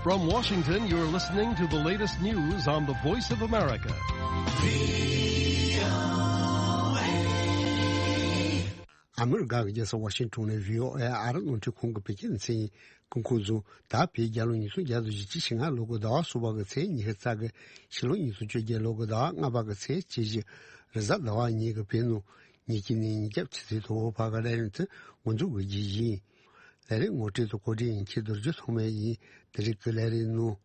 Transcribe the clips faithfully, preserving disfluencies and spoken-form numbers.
From Washington, you're listening to the latest news on the Voice of America. ཨ་མི་རི་ཀ་གི་རྒྱལ་ས་ཝ་ཤིང་ཊོན་ནས་བྷི་ཨོ་ཨེ་ཨ་རི་རླུང་འཕྲིན་ཁང་གི་བོད་སྐད་སྡེ་ཚན་ཡིན། སྐུ་ཁམས་བཟང་། ད་བོད་རྒྱལ་ལོ་ཉིས་སྟོང་བརྒྱ་དང་བཞི་བཅུ་ཞེ་ལྔ་ལོ་དགུ་ཟླ་བ་གསུམ་པ་གི་ཚེས་ཉི་ཤུ་རྩ་དགུ། ཕྱི་ལོ་ཉིས་སྟོང་བཅོ་བརྒྱད་ལོ་དགུ་ཟླ་བ་ལྔ་པ་གི་ཚེས་བཅུ་བཞི། རེས་གཟའ་ཟླ་བ་ཉིན་གྱི་བོད་ནང་ཉིན་གཅིག་ནས་ཉིན་རྒྱབ་ཆུ་ཚོད་དྲུག་བར་གྱི་ལས་རིམ་དེ་འགོ་འཛུགས་དགོས་ཀྱི་ཡིན། ལས་རིམ་ངོ་སྤྲོད་དང་གོ་སྒྲིག་ཡིན་ཁྱེད་རྡོ་རྗེ་ཐོགས་མེད་ཡིན། དེ་རིང་གི་ལས་རིམ་ནང་།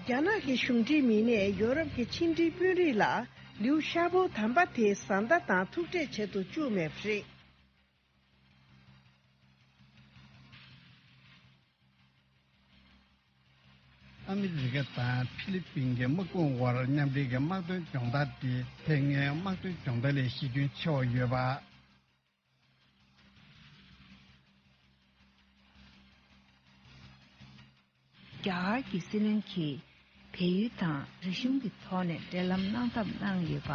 རྒྱ་ནག་གི་གཞུང་འབྲེལ་མི་སྣས་ཡོ་རོབ་ཀྱི་ཕྱི་འབྲེལ་དཔོན་རིགས་ལ་ལིའུ་ཤ་པོ་དམ་པ་དེ་བཟའ་ཟླ་དང་ཐུག་འཕྲད་བྱེད་དུ་བཅུག་མེད་པ་རེད། ཨ་མི་རི་ཀ་དང་ཕི་ལི་པིན་གྱི་དམག་དཔུང་དབར་མཉམ་འབྲེལ་གྱི་དམག་དོན་སྦྱོང་བརྡར་དེ་ཕན་ངེས་དམག་དོན་སྦྱོང་བརྡར་ལས་གཞི་ཁྱོན་ཆེ་བ་ཡོད་པ། རྒྱ་གར་གྱི་སྲིད་བློན་གྱིས་བལ་ཡུལ་དང་རིག་གཞུང་གི་ཐོག་ནས་འབྲེལ་ལམ་གནང་ཐབས་གནང་ཡོད་པ།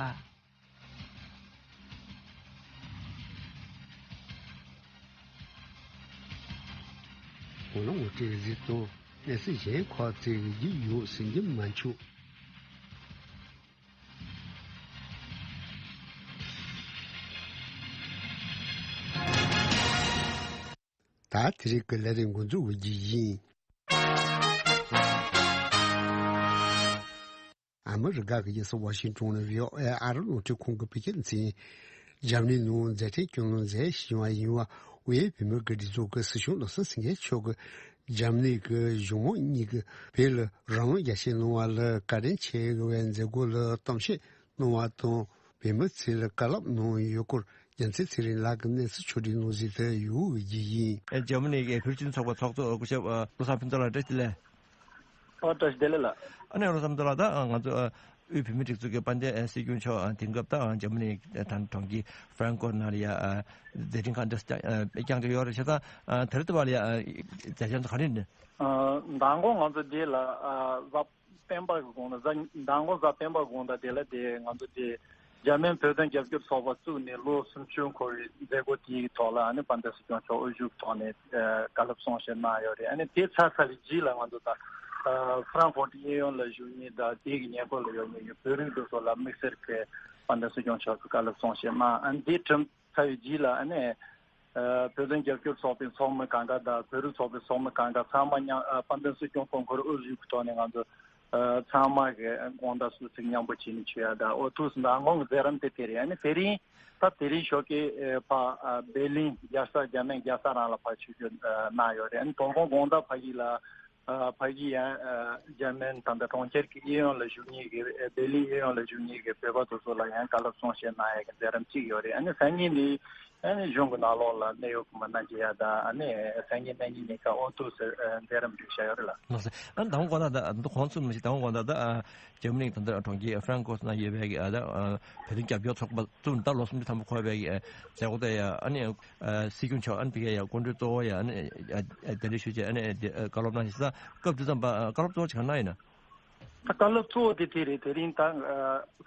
ངོ་ལོག་ངོ་སྤྲོད་གཟིགས་དང་གནས་ཚུལ་གཞན་ཁག་ཅིག་བརྒྱུད་ཡོད་ཟེར་རྒྱུ་མ་འཆུག་ད་དེ་རིང་གི་ལས་རིམ་འགོ་འཛུགས་འོས་ཀྱི་ཡིན། ཨ་མི་རི་ཀ་གི་རྒྱལ་ས་ཝ་ཤིང་ཊོན་ནས་བྷི་ཨོ་ཨེ་ཨ་རི་རླུང་འཕྲིན་ཁང་གི་བོད་སྐད་སྡེ་ཚན། འཇར་མ་ནི་ནང་མཛད་འཕྲིན་སྐྱོང་ལམ་མཛད་བཞིན་པ་ཡིན་པ། དབུས་བོད་མིའི་སྒེར་སྡེ་ཚོགས་ཀྱི་སྲིད་སྐྱོང་བློ་བཟང་སེང་གེ་མཆོག་གིས་འཇར་མ་ནི་གི་གཞུང་མང་གཉིས་ཀྱིས་བོད་ལ་རང་དབང་རྒྱ་སྐྱེད་གནང་བ་ལ་བཀའ་དྲིན་ཆེ་བའི་མཛད་སྒོ་ལ་གཏམ་བཤད་གནང་བ་དང་། བོད་མི་ཚོས་བཀའ་སློབ་གནང་ཡོད་སྐོར་རྒྱལ་མཚན་ཚེ་རིང་ལགས་ཀྱིས་གནས་ཚུལ་ཕྱོགས་སྒྲིག་གནང་གཟིགས་དེ་ཡོད་ཀྱི་ཡིན། ཨེ། འཇར་མ་ནི་གི་བོད་སྤྱི་མཐུན་ཚོགས་པ་ཚོགས་གཙོ་སྐུ་ཞབས་བློ་བཟང་ཕུན་ཚོགས་ལགས་བཀྲ་ཤིས་བདེ་ལེགས། ཨོ། བཀྲ་ཤིས་བདེ་ལེགས་ལགས། ཨ་ནི་བློ་བཟང་ཕུན་ཚོགས་ལགས། ད་ང་ཚོ་དབུས་བོད་མིའི་སྒྲིག་འཛུགས་ཀྱི་དཔལ་ལྡན་སྲིད་སྐྱོང་མཆོག་དེང་སྐབས་ད་འཇར་མ་ནི་ད་གྲོང་ཁྱེར་ཧྥ་རན་ཀོར་ནང་ལ་ཡ་མཛད་འཕྲིན་གང་འདྲ་བསྐྱངས་བསྐྱངས་བསྡད་ཡོད་རེད། བྱས་ཙང་དེ་རིང་དུ་བ་ལ་ཡ་མཛད་འཆར་ཚོ་ག་རེ་འདུག་ཨ། མདང་དགོང་ང་ཚོ་འདི་ལ་ཨ་གཟའ་སྤེན་པ་གི་དགོང་དག་གཟའ། མདང་དགོང་གཟའ་སྤེན་པ་དགོང་དག་དེ་ལ་དེ་ང་ཚོ་དེ་འཇར་མན་བོད་དོན་རྒྱབ་སྐྱོར་ཚོགས་པ་བཙུགས་ནས་ལོ་སུམ་ཅུ་འཁོར་བའི་མཛད་སྒོ་དེའི་ཐོག་ལ་ཨ་ནི་དཔལ་ལྡན་སྲིད་སྐྱོང་མཆོག་དབུ་བཞུགས་ཐོག་ནས་ཨ་བཀའ་སློབ་གསུང་བཤད་གནང་ཡོད་རེད། ཨ་ནི་དེ་ཚར་ཚར་བའི་རྗེས་ལ་ང་ཚོ་ད་ཨ་ཧྥ་རན་ཧྥུར་གཡས་གཡོན་ལ་བཞུགས་མཁན་དང་དེ་གི་ཉེ་འཁོར་ལ་ཡོད་མཁན་གྱི་བོད་རིགས་དེ་ཚོ་ལ་དམིགས་བསལ་གྱི་དཔལ་ལྡན་སྲིད་སྐྱོང་མཆོག་གི་བཀའ་སློབ་གསུང་བཤད་གནང་། ཨ་ནི་དེ་ཁྲིམས་ཚར་བའི་རྗེས་ལ་ཨ་ནི་ཨ་བོད་དོན་རྒྱབ་སྐྱོར་ཚོགས་པའི་ཚོགས་མི་གང་ག་དང་བོད་རིགས་ཚོགས་པའི་ཚོགས་མི་གང་ག་ཚང་མ་མཉམ་ཨ་དཔལ་ལྡན་སྲིད་སྐྱོང་སྐུ་འཁོར་དབུ་བཞུགས་ཐོག་ནས་ང་ཚོ་ཨ་ཚང་མ་གི་དགོང་དག་གསོལ་ཚིགས་མཉམ་པོ་བྱས་ནས་མཆོད་ཡ་དང་། ཨོ་ཐུགས་མདང་དགོང་གི་མཛད་རིམ་དེ་དེ་རེད། ཨ་ནི་དེ་རིང་ད་དེ་རིང་ཞོགས་ཀས་ཨ་ཕ་ཨ་བྷེར་ལིན་རྒྱལ་ས་རྒྱ་སྨན་རྒྱལ་ས་རང་ལ་ཕར་ཆིབས་བསྒྱུར་ཨ་གནང་ཡོད་རེད། ཨ་ནི་དོ་དགོང་དགོང་དག་ཕ་གི་ལ་ཨ་ཕ་གི་ཡང་ཨ་འཇར་མན་ད་ལྟ་གྲོང་ཁྱེར་གྱི་གཡས་གཡོན་ལ་བཞུགས་མཁན་གྱི་ཨ་བྷེར་ལིན་གཡས་གཡོན་ལ་བཞུགས་མཁན་གྱི་བོད་པ་དེ་ཚོ་ལ་ཡང་བཀའ་སློབ་གསུང་བཤད་གནང་ཡས་ཀྱི་མཛད་རིམ་གཅིག་ཡོད་རེད། ཨ་ནི་སང་ཉིན་ནི་ཨ་ནི་གཞུང་གི་ནང་ལོགས་ལ་གནད་ཡོད་གི་མི་སྣ་མཇལ་ཡ་དང་། ཨ་ནི་སང་ཉིན་གནངས་ཉིན་ནི་ཁ་ཨོ་ཐུགས་སུ་ཨ་མཛད་རིམ་རེ་བཞག་ཡོད་རེད་ལགས། ལགས་སོ། ཨ་ནི་དང་པོ་དགོང་དག་ད་ཨ་ད་གོང་ཚུགས་མི་ཞིག་དང་པོ་དགོང་དག་ད་ཨ་འཇར་མ་ནི་ད་ལྟ་གྲོང་ཁྱེར་ཧྥ་རན་ཀོར་ནང་ཡོད་པའི་གི་ཨ་ད་ཨ་བོད་དོན་རྒྱབ་སྐྱོར་ཚོགས་པ་བཙུགས་ནས་ད་ལོ་སུམ་ཅུ་ཐམ་པ་འཁོར་བའི་གི་ཨ་མཛད་སྒོ་དེ་ཡ་ཨ་ནི་ཨ་སྲིད་སྐྱོང་མཆོག་ཨ་ནི་ཕ་གི་ཡ་སྐུ་མགྲོན་གཙོ་བོ་ཡ་ཨ་ནི་ཨ་ཨ་གདན་འདྲེན་ཞུས་བྱས་ཨ་ནི་ཨ་བཀའ་སློབ་གནང་ཞིང་ས་སྐབས་དེ་ཙམ་པ་ཨ་བཀའ་སློབ་གཙོ་བོ་ཅིག་ག་གནང་ཡིན་ན། ད་བཀའ་སློབ་གཙོ་བོ་དེ་དེ་རེད། དེ་རིང་ད་ཨ་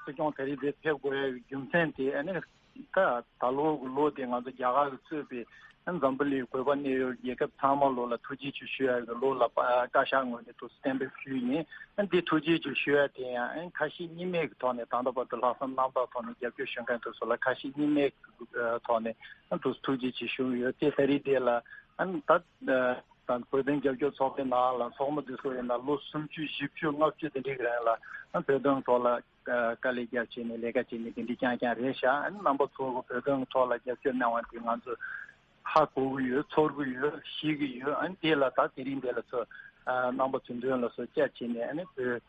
སྲིད་སྐྱོང་དེ་རིང་འདིར་ཕེབས་དགོས་ཡ་རྒྱུ་མཚན་དེ་ཨ་ནི། ད་ད་ལོ་གི་ལོ་དེ་ང་ཚོ་རྒྱ་གར་གྱིས་གཙོས་པའི་འཛམ་བུ་གླིང་བོད་པ་གནས་ཡུལ་རྒྱལ་ཁབ་ཚང་མ་ལོ་ལ་ཐུགས་རྗེ་ཆེ་ཞུ་ཡ་གི་ལོ་ལ་བཀའ་ཤག་ངོས་ནས་ཐུགས་གཏན་འབེབས་ཞུས་ནས། འདི་ཐུགས་རྗེ་ཆེ་ཞུ་ཡ་དེ་ཡང་ཁ་ཞེ་གཉིས་མེད་ཀྱི་ཐོག་ནས་ད་ལྟ་བར་དུ་ལྷག་བསམ་རྣམ་དག་ཐོག་ནས་རྒྱབ་སྐྱོར་ཞུ་མཁན་དེ་ཚོ་ལ་ཁ་ཞེ་གཉིས་མེད་ཀྱི་ཐོག་ནས་ཐུགས་རྗེ་ཆེ་ཞུ་གི་ཡོད། དེ་ད་རེས་དེ་ལ་ད། དང་བོད་དོན་རྒྱབ་སྐྱོར་ཚོགས་པའི་ནང་ལ་ཚོགས་མི་དེ་ཚོ་ཡིན་ན་ལོ་སུམ་ཅུ་བཞི་བཅུ་ལྔ་བཅུ་དེ་འདྲའི་རིང་ལ་བོད་དོན་ཐོག་ལ་དཀའ་ལས་རྒྱབ་བྱས་ནས་ལས་ཀ་བྱས་ནས་དེ་འདྲའི་རྐྱང་རྐྱང་རེད་ཤག་ཨ་ནི་རྣམ་པ་ཚོ་གི་བོད་དོན་ཐོག་ལ་རྒྱབ་སྐྱོར་གནང་བ་དེ་ང་ཚོ་ཧ་གོ་གི་ཡོད། ཚོར་གི་ཡོད། ཤེས་ཀྱི་ཡོད། ཨ་ནི་དེ་ལ་ད་དེ་རིང་དེ་ལ་ཚོ་རྣམ་པ་ཚོའི་མདུན་ལ་ཚོ་བཅར་བྱས་ནས་ཨ་ནི་བོད།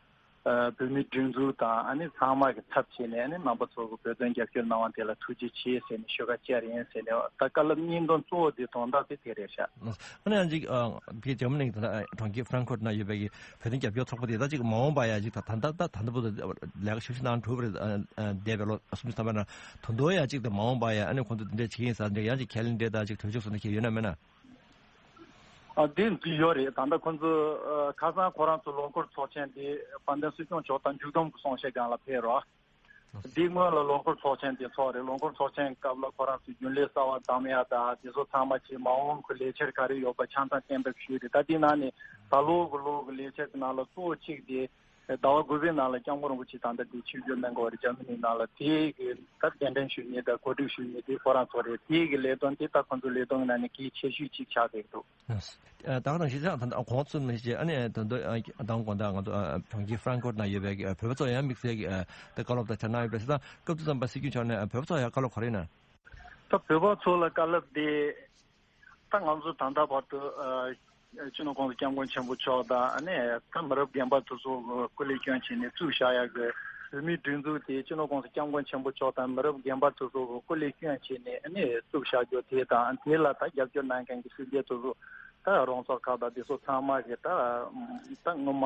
ཨ་བོད་མིའི་སྒྲིག་འཛུགས་དང་ཨ་ནི་ཚང་མ་གི་ཚབ་བྱས་ནས་ཨ་ནི་རྣམ་པ་ཚོ་གི་བོད་དོན་རྒྱབ་སྐྱོར་གནང་བ་དེ་ལ་ཐུགས་རྗེ་ཆེ་ཟེར་ནས་ཞུ་ཁ་བཅར་ཡིན་ཟེར་ནས། ད་བཀའ་སློབ་སྙིང་དོན་གཙོ་བོ་དེ་དོན་དག་དེ་དེ་རེད་ཤག་ཨ་ནི་ཡང་ཅིག་ཨ་ཕྱི་འཇར་མ་ནི་ད་གྲོང་ཁྱེར་ཧྥ་རན་ཁོ་ཊི་ན་ཡོད་པའི་གི་བོད་དོན་རྒྱབ་སྐྱོར་ཚོགས་པ་དེ་ད་ཅིག་མ་འོངས་པ་ཡ་ཅིག་ད་ད་ད་ད་ད་ལྟ་བུ་ལས་ཀ་ཞིབ་ཞིབ་གནང་གྲུབ་རེད། ཨ་ཨ་འདས་པའི་ལོ་སུམ་ཅུ་ཐམ་པ་ན་ད་དུང་ཡ་ཅིག་ད་མ་འོངས་པ་ཡ་ཨ་ནི་ཁོང་ཚོ་དེ་འདྲས་བྱེད་ཀྱི་ཡིན་ཟེར་འདྲ་ཡང་ཅིག་ཁས་ལེན་འདྲས་ད་ཅིག་གྲོས་ཆོད་སོགས་འདྲ་ཁྱེད་ཡོད་ན་མེད་ན། ཨ་དེ་འདི་ཡོད་རེད། ད་ལྟ་ཁོང་ཚོ་ཨ་ཁ་སང་ཁོ་རང་ཚོ་ལོ་འཁོར་ཚོགས་ཆེན་དེ་དཔལ་ལྡན་སྲིད་སྐྱོང་མཆོག་དང་མཇུག་བསྡོམས་ཀྱི་གསུང་བཤད་སྒང་ལ་ཕེབས་རོགས། འདི་སྔོན་ལ་ལོ་འཁོར་ཚོགས་ཆེན་དེ་ཚོགས་རེད། ལོ་འཁོར་ཚོགས་ཆེན་སྐབས་ལ་ཁོ་རང་ཚོས་རྒྱུན་ལས་གསར་བ་བདམས་ཡ་དང་དེ་ཚོ་ཚང་མ་བྱས། མ་འོངས་ཀྱི་ལས་འཆར་ག་རེ་ཡོད་པ་ཆ་ཚང་གཏན་འབེབས་ཞུས་རེད། ད་དེ་ནང་ནས་ད་ལོ་གི་ལོ་གི་ལས་འཆར་གྱི་ནང་ལ་གཙོ་བོ་གཅིག་དེ་ཟླ་བ་དགུ་པའི་ནང་ལ་སྐྱབས་མགོན་རིན་པོ་ཆེ་ད་ལྟ་དེ་ཆིབས་བསྒྱུར་གནང་གི་ཡོད་རེད། འཇར་མ་ནི་ནང་ལ། དེ་གི་ད་གདན་འདྲེན་ཞུ་མཁན་དང་གོ་སྒྲིག་ཞུ་མཁན་དེ་ཁོ་རང་ཚོ་རེད། དེ་གི་ལས་དོན་དེ་ད་ཁོ་ཚོའི་ལས་དོན་གྱི་ནང་ནས་གལ་ཆེ་ཤོས་གཅིག་ཆགས་བསྡད་འདུག། ད་ག་ནང་བཞིན་ད་ལྟ་གོང་ཚུད་མི་ཤེས། ཨ་ནི་ད་ལྟ་ཨ་ད་གོང་ད་ང་ཚོ་ཨ་གྲོང་ཁྱེར་ཧྥ་རན་ཀོར་ནང་ཡོད་པའི་བོད་པ་ཚོ་ཡང་དམིགས་བསལ་གྱི་ཨ་ད་བཀའ་སློབ་དང་བྱ་གནང་ཡོད་པས། ད་སྐབས་དུས་ཙམ་པ་སྲིད་སྐྱོང་མཆོག་ནས་ཨ་བོད་པ་ཚོ་ཡང་བཀའ་སློབ་ག་རེ་གནང་། ད་བོད་པ་ཚོ་ལ་བཀའ་སློབ་དེ་ད་ང་ཚོ་ད་ལྟ་བར་དུ་ཨ་སྤྱི་ནོར་༸གོང་ས་༸སྐྱབས་མགོན་ཆེན་པོ་མཆོག་དང་། ཨ་ནི་ད་མི་རབས་རྒན་པ་དེ་ཚོ་སྐུ་ལས་བསྐྱོན་བྱས་ནས་བཙུགས་བཞག་ཡག་གི་བོད་མིའི་སྒྲིག་འཛུགས་དེ་སྤྱི་ནོར་༸གོང་ས་༸སྐྱབས་མགོན་ཆེན་པོ་མཆོག་དང་མི་རབས་རྒན་པ་དེ་ཚོ་སྐུ་ལས་བསྐྱོན་བྱས་ནས་ཨ་ནི་བཙུགས་བཞག་རྒྱུ་དེ་དང་། དེ་ལ་ད་རྒྱབ་སྐྱོར་གནང་མཁན་གྱི་སྲིད་འཛིན་དེ་ཚོ་ད་རོང་ཚོགས་ཁག་དང་དེ་ཚོ་ཚང་མ་གི་ད་ད་སྔོན་མ་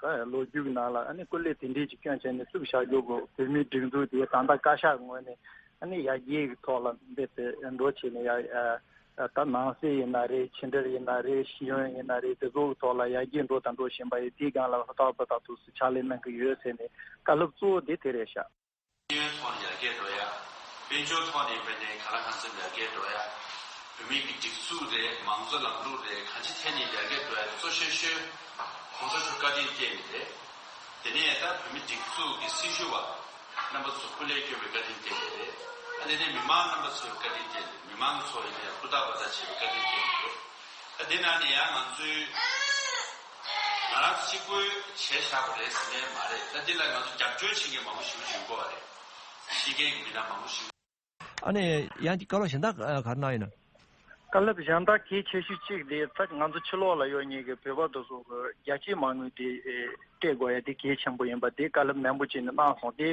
ད་ལོ་རྒྱུས་ཀྱི་ནང་ལ་ཨ་ནི་སྐུ་ལས་དེ་འདྲས་ཅིག་བསྐྱོན་བྱས་ནས་བཙུགས་བཞག་རྒྱུ་གི་བོད་མིའི་སྒྲིག་འཛུགས་དེ་ད་ལྟ་བཀའ་ཤག་ངོས་ནས་ཨ་ནི་ཡར་རྒྱས་ཀྱི་ཐོག་ལ་འབད་དེ་འགྲོ་བྱས་ནས་ཡ། ད་ནང་སྲིད་ཡིན་ན་རེད། ཕྱི་འབྲེལ་ཡིན་ན་རེད། ཤེས་ཡོན་ཡིན་ན་རེད། དེ་ཚོའི་ཐོག་ལ་ཡར་རྒྱས་འགྲོ་དང་འགྲོ་བཞིན་པ་ཡིན། དེའི་སྒང་ལ་ཧུར་ཐག་ཧུར་ཐག་ཏུ་ཕྱག་ལས་གནང་གི་ཡོད་ཟེར་ནས་བཀའ་སློབ་གཙོ་བོ་དེ་དེ་རེད་ཤག། ཤེས་ཡོན་ཐོག་ནས་ཡར་རྒྱས་འགྲོ་ཡ། དཔལ་འབྱོར་ཐོག་ནས་དཔེར་ན་གང་ལ་གང་འཚམ་ཡར་རྒྱས་འགྲོ་ཡ། བོད་མི་གི་སྒྲིག་འཛུགས་རེད། མང་གཙོ་ལམ་ལུགས་རེད། གང་ཅི་ཐད་ནས་ཡར་རྒྱས་འགྲོ་ཡ་གཙོ་ཆེ་ཤོས་༸གོང་ས་མཆོག་བཀའ་དྲིན་བརྟེན་ནས་རེད། དེ་ནས་ད་བོད་མི་སྒྲིག་འཛུགས་ཀྱི་སྲི་ཞུ་བ་རྣམ་པ་ཚོ་སྐུ་ལས་བསྐྱོན་པའི་བཀའ་དྲིན་བརྟེན་ནས་རེད། ཨ་དེ་ནས་མི་མང་རྣམ་པ་ཚོའི་བཀའ་དྲིན་བརྟེན་ནས། མི་མང་ཚོ་ཡིན་ན་ཡང་ཧུར་ཐག་པ་ད་བྱས་པའི་བཀའ་དྲིན་བརྟེན་ནས་རེད། ཨ་དེ་ནང་ནས་ཡང་ང་ཚོའི་ང་རང་ཚོ་གཅིག་པོས་བྱས་བཞག་པ་རེད་ཟེར་ནས་མ་རེད། ད་འདི་ལ་ང་ཚོ་རྒྱབ་སྐྱོར་བྱེད་མཁན་མང་པོ་ཞེ་པོ་ཅིག་ཡོད་པ་རེད། ཕྱི་རྒྱལ་གྱི་མི་སྣ་མང་པོ་ཞིག། ཨ་ནི་ཡང་གི་བཀའ་སློབ་གཞན་དག་ག་རེ་གནང་ཡོད་ན། བཀའ་སློབ་གཞན་དག་གལ་ཆེ་ཤོས་གཅིག་དེ་ད་ང་ཚོ་ཕྱི་ལོགས་ལ་ཡོད་མཁན་གྱི་བོད་པ་དེ་ཚོ་གི་རྒྱལ་གཅེས་མ་དངུལ་དེ་སྤྲད་དགོས་ཡ་དེ་གལ་ཆེན་པོ་ཡིན་པ་དེ་བཀའ་སློབ་ནན་པོ་བྱས་ནས་གནང་སོང་། དེ་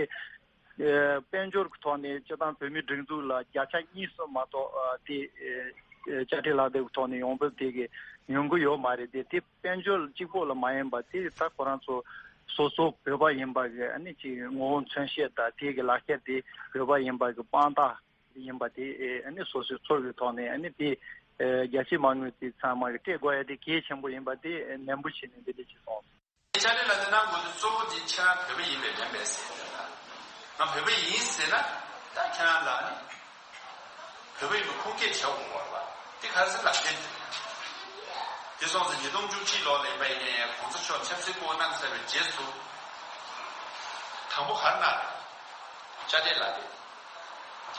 དཔལ་འབྱོར་གྱི་ཐོག་ནས་སྤྱི་བཏང་བོད་མིའི་སྒྲིག་འཛུགས་ལ་བརྒྱ་ཆ་གཉིས་གསུམ་མ་གཏོགས་དེ་དཔྱ་ཁྲལ་ལག་དེབ་ཀྱི་ཐོག་ནས་ཡོང་འབབ་དེ་གི་ཡོང་གི་ཡོད་མ་རེད། དེ་དེ་དཔལ་འབྱོར་གཅིག་པོ་ལ་མ་ཡིན་པ་དེ་ད་ཁོ་རང་ཚོ་སོ་སོ་བོད་པ་ཡིན་པ་གི་ཨ་ནི་ཅིག་ངོ་བོ་མཚོན་བྱེད་དང་དེ་གི་ལག་ཁྱེར་དེ་བོད་པ་ཡིན་པ་གི་དཔང་རྟགས་ཡིན་པ་དེ་ཨ་ནི་སོ་སོའི་ཚོར་བའི་ཐོག་ནས་ཨ་ནི་དེ་རྒྱ་ཆེའི་མ་དངུལ་དེ་ཚང་མ་གི་སྤྲད་དགོས་ཡ་དེ་གལ་ཆེན་པོ་ཡིན་པ་དེ་ནན་པོ་བྱས་ནས་འདི་འདྲ་ཅིག་གསུངས་སོང་། ཕྱག་ལས་ལ་དེ་གནང་དགོས་དུས་གཙོ་བོ་དེ་ཁྱེད་རང་བོད་པ་ཡིན་པས་མིན་པས་ཟེར་ཡོད་ན། ང་བོད་པ་ཡིན་ཟེར་ན་ད་ཁྱེད་རང་ལ་ནི་བོད་པ་ཡིན་པའི་ཁུངས་སྐྱེལ་བྱ་དགོས་པ་རེད་པ། དེ་ག་རེ་ཟེར་ལག་ཁྱེར་དེ། དེ་སོང་ཙང་ཉིས་སྟོང་བཅུ་གཅིག་ལོ་ལ་ཡིན་པ་ཡིན་ནའི་གོང་ས་མཆོག་ཆབ་སྲིད་སྐུ་གནང་ཚར་བའི་རྗེས་སུ་དང་པོ་ག་རེ་གནང་རེད། དཔྱ་ཁྲལ་ལག་དེབ།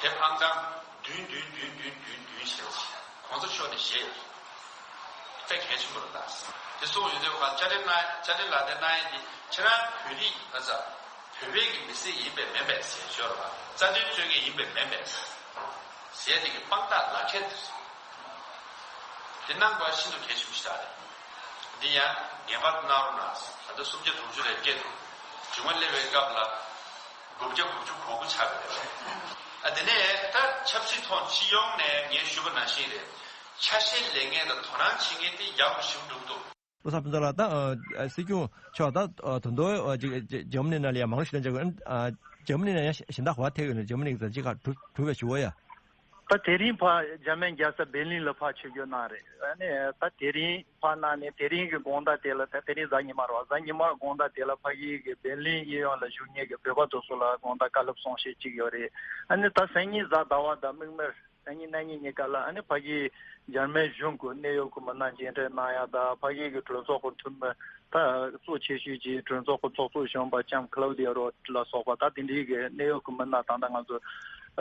དེབ་ཨང་གྲངས་བདུན་བདུན་བདུན་བདུན་བདུན་བདུན་ཞེས་གོང་ས་མཆོག་ནས་བཞེས་ཡོད། དཔེ་གལ་ཆེན་པོ་རེད་ད། དེ་སོང་ཡོད་དུས་ཁ་དཔྱ་ཁྲལ་གནང་དཔྱ་ཁྲལ་ལག་དེབ་གནང་ཡས་དེ་ཁྱེད་རང་བོད་རིགས་ཨ་ཙ་བོད་པའི་གི་མི་སེར་ཡིན་པས་མིན་པས་ཟེར་ཞོར་བ་རྩ་དོན་རྩོད་མཁན་ཡིན་པས་མིན་པས་ཟེར་དེ་གི་དཔང་རྟགས་ལག་ཁྱེར་དེ་རེད། དེ་གནང་དགོས་ཤིན་ཏུ་གལ་ཆེན་པོ་ཞིག་རེད། འདི་ཡང་ངེས་པར་གནང་རོགས་གནང་། ད་ལྟ་སུམ་བརྒྱ་དྲུག་ཅུ་རེ་བརྒྱད་འདུག། མཇུག་མ་སླེབས་པའི་སྐབས་ལ་དགུ་བརྒྱ་དགུ་བཅུ་གོ་དགུ་ཆགས་པ་རེད། ཨ་དེ་ནས་ད་ཆབ་སྲིད་ཐོག་སྤྱི་ཡོངས་ནས་ངས་ཞུས་པ་ནང་བཞིན་རེད། ཆ་ཤས་ལེན་མཁན་དང་དོ་སྣང་བྱེད་མཁན་དེ་ཡག་པོ་ཞིག་འགྲུབ་འདུག། བློ་བཟང་ཕུན་ཚོགས་ལགས། ད་ཨ་སྲིད་སྐྱོང་མཆོག་ད་ཨ་ད་དུང་ཨ་ཅིག་ཇར་མ་ནི་ནང་ལ་ཡང་མང་རབས་ཤིག་ལ་འཇགས་དགོས། ཨ་ཇར་མ་ནི་ནང་ཡང་གཞན་དག་ག་པར་ཐད་ཡོད་ན། ཇར་མ་ནི་གི་ས་ཅིག་ཁ་གྲུབ་གྲུབ་པའི་ཞུ་བ་ཡ། ད་དེ་རིང་ཕར་འཇར་མན་རྒྱལ་ས་བྷེར་ལིན་ལ་ཕར་ཆིབས་བསྒྱུར་གནང་རེད། ཨ་ནི་ད་དེ་རིང་ཕར་གནང་ནས་དེ་རིང་གི་དགོང་དག་དེ་ལ། ད་དེ་རིང་གཟའ་ཉི་མ་རེད་བ། གཟའ་ཉི་མ་དགོང་དག་དེ་ལ་ཕ་གི་གི་བྷེར་ལིན་གཡས་གཡོན་ལ་བཞུགས་མཁན་གི་བོད་པ་དེ་ཚོ་ལ་དགོང་དག་བཀའ་སློབ་གསུང་བཤད་ཅིག་ཡོད་རེད། ཨ་ནི་ད་སང་ཉིན་གཟའ་ཟླ་བ་དང་མིག་དམར། སང་ཉིན་གནངས་ཉིན་གཉིས་ཀ་ལ་ཨ་ནི་ཕ་གིའི་འཇར་མན་གཞུང་གི་གནད་ཡོད་ཀྱི་མི་སྣ་མཇལ་འཕྲད་གནང་ཡ་དང་། ཕ་གི་གི་གྲོས་ཚོགས་ཀྱི་འཐུས་མི་ད་གཙོ་ཆེ་ཤོས་ཀྱི་གྲོས་ཚོགས་ཀྱི་ཚོགས་གཙོ་གཞོན་པ་ལྕམ་ཁ་ལའུ་དི་ཡ་རོ་ལ་སོགས་པ་ད་དེ་འདྲའི་གི་གནད་ཡོད་ཀྱི་མི་སྣ། ད་ལྟ་ང་ཚོ་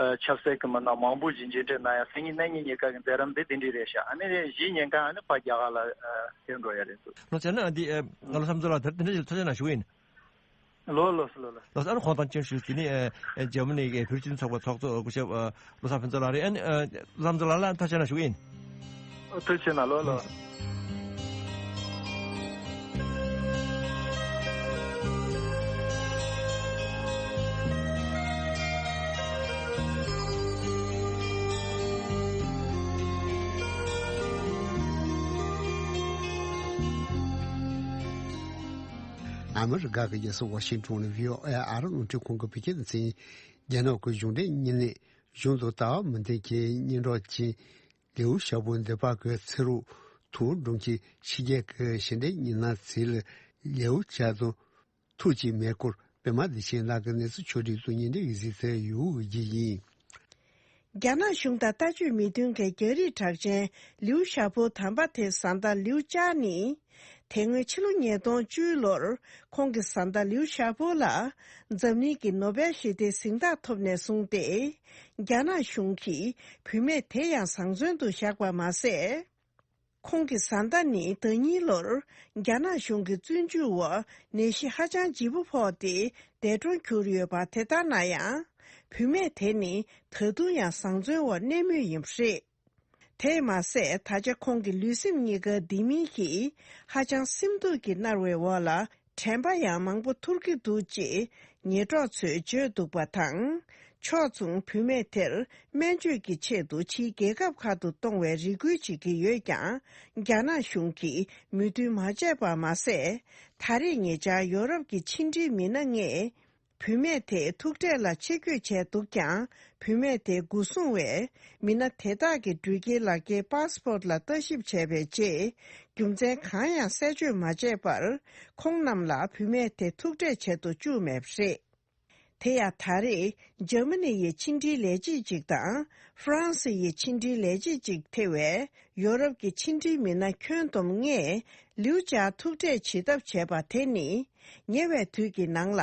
ཨ་ཆབ་སྲིད་ཀྱི་མི་སྣ་མང་པོ་ཞིག་མཇལ་འཕྲད་གནང་ཡ་སང་ཉིན་གནངས་ཉིན་གཉིས་ཀ་གི་མཛད་རིམ་དེ་དེ་འདྲའི་རེད་ཤག། ཨ་ནི་གཞིས་ཉིན་གང་ཨ་ནི་ཕར་རྒྱ་གར་ལ་ཨ་ཕེབས་འགྲོ་ཡ་རེད་འདུག། ལོ་ཙཱ་ན་འདི་ཨ་ང་བློ་བཟང་ཕུན་ཚོགས་ལགས་དེ་འདྲ་ཞིག་ཐུགས་རྗེ་གནང་ཞུ་གི་ཡིན། ལོ་ལོ་སི་ལོ་ལོ། ལོ་སི་ཨ་ནི་ཁོང་དང་བཅར་ཞུས། དེ་ནས་ཨ་ཨ་འཇར་མ་ནི་གི་བོད་རིགས་སྤྱི་མཐུན་ཚོགས་པའི་ཚོགས་གཙོ་སྐུ་ཞབས་ཨ་བློ་བཟང་ཕུན་ཚོགས་ལགས་རེད། ཨ་ནི་ཨ་བློ་བཟང་ཕུན་ཚོགས་ལགས་ལ་ཐུགས་རྗེ་གནང་ཞུ་གི་ཡིན། ཨ་ཐུགས་རྗེ་གནང་། ལོ་ལོ། ཨ་མི་རི་ཀ་གི་རྒྱལ་ས་ཝ་ཤིང་ཊོན་ནས་བྷི་ཨོ་ཨེ་ཨ་རི་རླུང་འཕྲིན་ཁང་གི་བོད་སྐད་སྡེ་ཚན། རྒྱ་ནག་གི་གཞུང་འབྲེལ་བརྙན་ལེན་གཞུང་དང་ལྟ་བ་མི་མཐུན་རྐྱེན་སྙན་སྒྲོན་ཅན་ལེའུ་ཞེ་པོ་འདི་པ་གི་ཚེ་རོགས་ཐུའུ་སྒྲོན་གྱིས་ཕྱི་རྒྱལ་གྱི་ཕྱི་འབྲེལ་མི་སྣ་ཚོ་ལ་ལེའུ་བཅུ་དང་ཐུགས་ཀྱི་མེ་འཁོར་ པད་མ་བདེ་ཆེན་ལགས་ཀྱིས་གནས་ཚུལ་ཕྱོགས་བསྒྲིགས་གཙོ་བོ་ཉིན་རེ་བཞིན་གཟིགས་གསལ་ཡོད་ཀྱི་ཡིན། རྒྱ་ནག་གཞུང་དང་ལྟ་སྤྱོད་མི་མཐུན་མཁན་རྒྱ་རིགས་གྲགས་ཅན་ལིའུ་ཞའོ་པོ་དམ་པ་དེ་བཟའ་ཟླ་ལིའུ་ཅཱ་ནི། དེ་སྔོན་ཕྱི་ལོ་ཉིས་སྟོང་བཅུ་ལོར་ཁོང་གི་བཟའ་ཟླ་ལིའུ་ཞའོ་པོ་ལ་འཛམ་གླིང་གི་ནོ་བེལ་ཞི་བདེའི་གཟེངས་རྟགས་ཐོབ་ནས་བཟུང་སྟེ། རྒྱ་ནག་གཞུང་གིས་བུད་མེད་དེ་ཡང་བཟང་བཙོན་དུ་བཞག་པ་མ་ཟད། ཁོང་གི་བཟའ་ཟླ་ནི་ཟླ་ཉིན་ལོར་རྒྱ་ནག་གཞུང་གི་བཙོན་འཇུག་འོག་ནད་གཞི་ཧ་ཅང་ལྗིད་པོ་ཕོག་སྟེ་འདས་གྲོངས་གྱུར་ཡོད་པ། དེ་ལྟར་ན་ཡང་། བུད་མེད་དེ་ནི་ད་དུང་ཡང་བཟང་བཙོན་འོག་གནས་མུས་ཡིན་པ་རེད། དེས་མ་ཟད། ད་ཆ་ཁོང་གི་ལུས་སེམས་གཉིས་ཀ་ལྡེ་མིག་གིས་ཧ་ཅང་སེམས་སྡུག་གིས་མནར་བའི་འོག་ལ། དྲན་པ་ཡང་མང་པོ་ཐོར་གྱི་འདུག་ཅེས་ཉེ་གྲོགས་ཚོས་བརྗོད་འདུག་པ་དང་། ཕྱོགས་མཚུངས་བུད་མེད་དེར་སྨན་བཅོས་ཀྱི་ཆེད་དུ་ཕྱིའི་རྒྱལ་ཁབ་ཁག་ཏུ་གཏོང་བའི་རེ་སྐུལ་བྱེད་ཀྱི་ཡོད་ཀྱང་། རྒྱ་ནག་གཞུང་གིས་མོས་མཐུན་མ་བྱས་པ་མ་ཟད། ད་རེས་ཉེ་ཆར་ཡོ་རོབ་ཀྱི་ཕྱི་འབྲེལ་མི་སྣ་ལྔས། བུད་མེད་དེ་ཐུག་འཕྲད་ལ་ཆེད་བསྐྱོད་བྱས་འདུག་ཀྱང་། བུད་མེད་དེ་སྒོ་སྲུང་བས། མི་སྣ་དེ་དག་གི་འགྲུལ་སྐྱེལ་ལག་འཁྱེར་པཱ་སི་པོར་ལ་ལྟ་ཞིབ་བྱས་པའི་རྗེས། རྒྱུ་མཚན་གང་ཡང་གསལ་བརྗོད་མ་བྱས་པར། ཁོང་རྣམས་ལ་བུད་མེད་དེ་ཐུག་འཕྲད་བྱེད་དུ་བཅུག་མེད་པ་རེད། དེ་ཡང་ད་རེས་འཇར་མ་ནི་ཡི་ཕྱི་འབྲེལ་ལས་བྱེད་ཅིག་དང་ཧྥ་རན་སི་ཡི་ཕྱི་འབྲེལ་ལས་བྱེད་ཅིག་ཐེ་བའི་ཡོ་རོབ་ཀྱི་ཕྱི་འབྲེལ་མི་སྣ་ཁྱོན་བསྡོམས་ལྔས་ལིའུ་ཅཱ་ཐུག་འཕྲད་བྱེད་ཐབས་བྱས་པ་དེ་ནི། ཉེ་བའི་དུས་ཀྱི་ནང་ལ་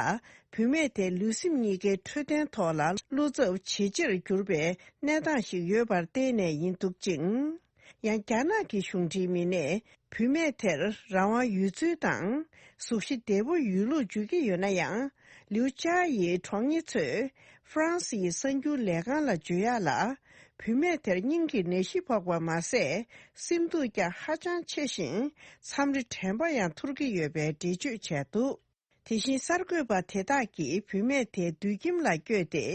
བུད་མེད་དེ་ལུས་སེམས་གཉིས་ཀའི་འཕྲོད་བསྟེན་ཐོག་ལ་བློ་འཚབ་ཇེ་ཆེར་གྱུར་པའི་གནས་སྟངས་ཤིག་ཡོད་པར་བརྟེན་ནས་ཡིན་འདུག་ཅིང་། ཡང་རྒྱ་ནག་གི་གཞུང་འབྲེལ་མི་སྣས་བུད་མེད་དེར་རང་དབང་ཡོད་ཚུལ་དང་གཟུགས་གཞི་བདེ་པོ་ཡོད་ལུགས་བརྗོད་ཀྱི་ཡོད་ན་ཡང་། ལིའུ་ཅཱ་ཡི་གྲོགས་གཉེར་ཚོས་ཧྥ་རན་སི་ཡི་གསར་འགྱུར་ལས་ཁང་ལ་བརྗོད་ཡག་ལ། བུད་མེད་དེར་སྙིང་གི་ནད་གཞི་ཕོག་པ་མ་ཟད། སེམས་སྡུག་ཀྱང་ཧ་ཅང་ཆེ་ཞིང་། མཚམས་རེ་དྲན་པ་ཡང་འཐོར་གྱི་ཡོད་པའི་འགྲེལ་བརྗོད་བྱས་འདུག་དེ་བཞིན་གསར་འགོད་པ་དེ་དག་གིས་བུད་མེད་དེ་དུད་ཁྱིམ་ལ་བསྐྱོད་དེ།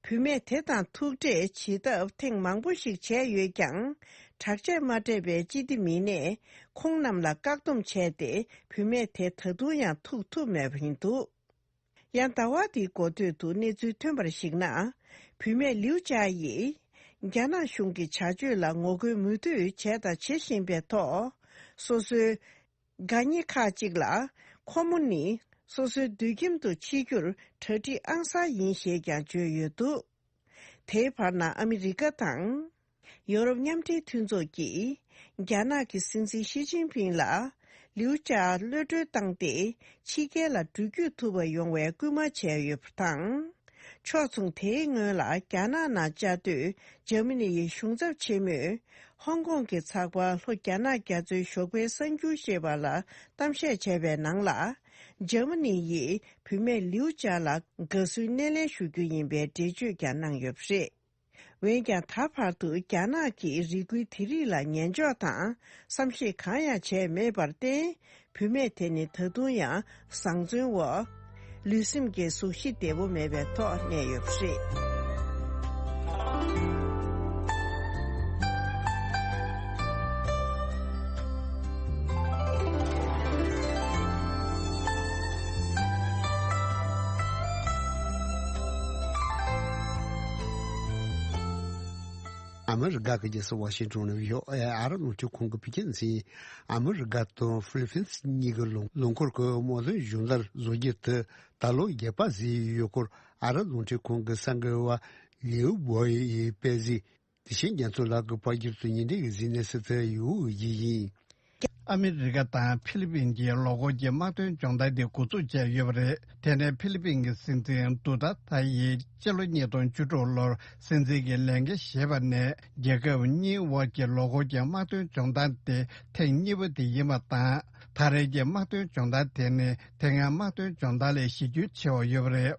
བུད་མེད་དེ་དང་ཐུག་འཕྲད་བྱེད་ཐབས་ཐེངས་མང་པོ་ཞིག་བྱས་ཡོད་ཀྱང་། དྲག་ཆས་མ་སྤྲས་པའི་སྤྱི་བདེ་མི་སྣས་ཁོང་རྣམས་ལ་བཀག་སྡོམ་བྱས་ཏེ། བུད་མེད་དེ་ད་དུང་ཡང་ཐུག་ཐུབ་མེད་པ་ཡིན་འདུག་ཡང་ཟླ་བ་འདིའི་འགོ་སྟོད་དུ་གནས་ཚུལ་ཐོན་པར་གཞིགས་ན། བུད་མེད་ལིའུ་ཅཱ་ཡིས། རྒྱ་ནག་གཞུང་གི་བྱ་སྤྱོད་ལ་ངོ་རྒོལ་མུ་མཐུད་བྱས་དང་བྱེད་བཞིན་པའི་ཐོག་སོ་སོའི་དགའ་ཉེ་ཁག་ཅིག་ལ། ཁོ་མོ་ནི་སོ་སོའི་དུད་ཁྱིམ་དུ་ཕྱིར་རྒྱུར་གྲ་སྒྲིག་ཨང་གསར་ཡིན་ཞེས་ཀྱང་བརྗོད་ཡོད་འདུག་དེའི་བར་ན་ཨ་མི་རི་ཀ་དང་། ཡོ་རོབ་མཉམ་འབྲེལ་མཐུན་ཚོགས་ཀྱིས། རྒྱ་ནག་གི་སྲིད་འཛིན་ཞི་ཅིན་ཕིང་ལ། ལིའུ་ཅཱ་གློད་གྲོལ་བཏང་སྟེ། ཕྱི་རྒྱལ་ལ་འགྲོ་སྐྱོད་ཐུབ་པ་ཡོང་བའི་སྐུལ་མ་བྱས་ཡོད་པ་དང་། ཕྱོགས་མཚུངས་དེའི་སྔོན་ལ་རྒྱ་ནག་ནང་བཅའ་སྡོད་འཇར་མ་ནི་ཡི་གཞུང་ཚབ་ཆེན་མོས། ཧོང་ཀོང་གི་ཚགས་པར་ལྷོ་རྒྱ་ནག་རྒྱ་མཚོའི་ཞོགས་པའི་གསར་འགྱུར་ཞེས་པ་ལ་གཏམ་བཤད་བྱས་པའི་ནང་ལ། འཇར་མ་ནི་ཡིས་བུད་མེད་ལིའུ་ཅཱ་ལ་དགའ་བསུའི་སྣེ་ལེན་ཞུ་རྒྱུ་ཡིན་པའི་འགྲེལ་བརྗོད་ཀྱང་གནང་ཡོད་པ་རེད། འོན་ཀྱང་ད་བར་དུ་རྒྱ་ནག་གིས་རེ་སྐུལ་དེ་རིགས་ལ་ཉན་འཇོག་དང་བསམ་ཤེས་གང་ཡང་བྱས་མེད་པར་བརྟེན། བུད་མེད་དེ་ནི་ད་དུང་ཡང་བཟང་བཙོན་འོག་ལུས་སེམས་ཀྱི་གཟུགས་གཞི་བདེ་པོ་མེད་པའི་ཐོག་གནས་ཡོད་པ་རེད། ཨ་མི་རི་ཀ་གི་རྒྱལ་ས་ཝ་ཤིང་ཊོན་ནས་ཡོད་ཨ་རབ་རླུང་འཕྲིན་ཁང་གི་བོད་སྐད་འཛིན། ཨ་མི་རི་ཀ་དང་ཧྥི་ལི་ཕིན་གཉིས་ཀྱི་ལུང་ལུང་འཁོར་གྱི་དམག་དོན་སྦྱོང་བརྡར་བཟོ་རྒྱུ་དེ་ད་ལོ་བརྒྱད་པ་ཟིན་ཡོད་སྐོར། ཨ་རབ་རླུང་འཕྲིན་ཁང་གི་གསར་འགོད་པ་ལིའུ་བོ་ཡིས་སྤེལ་གཟིགས། དེ་བཞིན་རྒྱ་མཚོ་ལགས་ཀྱིས་པར་བསྒྱུར་དུ་ཉིན་རེ་གཟིགས་ནས་གསལ་ཡོད་ཡིན། ཨ་མི་རི་ཀ་དང་ཧྥི་ལི་པིན་གྱིས་ལོ་འཁོར་གྱི་དམག་དོན་སྦྱོང་བརྡར་དེ་འགོ་འཛུགས་བྱས་ཡོད་པ་རེད། དེ་ནས་ཧྥི་ལི་པིན་གྱི་སྲིད་འཛིན་དུ་ཏཱ་ཐ་ཡིས་སྤྱི་ལོ་ཉིས་སྟོང་བཅུ་དྲུག་ལོར་སྲིད་འཛིན་གྱི་ལས་འགན་བཞེས་པ་ནས། རྒྱལ་ཁབ་གཉིས་དབར་གྱི་ལོ་འཁོར་གྱི་དམག་དོན་སྦྱོང་བརྡར་དེ་ཐེངས་གཉིས་པ་དེ་ཡིན་པ་དང་། ད་རེས་ཀྱི་དམག་དོན་སྦྱོང་བརྡར་དེ་ནི་དེ་སྔའི་དམག་དོན་སྦྱོང་བརྡར་ལས་གཞི་རྒྱུན་ཆེ་བ་ཡོད་པ་རེད།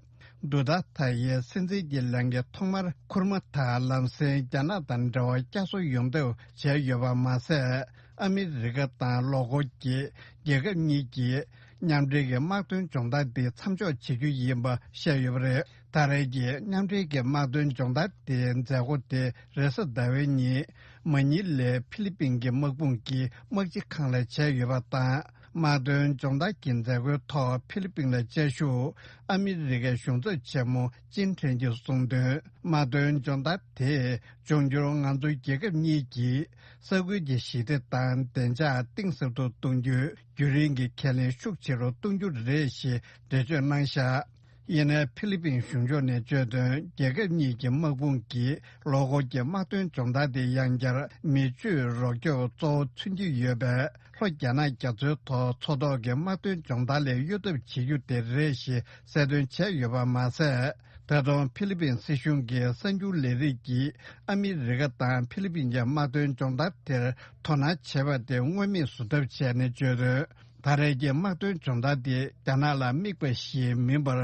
དུ་ཏཱ་ཐ་ཡིས་སྲིད་འཛིན་གྱི་ལས་འགན་ཐོག་མར་འཁུར་མ་ཐག་ལམ་སེང་རྒྱ་ནག་དང་འབྲེལ་བ་བསྐྱར་གསོ་ཡོང་ཐབས་བྱས་ཡོད་པ་མ་ཟད། ཨ་མི་རི་ཀ་དང་ལོ་འཁོར་གྱི་རྒྱལ་ཁབ་གཉིས་ཀྱིས་མཉམ་འབྲེལ་གྱི་དམག་དོན་སྦྱོང་བརྡར་འདི་མཚམས་འཇོག་བྱེད་རྒྱུ་ཡིན་པ་བཤད་ཡོད་པ་རེད། ད་རེས་ཀྱི་མཉམ་འབྲེལ་གྱི་དམག་དོན་སྦྱོང་བརྡར་དེའི་མཛད་སྒོ་དེ་རེས་གཟའ་ཟླ་བའི་ཉིན་མ་ཉི་ལའི་ཧྥི་ལི་པིན་གྱི་དམག་དཔུང་གི་དམག་སྤྱི་ཁང་ལ་བྱས་ཡོད་པ་དང་། དམག་དོན་སྦྱོང་བརྡར་གྱི་མཛད་སྒོའི་ཐོག་ཕི་ལི་པིན་ལ་བཅའ་བཞུགས་ཨ་མི་རི་ཀའི་གཞུང་ཚབ་ཆེན་མོ་ཅིན་ཁྲེན་གྱིས་གསུངས་དོན། དམག་དོན་སྦྱོང་བརྡར་དེས་འབྱུང་འགྱུར་ང་ཚོའི་རྒྱལ་ཁབ་གཉིས་ཀྱིས་ས་ཁུལ་གྱི་ཞི་བདེ་དང་བདེ་འཇགས་གཏིང་ཟབ་ཏུ་གཏོང་རྒྱུའི་རྒྱུན་རིང་གི་ཁས་ལེན་ཤུགས་ཆེ་རུ་གཏོང་རྒྱུ་རེད་ཞེས་འགྲེལ་བརྗོད་གནང་བཞག་ཡིན་ནའི་ཕི་ལི་པིན་གཞུང་ཕྱོགས་ནས་བརྗོད་དོན། རྒྱལ་ཁབ་གཉིས་ཀྱི་དམག་དཔུང་གིས་ལོ་འཁོར་གྱི་དམག་དོན་སྦྱོང་བརྡར་དེ་ཡང་བསྐྱར་མི་ཆོས་རོགས་སྐྱོབ་གཙོ་བོ་མཚོན་གྱི་ཡོད་པས། ལྷོ་རྒྱ་ནག་རྒྱ་མཚོའི་ཐོག་མཚོ་ཐོག་གི་དམག་དོན་སྦྱོང་བརྡར་ལས་གཡོལ་ཐབས་བྱེད་རྒྱུ་དེ་རེད་ཞེས་གསལ་སྟོན་བྱས་ཡོད་པ་མ་ཟད། ད་དུང་ཕི་ལི་པིན་སྲིད་གཞུང་གི་གསར་འགྱུར་ལས་རིགས་ཀྱིས་ཨ་མི་རི་ཀ་དང་ཕི་ལི་པིན་གྱི་དམག་དོན་སྦྱོང་བརྡར་དེར་དོ་སྣང་བྱས་པ་དེ་མངོན་མེད་བཟོ་ཐབས་བྱས་ནས་བརྗོད་དོན། ད་རེས་ཀྱི་དམག་དོན་སྦྱོང་བརྡར་དེ་རྒྱ་ནག་ལ་དམིགས་པ་ཞིག་མིན་པར།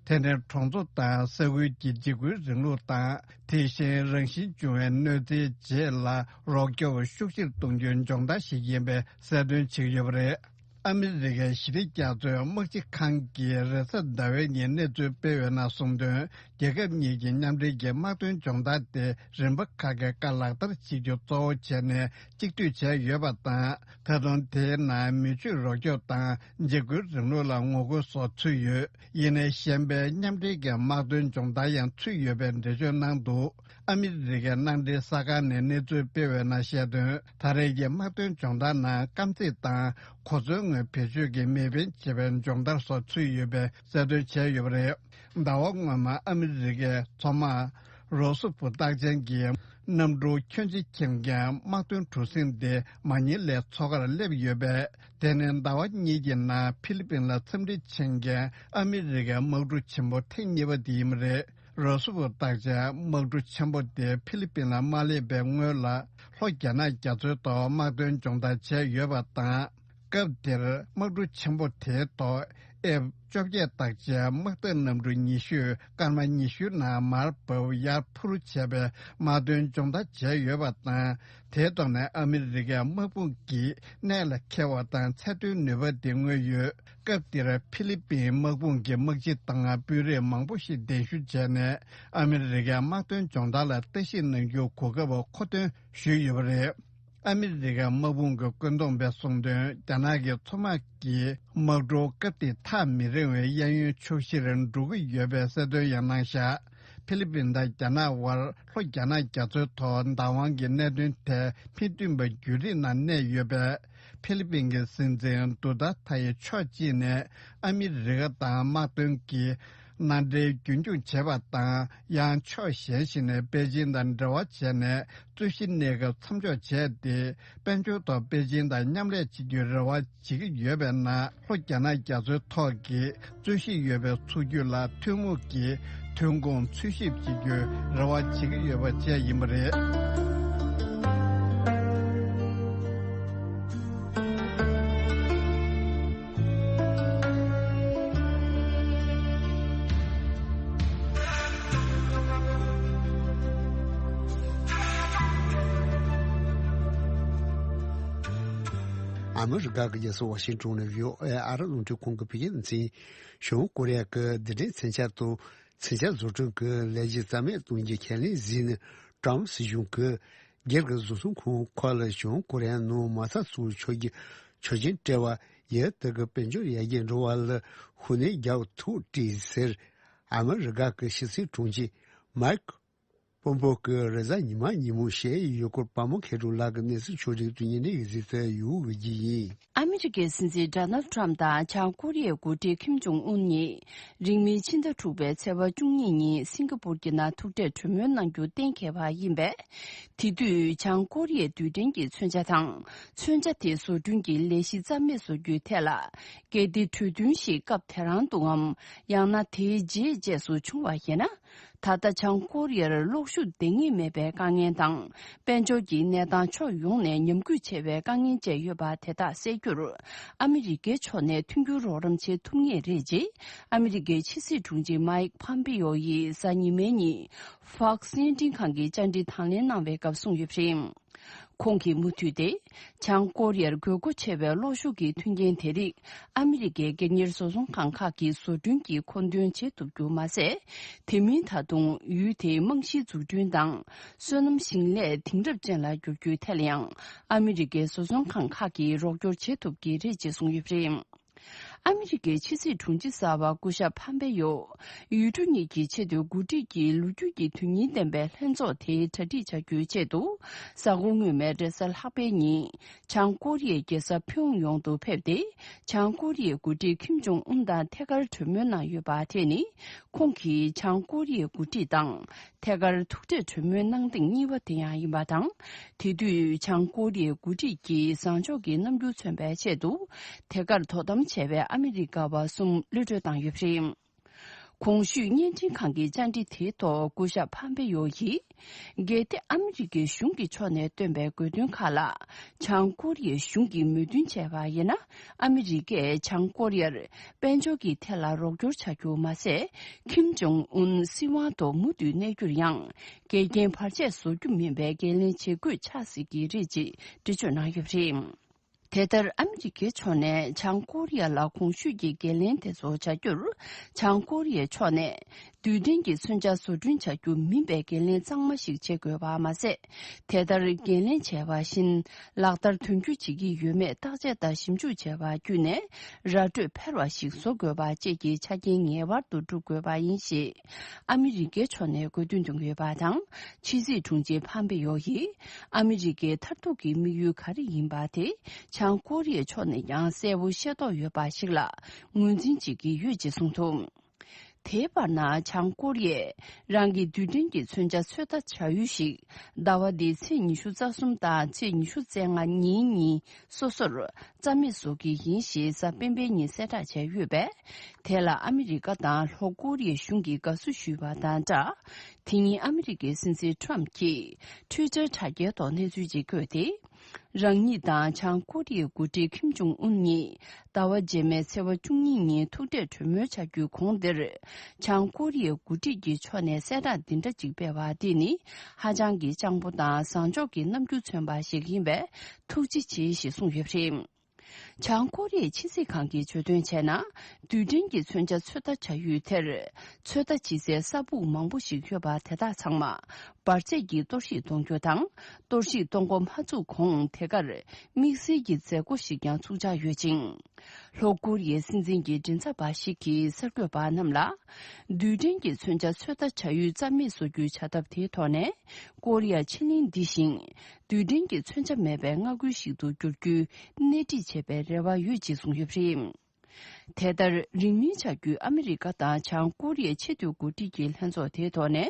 དེ་ནི་གྲོང་ཚོ་དང་ས་ཁུལ་གྱི་འཇིགས་སྐུལ་རིང་ལུགས་དང་། དེ་བཞིན་རང་བཞིན་འབྱུང་བའི་གནོད་འཚེའི་རྗེས་ལ་རོགས་སྐྱོབ་ཤུགས་ཆེར་གཏོང་རྒྱུའི་སྦྱོང་བརྡར་ཞིག་ཡིན་པའི་གསལ་སྟོན་བྱེད་ཀྱི་ཡོད་པ་རེད། ཨ་མི་རི་ཀའི་ཞི་བདེ་རྒྱ་མཚོའི་དམག་སྤྱི་ཁང་གིས་རེས་གཟའ་ཟླ་བའི་ཉིན་གནས་ཚུལ་སྤེལ་བའི་ནང་གསུངས་དོན། རྒྱལ་ཁབ་གཉིས་ཀྱི་མཉམ་འབྲེལ་གྱི་དམག་དོན་སྦྱོང་བརྡར་དེ་རིམ་པ་ཁག་གི་ཀ་ལག་བསྟར་བྱེད་རྒྱུ་གཙོ་བོ་བྱས་ནས་གཅིག་སྡུད་བྱས་ཡོད་པ་དང་། ད་དུང་དེའི་ནང་མི་ཆོས་རོགས་སྐྱོབ་དང་འཇིགས་སྐུལ་རིང་ལུགས་ལ་ངོ་རྒོལ་སོགས་ཚུད་ཡོད། ཡིན་ནའི་གཞན་པའི་མཉམ་འབྲེལ་གྱི་དམག་དོན་སྦྱོང་བརྡར་ཡང་ཚུད་ཡོད་པའི་འགྲེལ་བརྗོད་གནང་འདུག་ཨ་མི་རི་ཀའི་མནའ་འབྲེལ་གསར་ཁང་ནས་གནས་ཚུལ་སྤེལ་བའི་ནང་བཤད་དོན། ད་རེས་ཀྱི་དམག་དོན་སྦྱོང་བརྡར་ནང་དཀར་མཛེས་དང་གོ་མཚོན་ངོས་བེད་སྤྱོད་ཀྱིས་མེ་འཕེན་བྱེད་པའི་སྦྱོང་བརྡར་སོགས་ཚུད་ཡོད་པའི་གསལ་སྟོན་བྱས་ཡོད་པ་རེད། ཟླ་བ་སྔོན་མ་ཨ་མི་རི་ཀའི་མཚོ་དམག་རོ་སུབ་རྟགས་ཅན་གྱི་གནམ་གྲུ་ཁྱོན་ཆེ་ཁྱེར་མཁན་དམག་དོན་གྲུ་གཟིངས་དེ་མ་ཉིན་ལས་མཚོ་ཁར་སླེབས་ཡོད་པས། དེ་ནི་ཟླ་བ་གཉིས་ཀྱི་ནང་ཕི་ལི་པིན་ལ་འཚམས་འདྲི་ཕྱིན་མཁན་ཨ་མི་རི་ཀའི་དམག་གྲུ་ཆེན་པོ་ཐེངས་གཉིས་པ་དེ་ཡིན་པ་རེད། རོ་སུབ་རྟགས་ཅན་དམག་གྲུ་ཆེན་པོ་དེ་ཕི་ལི་པིན་ལ་མ་སླེབས་པའི་སྔོན་ལ་ལྷོ་རྒྱ་ནག་རྒྱ་མཚོའི་ཐོག་དམག་དོན་སྦྱོང་བརྡར་བྱས་ཡོད་པ་དང་། སྐབས་དེར་དམག་གྲུ་ཆེན་པོ་དེའི་ཐོག་ཨེབ་བཅོ་བརྒྱད་རྟགས་ཅན་དམག་རྟ་གནམ་གྲུ་ཉི་ཤུས་སྐར་མ་ཉི་ཤུའི་ནང་མར་བབས་ཡར་འཕུར་བྱས་པའི་དམག་དོན་སྦྱོང་བརྡར་བྱས་ཡོད་པ་དང་། དེའི་ཐོག་ནས་ཨ་མི་རི་ཀའི་དམག་དཔུང་གིས་གནད་ལ་འཁེལ་བ་དང་ཚད་མཐོའི་ནུས་པ་དེ་མངོན་ཡོད། སྐབས་དེར་ཕི་ལི་པིན་དམག་དཔུང་གི་དམག་སྤྱི་དང་དཔོན་རིགས་མང་པོ་ཞིག་གདན་ཞུ་བྱས་ནས་ཨ་མི་རི་ཀའི་དམག་དོན་སྦྱོང་བརྡར་ལ་ལྟ་ཞིབ་གནང་རྒྱུའི་གོ་སྐབས་མཁོ་འདོན་ཞུས་ཡོད་པ་རེད། ཨ་མི་རི་ཀའི་དམག་དཔུང་གི་བཀོད་འདོམས་པས་གསུངས་དོན། རྒྱ་ནག་གི་མཚོ་དམག་གི་དམག་གྲུ་སྐབས་དེ་ཐག་མི་རིང་བའི་གཡས་གཡོན་ཕྱོགས་བཞིར་འགྲོ་གི་ཡོད་པའི་གསལ་སྟོན་ཡང་གནང་བཞག་ཕི་ལི་པིན་དང་རྒྱ་ནག་དབར་ལྷོ་རྒྱ་ནག་རྒྱ་མཚོའི་ཐོག་བདག་དབང་གི་གནད་དོན་ཐད་མི་མཐུན་པ་བརྒྱུད་རིམ་ནང་གནས་ཡོད་པས། ཕི་ལི་པིན་གྱི་སྲིད་འཛིན་དུ་ཏཱ་ཐ་ཡིས་ཕྱོགས་གཅིག་ནས་ཨ་མི་རི་ཀ་དང་དམག་དོན་གྱི་མནའ་འབྲེལ་རྒྱུན་འཁྱོངས་བྱས་པ་དང་། ཡང་ཕྱོགས་གཞན་ཞིག་ནས་པེ་ཅིན་དང་འབྲེལ་བ་བྱས་ནས་རྩོད་གཞི་གནས་སྐབས་མཚམས་འཇོག་བྱས་ཏེ། དཔལ་འབྱོར་ཐོག་པེ་ཅིན་དང་མཉམ་ལས་བྱེད་རྒྱུའི་རེ་བ་བྱེད་ཀྱི་ཡོད་པའི་ནང་། ལྷོ་རྒྱ་ནག་རྒྱ་མཚོའི་ཐོག་གི་རྩོད་གཞི་ཡོད་པའི་ཚོགས་རྒྱུད་ལ་ཐུན་མོང་གི་ཐོན་ཁུངས་འཚོལ་ཞིབ་བྱེད་རྒྱུའི་རེ་བ་བྱེད་ཀྱི་ཡོད་པ་བཅས་ཡིན་པ་རེད། ཨ་མི་རི་ཀ་གི་རྒྱལ་ས་ཝ་ཤིང་ཏོན་ནས་བྷི་ཨོ་ཨེ་ཨ་རི་རླུང་འཕྲིན་ཁང་གི་བོད་སྐད་སྡེ་ཚན། བྱང་ཀོ་རི་ཡ་གི་རྡུལ་ཕྲན་མཚོན་ཆ་དང་མཚོན་ཆ་བཟོ་སྐྲུན་གྱི་ལས་གཞི་རྩ་མེད་གཏོང་རྒྱུའི་ཁས་ལེན་གཟིགས་ནས། ཀྲམ་སྲིད་གཞུང་གིས་སྒེར་གྱི་བཟོ་ཚོང་ཁང་ཁག་ལ་བྱང་ཀོ་རི་ཡ་ནང་མ་རྩ་བཙུགས་ཆོག་རྒྱུའི་ཆོག་མཆན་སྤྲད་པ་ཡིས་དེ་གའི་དཔལ་འབྱོར་ཡར་རྒྱས་འགྲོ་བ་ལ་ཤུགས་སྣོན་རྒྱག་ཐུབ་བྲིས་ཟེར། ཨ་མི་རི་ཀ་གི་ཕྱི་སྲིད་དྲུང་ཆེ་མའེ་ཁི་པོམ་པེའོ་གིས་རེས་གཟའ་ཉི་མ་ཉིན་མོ་བཤད་ཡོད་སྐོར་པདྨ་མཁས་གྲུབ་ལགས་ཀྱི་གནས་ཚུལ་ཕྱོགས་སྒྲིག་ཏུ་ཉན་ནས་གཟིགས་ཚུལ་ཡོད་འོང་གི་ཡིན། ཨ་མི་རི་ཀའི་སྲིད་འཛིན་ཌོ་ནལ་ཊམ་དང་བྱང་ཀོ་རི་ཡའི་འགོ་ཁྲིད་ཁིམ་ཇོང་ཨུན་གཉིས་རིང་མིན་ཕྱི་ཟླ་དྲུག་པའི་ཚེས་པ་བཅུ་གཉིས་ཉིན་སིང་ག་པུར་གྱི་ནང་ཐུག་འཕྲད་གྲོས་མོལ་གནང་རྒྱུ་གཏན་འཁེལ་བ་ཡིན་པས། དེ་དུས་བྱང་ཀོ་རི་ཡའི་རྡུལ་ཕྲན་གྱི་མཚོན་ཆ་དང་མཚོན་ཆ་དེ་བཟོ་སྐྲུན་གྱི་ལས་གཞི་རྩ་མེད་བཟོ་རྒྱུའི་ཐད་ལ་གལ་ཏེ་གྲོས་མཐུན་ཞིག་སྐབས་དེ་རང་དུའམ་ཡང་ན་དེའི་རྗེས་རྗེས་སུ་བྱུང་བ་ཡིན་ན། ད་ལྟ་བྱང་ཀོ་རི་ཡར་གློག་ཤུགས་འདང་ངེས་མེད་པའི་དཀའ་ངལ་དང་། དཔལ་འབྱོར་གྱི་གནས་སྟངས་ཕྱོགས་ཡོངས་ནས་ཉམས་རྒུད་ཆེ་བའི་དཀའ་ངལ་བཅས་ཡོད་པ་དེ་དག་སེལ་རྒྱུར་ཨ་མི་རི་ཀའི་ཕྱོགས་ནས་མཐུན་འགྱུར་རོགས་རམ་བྱེད་ཐུབ་ངེས་རེད་ཅེས་ཨ་མི་རི་ཀའི་ཕྱི་སྲིད་དྲུང་ཆེ་མའེ་ཁི་པོམ་པེའོ་ཡིས་གཟའ་ཉི་མའི་ཉིན་ཧྥོག་སི་བརྙན་འཕྲིན་ཁང་གི་བཅར་འདྲི་དང་ལེན་གནང་བའི་སྐབས་གསུངས་ཡོད་པ་རེད། ཁོང་གིས་མུ་མཐུད་དེ། བྱང་ཀོ་རི་ཡར་དགོས་མཁོ་ཆེ་བའི་གློག་ཤུགས་ཀྱི་མཐུན་རྐྱེན་དེ་རིགས་ཨ་མི་རི་ཀའི་སྒེར་གཉེར་བཟོ་ཚོང་ཁང་ཁག་གིས་བཟོ་སྐྲུན་གྱིས་མཁོ་འདོན་བྱེད་ཐུབ་རྒྱུ་མ་ཟད། དེ་མིན་ད་དུང་ཡུལ་དེའི་རྨང་གཞིའི་འཛུགས་སྐྲུན་དང་། སོ་ནམ་ཞིང་ལས་དེང་རབས་ཅན་ལ་བསྒྱུར་རྒྱུའི་ཐད་ལ་ཡང་ཨ་མི་རི་ཀའི་བཟོ་ཚོང་ཁང་ཁག་གིས་རོགས་སྐྱོར་བྱེད་ཐུབ་ཀྱི་རེད་ཅེས་གསུངས་ཡོད་པ་རེད། ཨ་མི་རི་ཀའི་ཕྱི་སྲིད་དྲུང་ཆེ་གསར་པ་སྐུ་ཞབས་ཕམ་པེ་ཡོ། ཡུལ་གྲུ་གཉིས་ཀྱི་ཆེས་མཐོའི་འགོ་ཁྲིད་ཀྱི་ལོ་རྒྱུས་ཀྱི་དོན་སྙིང་ལྡན་པའི་ལྷན་ཚོགས་དེའི་གྲ་སྒྲིག་བྱ་རྒྱུའི་ཆེད་དུ། གཟའ་འཁོར་སྔོན་མའི་རེས་གཟའ་ལྷག་པའི་ཉིན། བྱང་ཀོ་རི་ཡའི་རྒྱལ་ས་ཕིའུ་ཡོང་དུ་ཕེབས་ཏེ། བྱང་ཀོ་རི་ཡའི་འགོ་ཁྲིད་ཁིམ་ཇོང་ཨུན་དང་ཐད་ཀར་གྲོས་མོལ་གནང་ཡོད་པ། དེ་ནི། ཁོང་གིས་བྱང་ཀོ་རི་ཡའི་འགོ་ཁྲིད་དང་། ཐད་ཀར་ཐུག་འཕྲད་གྲོས་མོལ་གནང་ཐེངས་གཉིས་པ་དེ་ཡང་ཡིན་པ་དང་། དེ་དུས་བྱང་ཀོ་རི་ཡའི་འགོ་ཁྲིད་ཀྱིས་བཟང་ཕྱོགས་ཀྱི་རྣམ་འགྱུར་མཚོན་པའི་ཆེད་དུ། ཐད་ཀར་དོ་དམ་བྱས་པའི་ཨ་མི་རི་ཀ་བ་གསུམ་གློད་གྲོལ་བཏང་ཡོད་པ་རེད། གོང་ཞུས་བརྙན་འཕྲིན་ཁང་གི་བཅར་འདྲི་དེའི་ཐོག་སྐུ་ཞབས་ཕམ་པེ་ཡོ་ཡིས། གལ་ཏེ་ཨ་མི་རི་ཀའི་གཞུང་གི་ཕྱོགས་ནས་བཏོན་པའི་དགོས་འདུན་ཁག་ལ། བྱང་ཀོ་རི་ཡའི་གཞུང་གིས་མོས་མཐུན་བྱས་པ་ཡིན་ན། ཨ་མི་རི་ཀས་བྱང་ཀོ་རི་ཡར་དཔལ་འབྱོར་གྱི་ཐད་ལ་རོགས་སྐྱོར་བྱ་རྒྱུ་མ་ཟད། ཁིམ་ཇོང་ཨུན་སྲིད་དབང་ཐོག་མུ་མཐུད་གནས་རྒྱུར་ཡང་། འགལ་རྐྱེན་བར་ཆད་བཟོ་རྒྱུ་མིན་པའི་འགན་ལེན་བྱེད་དགོས་ཆགས་སྲིད་ཀྱི་རེད་ཅེས་འགྲེལ་བརྗོད་གནང་ཡོད་པ་རེད། དེ་ལྟར་ཨ་མི་རི་ཀའི་ཕྱོགས་ནས་བྱང་ཀོ་རི་ཡ་ལ་གོང་ཞུས་ཀྱི་འགན་ལེན་དེ་ཚོ་བྱ་རྒྱུར། བྱང་ཀོ་རི་ཡའི་ཕྱོགས་ནས། རྡུལ་ཕྲན་གྱི་མཚོན་ཆ་བཟོ་སྐྲུན་བྱ་རྒྱུ་མིན་པའི་འགན་ལེན་གཙང་མ་ཞིག་བྱེད་དགོས་པ་མ་ཟད། དེ་ལྟར་འགན་ལེན་བྱས་པ་བཞིན་ལག་བསྟར་དོན་འཁྱོལ་བྱེད་ཀྱི་ཡོད་མེད་བརྟག་དཔྱད་དང་ཞིབ་འཇུག་བྱས་པ་བརྒྱུད་ནས། ར་སྤྲོད་འཕེར་བ་ཞིག་བཟོ་དགོས་པ་བཅས་ཀྱི་ཆ་རྐྱེན་ངེས་པར་དུ་བསྒྲུབ་དགོས་པ་ཡིན་ཞེས། ཨ་མི་རི་ཀའི་ཕྱོགས་ནས་དགོས་འདུན་བཏོན་ཡོད་པ་དང་། ཕྱི་སྲིད་དྲུང་ཆེ་ཕམ་པེ་ཡོ་ཡིས། ཨ་མི་རི་ཀའི་མཐར་ཐུག་གི་དམིགས་ཡུལ་ག་རེ་ཡིན་པ་དེ། བྱང་ཀོ་རི་ཡའི་ཕྱོགས་ནས་ཀྱང་གསལ་པོ་ཤེས་རྟོགས་ཡོད་པ་ཞིག་ལ་ངོས་འཛིན་བྱེད་ཀྱི་ཡོད་ཅེས་གསུངས་འདུག་དེའི་བར་ན། བྱང་ཀོ་རི་ཡས་རང་གི་རྡུལ་ཕྲན་གྱི་མཚོན་ཆ་ཚོད་ལྟ་བྱ་ཡུལ་ཞིག་ཟླ་བ་འདིའི་ཚེས་ཉི་ཤུ་རྩ་གསུམ་དང་ཚེས་ཉི་ཤུ་རྩ་ལྔ་ཉིན་གཉིས་སོ་སོར་རྩ་མེད་བཟོ་གི་ཡིན་ཞེས་གཟའ་སྤེན་པའི་ཉིན་གསལ་བསྒྲགས་བྱས་ཡོད་པས། དེ་ལ་ཨ་མི་རི་ཀ་དང་ལྷོ་ཀོ་རི་ཡའི་གཞུང་གིས་དགའ་བསུ་ཞུས་པ་དང་སྦྲགས། དེ་ཉིན་ཨ་མི་རི་ཀའི་སྲིད་འཛིན་ཁྲོམ་གྱིས་Twitter་དྲ་རྒྱའི་ཐོག་གནས་ཚུལ་ཅིག་བཀོད་དེ། རང་ཉིད་དང་བྱང་ཀོ་རི་ཡའི་འགོ་ཁྲིད་ཁིམ་ཇོང་ཨུན་གཉིས་ཟླ་བ་རྗེས་མའི་ཚེས་པ་བཅུ་གཉིས་ཉིན་ཐུག་འཕྲད་གྲོས་མོལ་བྱ་རྒྱུའི་གོང་འདིར། བྱང་ཀོ་རི་ཡའི་འགོ་ཁྲིད་ཀྱི་ཕྱོགས་ནས་གསལ་བསྒྲགས་འདི་འདྲ་ཅིག་སྤེལ་བ་འདི་ནི་ཧ་ཅང་གི་སྤྱང་པོ་དང་བཟང་ཕྱོགས་ཀྱི་རྣམ་འགྱུར་མཚོན་པ་ཞིག་ཡིན་པས་ཐུགས་རྗེ་ཆེ་ཞེས་གསུངས་ཡོད་པ་རེད། བྱང་ཀོ་རི་ཡའི་ཕྱི་སྲིད་ཁང་གིས་བརྗོད་དོན་བྱས་ན། རྡུལ་ཕྲན་གྱི་མཚོན་ཆ་ཚོད་ལྟ་བྱ་ཡུལ་དེར། ཚོད་ལྟ་བྱེད་སའི་ས་སྦུག་མང་པོ་ཞིག་ཡོད་པ་དེ་དག་ཚང་མ། འབར་རྫས་ཀྱིས་གཏོར་བཤིག་གཏོང་རྒྱུ་དང་། གཏོར་བཤིག་གཏོང་འགོ་མ་ཚུགས་གོང་དེ་གར། དམིགས་བསལ་གྱི་མཛད་སྒོ་ཞིག་ཀྱང་ཚུགས་འཆར་ཡོད་ཅིང་། ལྷོ་ཀོ་རི་ཡའི་སྲིད་འཛིན་གྱི་མགྲིན་ཚབ་པ་ཞིག་གིས་གསར་འགོད་པ་རྣམས་ལ། རྡུལ་ཕྲན་གྱི་མཚོན་ཆ་ཚོད་ལྟ་བྱ་ཡུལ་རྩ་མེད་བཟོ་རྒྱུའི་བྱ་ཐབས་དེའི་ཐོག་ནས། ཀོ་རི་ཡ་ཕྱེད་གླིང་འདི་བཞིན། རྡུལ་ཕྲན་གྱི་མཚོན་ཆ་མེད་པའི་མངའ་ཁུལ་ཞིག་ཏུ་འགྱུར་རྒྱུའི་སྣེ་ཁྲིད་བྱེད་པའི་རེ་བ་ཡོད་ཅེས་གསུངས་ཡོད་པ་རེད། དེ་ལྟར་རིང་མིན་ཆགས་རྒྱུའི་ཨ་མི་རི་ཀ་དང་བྱང་ཀོ་རི་ཡའི་ཆེས་མཐོའི་འགོ་ཁྲིད་ཀྱི་ལྷན་ཚོགས་དེའི་ཐོག་ནས།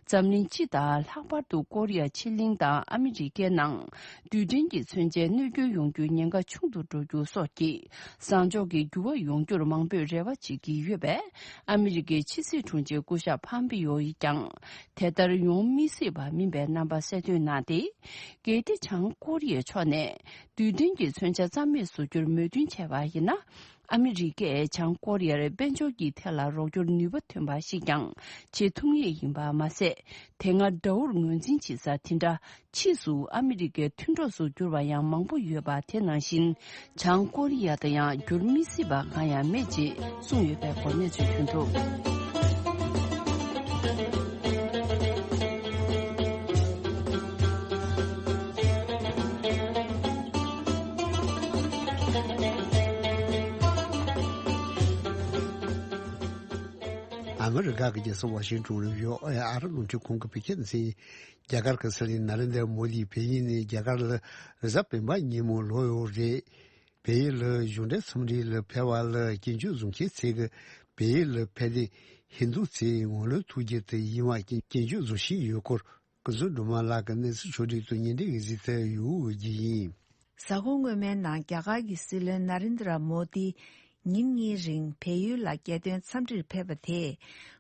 འཛམ་གླིང་སྤྱི་དང་ལྷག་པར་དུ་ཀོ་རི་ཡ་ཕྱེད་གླིང་དང་ཨ་མི་རི་ཀའི་ནང་། རྡུལ་ཕྲན་གྱི་མཚོན་ཆའི་གནོད་སྐྱོན་ཡོང་རྒྱུའི་ཉེན་ཁ་ཆུང་དུ་འགྲོ་རྒྱུ་སོགས་ཀྱི་བཟང་ཕྱོགས་ཀྱི་འགྱུར་བ་ཡོང་རྒྱུར་མང་པོས་རེ་བ་བྱེད་ཀྱི་ཡོད་པས། ཨ་མི་རི་ཀའི་ཕྱི་སྲིད་དྲུང་ཆེ་སྐུ་ཞབས་ཕམ་པེ་ཡོ་ཡིས་ཀྱང་། དེ་ལྟར་ཡོང་མི་སྲིད་པ་མིན་པའི་རྣམ་པ་གསལ་སྟོན་གནང་སྟེ། གལ་ཏེ་བྱང་ཀོ་རི་ཡའི་ཕྱོགས་ནས་རྡུལ་ཕྲན་གྱི་མཚོན་ཆ་རྩ་མེད་བཟོ་རྒྱུར་མོས་མཐུན་བྱས་པ་ཡིན་ན། ཨ་མི་རི་ཀས་བྱང་ཀོ་རི་ཡར་དཔལ་འབྱོར་གྱི་ཐད་ལ་རོགས་སྐྱོར་ནུས་པ་ཐོན་པ་ཞིག་ཀྱང་བྱེད་ཐུབ་ངེས་ཡིན་པ་མ་ཟད། དེ་སྔ་དགྲ་བོར་ངོས་འཛིན་བྱེད་ས་དེ་འདྲ། ཕྱིས་སུ་ཨ་མི་རི་ཀའི་མཐུན་གྲོགས་སུ་གྱུར་བ་ཡང་མང་པོ་ཡོད་པ་དེ་ནང་བཞིན། བྱང་ཀོ་རི་ཡ་དང་ཡང་འགྱུར་མི་སྲིད་པ་གང་ཡང་མེད་ཅེས་གསུངས་ཡོད་པའི་སྐོར་གནས་ཚུལ་ཐོན་འདུག་ཨ་མི་རི་ཀ་གི་རྒྱལ་ས་ཝ་ཤིང་ཊོན་ལ་ཡོད་ཨ་ཨ་རི་རླུང་འཕྲིན་ཁང་གི་བོད་སྐད་སྡེ་ཚན། རྒྱ་གར་གྱི་སྲིད་བློན་ནཱ་རེན་དྲ་མོ་དི་བལ་ཡུལ་ནས་རྒྱ་གར་ལ་རེས་གཟའ་སྤེན་པ་ཉིན་མོ་ལོག་ཡོད་རེད། བལ་ཡུལ་ལ་གཞུང་འབྲེལ་འཚམས་འདྲི་ལ་ཕེབས་པ་ལ་སྐྱོན་བརྗོད་བཟོ་མཁན་ཚོས་ཀྱིས་བལ་ཡུལ་ལ་ཕེབས་ཏེ་ཧིན་རྡུ་ཚོའི་ངོ་ལོག་ཐུགས་རྗེ་དེ་ཡིན་པ་སྐྱོན་བརྗོད་བཟོ་བཞིན་ཡོད་སྐོར་སྐུ་ཚབ་སྒྲོལ་མ་ལགས་ཀྱིས་གནས་ཚུལ་ཕྱོགས་བསྒྲིགས་དང་བརྙན་འཕྲིན་གྱི་གཟིགས་ཚུལ་ཡོད་ཀྱི་ཡིན། གཟའ་འཁོར་སྔོན་མའི་ནང་རྒྱ་གར་གྱི་སྲིད་བློན་ནཱ་རེན་དྲ་མོ་དི་ཉིན་གཉིས་རིང་བལ་ཡུལ་ལ་རྒྱལ་དོན་འཚམས་འདྲིར་ཕེབས་པ་དེས་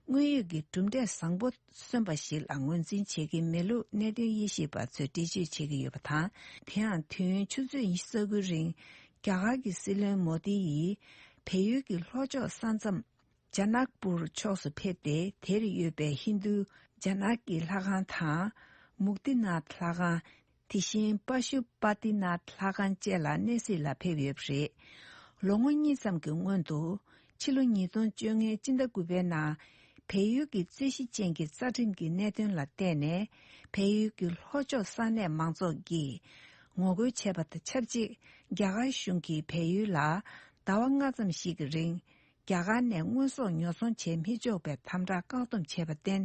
དངོས་ཡོད་ཀྱི་གྲུབ་འབྲས་བཟང་པོ་སོན་པ་ཞིག་ལ་ངོས་འཛིན་བྱེད་ཀྱི་མེད་ལུགས་གནད་དོན་དབྱེ་ཞིབ་པ་ཚོས་འགྲེལ་བརྗོད་བྱེད་ཀྱི་ཡོད་པ་དང་། དེ་ཡང་དུས་ཡུན་ཆུ་ཚོད་ཉི་ཤུ་རྩ་དགུའི་རིང་རྒྱ་གར་གྱི་སྲིད་བློན་མོ་དི་ཡིས་བལ་ཡུལ་གྱི་ལྷོ་ཕྱོགས་ས་མཚམས་ཇ་ནག་པུར་ཕྱོགས་སུ་ཕེབས་ཏེ། དེར་ཡོད་པའི་ཧིན་རྡུ་ཇ་ནག་གི་ལྷ་ཁང་དང་། མུག་ཏི་ནཱཐ་ལྷ་ཁང་། དེ་བཞིན་པ་ཤུ་པ་ཏི་ནཱཐ་ལྷ་ཁང་བཅས་ལ་གནས་གཟིགས་ལ་ཕེབས་ཡོད་པ་རེད། ལོ་ངོ་གཉིས་ཙམ་གྱི་སྔོན་དུ་ཕྱི་ལོ་ཉིས་སྟོང་བཅོ་ལྔའི་སྤྱི་ཟླ་དགུ་པའི་ནང་བལ་ཡུལ་གྱི་རྩོད་གཞི་ཅན་གྱི་རྩ་ཁྲིམས་ཀྱི་གནད་དོན་ལ་བརྟེན་ནས་བལ་ཡུལ་གྱི་ལྷོ་ཕྱོགས་ས་གནས་མང་ཚོགས་ཀྱིས་ངོ་རྒོལ་བྱས་པ་དང་ཆབས་ཅིག་རྒྱ་གར་གཞུང་གིས་བལ་ཡུལ་ལ་ཟླ་བ་ལྔ་ཙམ་ཞིག་གི་རིང་རྒྱ་གར་ནས་དངོས་ཟོག་ཉོ་ཚོང་བྱེད་མི་ཆོག་པའི་དམ་དྲག་བཀག་སྡོམ་བྱས་པར་བརྟེན།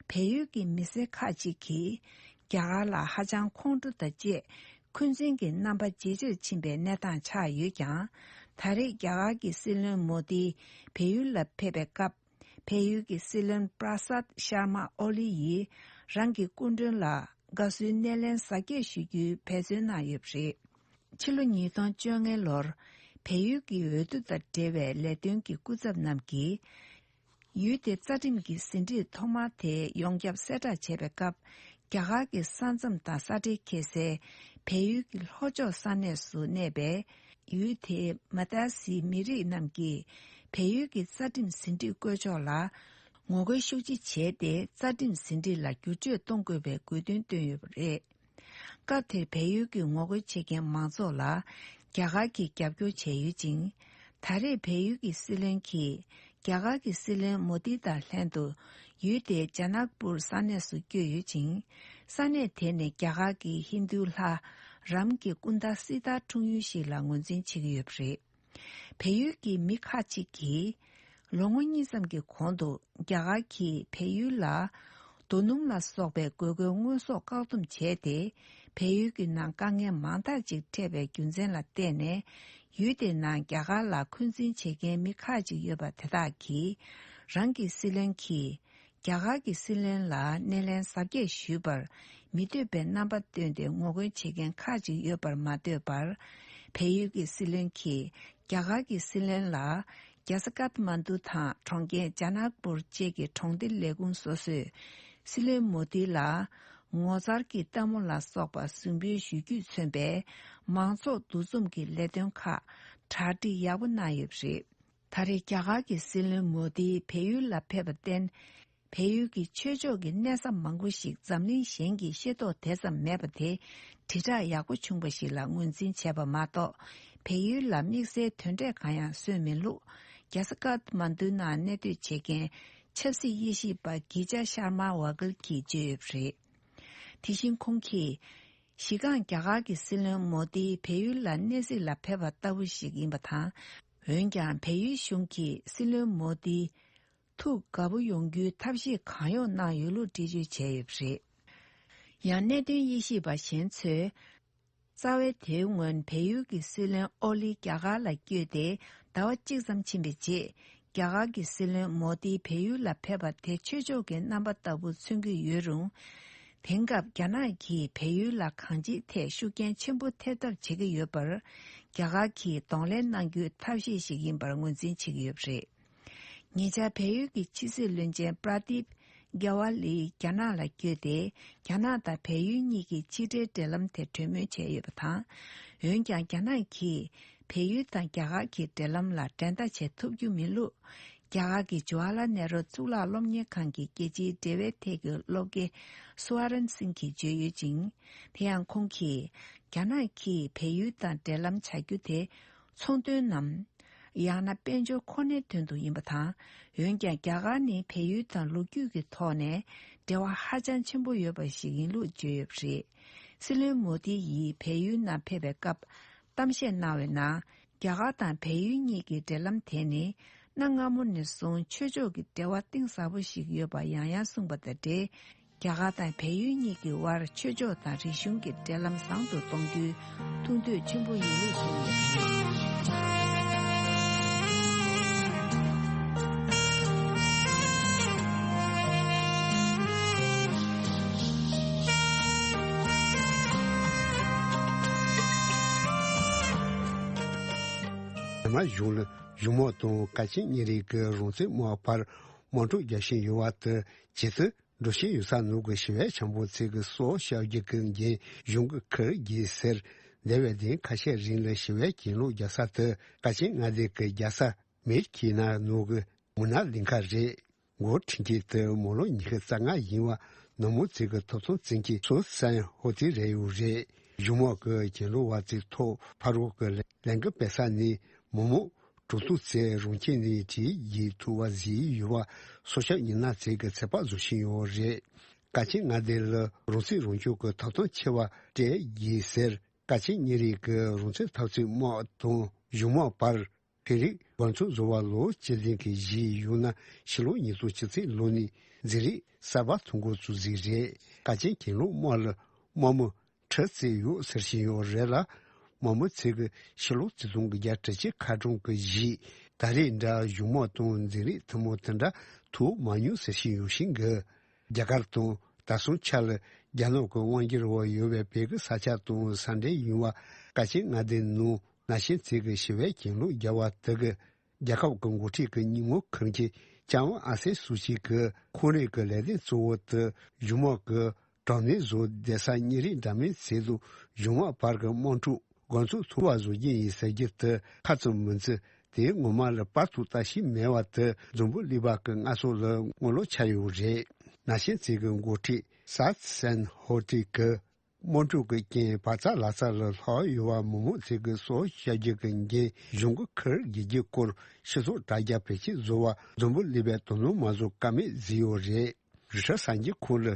བལ་ཡུལ་གྱི་མི་སེར་ཁག་ཅིག་གིས་རྒྱ་གར་ལ་ཧ་ཅང་ཁོང་ཁྲོ་དང་བཅས་འཁོན་འཛིན་གྱི་རྣམ་པ་ཇེ་ཆེར་ཕྱིན་པའི་གནས་སྟངས་ཆགས་ཡོད་ཀྱང་། ད་རེས་རྒྱ་གར་གྱི་སྲིད་བློན་མོ་དི་བལ་ཡུལ་ལ་ཕེབས་པའི་སྐབས། བལ་ཡུལ་གྱི་སྲིད་བློན་པྲ་སཱད་ཤར་མ་ཨོ་ལི་ཡིས་རང་གི་སྐུ་མགྲོན་ལ་དགའ་བསུའི་སྣེ་ལེན་གཟབ་རྒྱས་ཞུ་རྒྱུའི་འབད་བརྩོན་གནང་ཡོད་པ་རེད། ཕྱི་ལོ་ཉིས་སྟོང་བཅོ་ལྔའི་ལོར་བལ་ཡུལ་གྱི་འོས་བསྡུ་དང་འབྲེལ་བའི་ལས་དོན་གྱི་སྐུ་ཚབ་རྣམས་ཀྱིས། ཡུལ་དེའི་རྩ་ཁྲིམས་ཀྱི་ཟིན་བྲིས་ཐོག་མ་དེ་ཡོངས་ཁྱབ་གསལ་བསྒྲགས་བྱས་པའི་སྐབས། རྒྱ་གར་གྱི་ས་མཚམས་དང་ས་ཁྲའི་ཁྱད་སའི་བལ་ཡུལ་གྱི་ལྷོ་ཕྱོགས་ས་གནས་སུ་གནས་པའི་ཡུལ་དེའི་མ་ཏཱ་སིའི་མི་རིགས་རྣམས་ཀྱིས་བལ་ཡུལ་གྱི་རྩ་ཁྲིམས་ཟིན་བྲིས་བཀོད་ཕྱོགས་ལ་ངོ་རྒོལ་ཤུགས་ཆེ་བྱས་ཏེ། རྩ་ཁྲིམས་ཟིན་བྲིས་ལ་བསྒྱུར་བཅོས་གཏོང་དགོས་པའི་དགོས་འདུན་བཏོན་ཡོད་པ་རེད། སྐབས་དེར་བལ་ཡུལ་གྱི་ངོ་རྒོལ་བྱེད་མཁན་མང་ཚོགས་ལ་རྒྱ་གར་གྱིས་རྒྱབ་སྐྱོར་བྱས་ཡོད་ཅིང་། ད་རེས་བལ་ཡུལ་གྱི་སྲིད་བློན་གྱིས་རྒྱ་གར་གྱི་སྲིད་བློན་མོ་དི་དང་ལྷན་དུ་ཡུལ་དེའི་ཇ་ནག་པུར་ས་གནས་སུ་བསྐྱོད་ཡོད་ཅིང་། ས་གནས་དེ་ནི་རྒྱ་གར་གྱི་ཧིན་རྡུ་ལྷ་རམ་གྱི་སྐུ་འདྲ་སི་ཏཱ་འཁྲུངས་ཡུལ་ཞིག་ལ་ངོས་འཛིན་བྱེད་ཀྱི་ཡོད་པ་རེད། བལ་ཡུལ་གྱི་མི་ཁག་ཅིག་གིས་ལོ་ངོ་གཉིས་ཙམ་གྱི་གོང་དུ་རྒྱ་གར་གྱིས་བལ་ཡུལ་ལ་རྡོ་སྣུམ་ལ་སོགས་པའི་དགོས་མཁོའི་དངོས་ཟོག་བཀག་སྡོམ་བྱས་ཏེ། བལ་ཡུལ་གྱི་ནང་དཀའ་ངལ་མང་དག་ཅིག་འཕྲད་པའི་རྒྱུ་མཚན་ལ་བརྟེན་ནས། ཡུལ་དེའི་ནང་རྒྱ་གར་ལ་འཁོན་འཛིན་བྱེད་མཁན་མི་ཁག་ཅིག་ཡོད་པ་དེ་དག་གིས། རང་གི་སྲིད་བློན་གྱིས་རྒྱ་གར་གྱི་སྲིད་བློན་ལ་སྣེ་ལེན་གཟབ་རྒྱས་ཞུས་པར་མི་འདོད་པའི་རྣམ་པ་བཏོན་ཏེ་ངོ་རྒོལ་བྱེད་མཁན་ཁག་ཅིག་ཡོད་པར་མ་ལྟོས་པར། བལ་ཡུལ་གྱི་སྲིད་བློན་གྱིས་རྒྱ་གར་གྱི་སྲིད་བློན་ལ་རྒྱལ་ས་ཀཏ་མན་ཌུ་དང་གྲོང་ཁྱེར་ཇ་ནག་པུར་བཅས་ཀྱི་གྲོང་སྡེ་ལས་ཁུངས་སོ་སོས་སྲིད་བློན་མོ་དི་ལ་ངོ་མཚར་གྱི་ལྟད་མོ་ལ་སོགས་པ་གཟིགས་འབུལ་ཞུ་རྒྱུས་མཚོན་པའི་མང་ཚོགས་འདུ་འཛོམས་ཀྱི་ལས་དོན་ཁག་གྲ་སྒྲིག་ཡག་པོ་གནང་ཡོད་པ་རེད། ད་རེས་རྒྱ་གར་གྱི་སྲིད་བློན་མོ་དི་བལ་ཡུལ་ལ་ཕེབས་པར་བརྟེན། བལ་ཡུལ་གྱི་ཆོས་ཕྱོགས་ཀྱི་གནས་ས་མང་པོ་ཞིག་འཛམ་གླིང་གཞན་གྱིས་ཤེས་རྟོགས་དེ་ཙམ་མེད་པ་དེ་དྲིལ་བསྒྲགས་ཡག་པོ་བྱུང་བ་ཞིག་ལ་ངོས་འཛིན་བྱས་པ་མ་གཏོགས། བལ་ཡུལ་ལ་དམིགས་བསལ་དོན་འབྲས་གང་ཡང་སོན་མིན་ལུགས། རྒྱལ་ས་ཀཏ་མན་ཌུ་ནང་གནས་སྡོད་བྱེད་མཁན་ཆབ་སྲིད་དབྱེ་ཞིབ་པ་གི་ཇ་ཤར་མ་ཝ་གལ་གྱིས་བརྗོད་ཡོད་པ་རེད། དེ་བཞིན་ཁོང་གིས། གཞི་རྐང་རྒྱ་གར་གྱི་སྲིད་བློན་མོ་དི་བལ་ཡུལ་ལ་གནས་གཟིགས་ལ་ཕེབས་པ་ལྟ་བུ་ཞིག་ཡིན་པ་དང་། འོན་ཀྱང་། བལ་ཡུལ་གཞུང་གིས་སྲིད་བློན་མོ་དི་ཐུགས་དགའ་པོ་ཡོང་རྒྱུའི་ཐབས་ཤེས་གང་ཡོང་གནང་ཡོད་ལུགས་འགྲེལ་བརྗོད་བྱས་ཡོད་པ་རེད། ཡང་། གནད་དོན་དབྱེ་ཞིབ་པ་གཞན་ཚོས། རྩ་བའི་དེའི་སྔོན་བལ་ཡུལ་གྱི་སྲིད་བློན་ཨོ་ལི་རྒྱ་གར་ལ་བསྐྱོད་དེ་ཟླ་བ་གཅིག་ཙམ་ཕྱིན་པའི་རྗེས། རྒྱ་གར་གྱི་སྲིད་བློན་མོ་དི་བལ་ཡུལ་ལ་ཕེབས་པ་དེ་ཆོས་ཕྱོགས་ཀྱི་རྣམ་པ་ལྟ་བུ་མཚོན་གྱི་ཡོད་རུང་། དེང་སྐབས་རྒྱ་ནག་གིས་བལ་ཡུལ་ལ་གང་ཅིའི་ཐད་ཤུགས་རྐྱེན་ཆེན་པོ་ཐེབས་ཐབས་བྱེད་ཀྱི་ཡོད་པར། རྒྱ་གར་གྱིས་གདོང་ལེན་གནང་རྒྱུའི་ཐབས་ཤེས་ཤིག་ཡིན་པར་ངོས་འཛིན་བྱེད་ཀྱི་ཡོད་པ་རེད། ཉེ་ཆར་བལ་ཡུལ་གྱི་ཕྱི་སྲིད་བློན་ཆེན་པྲ་དིབ་གེ་ཝལ་ལི་རྒྱ་ནག་ལ་བསྐྱོད་དེ། རྒྱ་ནག་དང་བལ་ཡུལ་གཉིས་ཀྱི་ཕྱི་འབྲེལ་འབྲེལ་ལམ་དེ་གྲོས་མོལ་བྱས་ཡོད་པ་དང་། འོན་ཀྱང་། རྒྱ་ནག་གིས་བལ་ཡུལ་དང་རྒྱ་གར་གྱི་འབྲེལ་ལམ་ལ་འགྲན་ཟླ་བྱེད་ཐུབ་རྒྱུ་མིན་ལུགས། རྒྱ་གར་གྱི་ཇུ་ཝ་ལ་ནེ་རོ་གཙུག་ལག་སློབ་གཉེར་ཁང་གི་རྒྱལ་སྤྱིའི་འབྲེལ་བའི་ཐད་ཀྱི་སློབ་དགེ་སུ་ཝ་རན་སིང་གིས་བརྗོད་ཡོད་ཅིང་། དེ་ཡང་ཁོང་གིས། རྒྱ་ནག་གིས་བལ་ཡུལ་དང་འབྲེལ་ལམ་བྱ་རྒྱུ་དེ་ཚོང་དོན་ནམ། ཡང་ན་དཔལ་འབྱོར་ཁོ་ནའི་དོན་དུ་ཡིན་པ་དང་། འོན་ཀྱང་། རྒྱ་གར་ནི་བལ་ཡུལ་དང་ལོ་རྒྱུས་ཀྱི་ཐོག་ནས་འབྲེལ་བ་ཧ་ཅང་ཆེན་པོ་ཡོད་པ་ཞིག་ཡིན་ལུགས་བརྗོད་ཡོད་པ་རེད། སྲིད་བློན་མོ་དི་ཡིས་བལ་ཡུལ་ནང་ཕེབས་པའི་སྐབས་གཏམ་བཤད་གནང་བའི་ནང་། རྒྱ་གར་དང་བལ་ཡུལ་གཉིས་ཀྱི་འབྲེལ་ལམ་དེ་ནི་གནའ་སྔ་མོ་ནས་བཟུང་ཆོས་ཕྱོགས་ཀྱི་འབྲེལ་བ་གཏིང་ཟབ་པོ་ཞིག་ཡོད་པ་ཡང་ཡང་གསུངས་པ་དང་འབྲེལ། རྒྱ་གར་དང་བལ་ཡུལ་གཉིས་ཀྱི་དབར་ཆོས་ཕྱོགས་དང་རིག་གཞུང་གི་འབྲེལ་ལམ་བཟང་དུ་གཏོང་རྒྱུའི་ཐུགས་འདོད་ཆེན་པོ་ཡོད་ལུགས་གསུངས་ཡོད་པ་རེད། མི་དམངས་གཞུང་ལ་གཞུང་མང་དང་གལ་ཆེན་གཉེར་རིགས་ཀྱི་རང་བཙན་དམངས་བར་དམག་འཁྲུག་རྒྱག་བཞིན་ཡོད་པ་དེ་ཇི་ལྟར། འགྲོ་བཞིན་ཡོད་ས་ནང་གི་ཞི་བའི་འཆམ་པོ་ཚིག་གི་སོ་བཤད་རྒྱུ་གི་འགན་གཞུང་གི་ཁུར་གྱིས་ཟེར། འདས་པའི་ལན་ཁ་ཤས་རིང་ལ་ཞི་བའི་གྱེན་ལོག་རྒྱག་ས་དེ་དཀའ་ཆེན་མངའ་སྡེ་གི་རྒྱལ་ས་མེ་ཁི་ན་ནང་གི་མུ་ན་ལིང་ཁ་རེད། འགོ་ཁྲིད་མཁན་དེ་མི་ལོ་ཉི་ཤུ་རྩ་ལྔ་ཡིན་པ་ནུབ་མོ་ཚིག་གི་ཐོབ་ཐང་བཙན་གྱི་སོ་སན་ཧོ་ཏི་རེད་ཡོད་རེད། གཞུང་མང་གི་གྱེན་ལོག་བ་ཚོའི་ཐོག་ཕ་རོལ་གྱི་ལས་འགུལ་སྤེལ་ས་ནས་མི་མང་གྲོས་ཚོགས་ཚོས་རང་ཁྱིམ་ནས་གྲོས་ཡིག་ཐུག་པ་བཟོས་ཡོད་པ་སོ་ཤལ་མི་སྣ་ཚོས་གི་ཚོད་དཔག་བཟོ་བཞིན་ཡོད་རེད། ཀ་ཆེན་མངའ་སྡེ་ལ་རང་སྲིད་རང་སྐྱོང་གི་ཐོབ་ཐང་ཆེ་བ་སྤྲད་ཡོད་ཟེར། ཀ་ཆེན་གཉིས་རིགས་ཀྱི་རང་བཙན་འཐབ་རྩོད་དམག་དང་གཞུང་མང་བར་ཤེས་རིག་འགོ་འཛུགས་བཟོ་བ་ལོ་གཅིག་ལྡན་གྱི་གཞི་ཡོད་ན་ཕྱི་ལོ་ཉིས་སྟོང་བཅུ་གཅིག་ལོ་ནས་འཛིན་རིམ་གསར་པ་ཐོན་འགོ་བཙུགས་ཟིན་རེད། ཀ་ཆེན་གྱེན་ལོག་དམག་ལ་དམག་མི་ཁྲི་བརྩིས་ཡོད་ཟེར་བཞིན་ཡོད་རེད་ལ། དམག་མི་ཚོས་ཀྱི་ཕྱི་ལོ་ཆིག་སྟོང་དགུ་བརྒྱ་དྲུག་ཅུ་ཁ་གྲངས་ཀྱི་གཞི་ད་རེས་འདྲ་གཞུང་དམག་དང་འཛིན་རིམ་ཐུན་མོང་དེ་འདྲ་ཐུག་མ་མྱོང་ཟེར་བཞིན་ཡོད་ཤིང་གི། རྒྱ་གར་དང་ད་སོང་ཆ་ལ་རྒྱ་ནག་གི་དབང་སྒྱུར་འོག་ཡོད་པའི་བོད་ཀྱི་ས་ཆ་དང་ས་འབྲེལ་ཡིན་པ་ཀ་ཆེན་མངའ་སྡེ་ནང་ན་གཞོན་ཚོས་ཀྱི་ཞི་བའི་གྱེན་ལོག་རྒྱག་པ་དེ་གི་རྒྱལ་ཁབ་ཀྱི་འགོ་ཁྲིད་ཀྱི་སྙིང་བོ་འཁུར་མཁན་ལྕམ་ཨང་སན་སུའུ་ཅི་གི་ཁོང་རང་གི་ལས་དོན་གཙོ་བོ་དེ་གཞུང་དམག་གི་དྲག་གནོན་བཟོ་བསྡད་ས་གཉིས་རིགས་འདྲ་མིན་ཚོ་དང་གཞུང་དམག་བར་གྱི་དམག་འཁྲུག་འགོ་འཛུགས་ཐུབ་པ་བཟོ་རྒྱུ་ཡིན་ཟེར་རྒྱུ་དེ་ཁ་ཙམ་མིན་ཚེ་དེའི་ངོ་མ་ལ་པར་དུ་ལྟ་ཤེས་མེད་པ་དེ་འཛམ་བུ་གླིང་པ་གི་སྔ་སོ་ལ་ངོ་ལོག་ཆགས་ཡོད་རེད། ན་གཞོན་ཚོས་ཀྱི་འགོ་ཁྲིད་སཱ་སན་ཧོ་ཏི་གི་དམག་འཁྲུག་གི་རྐྱེན་བག་ཚ་ལག་ཚ་ལ་ལྷག་ཡོད་པ་མི་མང་ཚོས་ཀྱི་སྲོག་སྐྱབས་རྒྱུ་གི་འགན་གཞུང་གི་ཁུར་དགོས་རྒྱུའི་སྐོར་སྤྱི་ཚོགས་དྲ་རྒྱ་བེད་སྤྱོད་བཟོ་བ་འཛམ་བུ་གླིང་པའི་དོ་སྣང་མ་བཟོ་ཀ་མེད་བཟོས་ཡོད་རེད། རི་ཁྲོད་གསར་འགྱུར་ཁང་ལ་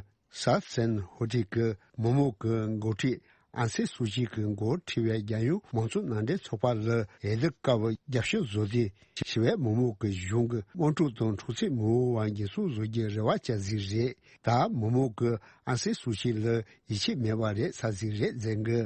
སཱ་སན་ཧོ་ཏི་གི་མི་མང་གི་འགོ་ཁྲིད་ཨང་སན་སུའུ་ཅི་གི་འགོ་ཁྲིད་པའི་རྒྱལ་ཡོངས་མང་གཙོ་མནའ་འབྲེལ་ཚོགས་པ་ལ་འོས་བསྡུ་སྐབས་རྒྱབ་སྐྱོར་བཟོ་དུས་ཞི་བའི་མི་མང་གི་གཞུང་གི་དམག་འཁྲུག་དང་འཁྲུག་རྩོད་མི་འོང་བ་འགན་སྲུང་བཟོ་རྒྱུའི་རེ་བ་བཅའ་ཟིན་རེད། ད་མི་མང་གི་ཨང་སན་སུའུ་ཅི་ལ་ཡིད་ཆེས་མེད་པ་རེད་ས་ཟིན་རེད་ཟེར་གི།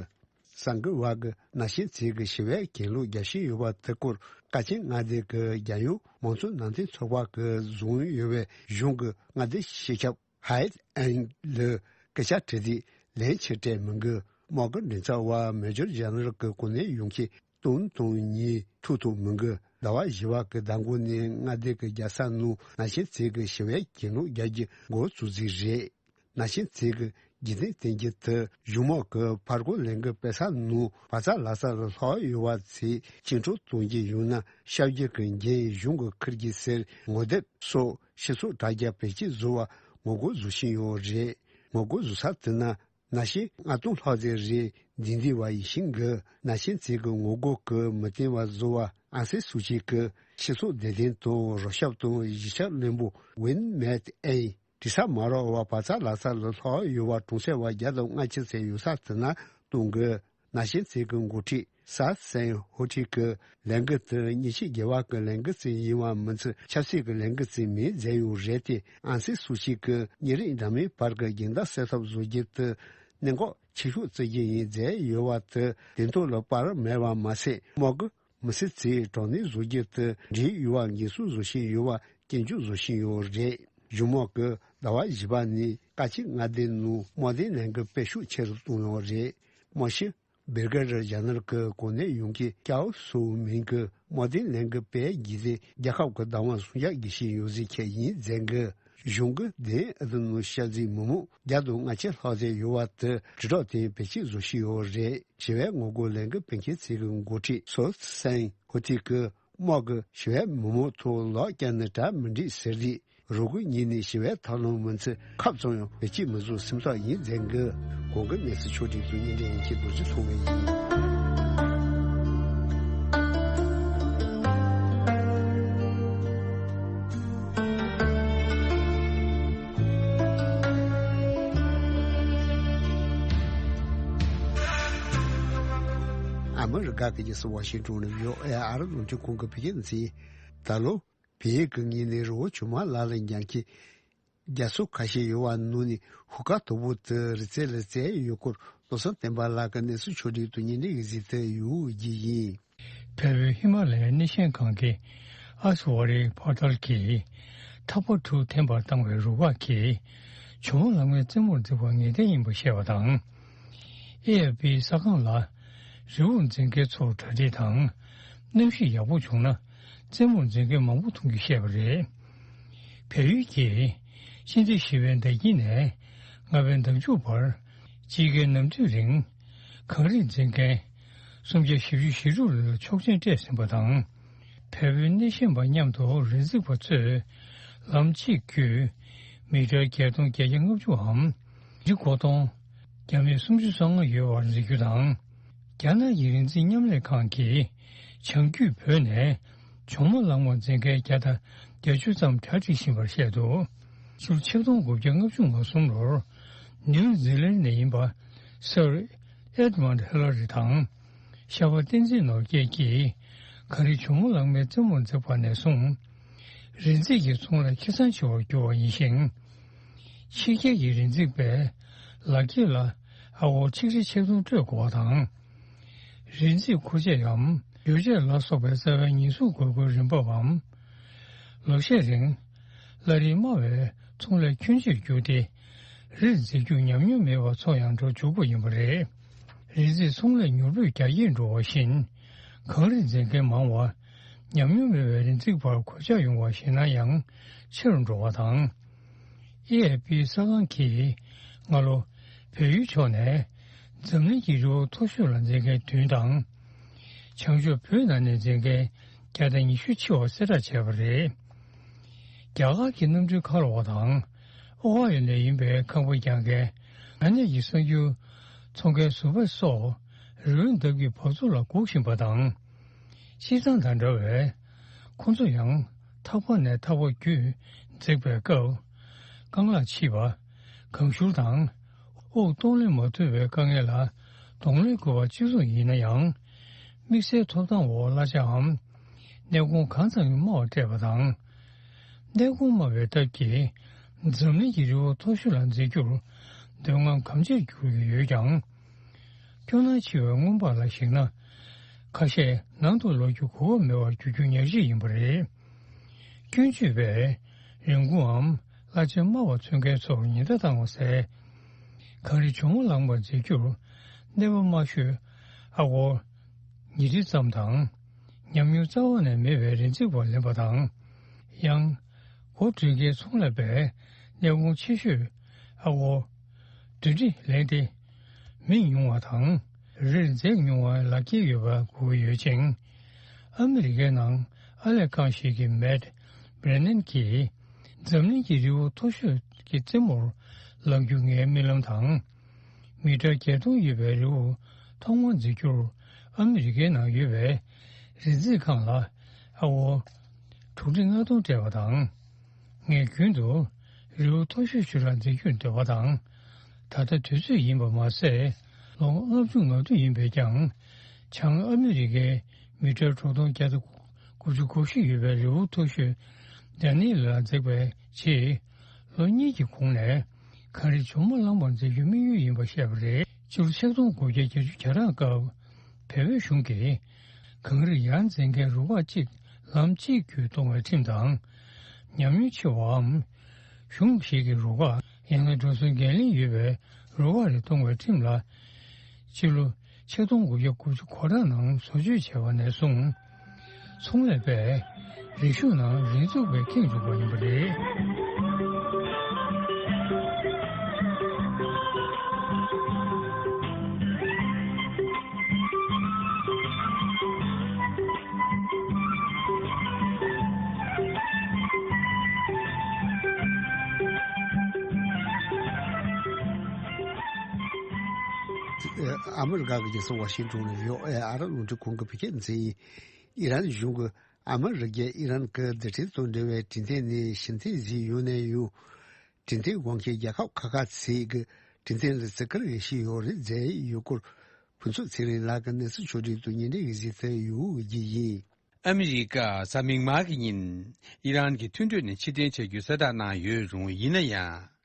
གསར་འགོད་པ་གི་ན་གཞོན་ཚོས་ཀྱི་ཞི་བའི་གྱེན་ལོག་རྒྱག་བཞིན་ཡོད་པ་དེ་སྐོར་ཀ་ཆེན་མངའ་སྡེ་གི་རྒྱལ་ཡོངས་མང་གཙོ་མནའ་འབྲེལ་ཚོགས་པ་གི་བཟུང་ཡོད་པའི་གཞུང་གི་མངའ་སྡེ་སྤྱི་ཁྱབ་ཧའེ་ཨན་ལ་སྐད་ཆ་དྲིས་དུས་ལན་ཆེ་སྤྲད་མི་འགི། དམག་གི་མགྲིན་ཚབ་པ་མེ་ཇར་ཇེ་ནེ་རལ་གི་གོ་གནས་ཡོང་མཁན་སྟོང་དང་གཉིས་ཐུག་ཐུབ་མི་འགི། ཟླ་བ་བཞི་པ་གི་ཟླ་འགོ་ནས་མངའ་སྡེ་གི་རྒྱལ་ས་ནང་ན་གཞོན་ཚོས་ཀྱི་ཞི་བའི་གྱེན་ལོག་རྒྱག་རྒྱུ་འགོ་བཙུགས་རྩིས་རེད། ན་གཞོན་ཚོས་ཀྱི་འཇིག་རྟེན་བསྟན་རྒྱུ་དེ་གཞུང་དམག་གི་ཕར་རྒོལ་ལས་འགུལ་སྤེལ་ས་ནང་བག་ཚ་ལག་ཚ་ལ་ལྷག་ཡོད་པ་ཚོས་བཅིངས་འགྲོལ་གཏོང་རྒྱུ་ཡོང་ན་སྐྱབས་རྒྱུ་གི་འགན་གཞུང་གི་འཁུར་རྒྱུ་ཟེར་ངོ་དེབ་སོགས་སྤྱི་ཚོགས་དྲ་རྒྱ་བེད་སྤྱོད་བཟོ་བ་ངོ་རྒོལ་བཟོ་བཞིན་ཡོད་རེད། ངོ་རྒོལ་བཟོ་ས་དེ་ན་ན་གཞོན་ལྔ་སྟོང་ལྷག་ཙམ་རེ་འདུས་བསྡད་པ་ཡིན་ཤིང་གི། ན་གཞོན་ཚོས་ཀྱི་ངོ་རྒོལ་གྱི་མི་བསྟན་པ་བཟོ་བ་ཨང་སན་སུའུ་ཅི་གི་སྤྱི་ཚོགས་བདེ་དོན་དང་རོགས་ཞབས་དང་གཞིས་ཆགས་བློན་པོ་ཝིན་མེད་ཨེ་དྲི་ས་མ་རག་པར་བག་ཚ་ལག་ཚ་ལ་ལྷག་ཡོད་པ་གྲོང་གསེབ་པ་བརྒྱ་དང་ལྔ་བཅུ་ཙམ་ཡོད་ས་དེ་ན་གཏོང་དགོས། ན་གཞོན་ཚོས་ཀྱི་འགོ་ཁྲིད་སཱ་སན་ཧོ་ཁྲི་གི་ལས་འགུལ་དེ་མཉེན་ཆས་བརྒྱུད་པ་གི་ལས་འགུལ་ཅིག་ཡིན་པ་མིན་ཚེ་ཆབ་སྲིད་ཀྱི་ལས་འགུལ་ཅིག་མིན་མཛད་ཡོད་རེད་དེ། ཨང་སན་སུའུ་ཅི་གི་གཉིས་རིགས་འདྲ་མིན་བར་གྱི་རྒྱང་ལྟ་སེལ་ཐབས་བཟོ་རྒྱུ་དེ་གནད་འགག་ཆེ་ཤོས་བརྩི་རྒྱུ་ཡིན་མཛད་ཡོད་པ་དེ་དེ་ཐོག་ལ་པར་མེད་པ་མ་ཟད་དམག་གི་མི་སེར་ཚོས་དྲག་གནོན་བཟོ་རྒྱུ་དེ་འབྲེལ་ཡོད་པ་འགན་སྲུང་བཟོ་བཞིན་ཡོད་པ་སྐྱོན་བརྗོད་བཟོ་བཞིན་ཡོད་རེད། གཞུང་དམག་གིས་ཟླ་བ་བཞི་པ་ནས་ཀ་ཆེན་མངའ་སྡེ་ནང་དམག་དོན་ལས་འགུལ་སྤེལ་ཤུགས་ཆེ་རུ་གཏོང་ཡོད་རེད། དམག་སྤྱི་བེར་ག་རི་ཇ་ནར་གྱི་གོ་གནས་ཡོང་མཁན་ཀའོ་སུའུ་མིང་གིས་དམག་དོན་ལས་འགུལ་སྤེལ་རྒྱུ་དེ་རྒྱལ་ཁབ་ཀྱི་བདག་དབང་སྲུང་སྐྱོབ་དགོས་ཤེས་ཡོད་ཟེར་མཁན་ཡིན་མཛད་གི། གཞུང་གི་དེ་ཨ་ཏི་ནང་ཤར་འཛིན་མི་མང་བརྒྱ་དང་ལྔ་བཅུ་ལྷག་ཙམ་ཡོད་པ་དེ་དྲིལ་སྒྲོག་སྟེང་བེད་སྤྱོད་བཟོ་བཞིན་ཡོད་རེད། ཞི་བའི་ངོ་རྒོལ་ལས་འགུལ་སྤེལ་མཁན་ཚོའི་འགོ་ཁྲིད་སོ་སན་ཧོ་ཐི་གིས་དམག་གིས་ཞི་བའི་མི་མང་ཐོག་ལག་བཀྱགས་ནས་གྲ་མི་འགྲིག་ཟེར་དུས། རུ་དགོས་ཉིད་ནས་ཞི་བའི་ཐབས་ལམ་མི་འཚོལ་ཁབ་ཙམ་ཡང་བེད་སྤྱོད་མི་བཟོ་སེམས་ཐག་ཡིན་མཛད་འགི། གོང་གི་གནས་ཚུལ་ཕྱོགས་སྒྲིག་ཏུ་སྙན་སྒྲོན་ཡིན་གྱི་རྡོ་རྗེ་ཚོགས་པའི་ཡིན། ཨ་མི་རི་ཀ་གི་རྒྱལ་ས་ཝ་ཤིང་ཏོན་ནས་ཡོད་ཨེ་ཨ་རི་རླུང་འཕྲིན་ཁང་གི་བོད་སྐད་སྡེ་ཚན། ད་ལོ། བལ་ཡུལ་གྱི་ངོས་ནས་རི་བོ་ཇོ་མོ་ལ་ལ་འགྲན་གྱི་རྒྱ་མཚོ་ཁ་ཤས་ཡོད་པ་ནང་ནས་ཧུ་ཀ་དོག་པོ་དེ་རི་རྩེ་ལ་བཙལ་ཡོད་སྐོར་བློ་བཟང་བསྟན་པ་ལགས་ཀྱིས་གནས་ཚུལ་ཕྱོགས་སྒྲིག་ཏུ་སྙན་སྒྲོན་ཞུ་རྒྱུ་ཡིན། བལ་པོའི་ཧི་མ་ལ་ཡའི་གནས་ཆེན་གངས་རྒན་ཨ་སི་ཝ་རའི་ཕོ་ཐལ་གྱི་ཐག་པ་དྲུག་འཐེན་པར་བཏང་བའི་རུ་ཁག་གིས་ཇོ་མོ་གླང་མའི་རྩེ་མོར་འཛེགས་པ་ངེས་གཏན་ཡིན་པ་བཤད་པ་དང་། ཨེ་ཨེཕ་པིའི་གསར་ཁང་ལ་རི་བོར་འཛེག་མཁན་ཚོར་གྲ་སྒྲིག་དང་གནམ་གཤིས་ཡག་པོ་བྱུང་ན་རྩེ་མོར་འཛེག་མཁན་མང་པོ་མཐོང་རྒྱུ་བཤད་པ་རེད། བལ་ཡུལ་གྱིས་སྤྱི་ཟླ་བཞི་པའི་ཟླ་དཀྱིལ་ནས་ལྔ་པའི་ཟླ་མཇུག་བར་དཔྱིད་ཀའི་ནམ་དུས་རིང་གངས་རིར་འཛེག་མཁན་སུམ་བརྒྱ་བཞི་བཅུ་ཞེ་དྲུག་ལ་ཆོག་མཆན་སྤྲད་ཟིན་པ་དང་། བལ་པོའི་སྣེ་ཤན་པ་མཉམ་དུ་རི་འཛེག་པ་ཚོས་ ལམ་གཅིག་བརྒྱུད་མི་ཊར་བརྒྱད་སྟོང་བརྒྱད་བརྒྱ་ལྔ་བཅུ་འམ་ཡི་གོ་སྟོང་བརྒྱ་མེད་སུམ་ཅུ་སོ་ལྔ་ཡོད་པར་འཛིན་རྒྱུ་དང་། རྒྱ་ནག་གི་རིག་འཛིན་མཉམ་ལས་ཁང་གིས་བྱང་རྒྱུད་བོད་ནས་ཇོ་མོ་གླང་མ་འཛིན་མཁན་བརྒྱ་དང་བརྒྱད་ཅུ་ཙམ་གྲ་སྒྲིག་བཞིན་པར་བཤད་འདུག་ཕྱི་ལོ་ཆིག་སྟོང་དགུ་བརྒྱ་ལྔ་བཅུ་ང་གསུམ་ལོར་ནིའུ་ཛི་ལན་ནས་ཡིན་པ་སར་ཨེཌ་མོན་ཌི་ཧི་ལ་རི་དང་། ཤར་པ་བསྟན་འཛིན་ནོར་རྒྱས་ཀྱིས་གངས་རི་ཇོ་མོ་གླང་མའི་རྩེ་མོར་འཛེགས་པ་ནས་བཟུང་། རི་འཛེག་གི་ཚོང་ལས་ཁེ་བཟང་ཆེ་བར་གྱུར་བ་ཡིན་ཞིང་། ཕྱི་རྒྱལ་གྱི་རི་འཛེག་པས་ལག་འཁྱེར་ལ་ཨ་ཝོར་ཆིག་ཁྲི་ཆིག་སྟོང་སྤྲོད་དགོས་པ་དང་། རི་འཛེག་མཁོ་ཆས་འམ་ཡོ་བྱད་ལ་སོགས་པའི་རྩ་བའི་ཉེན་སྲུང་དགོས་མཁོའི་རིན་འབབ་བམ། ལོ་ཤས་རིང་བླ་རིགས་དམའ་བའི་ཚོང་ལས་ཁྱོན་ཆེར་གྱུར་ཏེ། རིར་འཛེག་རྒྱུར་ཉམས་མྱོང་མེད་པར་འཚོ་ཡང་འགྲོ་འཇུག་པ་ཡིན་པ་རེད། རི་འཛེག་ཚོང་ལས་མྱུར་པོས་རྒྱ་སྐྱེད་འགྲོ་བ་བཞིན། གངས་རི་འཛེག་མཁན་མང་བ་ཉམས་མྱོང་མེད་པའི་རི་འཛེག་པར་གོད་ཆག་ཡོང་བ་ཞེད་སྣང་ཡང་ཆེ་རུ་འགྲོ་བ་དང་། ཨེ་ཨེ་པི་གསར་ཁང་གིས་སྔ་ལོ་བལ་ཡུལ་ཕྱོགས་ནས་འཛམ་གླིང་གི་རི་བོ་མཐོ་ཤོས་ལ་འཛེག་མཁན་བདུན་དང་། བྱང་ཕྱོགས་བོད་ནང་ནས་འཛེག་མཁན་བརྒྱ་དང་ཉི་ཤུ་ཆེ་བ་གསལ་བསྒྲགས་བྱས་པ་རེད། རྒྱ་གར་གྱི་གནམ་གྲུའི་ཁ་ལོ་བ་དང་ཨོ་ཧ་ཡོ་ནས་ཡིན་པའི་ཁང་པ་རྒྱག་མཁན་ཨ་ནེ་ཡི་གསར་འགྱུར་འཚོང་མཁན་ཟུར་པ་སོགས་རི་བོའི་འདབས་ཀྱི་བབས་ཚུགས་ལ་སྒུག་བཞིན་པ་དང་། སྤྱིར་བཏང་དང་འདྲ་བས། ཁོང་ཚོ་ཡང་ཐག་པ་ནས་ཐག་པ་བརྒྱུད་འཛེགས་པའི་སྐབས། རྐང་ལག་ཕྱིས་པ། གང་ཤུར་དང་། དབུགས་གཏོང་ལེན་མ་ཐུབ་པའི་དཀའ་ངལ་ལ་གདོང་ལེན་དགོས་པ་གཅིག་མཚུངས་ཡིན་ན་ཡང་། དམིགས་བསལ་ཐོབ་ཐང་འོག་གླ་ཆའམ་གནས་གོང་གང་ཙམ་ཡང་དམའ་བ་སྤྲད་པ་དང་། གནས་གོང་དམའ་བའི་སྟབས་ཀྱིས་འཛམ་གླིང་གི་རི་བོ་མཐོ་ཤོས་ལ་འཛེག་རྒྱུར་འདོད་རྔམ་གམ་ཆེར་འགྱུར་གྱི་ཡོད་ཀྱང་། སྐྱོ་སྣང་ཆེ་བའི་སྔོན་དཔག་ལ་གཞིགས་ན། ཁ་ཤས་ནང་དུ་ལོག་རྒྱུ་གོ་སྐབས་མེད་པར་འགྱུར་རྒྱུ་ཉག་གཅིག་ཡིན་པ་རེད། སྐྱོན་བརྗོད་པས་རིན་གོང་འམ་གླ་ཆ་དམའ་བ་འཚོལ་མཁན་ཚོར་ཉེན་བརྡ་བཏང་བ་གསལ། གངས་རི་ཇོ་མོ་གླང་མར་འཛེག་རྒྱུར་གནས་བབ་དམའ་ཤོས་ཨ་སྒོར་ཉིས་ཁྲི་ཙམ་དང་། ཉམས་མྱོང་རྩ་བ་ནས་མེད་པའི་རི་འཛེག་པ་ལེན་པ་དང་། ཡང་། སྒོ་འགྲུལ་མཁན་ཚོང་ལས་པས་གནས་གོང་ཆེ་ཤོས་ཨ་སྒོར་བདུན་ཁྲི་ལེན་ཏེ། མི་ཉུང་བ་དང་རིར་འཛེག་མྱོང་བའི་ལག་འཁྱེར་ཡོད་པ་དགོས་ཀྱི་ཡོད་ཅིང་། ཨ་མི་རི་ཀའི་ནང་ཨར་ལས་ཁང་ཞིག་གི་མེཊ་བྷྲེ་ནན་གྱིས་འཛམ་གླིང་གི་རི་བོ་མཐོ་ཤོས་ཀྱི་རྩེ་མོར་ལངས་རྒྱུ་ངའི་རྨི་ལམ་དང་། མི་ཊར་བརྒྱད་སྟོང་ཡོད་པའི་རི་བོ་ཐོག་མར་འཛེག་རྒྱུར་ཨ་མི་རི་ཀའི་ནང་ཡོད་པའི་རི་འཛེག་ཁང་ལ་ཨ་སྒོར་དྲུག་ཁྲི་ལྔ་སྟོང་སྤྲད་པ་དང་། ངས་རྒྱུན་དུ་རི་བོ་མཐོ་ཤོས་ཤིག་ལ་འཛེག་རྒྱུར་འདོད་པ་དང་། ད་ལྟ་དུས་ཚོད་ཡིན་པ་མ་ཟད། ལོ་ལྔ་བཅུ་ང་བདུན་ཡིན་པས་ཀྱང་། བྱང་ཨ་མི་རི་ཀའི་མི་ཊར་དྲུག་སྟོང་བརྒྱ་དང་དགུ་བཅུ་གོ་བཞི་ཡོད་པའི་རི་བོ་མཐོ་ཤོས་ཌ་ནི་ཡལ་ལ་འཛེགས་པའི་རྗེས། ལོ་གཉིས་ཀྱི་གོང་ནས་གངས་རི་ཇོ་མོ་གླང་མར་འཛེག་རྒྱུའི་དམིགས་ཡུལ་ཡིན་པ་བཤད་པ་རེད། སྤྱི་ལོ་ཆིག་སྟོང་དགུ་བརྒྱ་བརྒྱད་ཅུ་གྱ་གྲངས་སྐབས། བལ་པོའི་གཞུང་གིས་གངས་རི་ཡར་འཛེག་མཁན་རུ་ཁག་གཅིག་ལམ་གཅིག་བརྒྱུད་གཏོང་བའི་ཁྲིམས་དང་། ཉམས་མྱོང་ཆེ་བའམ། གཞུང་ཞིག་གི་རུ་ཁག་ཡང་ན་འགྲོ་སོང་འགན་ལེན་ཡོད་པའི་རུ་ཁག་རེ་གཏོང་བའི་ཁྲིམས་ལ། སྤྱི་ལོ་ཆིག་སྟོང་དགུ་བརྒྱ་དགུ་བཅུ་གོ་གྲངས་ནང་བཟོ་བཅོས་བྱས་པ་ནས་བཟུང་། ཚོང་ལས་པས་རི་ཤུག་ནང་རི་འཛུགས་པའི་ཁེངས་བཅུག་པ་ཡིན་པ་རེད། ཨ་མི་རི་ཀ་གི་རྒྱལ་ས་ཝ་ཤིང་ཊོན་ནས་བྷི་ཨོ་ཨེ་ཨ་རབ་རླུང་འཕྲིན་ཁང་གིས་བོད་སྐད་སྡེ་ཚན་ཡིན། ཨི་རན་གཞུང་གིས་ཨ་མི་རི་ཀས་ཨི་རན་གྱི་རྡུལ་ཕྲན་དང་འབྲེལ་བའི་གྲོས་མཐུན་ནས་ཕྱིར་འཐེན་བཟོས་ཡོད་ན་ཡང་། གྲོས་མཐུན་དབང་འཁྱེར་རྒྱལ་ཁབ་ཁག་ཁག་ཅིག་གིས་གྲོས་མཐུན་ལ་བརྩི་བཀུར་ཡེ་བཞིན་ཡོད་རེད་ཟེར་ཡོད་སྐོར། ཕུན་ཚོགས་ཚེ་རིང་ལགས་ཀྱིས་གནས་ཚུལ་ཕྱོགས་སྒྲིག་ཏུ་སྙན་སྒྲོན་ཞིག་བཟོས་ཡོད་ཀྱི་ཡིན། ཨ་མི་རི་ཀས་གཟའ་མིག་དམར་གྱི་ཉིན་ཨི་རན་གྱི་མཐུན་གྲོས་ནས་ཕྱིར་འཐེན་བྱ་རྒྱུའི་གསལ་བསྒྲགས་གནང་ཡོད་རུང་། ཡིན་ན་ཡང་།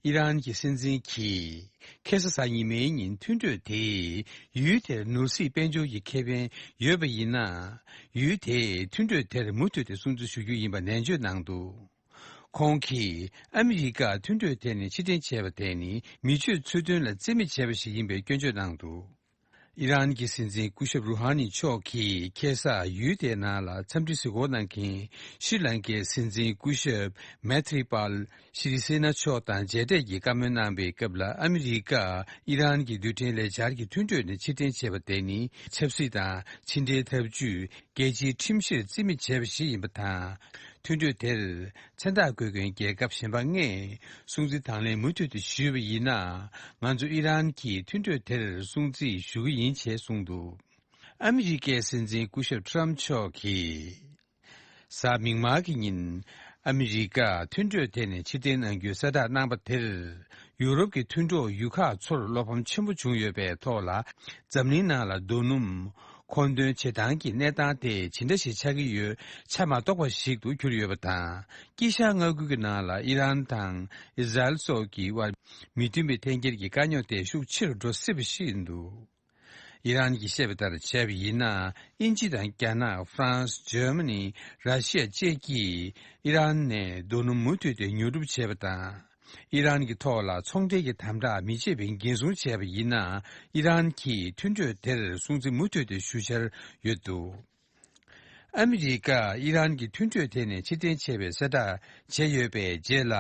ཨི་རན་གྱི་སྲིད་འཛིན་གྱིས་ཁ་སང་གཟའ་ཉི་མའི་ཉིན་མཐུན་གྲོས་དེས་ཡུལ་དེར་ནོར་སྲིད་དཔལ་འབྱོར་གྱི་ཁེ་ཕན་ཡོད་པ་ཡིན་ན། ཡུལ་དེས་མཐུན་གྲོས་དེར་མུ་མཐུད་དེ་སྲུང་བརྩི་ཞུ་རྒྱུ་ཡིན་པ་ནན་བརྗོད་གནང་འདུག་ཁོང་གིས་ཨ་མི་རི་ཀས་མཐུན་གྲོས་དེ་ནས་ཕྱིར་འཐེན་བྱས་པ་དེ་ནི་མི་ཆོས་ཚུལ་མཐུན་ལ་བརྩི་མེད་བྱས་པ་ཞིག་ཡིན་པའི་སྐྱོན་བརྗོད་གནང་འདུག་ཨི་རན་གྱི་སྲིད་འཛིན་སྐུ་ཞབས་རུ་ཧ་ནི་མཆོག་གིས་ཁ་སང་ཡུལ་དེའི་ནང་ལ་འཚམས་འདྲི་གཟིགས་སྐོར་གནང་མཁན་ཤྲི་ལང་ཀའི་སྲིད་འཛིན་སྐུ་ཞབས་མེ་ཐི་རི་པཱལ་ཤྲི་སེ་ན་མཆོག་དང་མཇལ་འཕྲད་ཀྱིས་བཀའ་མོལ་གནང་པའི་སྐབས་ལ། ཨ་མི་རི་ཀས་ཨི་རན་གྱི་རྡུལ་ཕྲན་ལས་འཆར་གྱི་མཐུན་གྲོས་ནས་ཕྱིར་འཐེན་བྱས་པ་དེ་ནི་ཆབ་སྲིད་དང་ཕྱི་འབྲེལ་ཐབས་ཇུས། རྒྱལ་སྤྱིའི་ཁྲིམས་གཞིར་བརྩི་མེད་བྱས་པ་ཞིག་ཡིན་པ་དང་། མཐུན་གྲོས་དེར་མཚན་རྟགས་འགོད་མཁན་རྒྱལ་ཁབ་གཞན་པ་ལྔས་སྲུང་བརྩི་དང་ལེན་མུ་མཐུད་དུ་ཞུས་པ་ཡིན་ན། ང་ཚོ་ཨི་རན་གྱིས་མཐུན་གྲོས་དེར་སྲུང་བརྩི་ཞུ་གི་ཡིན་ཞེས་གསུངས་འདུག་ཨ་མི་རི་ཀའི་སྲིད་འཛིན་སྐུ་ཞབས་ཊརམ་མཆོག་གིས། གཟའ་མིག་དམར་གྱི་ཉིན། ཨ་མི་རི་ཀ་མཐུན་གྲོས་དེ་ནས་ཕྱིར་འཐེན་གནང་རྒྱུའི་གསལ་བསྒྲགས་གནང་པ་དེར། ཡུ་རོབ་ཀྱི་མཐུན་གྲོགས་ཡུལ་ཁག་ཚོར་བློ་ཕམ་ཆེན་པོ་བྱུང་ཡོད་པའི་ཐོག་ལ། འཛམ་གླིང་ནང་ལ་རྡོ་སྣུམ། མཁོ་འདོན་བྱེད་སྟངས་ཀྱི་གནས་སྟངས་དེ་ཇི་འདྲ་ཞིག་ཆགས་ཀྱི་ཡོད་ཆ་མ་རྟོགས་པ་ཞིག་ཏུ་གྱུར་ཡོད་པ་དང་། དཀྱིལ་ཤར་མངའ་ཁུལ་གྱི་ནང་ལ་ཨི་རན་དང་ཨི་ཟ་རེལ་སོགས་ཀྱི་དབར་མི་མཐུན་པའི་འཐེན་འཁྱེར་གྱི་དཀའ་རྙོག་དེ་ཤུགས་ཆེ་རུ་འགྲོ་སྲིད་པ་ཞིག་ཡིན་འདུག་ཨི་རན་གྱིས་བཤད་པ་ལྟར་བྱས་པ་ཡིན་ན། དབྱིན་ཇི་དང་རྒྱ་ནག་ཧྥ་རན་སི། འཇར་མ་ནི། ར་ཤི་ཡ་བཅས་ཀྱིས་ཨི་རན་ནས་རྡོ་སྣུམ་མུ་མཐུད་དེ་ཉོ་སྒྲུབ་བྱས་པ་དང་། ཨི་རན་གྱི་ཐོག་ལ་ཚོང་འབྲེལ་གྱི་དམ་དྲག་མི་བྱེད་པའི་འགན་སྲུང་བྱས་པ་ཡིན་ན། ཨི་རན་གྱིས་མཐུན་གྲོས་དེར་སྲུང་བརྩི་མུ་མཐུད་དེ་ཞུ་འཆར་ཡོད་འདུག་ཨ་མི་རི་ཀ་ཨི་རན་གྱི་མཐུན་གྲོས་དེ་ནས་ཕྱིར་འཐེན་བྱས་པའི་གསལ་བསྒྲགས་བྱས་ཡོད་པའི་རྗེས་ལ།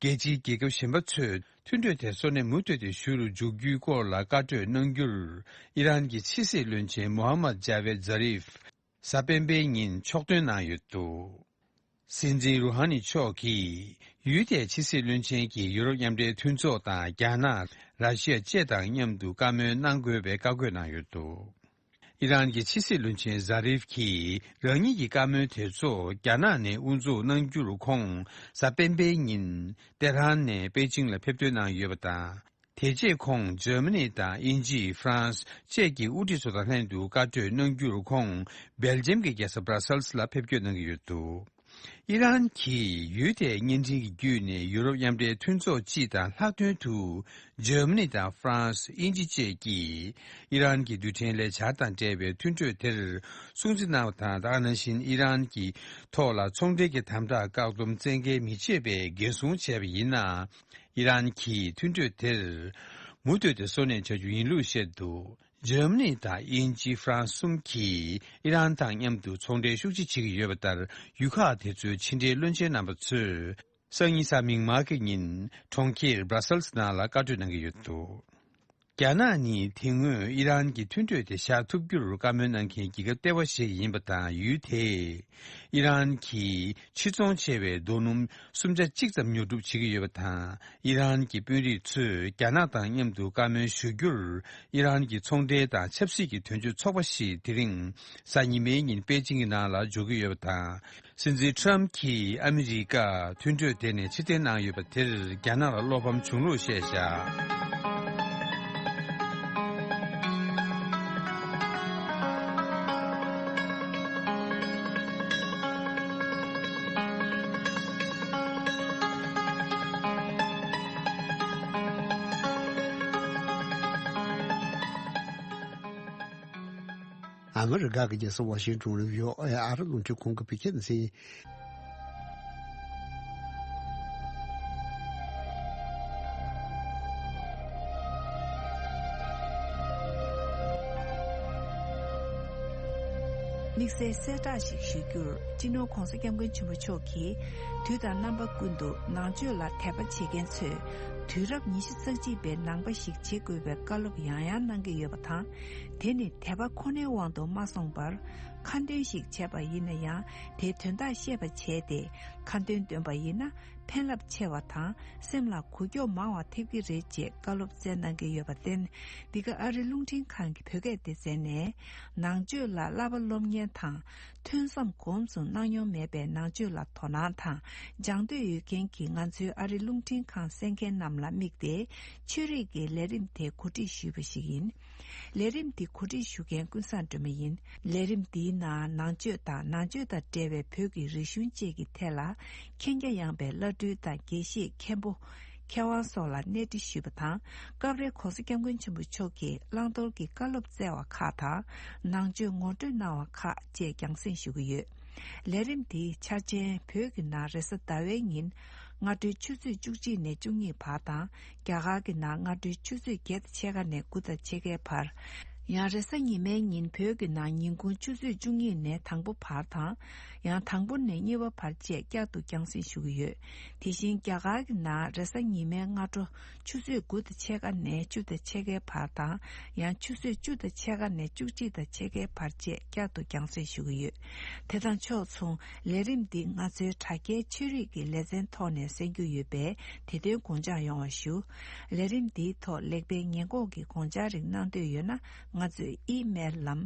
རྒྱལ་སྤྱིའི་རྒྱལ་ཁབ་གཞན་པ་ཚོས་མཐུན་གྲོས་དེ་སོ་ནས་མུ་མཐུད་དེ་ཞུ་རུ་འཇུག་རྒྱུའི་སྐོར་ལ་བཀའ་གྲོས་གནང་རྒྱུར། ཨི་རན་གྱི་ཕྱི་སྲིད་བློན་ཆེན་མོ་ཧམ་མད་ཇ་ཝེད་ཛ་རིབ། གཟའ་སྤེན་པའི་ཉིན་ཕྱོགས་སྟོན་གནང་ཡོད་འདུག་སྲིད་འཛིན་རུ་ཧ་ནི་མཆོག་གིས་ཡུལ་དེའི་ཕྱི་སྲིད་བློན་ཆེན་གྱིས་ཡུ་རོབ་མཉམ་འབྲེལ་མཐུན་ཚོགས་དང་རྒྱ་ནག་ར་ཤི་ཡ་བཅས་དང་མཉམ་དུ་བཀའ་མོལ་གནང་དགོས་པའི་བཀའ་བཀོད་གནང་ཡོད་འདུག་ཨི་རན་གྱི་ཕྱི་སྲིད་བློན་ཆེན་ཟ་རིབ་ཀྱིས་རང་ཉིད་ཀྱི་བཀའ་མོལ་དེ་ཚོ་རྒྱ་ནག་ནས་དབུ་འཛུགས་གནང་རྒྱུར་ཁོང་གཟའ་སྤེན་པའི་ཉིན་ཏེ་ཧྲན་ནས་པེ་ཅིང་ལ་ཕེབས་ཐོན་གནང་ཡོད་པ་དང་། དེ་རྗེས་ཁོང་འཇར་མ་ནི་དང་དབྱིན་ཇི། ཧྥ་རན་སི་བཅས་ཀྱི་དབུ་ཁྲིད་ཚོ་དང་ལྷན་དུ་བཀའ་གྲོས་གནང་རྒྱུར་ཁོང་སྦེལ་ཇམ་གྱི་རྒྱལ་ས་སྦྲ་སེལ་སི་ལ་ཕེབས་སྐྱོད་གནང་གི་ཡོད་འདུག་ཨི་རན་གྱིས་ཡུལ་དེའི་བརྙན་འཕྲིན་གྱི་བརྒྱུད་ནས་ཡུ་རོབ་མཉམ་འབྲེལ་མཐུན་ཚོགས་སྤྱི་དང་ལྷག་དོན་དུ་འཇར་མ་ནི་དང་ཧྥ་རན་སི། དབྱིན་ཇི་བཅས་ཀྱིས་ཨི་རན་གྱི་རྡུལ་ཕྲན་ལས་འཆར་དང་འབྲེལ་བའི་མཐུན་གྲོས་དེར་སྲུང་བརྩི་གནང་བ་དང་། དེ་ག་ནང་བཞིན་ཨི་རན་གྱི་ཐོག་ལ་ཚོང་འབྲེལ་གྱི་དམ་དྲག་བཀག་སྡོམ་བཙན་འགེལ་མི་བྱེད་པའི་འགན་སྲུང་བྱས་པ་ཡིན་ན། ཨི་རན་གྱིས་མཐུན་གྲོས་དེར་མུ་མཐུད་དེ་སོ་ནས་བྱ་རྒྱུ་ཡིན་ལུགས་བཤད་འདུག་འཇར་མ་ནི་དང་དབྱིན་ཇི། ཧྥ་རན་སི་གསུམ་གྱིས་ཨི་རན་དང་མཉམ་དུ་ཚོང་འབྲེལ་ཤུགས་ཆེ་བྱེད་ཀྱི་ཡོད་པ་ལྟར། ཡུལ་ཁག་དེ་ཚོའི་ཕྱི་འབྲེལ་བློན་ཆེན་རྣམ་པ་ཚོས་སང་ཉིན་གཟའ་མིག་དམར་གྱི་ཉིན་གྲོང་ཁྱེར་སྦྲ་སེལ་སི་ནང་ལ་བཀའ་གྲོས་གནང་གི་ཡོད་འདུག་རྒྱ་ནག་ནི་དེ་སྔོན་ཨི་རན་གྱི་མཐུན་གྲོས་དེ་བཞག་ཐུབ་རྒྱུར་བཀའ་མོལ་གནང་མཁན་རྒྱལ་ཁབ་ལྟེ་བ་ཞིག་ཡིན་པ་དང་། ཡུལ་དེས་ཨི་རན་གྱི་ཕྱིར་ཚོང་ཆེ་བའི་རྡོ་སྣུམ་སུམ་ཆ་གཅིག་ཙམ་ཉོ་སྒྲུབ་བྱེད་ཀྱི་ཡོད་པ་དང་། ཨི་རན་གྱི་དཔོན་རིགས་ཚོས་རྒྱ་ནག་དང་མཉམ་དུ་བཀའ་མོལ་ཞུ་རྒྱུར། ཨི་རན་གྱི་ཚོང་འབྲེལ་དང་ཆབ་སྲིད་ཀྱི་དོན་གཅོད་ཚོགས་པ་ཞིག་དེ་རིང་གཟའ་ཉི་མའི་ཉིན་པེ་ཅིང་གི་ནང་ལ་འབྱོར་གྱི་ཡོད་པ་དང་། སྲིད་འཛིན་ཁྲམ་གྱིས་ཨ་མི་རི་ཀ་མཐུན་གྲོས་དེ་ནས་ཕྱིར་འཐེན་གནང་ཡོད་པ་དེར་རྒྱ་ནག་ལ་བློ་ཕམ་བྱུང་ལུགས་བཤད་བཞག་ཨ་མི་རི་ཀ་གི་རྒྱལ་ས་ཝ་ཤིང་ཏོན་ནས་བྷི་ཨོ་ཨེ་ཨ་རི་རླུང་འཕྲིན་ཁང་གི་བོད་སྐད་སྡེ་ཚན། དམིགས་བསལ་གསལ་བསྒྲགས་ཤིག་ཞུ་རྒྱུར། སྤྱི་ནོར་༧གོང་ས་༧སྐྱབས་མགོན་ཆེན་པོ་མཆོག་གིས་དུས་དང་རྣམ་པ་ཀུན་ཏུ་ནང་ཆོས་ལ་དད་པ་བྱེད་མཁན་ཚོས་དུས་རབས་ཉི་ཤུ་རྩ་གཅིག་པའི་ནང་པ་ཞིག་བྱེད་དགོས་པའི་བཀའ་སློབ་ཡང་ཡང་གནང་གི་ཡོད་པ་དང་། དེ་ནི་དད་པ་ཁོ་ནའི་དབང་དུ་མ་སོང་བར། ཁ་འདོན་ཞིག་བྱས་པ་ཡིན་ན་ཡང་། དེའི་དོན་དག་ཤེས་པ་བྱས་ཏེ་ཁ་འདོན་འདོན་པ་ཡིན་ན། ཕན་རླབས་ཆེ་བ་དང་སེམས་ལ་གོ་སྐྱོ་མང་བ་ཐེབས་ཀྱི་རེད་ཅེས་བཀའ་སློབ་སྩལ་གནང་གི་ཡོད་པར་བརྟེན། འདི་ག་ཨ་རི་རླུང་འཕྲིན་ཁང་གི་བོད་སྐད་སྡེ་ཚན་ནས། ནང་ཆོས་ལ་བསླབ་པ་སློབ་གཉེར་དང་། ཐོས་བསམ་སྒོམ་གསུམ་གནང་མྱོང་མེད་པའི་ནང་ཆོས་ལ་དོ་སྣང་དང་སྦྱང་འདོད་ཡོད་མཁན་གྱི་ང་ཚོའི་ཨ་རི་རླུང་འཕྲིན་ཁང་གསན་མཁན་རྣམས་ལ་དམིགས་ཏེ། ཆོས་རིག་གི་ལས་རིམ་དེ་གོ་སྒྲིག་ཞུས་པ་ཞིག་ཡིན། ལས་རིམ་འདི་གོ་སྒྲིག་ཞུ་མཁན་ཀུན་བཟང་སྒྲོལ་མ་ཡིན། ལས་རིམ་འདིའི་ནང་ནང་ཆོས་དང་ནང་ཆོས་དང་འབྲེལ་བའི་བོད་ཀྱི་རིག་གཞུང་བཅས་ཀྱི་ཐད་ལ་མཁྱེན་རྒྱ་ཡངས་པའི་བླ་སྤྲུལ་དང་དགེ་བཤེས་མཁན་པོ། མཁས་དབང་སོགས་ལ་གནས་འདྲི་ཞུས་པ་དང་། སྐབས་རེ་༧གོང་ས་༧སྐྱབས་མགོན་ཆེན་པོ་མཆོག་གིས་བླང་དོར་གྱི་བཀའ་སློབ་སྩལ་བ་ཁག་དང་། ནང་ཆོས་ངོ་སྤྲོད་གནང་བ་ཁག་བཅས་རྒྱང་སྲིང་ཞུ་གི་ཡོད། ལས་རིམ་འདིའི་འཆར་ཅན་བོད་ཀྱི་ནང་རེས་གཟའ་ཟླ་བའི་ཉིན་སྔ་དྲོའི་ཆུ་ཚོད་བཅུ་གཅིག་ནས་བཅུ་གཉིས་བར་དང་། རྒྱ་གར་གྱི་ནང་སྔ་དྲོའི་ཆུ་ཚོད་བརྒྱད་དང་ཕྱེད་ཀ་ནས་དགུ་དང་ཕྱེད་ཀའི་བར། ཡང་རེས་གཟའ་ཉི་མའི་ཉིན་བོད་ཀྱི་ནང་ཉིན་གུང་ཆུ་ཚོད་བཅུ་གཉིས་ནས་དང་པོ་བར་དང་། ཡང་དང་པོ་ནས་གཉིས་པ་བར་བཅས་བསྐྱར་དུ་རྒྱང་སྲིང་ཞུ་གི་ཡོད། དེ་བཞིན་རྒྱ་གར་གྱི་ནང་རེས་གཟའ་ཉི་མའི་སྔ་དྲོ་ཆུ་ཚོད་དགུ་དང་ཕྱེད་ཀ་ནས་བཅུ་དང་ཕྱེད་ཀའི་བར་དང་། ཡང་ཆུ་ཚོད་བཅུ་དང་ཕྱེད་ཀ་ནས་བཅུ་གཅིག་དང་ཕྱེད་ཀའི་བར་བཅས་བསྐྱར་དུ་རྒྱང་སྲིང་ཞུ་གི་ཡོད། དེ་དང་ཕྱོགས་མཚུངས། ལས་རིམ་འདི་ང་ཚོའི་དྲ་རྒྱའི་ཆོས་རིག་གི་ལེ་ཚན་ཐོག་ནས་གསན་རྒྱུ་ཡོད་པས། དེ་དོན་དགོངས་འཇགས་ཡོང་བ་ཞུ། ལས་རིམ་འདིའི་ཐོག་ལེགས་སྤེལ་ཉེས་འགོག་གི་དགོངས་འཆར་རིགས་གནང་འདོད་ཡོད་ན། ང་ཚོའི་ཨི་མེལ་ལམ།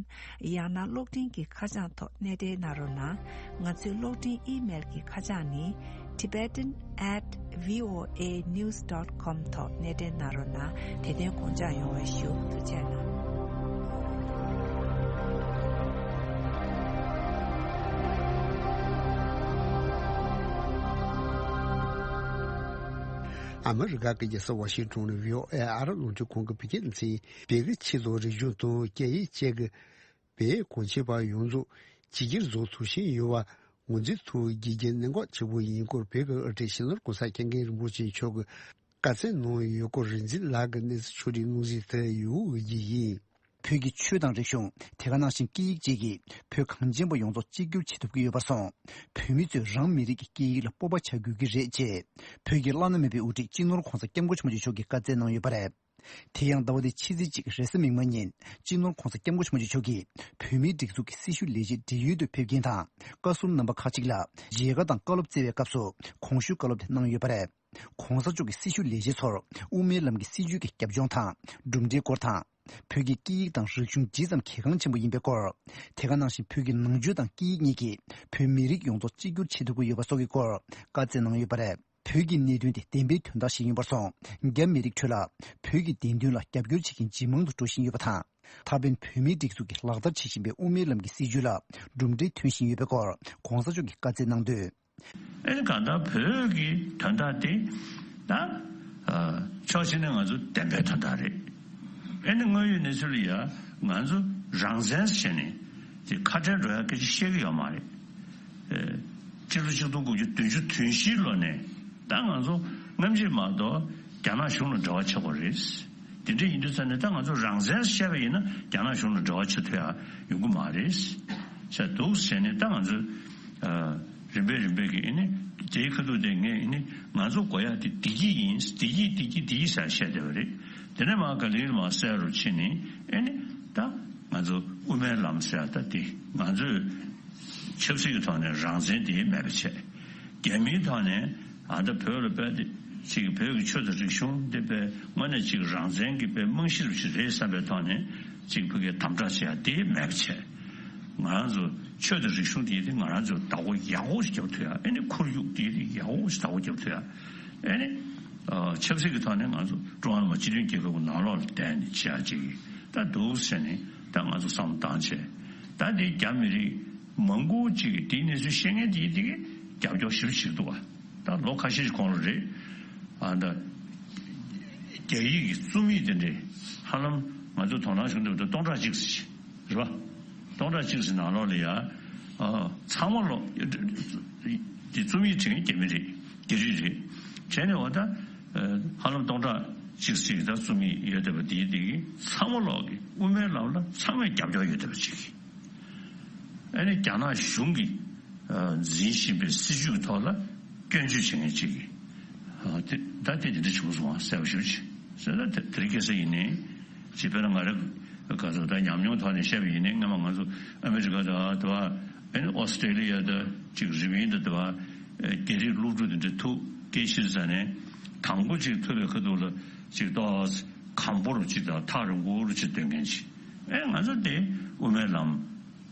ཡང་ན་གློག་འཕྲིན་གྱི་ཁ་བྱང་ཐོག་སྣེ་འདྲེན་གནང་རོགས་གནང་། ང་ཚོའི་གློག་འཕྲིན་ཨི་མེལ་གྱི་ཁ་བྱང་ནི། tibetan at voanews dot com ཐོག་སྣེ་འདྲེན་གནང་རོགས་གནང་། དེ་དོན་དགོངས་འཇགས་ཡོང་བ་ཞུ། ཐུགས་རྗེ་གནང་། ཨ་མི་རི་ཀ་གི་རྒྱལ་ས་ཝ་ཤིང་ཊོན་ནས་བྷི་ཨོ་ཨེ་ཨ་རབ་རླུང་འཕྲིན་ཁང་གི་བོད་སྐད་སྡེ་ཚན། བོད་ཀྱི་ཆོས་དང་རིག་གཞུང་དང་སྐད་ཡིག་བཅས་ཀྱི་བོད་གངས་ཅན་པ་ཡོངས་རྫོགས་ཇི་སྙེད་བཟང་ཐུབ་བཞིན་ཡོད་པ་ངོས་འཛིན་ཐུབ་པའི་དགེ་རྒན་གནད་འགག་ཆེ་པོ་ཡིན་སྐོར། བོད་ཀྱི་དབུ་ཁྲིད་སྤྱི་ནོར་༸གོང་ས་༸སྐྱབས་མགོན་རིན་པོ་ཆེ་མཆོག་གིས་བཀའ་སྩལ་གནང་ཡོད་སྐོར། རིག་འཛིན་ལགས་ཀྱིས་གནས་ཚུལ་ཕྱོགས་སྒྲིག་གནང་གཟིགས་དེ་ཡོད་ཀྱི་ཡིན། བོད་ཀྱི་ཆོས་དང་རིག་གཞུང་། དེ་ག་ནང་བཞིན་སྐད་ཡིག་བཅས་ཀྱིས་བོད་གངས་ཅན་པ་ཡོངས་རྫོགས་གཅིག་གྱུར་བྱེད་ཐུབ་ཀྱི་ཡོད་པར་སོང་། བོད་མི་ཚོས་རང་མི་རིགས་ཀྱི་སྐད་ཡིག་ལ་སྤོབས་པ་བྱ་དགོས་ཀྱི་རེད་ཅེས། བོད་ཀྱི་བླ་ན་མེད་པའི་དབུ་ཁྲིད་སྤྱི་ནོར་༸གོང་ས་༸སྐྱབས་མགོན་ཆེན་པོ་མཆོག་གིས་བཀའ་སྩལ་གནང་ཡོད་པ་རེད། དེ་ཡང་ཟླ་བ་འདིའི་ཕྱི་ཚེས་གཅིག་རེས་གཟའ་མིག་དམར་ཉིན་སྤྱི་ནོར་༸གོང་ས་༸སྐྱབས་མགོན་ཆེན་པོ་མཆོག་གིས་བོད་མིའི་སྒྲིག་འཛུགས་ཀྱི་སྲི་ཞུ་ལས་བྱེད་བགྲེས་ཡོལ་དུ་ཕེབས་མཁན་དང་། བཀའ་ཟུར་རྣམ་པ་ཁག་ཅིག་ལ་མཇལ་ཁ་དང་བཀའ་སློབ་སྩལ་བའི་སྐབས་སུ་གོང་ཞུས་བཀའ་སློབ་དེ་གནང་ཡོད་པ་རེད། ༸གོང་ས་མཆོག་གིས་སྲི་ཞུ་ལས་བྱེད་ཚོར་དབུ་མའི་ལམ་གྱི་སྲིད་བྱུས་ཀྱི་རྒྱབ་ལྗོངས་དང་གྲུབ་འབྲས་སྐོར་དང་། བོད་ཀྱི་སྐད་ཡིག་དང་རིག་གཞུང་ཇི་ཙམ་གལ་འགངས་ཆེན་པོ་ཡིན་པའི་སྐོར། དེ་ག་ནང་བཞིན་བོད་ཀྱི་ནང་ཆོས་དང་སྐད་ཡིག་གཉིས་ཀྱིས་བོད་མི་རིགས་ཡོངས་རྫོགས་གཅིག་གྱུར་བྱེད་ཐུབ་ཀྱི་ཡོད་པ་སོགས་ཀྱི་སྐོར་བཀའ་སྩལ་གནང་ཡོད་པ་རེད། བོད་ཀྱི་གནད་དོན་དེ་བདེན་པའི་དོན་དག་ཞིག་ཡིན་པར་སོང་། རྒྱ་མི་རིགས་ཁྲོད་ལ་བོད་ཀྱི་བདེན་དོན་ལ་རྒྱབ་སྐྱོར་བྱེད་མཁན་ཇེ་མང་དུ་འགྲོ་བཞིན་ཡོད་པ་དང་། ད་ཕན་བོད་མིའི་སྒྲིག་འཛུགས་ཀྱིས་ལག་བསྟར་བྱེད་བཞིན་པའི་དབུ་མའི་ལམ་གྱི་སྲིད་བྱུས་ལ་གྲུབ་འབྲས་ཐོན་བཞིན་ཡོད་པའི་སྐོར་༸གོང་ས་མཆོག་གིས་བཀའ་སྩལ་གནང་དོན། ཨེ་ནི་གང་ལྟར་བོད་ཀྱི་དོན་དག་དེ་ད་ཕྱོགས་གཅིག་ནས་ང་ཚོ་བདེན་པའི་དོན་དག་རེད། ཨེ་ནི་དངོས་ཡོད་གནས་ཚུལ་ལ་ཡ་ང་ཚོ་རང་བཙན་ཟེར་ནས་དེ་ཁ་བྲལ་འགྲོ་ཡ་སྐད་ཆ་བཤད་ཀྱི་ཡོད་མ་རེད། སྤྱི་ལོ་ཆིག་སྟོང་དགུ་བརྒྱ་བདུན་ཅུ་དོན་བཞིའི་ལོ་ནས་ད་ང་ཚོ་སྔ་ཕྱི་མ་གཏོགས་རྒྱ་ནག་གཞུང་ལ་འབྲེལ་བ་ཆགས་པ་རེད། དེ་འདྲ་ཡིན་དུས་ཙང་ནས་ད་ང་ཚོ་རང་བཙན་བཤད་པ་ཡིན་ན་རྒྱ་ནག་གཞུང་ལ་འབྲེལ་བ་བྱེད་ཐུབ་ཡ་ཡོང་གི་མ་རེད། བྱས་འདུག་ཟེར་ནས་ད་ང་ཚོ་རིམ་པས་རིམ་པས་ཀྱི་ཨེ་ནི་དེའི་ཁ་ཐུག་དེ་ངས་ཨེ་ནི་ང་ཚོ་དགོས་ཡ་དེ་བདེ་སྐྱིད་ཡིན། བདེ་སྐྱིད་བདེ་སྐྱིད་བདེ་སྐྱིད་ཟེར་བཤད་བསྡད་པ་རེད། དེ་ནས་མར་ག་ལེར་མར་གསལ་རུ་ཕྱིན་ནས་ཨེ་ནི་ད་ང་ཚོ་དབུ་མའི་ལམ་ཟེར་ད་དེ་ང་ཚོས་ཆབ་སྲིད་ཀྱི་ཐོག་ནས་རང་བཙན་དེ་མེད་པ་བྱས། རྒྱ་མིའི་ཐོག་ནས་ཨ་ད་བོད་ལ་དཔེ་དེ་ཅིག་བོད་ཀྱི་ཆོས་དང་རིག་གཞུང་འདི་དཔེ་དངོས་གནས་ཅིག་རང་བཙན་གྱི་དཔེ་རྨང་གཞི་རུ་ཅིག་རེད་བསམ་པའི་ཐོག་ནས་ཅིག་བོད་སྐད་དམ་དྲག་བྱེད་ཡ་དེ་མེད་པ་བྱས། ང་རང་ཚོ་ཆོས་དང་རིག་གཞུང་དེ་དེ་ང་རང་ཚོ་བདག་པོ་ཡག་པོ་ཞིག་རྒྱབ་ཐུབ་ཡ། ཨེ་ནི་ཁོར་ཡུག་དེ་དེ་ཡག་པོ་ཞིག་བདག་པོ་རྒྱབ་ཐུབ་ཡ། ཨེ་ནི་ཆབ་སྲིད་ཀྱི་ཐོག་ནས་ང་ཚོ་ཀྲུང་ཧྭ་མི་དམངས་སྤྱི་མཐུན་རྒྱལ་ཁབ་ཀྱི་ནང་ལོགས་ལ་བསྡད་ནས་བྱེད་ཡ་ཅིག་ད་འདུག་ཟེར་ནས་ད་ང་ཚོ་བསམ་བློ་བཏང་བྱས། ད་དེ་རྒྱ་མི་རིགས་མང་པོ་ཅིག་གིས་དེའི་གནས་ཚུལ་ཤེས་མཁན་དེ་དེ་གིས་རྒྱབ་སྐྱོར་ཞེ་པོ་བྱེད་ཀྱི་འདུག་བ། ད་ལོ་ཁ་ཤས་ཤིག་གོང་ལ་རེད། ཨ་ད་རྒྱ་ཡིག་གི་རྩོམ་ཡིག་དེ་འདྲས་ཧ་ལམ་ང་ཚོ་དོ་སྣང་ཞུ་འདོད་པ་ད་སྟོང་ཕྲག་གཅིག་ཙམ་རེད་བ། སྟོང་ཕྲག་གཅིག་ཙམ་ནང་ལོགས་ལ་ཡ་ཨ་ཚང་མ་ལོ་དེ་རྩོམ་ཡིག་བྲིས་མཁན་རྒྱ་མི་རེད། རྒྱ་རིགས་རེད། བྱས་ནས་འོ་ད་ཧ་ལམ་སྟོང་ཕྲག་གཅིག་ཙམ་ད་རྩོམ་ཡིག་ཡོད་བསྡད་པ་དེའི་དེ་གི་ཚང་མ་ལོག་གི་དབུ་མའི་ལམ་ལ་ཚང་མས་རྒྱབ་སྐྱོར་ཡོད་བསྡད་པ་ཅིག་ཨ་ནི་རྒྱ་ནག་གཞུང་གིས་འཛིན་བཞིན་པའི་སྲིད་བྱུས་ཐོག་ལ་སྐྱོན་བརྗོད་བྱེད་མཁན་ཅིག་གིས་ད་དེ་འདི་འདྲ་བྱུང་སོང་བ་གསལ་པོ་ཞེ་པོ་ཅིག་ཟེར་ན་དེ་དེ་རིང་ཁ་སང་ཡིན་ནའི་ཅིག་དཔེར་ན་ང་རང་ག་ཚོད་ད་ཉམས་མྱོང་ཐོག་ནས་བཤད་པ་ཡིན་ནའི་སྔོན་མ་ང་ཚོ་ཨ་མི་རི་ཀ་དང་དེ་བ་ཨ་ནི་ཨོ་སི་ཀྲེ་ལི་ཡ་དང་ཅིག་རི་པིན་དང་དེ་བ་རྒྱ་རིགས་སློབ་ཕྲུག་དེ་འདྲ་ཐུག་སྐད་ཆ་ཟ་ནས་དང་པོ་ཅིག་ཐུག་པའི་ཁ་ཐུག་ལ་ཅིག་ཏོག་ཙམ་གམ་པོ་རུ་ཅིག་དང་ཐག་རིང་པོ་རུ་ཅིག་སྡོད་མཁན་ཅིག་ཨེ་ང་ཚོ་དེ་དབུ་མའི་ལམ།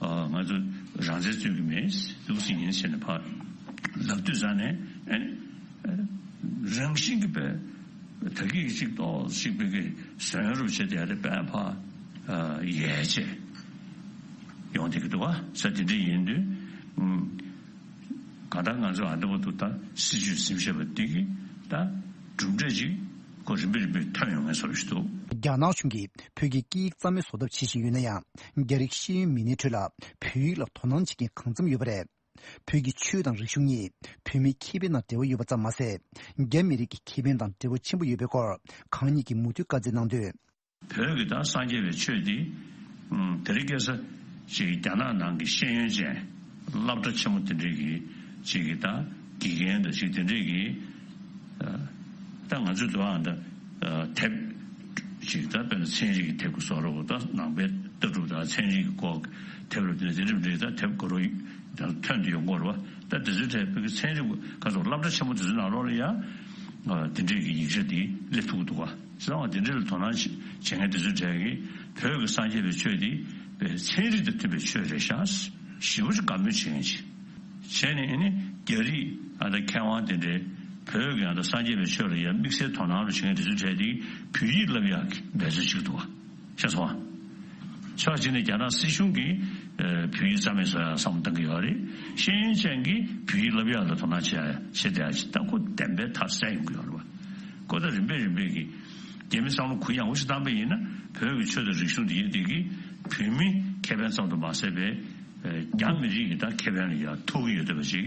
ང་ཚོ་རང་བཙན་རྩོད་ཀྱི་མེད་འདུག་སེ་ཡིན་ཟེར་ནས་ཕར་ལབ་དུས་ཙང་ནས་ཨེ་རང་བཞིན་གྱིས་པའི་ད་གིན་གཅིག་ཏོག་ཞིག་པའི་གི་བཟོ་ཡ་རུ་བྱས་ཏེ་ཡ་རེ་པས་ཕར་ཡལ་བྱས་ཡོང་བསྡད་ཀྱི་འདུག་བ། ས་དེ་འདྲ་ཡིན་དུས་གང་ལྟར་ང་ཚོ་ཨ་འདྲ་བོ་འདུག་ད་སྲིད་བྱུས་ཟིན་བཤད་པ་འདི་གི་ད་གྲུབ་འབྲས་ཅིག་ཁོ་རིམ་པས་རིམ་པས་ཐོན་ཡོང་ངེས་བཟོ་ཞིག་འདུག་རྒྱ་ནག་གཞུང་གིས་བོད་ཀྱི་སྐད་ཡིག་རྩ་མེད་བཟོ་ཐབས་བྱེད་བཞིན་ཡོད་ན་ཡང་། རྒྱ་རིགས་ཤེས་ཡོན་མི་སྣའི་ཁྲོད་ལ་བོད་ཡིག་ལ་དོ་སྣང་བྱེད་མཁན་གང་འཚམ་ཡོད་པ་རེད། བོད་ཀྱི་ཆོས་དང་རིག་གཞུང་གཉིས་བོད་མིའི་ཁེ་ཕན་དང་འབྲེལ་བ་ཡོད་པ་ཙམ་མ་ཟད། རྒྱ་མི་རིགས་ཀྱི་ཁེ་ཕན་དང་འབྲེལ་བ་ཆེན་པོ་ཡོད་པའི་སྐོར་གང་ཉིད་ཀྱིས་མུ་མཐུད་བཀའ་སྩལ་གནང་དོན། བོད་ཀྱི་ད་སངས་རྒྱས་པའི་ཆོས་འདི་ ཨུམ། དེ་རིང་ཁ་སང་ཅིག་རྒྱ་ནག་ནང་གི་ཤེས་ཡོན་ཅན་སློབ་གྲྭ་ཆེན་མོ་དེ་འདྲས་ཀྱི་ཅིག་གི་ད་དགེ་རྒན་དང་ཅིག་དེ་འདྲས་ཀྱི་ཨ། ད་ང་ཚོས་འདུག་ཨ། ད་ཨ། དེབ་ཅིག་ད་དཔེར་ན་ཚན་རིག་གི་དེབ་ཀྱི་བཟོ་འདྲ་པོ། ད་ནང་པའི་ལྟ་གྲུབ་དང་ཚན་རིག་གི་སྐོར་དེབ་རུ་དེ་དེ་འདྲས་འདྲས་ད་དེབ་དགའ་རབ་ད་ཐོན་དུ་ཡོང་གི་རེད་པ། ད་དེ་ཚོའི་གྲས་བོད་ཀྱི་ཚན་རིག་ག་ཚོད་སློབ་གྲྭ་ཆེན་མོ་དེ་ཚོའི་ནང་ལོགས་ལ་ཡང་ཨ། དེ་འདྲས་ཀྱི་ཡིག་ཆ་དེ་སླེབས་ཐུབ་ཀྱི་འདུག་ག་བྱས་ཙང་དེ་འདྲ་ལ་དོ་སྣང་བྱེད་བྱེད་མཁན་དེ་ཚོའི་གྲས་ཀྱིས་བོད་ཀྱི་སངས་རྒྱས་པའི་ཆོས་དེ་པའི་ཚན་རིག་དང་མཐུན་པའི་ཆོས་རེད་ཤག་ཞེ་པོ་ཅིག་དགའ་མོས་བྱེད་མཁན་ཅིག་བྱས་ནས་ཨ་ནི་རྒྱ་རིགས་ཨ་ད་མཁས་དབང་དེ་འདྲས་བོད་ཀྱི་ཨ་ད་སངས་རྒྱས་པའི་ཆོས་ལ་ཡང་དམིགས་བསལ་དོ་སྣང་རུ་བྱེད་མཁན་དེ་ཚོའི་གྲས་དེ་བོད་ཡིག་བསླབ་ཡག་གི་འབད་རྩོལ་བྱེད་ཀྱི་འདུག་བ། ཤེས་སོང་ཨ། ཕྱོགས་གཅིག་ནས་རྒྱ་ནག་སྲིད་གཞུང་གིས་ཨ་བོད་ཡིག་རྩ་མེད་བཟོ་ཡག་བསམ་བློ་བཏང་གི་ཡོད་རེད། ཤེས་ཡོན་ཅན་གྱིས་བོད་ཡིག་བསླབ་ཡག་ལ་དོ་སྣང་བྱེད་ཡག་བྱེད་བསྡད་ཡག་ཅིག་ད་ཁོ་བདེན་པའི་མཐའ་གསལ་ཡོང་གི་ཡོད་རེད་བ། ཁོ་ད་རིམ་པས་རིམ་པས་ཀྱིས་རྒྱ་མི་བསམ་བློ་གུ་ཡངས་པོ་ཞིག་བཏང་པ་ཡིན་ན་བོད་ཀྱི་ཆོས་དང་རིག་གཞུང་འདི་ཡིན་དེ་གིས་བོད་མིའི་ཁེ་ཕན་ཙམ་དུ་མ་ཟད་པའི་རྒྱ་མི་རིགས་ཀྱི་ད་ཁེ་ཕན་ལ་ཡང་ཐུག་གི་ཡོད་བསྡད་པ་ཅིག་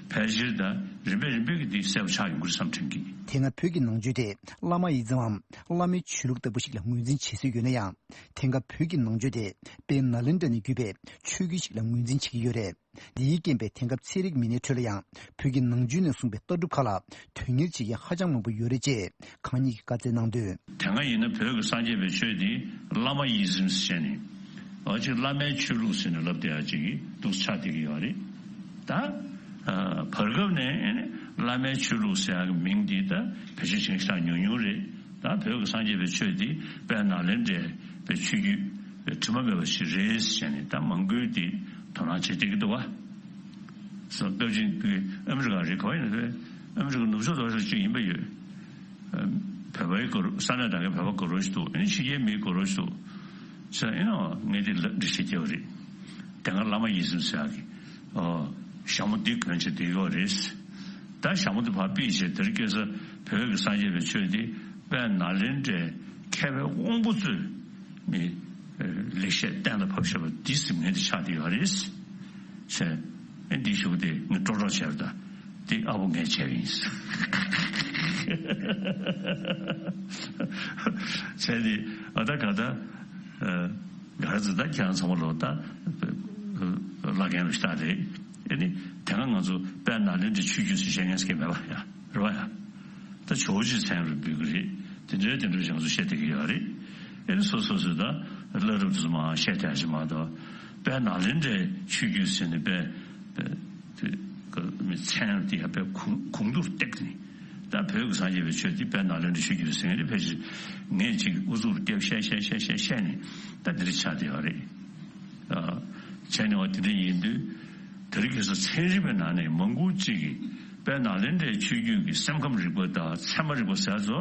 ཕལ་ཆེར་ད་རིམ་པས་རིམ་པས་ཀྱིས་འདི་གསལ་པོ་ཆགས་ཡོང་གི་རེད་བསམ་དྲན་གི། དེ་སྔ་བོད་ཀྱི་ནང་ཆོས་དེ་བླ་མ་ཡི་ཛམ་བམ་བླ་མའི་ཆོས་ལུགས་ལྟ་བུ་ཞིག་ལ་ངོས་འཛིན་བྱེད་སྲོལ་ཡོད་ན་ཡང་། དེང་སྐབས་བོད་ཀྱི་ནང་ཆོས་དེ་དཔལ་ནཱ་ལེནྡྲ་ནས་བརྒྱུད་པའི་ཆོས་བརྒྱུད་ཞིག་ལ་ངོས་འཛིན་བྱེད་ཀྱི་ཡོད་རེད། འདིའི་རྐྱེན་པས་དེང་སྐབས་ཚན་རིག་མི་སྣའི་ཁྲོད་ལ་ཡང་བོད་ཀྱི་ནང་ཆོས་ནས་གསུངས་པའི་ལྟ་གྲུབ་ཁག་ལ་དོན་གཉེར་བྱེད་མཁན་ཧ་ཅང་མང་པོ་ཡོད་རེད་ཅེས་ཁང་གཉིས་ཀྱིས་བཀའ་སྩལ་གནང་དོན། དེ་སྔ་ཡིན་ན་བོད་ཀྱི་སངས་རྒྱས་པའི་ཆོས་འདི་བླ་མ་ཡི་ཛམ་ཟེར་ནས་འོ་ཅིག་བླ་མའི་ཆོས་ལུགས་ཟེར་ནས་ལབ་བསྡད་ཡ་ཅིག་གི་འདུག་ཆགས་བསྡད་ཀྱི་ཡོད་རེད། ད་བར་སྐབས་ནས་བླ་མའི་ཆོས་ལུགས་ཟེར་ཡ་གི་མིང་འདི་ད་བེད་སྤྱོད་བྱེད་མཁན་ཞེ་དྲག་ཉུང་ཉུང་རེད། ད་བོད་ཀྱི་སངས་རྒྱས་པའི་ཆོས་འདི་དཔལ་ནཱ་ལེནྡྲའི་པའི་ཆོས་བརྒྱུད་དྲི་མ་མེད་པ་ཞིག་རེད་ཟེར་ནས་ད་མང་པོས་འདི་དོ་སྣང་བྱེད་བསྡད་ཀྱི་འདུག་བ། སྐབས་ཅིག་གི་ཨ་མི་རི་ཀ་རེད། ག་བ་ཡིན་ན་ཨ་མི་རི་ཀ་ནུབ་ཕྱོགས་རྡོ་རྗེ་གཅིག་ཡིན་པ་ཡོད། བོད་པའི་གུ་རུ་ས་གནས་དེ་གའི་བོད་པ་གུ་རུ་ཞིག་འདུག་ཨ་ནི་ཕྱི་རྒྱལ་མིའི་གུ་རུ་ཞིག་འདུག་ཟེར་ཨིན་ནོ་ངས་འདི་ལ་འདི་ཞིག་སྐྱེ་བ་རེད། དེ་སྔ་བླ་མ་ཡི་ཛམ་ཟེར་ཡག་གི་ཨོ་ཞྭ་མོ་འདི་གོན་བྱས་བསྡད་ཡོད་རེད། ད་ཞྭ་མོ་འདི་ཕར་ཕུད་བྱས་དེར་སྐྱེས་ས་བོད་ཀྱི་སངས་རྒྱས་པའི་ཆོས་འདི་དཔལ་ནཱ་ལེནྡྲའི་མཁས་པའི་དབང་པོ་ཚོས་མི་ལེགས་བཤད་གཏན་ལ་ཕབ་བཞག་པ་འདི་ཟེར་ངས་འདི་ཆགས་བསྡད་ཡོད་རེད། ཟེར། ཨེ་འདི་ཞུ་སྟེ་ངས་ཀྲོག་ཀྲོག་བྱས་པ་དང་འདི་ཨ་བོ་ངས་བྱས་པ་ཡིན། བྱས་ཏེ་ཨ་ད་ག་ད་ག་རེ་ཟེར་ད་ཁྱེད་རང་ཚང་མ་ལོ་ད་བླ་རྒན་རུ་ཤི་ད་རེད། ཨེ་ནི་དེ་སྔ་ང་ཚོ་དཔལ་ནཱ་ལེནྡྲའི་ཆོས་བརྒྱུད་ཟེར་བཤད་མཁན་ཟེར་མཁན་མེད་པ་ཡ་རེད་བ་ཡ། ད་ཇོ་བོ་རྗེ་མཚན་རུ་འབོད་ཀྱི་རེད། དེ་འདྲའི་དེ་འདྲ་ཞིག་ང་ཚོ་བཤད་བསྡད་ཀྱི་ཡོད་རེད། ཨེ་ནི་སོ་སོ་སོས་ད་བླ་རབས་དེ་ཚོ་མར་བཤད་བསྡད་ཞིག་མ་གཏོགས་དཔལ་ནཱ་ལེནྡྲའི་ཆོས་བརྒྱུད་ཟེར་ནས་དཔེ་དེ་མི་མཚན་དེ་ཡང་དཔེ་གོང་གོང་དུ་བཏེགས་ནས་ད་བོད་ཀྱི་སངས་རྒྱས་པའི་ཆོས་དེ་དཔལ་ནཱ་ལེནྡྲའི་ཆོས་བརྒྱུད་ཟེར་མཁན་དེ་ཕལ་ཆེར་ངས་ཅིག་ཨུ་ཚུགས་རྒྱབ་བཤད་བཤད་བཤད་བཤད་བཤད་ནས་ད་འདིར་ཆགས་བསྡད་ཡོད་རེད། བྱས་ནས་བ་དེ་འདྲ་ཡིན་དུས་དེ་རིང་ཁ་སང་ཚན་རིག་པའི་ནང་ནས་མང་པོ་ཅིག་གིས་དཔལ་ནཱ་ལེནྡྲའི་ཆོས་བརྒྱུད་ཀྱི་སེམས་ཁམས་རིག་པ་དང་ཚད་མ་རིག་པ་ཟེར་ཚོ་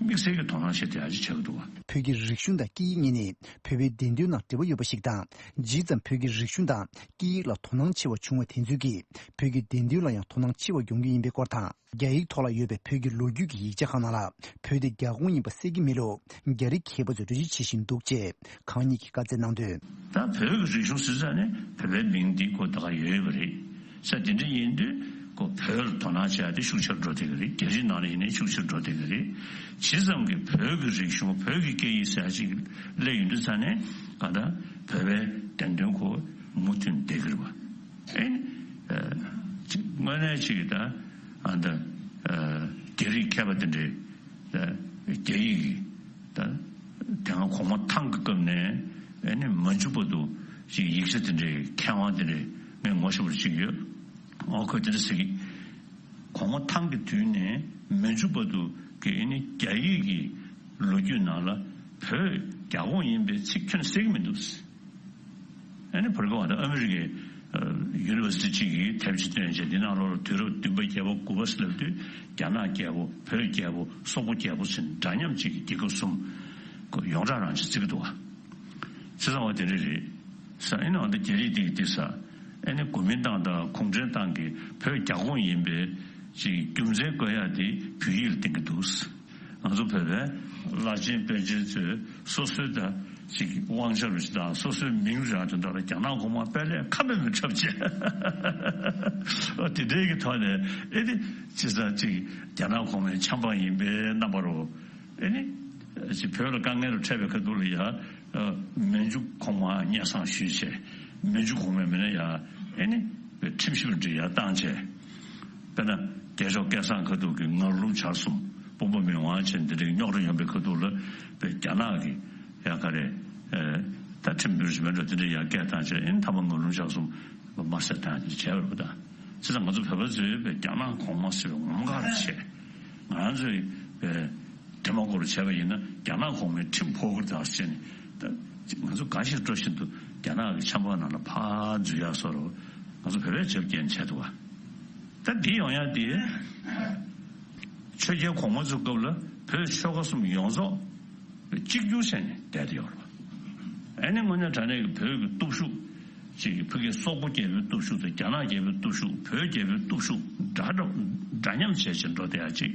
དམིགས་བསལ་གྱི་དོ་སྣང་བྱེད་བསྡད་ཡག་ཅིག་ཆགས་ཀྱི་འདུག་བ། བོད་ཀྱི་རིག་གཞུང་དང་སྐད་ཡིག་གཉིས་ནི་བོད་པའི་བདེན་དོན་ནང་འབྲེལ་བ་ཡོད་པ་ཞིག་དང་། ཇི་ཙམ་བོད་ཀྱི་རིག་གཞུང་དང་སྐད་ཡིག་ལ་དོ་སྣང་ཆེ་བ་བྱུང་བ་དེ་ཚོས་ཀྱིས་བོད་ཀྱི་བདེན་དོན་ལ་ཡང་དོ་སྣང་ཆེ་བ་ཡོང་གི་ཡིན་པའི་སྐོར་དང་། རྒྱ་ཡིག་ཐོག་ལ་ཡོད་པའི་བོད་ཀྱི་ལོ་རྒྱུས་ཀྱི་ཡིག་ཆ་ཁག་ནང་ལ་བོད་དེ་རྒྱ་ཁོངས་ཡིན་པ་གསལ་གྱི་མེད་ལུགས་རྒྱ་རིགས་མཁས་པ་ཚོས་འགྲེལ་བརྗོད་བྱེད་བཞིན་འདུག་ཅེས་ཁང་གཉིས་ཀྱིས་བཀའ་སྩལ་གནང་དོན། ད་བོད་ཀྱི་རིག་གཞུང་ཟེར་ཙང་ནས་བོད་པའི་མིང་འདི་ཁོ་ད་ག་ཡོད་ཡོད་པ་རེད། ས་དེ་འདྲ་ཡིན་དུས་ཁོ་བོད་ལ་དོ་སྣང་བྱེད་ཡ་དེ་ཤུགས་ཆེར་འགྲོ་བསྡད་ཀྱི་རེད། རྒྱ་རིགས་ནང་ལ་ཡིན་ནའི་ཤུགས་ཆེར་འགྲོ་བསྡད་ཀྱི་རེད། ཇི་ཙམ་གྱི་བོད་ཀྱི་རིག་གཞུང་བོད་ཀྱི་སྐད་ཡིག་ཟེར་ཡ་ཅིག་སླེབས་ཡོང་དུས་ཙང་ནས་ག་ད་བོད་པའི་བདེན་དོན་ཁོ་མུ་མཐུད་བསྡད་ཀྱི་རེད་བ། ཨེ་ནི། དངོས་གནས་ཅིག་ད་ཨ་ད་རྒྱ་རིགས་མཁས་པ་དེ་འདྲས་རྒྱ་ཡིག་གི་ད་དེ་སྔ་གོང་མ་ཐང་གི་སྐབས་ནས་ཨེ་ནི་མ་འཇུ་བར་དུ་ཅིག་ཡིག་ཆ་དེ་འདྲའི་མཁས་དབང་དེ་འདྲས་ངས་ངོ་ཤེས་པ་ཅིག་ཡོད། ཨོ་ཁོས་དེ་འདྲ་ཟེར་གི། གོང་མ་ཐང་གི་དུས་ནས་མ་འཇུ་བར་དུ་གི་ཨེ་ནི་རྒྱ་ཡིག་གི་ལོ་རྒྱུས་ནང་ལ་བོད་རྒྱ་ཁོངས་ཡིན་པའི་ཚིག་ཁྱོན་ནས་གསལ་གི་མི་འདུག། ཨ་ནི་བར་སྐབས་ད་ཨ་མི་རི་ཀའི་ཡུ་ནི་ཝར་སི་ཊི་གཅིག་གིས་དེབ་ཅིག་བཏོན་བྱས་འདི་ནང་ལོགས་ལ་དུས་རབས་བདུན་པ་བརྒྱད་པ་དགུ་པ་ཟེར་ལབ་དུས་རྒྱ་ནག་རྒྱལ་པོ་བོད་རྒྱལ་པོ་སོག་པོ་རྒྱལ་པོ་ཟེར་འདྲ་མཉམ་གཅིག་གི་རྒྱལ་ཁབ་གསུམ་ཡོངས་གྲགས་རང་ཅིག་བརྩི་གི་འདུག་བ། བྱས་ཙང་བ་དེ་འདྲ་རེད་ས། ཨ་ནི་འོ་འདི་རྒྱ་རིགས་འདི་གི་འདི་ས་ཨ་ནི་གོ་མིན་ཏང་དང་གུང་ཁྲན་ཏང་གིས་བོད་རྒྱ་ཁོངས་ཡིན་པའི་ཅིག་རྒྱུ་མཚན་བཀོད་ཡག་དེ་བོད་ཡིག་ལ་བརྟེན་གི་འདུག། ང་ཚོ་བོད་པའི་བླ་ཆེན་པཎ་ཆེན་ཚོས་སོ་སོའི་ད་ཅིག་དབང་ཆ་རུ་ཞིག་དང་སོ་སོའི་མིང་རུ་ཡང་དོན་དག་ལ་རྒྱ་ནག་གོང་མ་དཔལ་ལས་ཁ་མེད་མི་འཁྲབ་བྱས། ཨ་དེ་འདྲའི་གི་ཐོག་ནས་ཨེ་ནི་ཅི་ས་ཅིག་རྒྱ་ནག་གོང་མའི་ཆབ་འབངས་ཡིན་པའི་རྣམ་པ་རུ་ཨེ་ནི་ཅིག་བོད་ལ་དཀའ་ངལ་རུ་འཕྲད་པའི་ཁ་ཐུག་ལ་ཡ་ མན་ཇུ་གོང་མ་སྙན་སེང་ཞུས་བྱས། མན་ཇུ་གོང་མས་མིན་ན་ཡ་ཨེ་ནི་ཁྲིམས་ཞིབ་འདྲི་ཡ་བཏང་བྱས། དཔེར་ན་རྒྱལ་མཆོག་སྐལ་བཟང་ཁ་ཐུག་གི་ངར་ལུང་བྱར་གསུམ་དཔོན་པོ་མི་དབང་བྱས་འདི་འདྲའི་རྙོག་དྲ་ཡོང་པའི་ཁ་ཐུག་ལ་དཔེ་རྒྱ་ནག་གི་ཡ་ག་རེ་ད་ཁྲིམས་བསྒྱུར་ཞིག་མེད་འགྲོ་འདི་འདྲའི་ཡ་སྐད་བཏང་བྱས། ཨེ་ནི་ཐ་མ་ངར་ལུང་བྱར་གསུམ་དམར་གསོད་བཏང་བྱས་པ་རེད་པ། ད་བྱས་ཙང་ང་ཚོ་བོད་པ་ཚོས་དཔེ་རྒྱ་ནག་གོང་མ་ཟེར་བའི་ངོ་མ་ཁ་རེ་བྱས། ང་རང་ཚོས་དཔེ་དེ་མ་གོ་རུ་བྱས་པ་ཡིན་ན་རྒྱ་ནག་གོང་མའི་ཁྲིམས་ཕོག་གི་རེད་ཟེར་ནས། ད་ང་ཚོ་དགའ་ཞིང་སྤྲོ་བཞིན་དུ་རྒྱ་ནག་གི་ཆབ་འབངས་ནང་ལ་ཕར་འཛུལ་ཡག་བཟོ་འདྲ་ང་ཚོ་བོད་པས་བྱེད་རྐྱེན་བྱས་འདུག་ག་ད་འདི་ཡོང་ཡག་དེ་ཆོས་རྒྱལ་གོང་མ་ཚོའི་སྐབས་ལ་བོད་ཆོལ་ཁ་གསུམ་ཡོངས་རྫོགས་གཅིག་གྱུར་བྱས་ནས་བསྡད་དེ་ཡོད་རེད། ཨ་ནི་དངོས་གནས་དྲང་གནས་ཀྱི་བོད་ཀྱི་སྟོབས་ཤུགས་ཅིག་གི་ཕ་གིའི་སོག་པོ་རྒྱལ་པོའི་སྟོབས་ཤུགས་དང་རྒྱ་ནག་རྒྱལ་པོའི་སྟོབས་ཤུགས། བོད་རྒྱལ་པོའི་སྟོབས་ཤུགས་འདྲ་འདྲ་འདྲ་མཉམ་བྱས་ཤིང་འགྲོ་བསྡད་ཡ་ཅིག་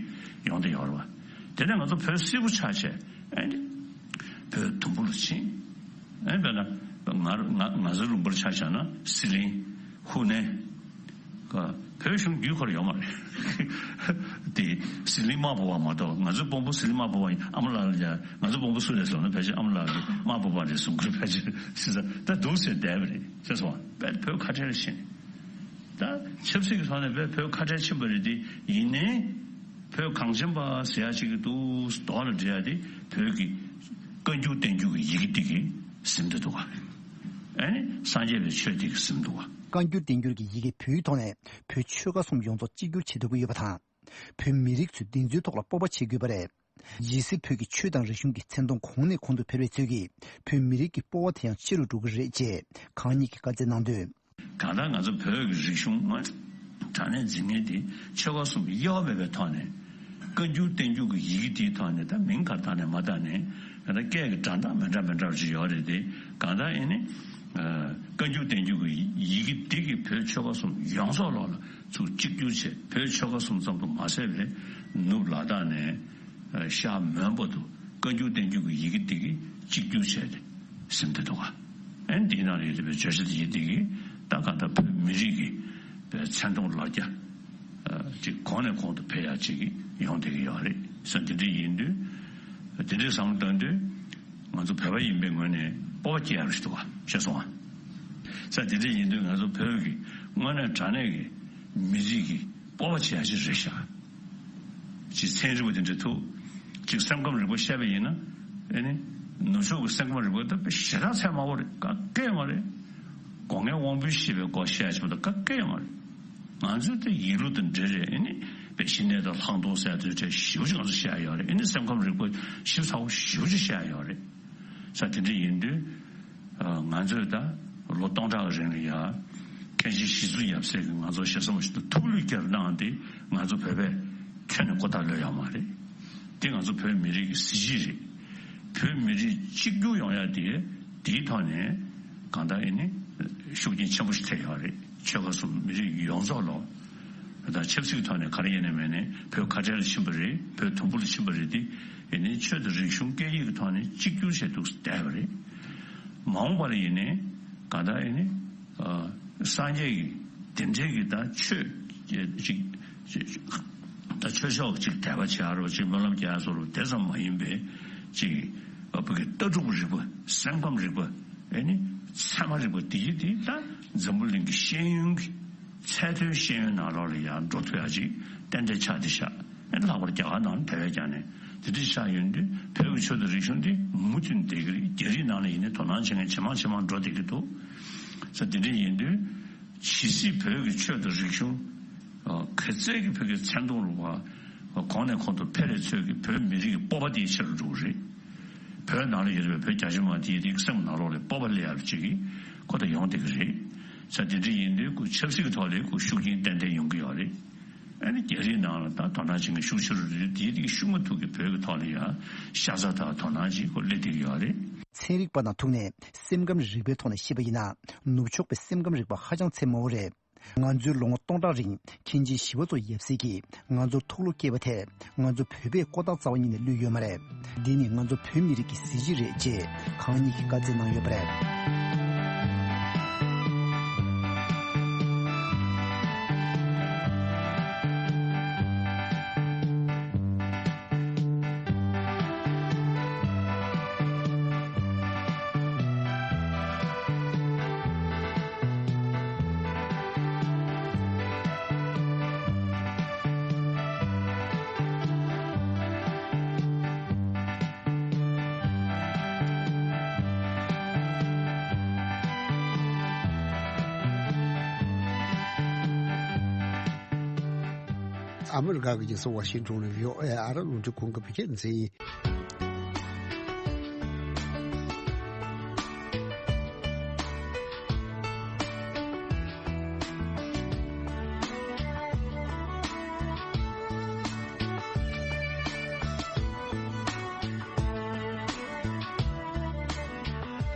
ཡོང་བསྡད་ཡོད་རེད་བ། དེ་ནས་ང་ཚོ་བོད་སིལ་བུ་ཆགས་བྱས་ཨ་ནི་བོད་དུམ་བུ་ལ་ཕྱིན། ཨ་ནི་དཔེར་ན་ང་ང་ང་ཚོའི་ལུང་པར་ཆ་བཞག་ན་ཟི་ལིང་། ཧུ་ནན། བོད་གཞུང་རྒྱུས་ཁོ་ར་ཡོད་མ་རེད། དེ་ཟི་ལིང་དམར་པོ་བ་མ་གཏོགས། ང་ཚོའི་དཔོན་པོ་ཟི་ལིང་དམར་པོ་བ་ཡིན། ཨ་མ་ལགས་ལ་ཡ་ང་ཚོའི་དཔོན་པོ་སུ་རེད་ཟེར་ན་ཕལ་ཆེར་ཨ་མ་ལགས་ཀྱི་དམར་པོ་བ་རེད་གསུང་གི་རེད། ཕལ་ཆེར་ཟེར་ས་ད་འདུག་ཟེར་བསྡད་པ་རེད། ཤེས་སོང་བ། དཔེ་བོད་ཁ་བྲལ་ཕྱིན། ད་ཆབ་སྲིད་ཀྱི་ཐོག་ནས་དཔེ་བོད་ཁ་བྲལ་ཕྱིན་པ་རེད་དེ། ཡིན་ནའི་བོད་གངས་ཅན་པ་ཟེར་ཡ་ཅིག་གི་འདུག་མདོག་ལ་འགྲེལ་ཡ་དེ་བོད་ཀྱི་བཀའ་འགྱུར་བསྟན་འགྱུར་གྱི་ཡི་གེ་དེ་གིས་ཟིན་བསྡད་འདུག་ག་ཨ་ནི་སངས་རྒྱས་པའི་ཆོས་དེ་གིས་ཟིན་འདུག་ག་བཀའ་འགྱུར་བསྟན་འགྱུར་གྱི་ཡི་གེ་བོད་ཡིག་ཐོག་ནས་བོད་ཆོལ་ཁ་གསུམ་ཡོངས་རྫོགས་གཅིག་གྱུར་བྱེད་ཐུབ་ཀྱི་ཡོད་པ་དང་། བོད་མི་རིགས་ཚོས་འདི་ཚོའི་ཐོག་ལ་སྤོབས་པ་བྱེད་དགོས་པ་རེད། ཇི་སྲིད་བོད་ཀྱི་ཆོས་དང་རིག་གཞུང་གི་མཚན་མཐོང་གོང་ནས་གོང་དུ་འཕེལ་བའི་ཚོད་ཀྱིས་བོད་མི་རིགས་ཀྱི་སྤོབས་པ་དེ་ཡང་ཆེ་རུ་འགྲོ་གི་རེད་ཅེས་གང་ཉིད་ཀྱིས་བཀའ་སྩལ་གནང་དོན། གང་ལྟར་ང་ཚོ་བོད་ཀྱི་རིག་གཞུང་དངོས་དྲང་གནས་འཛིན་མཁན་དེ་ཆོལ་ཁ་གསུམ་དབྱེ་བ་མེད་པའི་ཐོག་ནས་བཀའ་འགྱུར་བསྟན་འགྱུར་གྱི་ཡི་གེ་དེའི་ཐོག་ནས། ད་མིང་ག་རེ་བཏགས་ནས་མ་བཏགས་ནས་ད་སྐད་ཀྱི་སྒྲ་གདངས་མི་འདྲ་མི་འདྲ་བ་ཅིག་ཡོད་རེད་དེ། གང་ལྟར་ཨེ་ནི་བཀའ་འགྱུར་བསྟན་འགྱུར་གྱི་ཡི་གེ་འདི་གིས་བོད་ཆོལ་ཁ་གསུམ་ཡོངས་རྫོགས་ལོག་ལ་ཚུར་གཅིག་གྱུར་བྱས། བོད་ཆོལ་ཁ་གསུམ་ཙམ་དུ་མ་ཟད་པའི་ནུབ་ལ་དྭགས་ནས་ཤར་མོན་བར་དུ་བཀའ་འགྱུར་བསྟན་འགྱུར་གྱི་ཡི་གེ་འདི་གིས་གཅིག་གྱུར་བྱས་ཏེ་ཟིན་བསྡད་འདུག་ག་ཨེ་འདིའི་ནང་ལ་ཡོད་པའི་བརྗོད་བྱ་དེ་ཡི་འདི་གིས་ད་གང་ལྟར་བོད་མི་རིགས་ཀྱི་མཚན་མཐོང་ལ་རྒྱ་ཅིག་གོང་ནས་གོང་དུ་འཕེལ་ཡག་ཅིག་ཡོང་བསྡད་ཀྱི་ཡོད་རེད་ཟེར། འདི་འདྲ་ཡིན་དུས་འདི་འདྲའི་བསམ་བློ་བཏང་དུས་ང་ཚོ་བོད་པ་ཡིན་པའི་ངོས་ནས་སྤོབས་པ་སྐྱེ་ཡག་རེད་འདུག་ག་ཤེས་སོང་ང་། ས་དེ་འདྲ་ཡིན་དུས་ང་ཚོ་བོད་ཀྱི་དངོས་གནས་དྲང་གནས་ཀྱི་མི་རིགས་ཀྱི་སྤོབས་པ་བྱེད་ཡག་ཅིག་རེད་ཤག་ཅིག་ཚན་རིག་པ་དེ་འདྲ་ཐུག་ཅིག་སེམས་ཁམས་རིག་པ་བཤད་པ་ཡིན་ན། ཨེ་ནི་ནུབ་ཕྱོགས་ཀྱི་སེམས་ཁམས་རིག་པ་ད་དཔེ་ཞེ་དྲག་ཚད་དམའ་བོ་རེད། ག་གེ་མ་རེད། སྒོ་ལྔའི་དབང་པོའི་ཤེས་པའི་སྐོར་བཤད་ཆོག་ད་ག་གེ་མ་རེད། ང་ཚོས་ད་ཡིད་བློ་དང་འབྲེལ་རེད། ཨེ་ནི་དཔེ་ཤི་ནད་དང་ལྷག་མཐོང་ཟེར་དུས་ཚོད་ཞེ་པོ་ཅིག་ང་ཚོ་བཤད་ཡོད་རེད། ཨེ་ནི་སེམས་ཁམས་རིག་པ་ཞིབ་ཚགས་པོ་ཞེ་པོ་ཅིག་བཤད་ཡོད་རེད། ས་དེ་འདྲ་ཡིན་དུས། ང་ཚོས་ད་ལོ་སྟོང་ཕྲག་གི་རིང་ལ་ཡ་མཁན་ཆེན་ཞི་འཚོ་ཡབ་སྲས་ཀྱིས་ང་ཚོ་ཞེ་ས་མ་ཞིག་ཏུ་ཐུགས་བློས་བསྐྱར་གནང་སྟེ་ང་ཚོ་བོད་པས་ཁྱོན་ནས་ཁོ་ཐག་ལོས་ཡོད་མ་རེད། དེ་ང་ཚོ་བོད་མི་རིགས་ཀྱི་གཟི་བརྗིད་རེད། བོད་མི་རིགས་གཅིག་གྱུར་ཡོང་ཡ་དེ་དེའི་ཐོག་ནས་གང་ལྟར་ཨེ་ནི་ཤུགས་རྐྱེན་ཆེན་པོ་ཞིག་ཐེབས་ཡོད་རེད། ཆོལ་ཁ་གསུམ་མི་རིགས་ཡོངས་རྫོགས་ལོག་ད་ཆབ་སྲིད་ཀྱི་ཐོག་ནས་ག་རེ་ཡིན་ནའི་མིན་ནའི་བོད་ཁ་བྲལ་ལ་ཕྱིན་པ་རེད། བོད་དུམ་བུ་ལ་ཕྱིན་པ་རེད་དེ། ཡིན་ནའི་ཆོས་དང་རིག་གཞུང་སྐད་ཡིག་གི་ཐོག་ནས་གཅིག་གྱུར་བྱས་འདུག་བསྡད་པ་རེད། མ་འོངས་པ་ལ་ཡིན་ནའི་གང་ལྟར་ཡིན་ནའི་སངས་རྒྱས་ཀྱི་དེ་འདྲའི་གི་ད་ཆོས་ཅིག་ད་ཆོས་ཕྱོགས་ཅིག་དད་པ་བྱེད་ཡ་རོ་ཅིག་སྨོན་ལམ་རྒྱག་ཡ་སོགས་རོ་དེ་ཙམ་མ་ཡིན་པའི་ཅིག་བོད་ཀྱི་ལྟ་གྲུབ་རིག་པ། སེམས་ཁམས་རིག་པ། ཨེ་ནི་ཚད་མ་རིག་པ་འདི་ཡི་དེ་ད་འཛམ་བུ་གླིང་གི་ཤེས་ཡོན་གྱི་ཚད་མཐོའི་ཤེས་ཡོན་ནང་ལོགས་ལ་ཡང་འགྲོ་ཐུབ་ཡ་ཅིག་ཏན་ཏན་ཆགས་བསྡད་ཤག་ཨེ་ནི་ལྷག་པར་རྒྱ་གར་ནང་དེ་བས་ཀྱང་ནས་དེ་འདྲ་ཆགས་ཡོང་དུས་བོད་ཀྱི་ཆོས་དང་རིག་གཞུང་འདི་མུ་མཐུད་བསྡད་ཀྱི་རེད། རྒྱ་རིགས་ནང་ལ་ཡིན་ནའི་དོ་སྣང་བྱེད་མཁན་ཇེ་མང་ཇེ་མང་འགྲོ་བསྡད་ཀྱི་འདུག་ས་དེ་འདྲ་ཡིན་དུས་ཇི་སྲིད་བོད་ཀྱི་ཆོས་དང་རིག་གཞུང་ག་ཚད་ཀྱི་བོད་ཀྱི་མཚན་མཐོང་རུ་བ་གོང་ནས་གོང་དུ་འཕེལ་བའི་ཚོད་ཀྱིས་བོད་མི་རིགས་ཀྱི་སྤོབས་པ་དེ་ཆེ་རུ་འགྲོ་གི་རེད། བོད་ནང་ལ་ཡོད་པའི་བོད་རྒྱ་ཆེ་མ་དེའི་རིགས་སེམས་ནང་ལོགས་ལ་སྤོབས་པ་སླེབས་ཡག་ཅིག་གི་ཁོ་ད་ཡོང་བསྡད་ཀྱི་རེད། ས་དེ་འདྲ་ཡིན་དུས་ཁོ་ཆབ་སྲིད་ཀྱི་ཐོག་ལ་ཁོ་ཤུགས་རྐྱེན་ཏན་ཏན་ཡོང་གི་ཡོད་རེད། ཨ་ནི་རྒྱ་རིགས་ནང་ལ་ད་དོ་སྣང་བྱེད་མཁན་ཤུགས་ཆེ་རུ་རེད། དེའི་རིགས་ཤུགས་མ་ཐུག་གི་བོད་ཀྱི་ཐོག་ལ་ཡང་ཤ་ཚ་དང་དོ་སྣང་ཅིག་ཁོ་སླེབས་བསྡད་ཀྱི་ཡོད་རེད། ཚན་རིག་པ་དང་ཐུག་ནས་སེམས་ཁམས་རིག་པའི་ཐོག་ནས་བཤད་པ་ཡིན་ན་ནུབ་ཕྱོགས་པའི་སེམས་ཁམས་རིག་པ་ཧ་ཅང་ཚད་མང་བོ་རེད། ང་ཚོའི་ལོ་ངོ་སྟོང་ཕྲག་རིང་མཁན་ཆེན་ཞི་བ་འཚོ་ཡབ་སྲས་ཀྱིས་ང་ཚོར་ཐུགས་བློ་བསྐྱེད་པ་དེས་ང་ཚོ་བོད་པས་ཀོ་ཐག་རྩ་བ་ཉིད་ནས་བླུས་ཡོད་མ་རེད། འདི་ནི་ང་ཚོ་བོད་མི་རིགས་ཀྱི་གཟི་བརྗིད་རེད་ཅེས་གང་ཉིད་ཀྱིས་བཀའ་སྩལ་གནང་ཡོད་པ་རེད། ཨ་མི་རི་ཀ་གི་རྒྱལ་ས་ཝ་ཤིང་ཊོན་ནས་བྷི་ཨོ་ཨེ་ཨ་རབ་རླུང་འཕྲིན་ཁང་གི་བོད་སྐད་སྡེ་ཚན་ཡིན།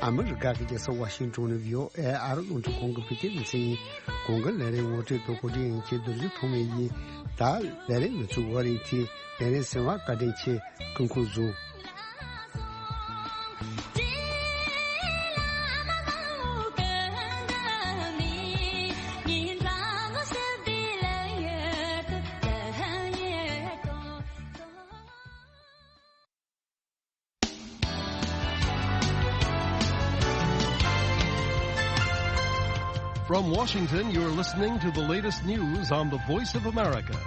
ཨ་མི་རི་ཀ་གི་རྒྱལ་ས་ཝ་ཤིང་ཊོན་ནས་བྷི་ཨོ་ཨེ་ཨ་རབ་རླུང་འཕྲིན་ཁང་གི་བོད་སྐད་སྡེ་ཚན་ཡིན། གོང་གི་ལས་རིམ་ངོ་སྤྲོད་དང་གོ་སྒྲིག་ཡིན་གྱི་རྡོ་རྗེ་ཐོགས་མེད་ཡིན། ད་ལས་རིམ་མི་ཚུགས་བ་རིང་ཐི་ལས་རིམ་སེམས་བ་བཀའ་དྲིན་ཆེ། སྐུ་ཁུ་བཟུང་། From Washington, you're listening to the latest news on the Voice of America.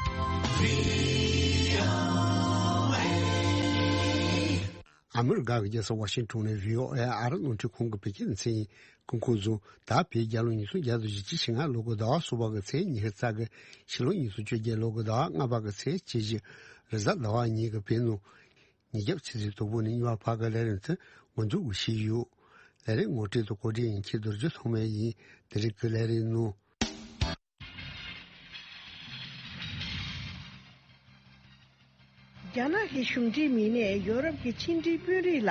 ཨ་མི་རི་ཀ་གི་རྒྱལ་ས་ཝ་ཤིང་ཊོན་ནས་བྷི་ཨོ་ཨེ་ཨ་རབ་རླུང་འཕྲིན་ཁང་གི་བོད་སྐད་སྡེ་ཚན་ཡིན། སྐུ་ཁུ་བཟུང་། ད་བོད་རྒྱལ་ལོ་ཉིས་སྟོང་བརྒྱ་དང་བཞི་བཅུ་ཞེ་ལྔ་ལོ་གི་ཟླ་བ་གསུམ་པ་གི་ཚེས་ཉི་ཤུ་རྩ་གི་ཕྱི་ལོ་ཉིས་སྟོང་བཅོ་བརྒྱད་ལོ་གི་ཟླ་བ་ལྔ་པ་གི་ཚེས་བཅུ་བཞི་རེས་གཟའ་ཟླ་བ་ཉིན་གྱི་བོད་ནང་། ཉིས་བརྒྱ་ཕྱི་ཚེས་དང་པོ་ནས་ཉི་མ་བར་གྱི་ལས་རིམ་དེ་འགོ་འཛུགས་ཞུས་ཡོད། ལས་རིམ་ངོ་སྤྲོད་དང་གོ་སྒྲིག་ཡིན་གྱི་རྡོ་རྗེ་ཐོགས་མེད་ཡིན། དེ་རིང་གི་ལས་རིམ་ནང་། རྒྱ་ནག་གི་གཞུང་འབྲེལ་མི་སྣས་ཡོ་རོབ་ཀྱི་ཕྱི་འབྲེལ་དཔོན་རིགས་ལ་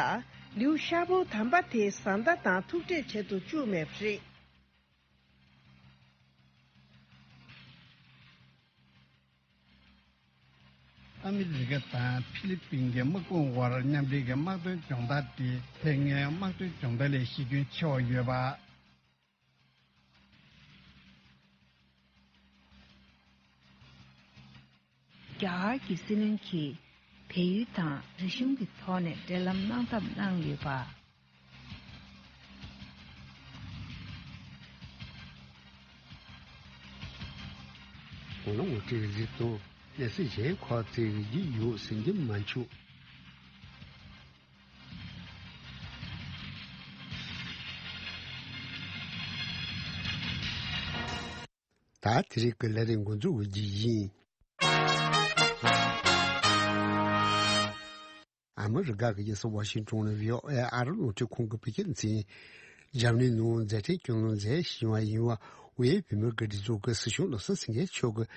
ལིའུ་ཤ་པོ་དམ་པ་དེ་བཟའ་ཟླ་དང་ཐུག་འཕྲད་བྱེད་དུ་བཅུག་མེད་པ་རེད། ཨ་མི་རི་ཀ་དང་ཕི་ལི་པིན་གྱི་དམག་དཔུང་དབར་མཉམ་འབྲེལ་གྱི་དམག་དོན་སྦྱོང་བརྡར་དེ་དེ་སྔའི་དམག་དོན་སྦྱོང་བརྡར་ལས་གཞི་ཁྱོན་ཆེ་བ་ཡོད་པ། རྒྱ་གར་གྱི་སྲིད་བློན་གྱིས་བལ་ཡུལ་དང་རིག་གཞུང་གི་ཐོག་ནས་འབྲེལ་ལམ་གནང་ཐབས་གནང་ཡོད་པ། གོང་ལ་ངོ་སྤྲོད་རིགས་དང་གནས་ཚུལ་གཞན་ཁག་ཅིག་རྒྱུས་ཡོད་ཟེར་གྱི་མ་བྱུང་། ད་དེ་རིང་གི་ལས་རིམ་འགོ་འཛུགས་ཀྱི་ཡིན། ཨ་མི་རི་ཀ་གི་རྒྱལ་ས་ཝ་ཤིང་ཊོན་ནས་བྷི་ཨོ་ཨེ་ཨ་རབ་རླུང་འཕྲིན་ཁང་གི་བོད་སྐད་སྡེ་ཚན། འཇར་མ་ནི་ནང་མཛད་འཕྲིན་སྐྱོང་ལམ་མཛད་བཞིན་པ་ཡིན་པ། དབུས་བོད་མིའི་སྒེར་སྡེ་ཚོགས་ཀྱི་སྲིད་སྐྱོང་བློ་བཟང་སེང་གེ་མཆོག་གིས་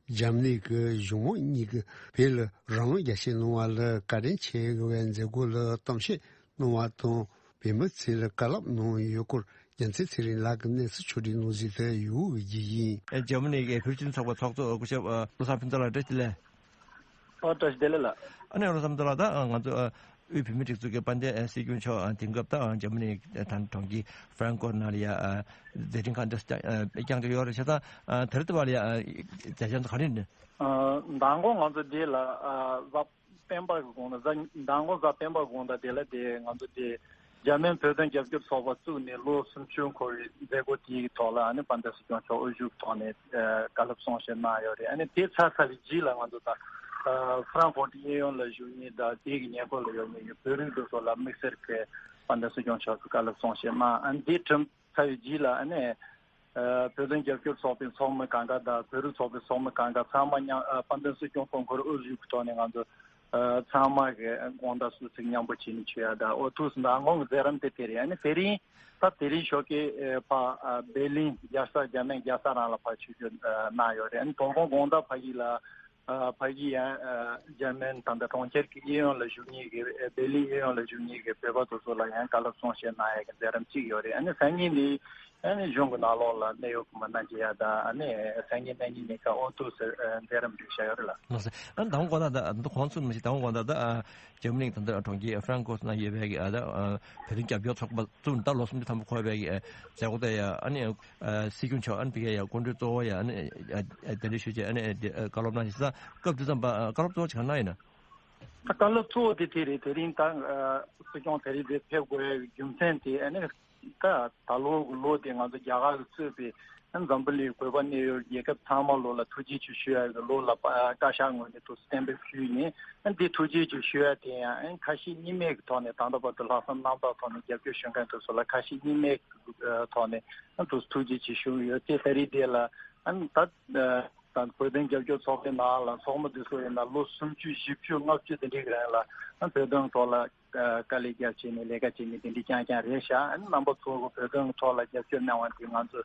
འཇར་མ་ནི་གི་གཞུང་མང་གཉིས་ཀྱིས་བོད་ལ་རང་དབང་རྒྱ་སྐྱེད་གནང་བ་ལ་བཀའ་དྲིན་ཆེ་བའི་མཛད་སྒོ་ལ་གཏམ་བཤད་གནང་བ་དང་། བོད་མི་ཚོས་བཀའ་སློབ་གནང་ཡོད་སྐོར་རྒྱལ་མཚན་ཚེ་རིང་ལགས་ཀྱིས་གནས་ཚུལ་ཕྱོགས་སྒྲིག་གནང་གཟིགས་དེ་ཡོད་ཀྱི་ཡིན། འཇར་མ་ནི་གི་བོད་རིགས་སྤྱི་མཐུན་ཚོགས་པའི་ཚོགས་གཙོ་སྐུ་ཞབས་བློ་བཟང་ཕུན་ཚོགས་ལགས་བཀྲ་ཤིས་བདེ་ལེགས། ཨོ་བཀྲ་ཤིས་བདེ་ལེགས་ལགས། ཨ་ནི་བློ་བཟང་ཕུན་ཚོགས་ལགས། ད་ང་ཚོ་དབུས་བོད་མིའི་སྒྲིག་འཛུགས་ཀྱི་དཔལ་ལྡན་སྲིད་སྐྱོང་མཆོག་དེང་སྐབས་ད་འཇར་མ་ནི་ད་གྲོང་ཁྱེར་ཧྥ་རན་ཀ་ཕུར་ནང་ལ་ཡ་མཛད་འཕྲིན་གང་འདྲ་བསྐྱངས་ཀྱི་ཡོད་རེད་ཤག་ད་དེ་རིང་འདི་བར་ལ་ཡ་མཛད་འཆར་ཚོ་ག་རེ་རེད། མདང་དགོང་ང་ཚོ་འདི་ལ་གཟའ་སྤེན་པ་གི་དགོང་དག་གཟའ་མདང་དགོང་གཟའ་སྤེན་པ་དགོང་དག་དེ་ལ་དེ་ང་ཚོ་དེ་འཇར་མན་བོད་དོན་རྒྱབ་སྐྱོར་ཚོགས་པ་བཙུགས་ནས་ལོ་སུམ་ཅུ་འཁོར་བའི་མཛད་སྒོ་དེའི་ཐོག་ལ་ཨ་ནི་དཔལ་ལྡན་སྲིད་སྐྱོང་མཆོག་དབུ་བཞུགས་ཐོག་ནས་བཀའ་སློབ་གསུང་བཤད་གནང་ཡོད་རེད། ཨ་ནི་དེ་ཚར་ཚར་བའི་རྗེས་ལ་ང་ཚོ་ད་ཧྥ་རན་ཧྥོར་གཡས་གཡོན་ལ་བཞུགས་མཁན་དང་དེ་གི་ཉེ་འཁོར་ལ་ཡོད་མཁན་གྱི་བོད་རིགས་དེ་ཚོ་ལ་དམིགས་བསལ་གྱི་དཔལ་ལྡན་སྲིད་སྐྱོང་མཆོག་གིས་བཀའ་སློབ་གསུང་བཤད་གནང་། ཨ་ནི་དེ་གྲུབ་ཚར་བའི་རྗེས་ལ་ཨ་ནི་བོད་དོན་རྒྱབ་སྐྱོར་ཚོགས་པའི་ཚོགས་མི་གང་ག་དང་བོད་རིགས་ཚོགས་པའི་ཚོགས་མི་གང་ག་ཚང་མ་མཉམ་དཔལ་ལྡན་སྲིད་སྐྱོང་དཔོན་སྐོར་དབུ་བཞུགས་ཀྱི་ཐོག་ནས་ང་ཚོ་ཚང་མ་གི་དགོང་དག་གསོལ་ཚིགས་མཉམ་པོ་བྱས་ནས་མཆོད་ཡ་དང་། ཨོ་ཐུགས་མདང་དགོང་གི་མཛད་རིམ་དེ་དེ་རེད། ཨ་ནི་དེ་རིང་ད་དེ་རིང་ཞོགས་ཀས་ཕ་བྷེ་ལིན་རྒྱལ་ས་འཇར་མན་རྒྱལ་ས་རང་ལ་ཕར་ཆིབས་བསྒྱུར་གནང་ཡོད་རེད། ཨ་ནི་དོ་དགོང་དགོང་དག་ཕ་གི་ལ་ཕ་གི་ཡང་འཇར་མན་ད་ལྟ་གྲོང་ཁྱེར་གྱི་གཡས་གཡོན་ལ་བཞུགས་མཁན་གྱི་བྷེ་ལིན་གཡས་གཡོན་ལ་བཞུགས་མཁན་གྱི་བོད་པ་དེ་ཚོ་ལ་ཡང་བཀའ་སློབ་གསུང་བཤད་གནང་ཡས་ཀྱི་མཛད་རིམ་གཅིག་ཡོད་རེད། ཨ་ནི་སང་ཉིན་ནི་ཨ་ནི་གཞུང་གི་ནང་ལོགས་ལ་གནད་ཡོད་ཀྱི་མི་སྣ་མཇལ་ཡ་དང་། ཨ་ནི་སང་ཉིན་གནངས་ཉིན་ཉིན་ཁ་ཨོ་ཐུགས་སུ་མཛད་རིམ་སྒྲིག་བཞག་ཡོད་རེད་ལགས། ལགས་སོ། ཨ་ནི་དང་པོ་དགོང་དག་ད་ད་གོང་ཚུགས་མི་ཞིག་དང་པོ་དགོང་དག་ད་འཇར་མ་ནི་ད་ལྟ་གྲོང་ཁྱེར་ཧྥ་རན་ཀོར་ན་ཡོད་པའི་གི་ཨ་ད་བོད་དོན་རྒྱབ་སྐྱོར་ཚོགས་པ་བཙུགས་ནས་ད་ལོ་སུམ་ཅུ་ཐམ་པ་འཁོར་བའི་གི་མཛད་སྒོ་དེ་ཡ་ཨ་ནི་སྲིད་སྐྱོང་མཆོག་ཨ་ནི་དེ་ག་ཡ་སྐུ་མགྲོན་གཙོ་བོ་ཡ་ཨ་ནི་གདན་འདྲེན་ཞུས་བྱས་ཨ་ནི་བཀའ་སློབ་གནང་ཞིང་ས་སྐབས་དེ་ཙམ་པ་བཀའ་སློབ་གཙོ་བོ་ཅིག་ག་གནང་ཡིན་ན། ད་བཀའ་སློབ་གཙོ་བོ་དེ་དེ་རེད། དེ་རིང་ད་སྲིད་སྐྱོང་དེ་རིང་དེ་ཕེབས་དགོས་ཡ་རྒྱུ་མཚན་དེ་ཨ་ནི། ད་ད་ལོ་གི་ལོ་དེ་ང་ཚོ་རྒྱ་གར་གྱིས་གཙོས་པའི་འཛམ་བུ་གླིང་བོད་པ་གནས་ཡུལ་རྒྱལ་ཁབ་ཚང་མ་ལོ་ལ་ཐུགས་རྗེ་ཆེ་ཞུ་ཡ་གི་ལོ་ལ་བཀའ་ཤག་ངོས་ནས་ཐུགས་གཏན་འབེབས་ཞུས་ནས། འདི་ཐུགས་རྗེ་ཆེ་ཞུ་ཡ་དེ་ཡང་ཁ་ཞེ་གཉིས་མེད་ཀྱི་ཐོག་ནས་ད་ལྟ་བར་དུ་ལྷག་བསམ་རྣམ་དག་ཐོག་ནས་རྒྱབ་སྐྱོར་ཞུ་མཁན་དེ་ཚོ་ལ་ཁ་ཞེ་གཉིས་མེད་ཀྱི་ཐོག་ནས་ཐུགས་རྗེ་ཆེ་ཞུ་གི་ཡོད། དེ་ད་རེས་དེ་ལ་ད། དང་བོད་དོན་རྒྱབ་སྐྱོར་ཚོགས་པའི་ནང་ལ་ཚོགས་མི་དེ་ཚོ་ཡིན་ན་ལོ་སུམ་ཅུ་བཞི་བཅུ་ལྔ་བཅུ་དེ་འདྲའི་རིང་ལ་བོད་དོན་ཐོག་ལ་དཀའ་ལས་རྒྱབ་བྱས་ནས་ལས་ཀ་བྱས་ནས་དེ་འདྲའི་རྐྱང་རྐྱང་རེད་ཤག་ཨ་ནི་རྣམ་པ་ཚོ་གི་བོད་དོན་ཐོག་ལ་རྒྱབ་སྐྱོར་གནང་བ་དེ་ང་ཚོ་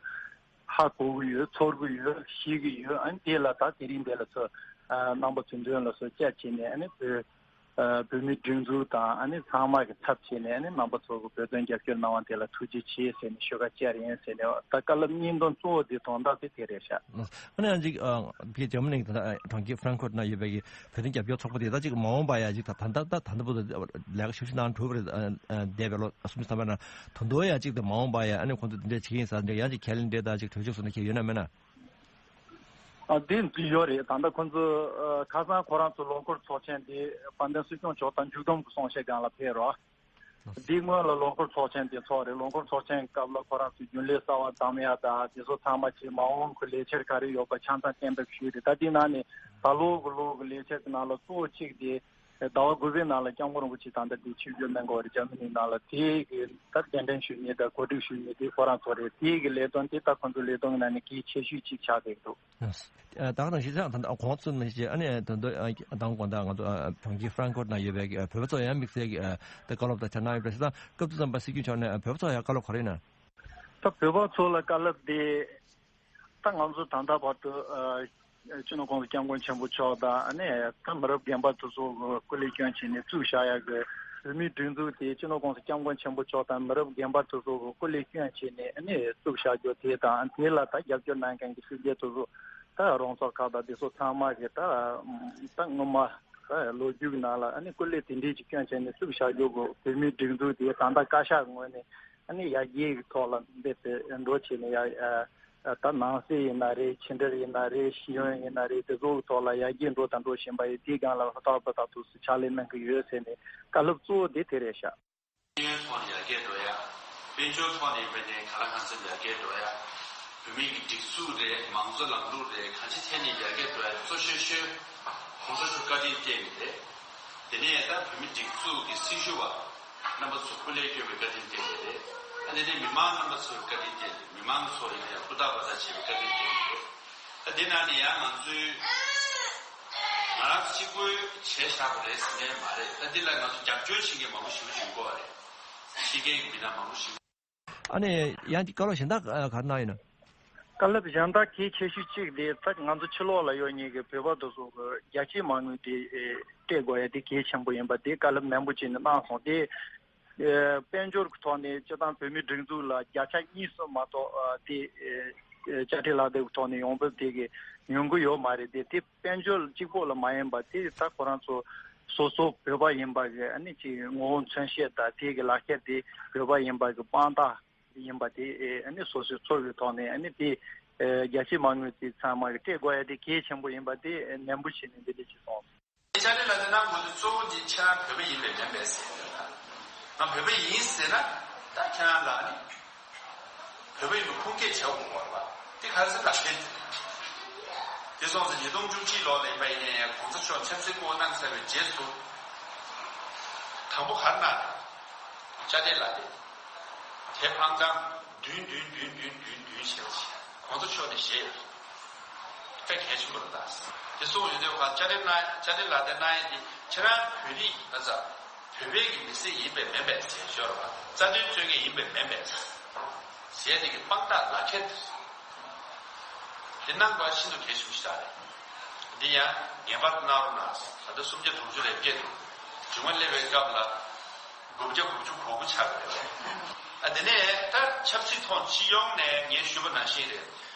ཧ་གོ་གི་ཡོད། ཚོར་གི་ཡོད། ཤེས་ཀྱི་ཡོད། ཨ་ནི་དེ་ལ་ད་དེ་རིང་དེ་ལ་ཚོ་རྣམ་པ་ཚོའི་མདུན་ལ་ཚོ་བཅར་བྱས་ནས་ཨ་ནི་བོད། ཨ། བོད་མིའི་སྒྲིག་འཛུགས་དང་ཨ་ནི་ཚང་མ་གི་ཚབ་བྱས་ནས་ཨ་ནི་རྣམ་པ་ཚོ་གི་བོད་དོན་རྒྱབ་སྐྱོར་གནང་བ་དེ་ལ་ཐུགས་རྗེ་ཆེ་ཟེར་ནས་ཞུ་ཁ་བཅར་ཡིན་ཟེར་ནས། ད་བཀའ་སློབ་སྙིང་དོན་གཙོ་བོ་དེ་དོན་དག་དེ་དེ་རེད་ཤག་ཨ་ནི་ཨ་ཅིག་ཨ་ཕྱི་ཇར་མ་ནི་གི་ད་ལྟ་གྲོང་ཁྱེར་ཧྥ་རན་ཁ་ཕུར་ན་ཡོད་པའི་གི་བོད་དོན་རྒྱབ་སྐྱོར་ཚོགས་པ་དེ་ད་ཅིག་མ་འོངས་པ་ཡ་ཅིག་ད་ད་ད་ད་ད་འདི་བོ་ལས་ཀ་ཤུགས་ཆེ་གནང་གྲུབ་རེད། ཨ་ཨ་འདས་པའི་ལོ་གསུམ་བཞི་ཐམ་པ་ན་ད་དུང་ཡ་ཅིག་ད་མ་འོངས་པ་ཡ་ཨ་ནི་ཁོང་ཚོ་འདི་འདྲ་བྱེད་ཀྱི་ཡིན་ཟེར་འདྲ་ཡང་ཅིག་ཁས་ལེན་འདྲ་ད་ཅིག་གྲོས་ཆོད་བཟོ་ན་ཁྱེད་ཡོད་ན་མེད་ན། ཨ། དེ་འདི་ཡོད་རེད། ད་ལྟ་ཁོང་ཚོ་ཨ་ཁ་སང་ཁོ་རང་ཚོ་ལོ་འཁོར་ཚོགས་ཆེན་དེ་དཔལ་ལྡན་སྲིད་སྐྱོང་མཆོག་དང་མཇུག་བསྡོམས་ཀྱི་གསུང་བཤད་སྒང་ལ་ཕེབས་རོགས། འདིའི་སྔོན་ལ་ལོ་འཁོར་ཚོགས་ཆེན་དེ་ཚོགས་རེད། ལོ་འཁོར་ཚོགས་ཆེན་སྐབས་ལ་ཁོ་རང་ཚོས་རྒྱུན་ལས་གསར་པ་བདམས་ཡ་དང་དེ་ཚོ་ཚང་མ་བྱས། མ་འོངས་ཀྱི་ལས་འཆར་ག་རེ་ཡོད་པ་ཆ་ཚང་གཏན་འབེབས་ཞུས་རེད། ད་དེའི་ནང་ནས་ད་ལོ་གི་ལོ་གི་ལས་འཆར་གྱི་ནང་ལ་གཙོ་བོ་གཅིག་དེ་ཟླ་བ་དགུ་པའི་ནང་ལ་སྐྱབས་མགོན་རིན་པོ་ཆེ་ད་ལྟ་དེ་ཆིབས་བསྒྱུར་གནང་གི་ཡོད་རེད། འཇར་མ་ནིའི་ནང་ལ་དེ་གི་ད་གདན་འདྲེན་ཞུ་མཁན་དང་གོ་སྒྲིག་ཞུ་མཁན་དེ་ཁོ་རང་ཚོ་རེད། དེ་གི་ལས་དོན་དེ་ད་ཁོ་ཚོའི་ལས་དོན་གྱི་ནང་ནས་གལ་ཆེ་ཤོས་གཅིག་ཆགས་བསྡད་འདུག་ད་ག་ནང་བཞིན་ད་ལྟ་གོང་ཚོད་ནང་བཞིན་ཨ་ནི་ད་ལྟ་དང་དགོང་དག་ང་ཚོ་གྲོང་ཁྱེར་ཧྥ་རན་ཁ་ཕུར་ན་ཡོད་པའི་བོད་པ་ཚོ་ཡང་དམིགས་བསལ་གྱི་ད་བཀའ་སློབ་དང་ཆ་གནང་ཡོད་པ་རེད། ད་སྐབས་དུས་ཙམ་པ་སྲིད་སྐྱོང་མཆོག་ནས་བོད་པ་ཚོ་ཡང་བཀའ་སློབ་ག་རེ་གནང་། ད་བོད་པ་ཚོ་ལ་བཀའ་སློབ་དེ་ད་ང་ཚོ་ད་ལྟ་བར་དུ་ཨ་སྤྱི་ནོར་༸གོང་ས་༸སྐྱབས་མགོན་ཆེན་པོ་མཆོག་དང་ཨ་ནི་ད་མི་རབས་རྒན་པ་དེ་ཚོ་གི་སྐུ་ལས་བསྐྱོན་བྱས་ནས་བཙུགས་བཞག་ཡ་གི་བོད་མིའི་སྒྲིག་འཛུགས་དེ་སྤྱི་ནོར་༸གོང་ས་༸སྐྱབས་མགོན་ཆེན་པོ་མཆོག་དང་མི་རབས་རྒན་པ་དེ་ཚོ་གི་སྐུ་ལས་བསྐྱོན་བྱས་ནས་ཨ་ནི་བཙུགས་བཞག་རྒྱུ་དེ་དང་། དེ་ལ་ད་རྒྱབ་སྐྱོར་གནང་མཁན་གྱི་སྲིད་འཛིན་དེ་ཚོ་ད་རོང་ཚོ་ཁག་དང་དེ་ཚོ་ཚང་མ་གི་ད་ད་སྔོན་མ་ད་ལོ་རྒྱུས་ཀྱི་ནང་ལ་ཨ་ནི་སྐུ་ལས་དེ་འདྲས་ཅིག་བསྐྱོན་བྱས་ནས་བཙུགས་བཞག་རྒྱུ་གི་བོད་མིའི་སྒྲིག་འཛུགས་དེ་ད་ལྟ་བཀའ་ཤག་ངོས་ནས་ཨ་ནི་ཡར་རྒྱས་ཀྱི་ཐོག་ལ་འབད་དེ་འགྲོ་བྱས་ནས་ཡ། ཨ། ད་ནང་སྲིད་ཡིན་ན་རེད། ཕྱི་འབྲེལ་ཡིན་ན་རེད། ཤེས་ཡོན་ཡིན་ན་རེད། དེ་ཚོའི་ཐོག་ལ་ཡར་རྒྱས་འགྲོ་དང་འགྲོ་བཞིན་པ་ཡིན། དེའི་སྒང་ལ་ལྷག་པར་དུ་ཕྱག་ལས་གནང་གི་ཡོད་ཟེར་ནས་བཀའ་སློབ་གཙོ་བོ་དེ་དེ་རེད་ཤག་ཤེས་ཡོན་ཐོག་ནས་ཡར་རྒྱས་འགྲོ་ཡ། དཔལ་འབྱོར་ཐོག་ནས་དཔེར་ན་གང་ལ་གང་འཚམ་ཡར་རྒྱས་འགྲོ་ཡ། བོད་མི་གི་སྒྲིག་འཛུགས་རེད། མང་གཙོ་ལམ་ལུགས་རེད། གང་ཅི་ཐད་ནས་ཡར་རྒྱས་འགྲོ་ཡ་གཙོ་ཤོས་ཤོས་༸གོང་ས་མཆོག་བཀའ་དྲིན་བརྟེན་ནས་རེད། དེ་ནས་ད་བོད་མི་སྒྲིག་འཛུགས་ཀྱི་སྲི་ཞུ་བ་རྣམ་པ་ཚོ་སྐུ་ལས་བསྐྱོན་པའི་བཀའ་དྲིན་བརྟེན་ནས་རེད། ཨ་དེ་ནས་མི་མང་རྣམ་པ་ཚོའི་བཀའ་དྲིན་བརྟེན་ནས། མི་མང་ཚོ་ཡིན་ན་ཡང་སྐུ་ཐག་པ་ཚ་བྱས་པའི་བཀའ་དྲིན་བརྟེན་ནས་རེད། ཨ་དེ་ནང་ནས་ཡང་ང་ཚོའི་ང་རང་གཅིག་པུས་བྱས་བཞག་པ་རེད་ཟེར་མཁན་མ་རེད། ཨ་འདི་ལ་ང་ཚོ་རྒྱབ་སྐྱོར་བྱེད་མཁན་མང་པོ་ཞེ་པོ་ཅིག་ཡོད་རེད། ཕྱི་རྒྱལ་གྱི་མི་སྣ་མང་པོ་ཞེ་པོ། ཨ་ནི་ཡང་ཅིག་བཀའ་སློབ་གཞན་དག་ག་རེ་གནང་ཡོད་ན། བཀའ་སློབ་གཞན་དག་གལ་ཆེ་ཤོས་གཅིག་དེ་ད་ང་ཚོ་ཕྱི་ལོགས་ལ་ཡོད་མཁན་གྱི་བོད་པ་དེ་ཚོ་གི་རྒྱལ་སྤྱིའི་མ་དངུལ་དེ་སྤྲད་དགོས་ཡ་དེ་གལ་ཆེན་པོ་ཡིན་པ་དེ་བཀའ་སློབ་ནན་པོ་བྱས་ནས་གནང་སོང་། དེ་དཔལ་འབྱོར་གྱི་ཐོག་ནས་སྤྱིར་བཏང་བོད་མིའི་སྒྲིག་འཛུགས་ལ་བརྒྱ་ཆ་གཉིས་གསུམ་མ་གཏོགས་དེ་དཔྱ་ཁྲལ་ལག་དེབ་ཀྱི་ཐོག་ནས་ཡོང་འབབ་དེ་གི་ཡོང་གི་ཡོད་མ་རེད། དེ་དེ་དཔལ་འབྱོར་གཅིག་པོ་ལ་མ་ཡིན་པ་དེ་ད་ཁོ་རང་ཚོ་སོ་སོ་བོད་པ་ཡིན་པ་གི་ཨ་ནི་ཅིག་ངོ་བོ་མཚོན་བྱེད་དང་དེ་གི་ལག་ཁྱེར་དེ་བོད་པ་ཡིན་པ་གི་དཔང་རྟགས་ཡིན་པ་དེ་ཨ་ནི་སོ་སོའི་ཚོར་བའི་ཐོག་ནས་ཨ་ནི་དེ་རྒྱལ་སྤྱིའི་མ་དངུལ་དེ་ཚང་མ་གི་སྤྲད་དགོས་ཡ་དེ་གལ་ཆེན་པོ་ཡིན་པ་དེ་ནན་པོ་བྱས་ནས་འདི་འདྲ་ཅིག་གསུངས་སོང་། དཔྱ་ཁྲལ་ལག་དེབ་གནང་དགོས་དུས་གཙོ་བོ་འདི་ཁྱེད་རང་བོད་པ་ཡིན་པས་མིན་པས་ཟེར་ཡོད་ན། ང་བོད་པ་ཡིན་ཟེར་ན་ད་ཁྱེད་རང་ལ་ནི་བོད་པ་ཡིན་པ་ཁུངས་སྐྱེལ་བྱེད་དགོས་པ་རེད་པ། དེ་ག་རེ་ཟེར་ན་ལག་ཁྱེར་དེ་སོང་ཙང་ཉིས་སྟོང་བཅུ་གཅིག་ལོ་ལ་ཡིན་པ་ཡིན་ན་ཡང་གོང་ས་མཆོག་ཆབ་སྲིད་བསྐོ་གནང་ཚར་བའི་རྗེས་སུ་དང་པོ་ག་རེ་གནང་རེད། དཔྱ་ཁྲལ་ལག་དེབ་དེ་ཕང་ཀྲང་བདུན་བདུན་བདུན་བདུན་བདུན་བདུན་བྱས་པ་ཞིག་གོང་ས་མཆོག་ནས་བཞེས་ཡོད། དཔེ་གལ་ཆེན་པོ་རེད་ད། དེ་སོང་ཡོང་དུས་ཁ་དཔྱ་ཁྲལ་གནང་དཔྱ་ཁྲལ་ལག་དེབ་གནང་ཡས་དེ་ཁྱེད་རང་བོད་རིགས་ཡིན་ན་ཚ་བོད་པའི་གི་མི་སེར་ཡིན་པས་མིན་པས་ཟེར་ཞོར་བ་རྩ་དོན་རྩོད་མཁན་ཡིན་པས་མིན་པས་ཟེར་དེ་གི་དཔང་རྟགས་ལག་ཁྱེར་དེ་གནང་དགོས་ཤིན་ཏུ་གལ་ཆེན་པོ་ཞིག་རེད། འདི་ཡང་ངེས་པར་གནང་རོགས་གནང་། ད་ལྟ་སུམ་བརྒྱ་དྲུག་ཅུ་རེ་བརྒྱད་འདུག་མཇུག་མ་སླེབས་པའི་སྐབས་ལ་དགུ་བརྒྱ་དགུ་བཅུ་གོ་དགུ་ཆགས་པ་རེད། ཨ་དེ་ནས་ད་ཆབ་སྲིད་ཐོག་སྤྱི་ཡོངས་ནས་ངས་ཞུས་པ་ནང་བཞིན་རེད།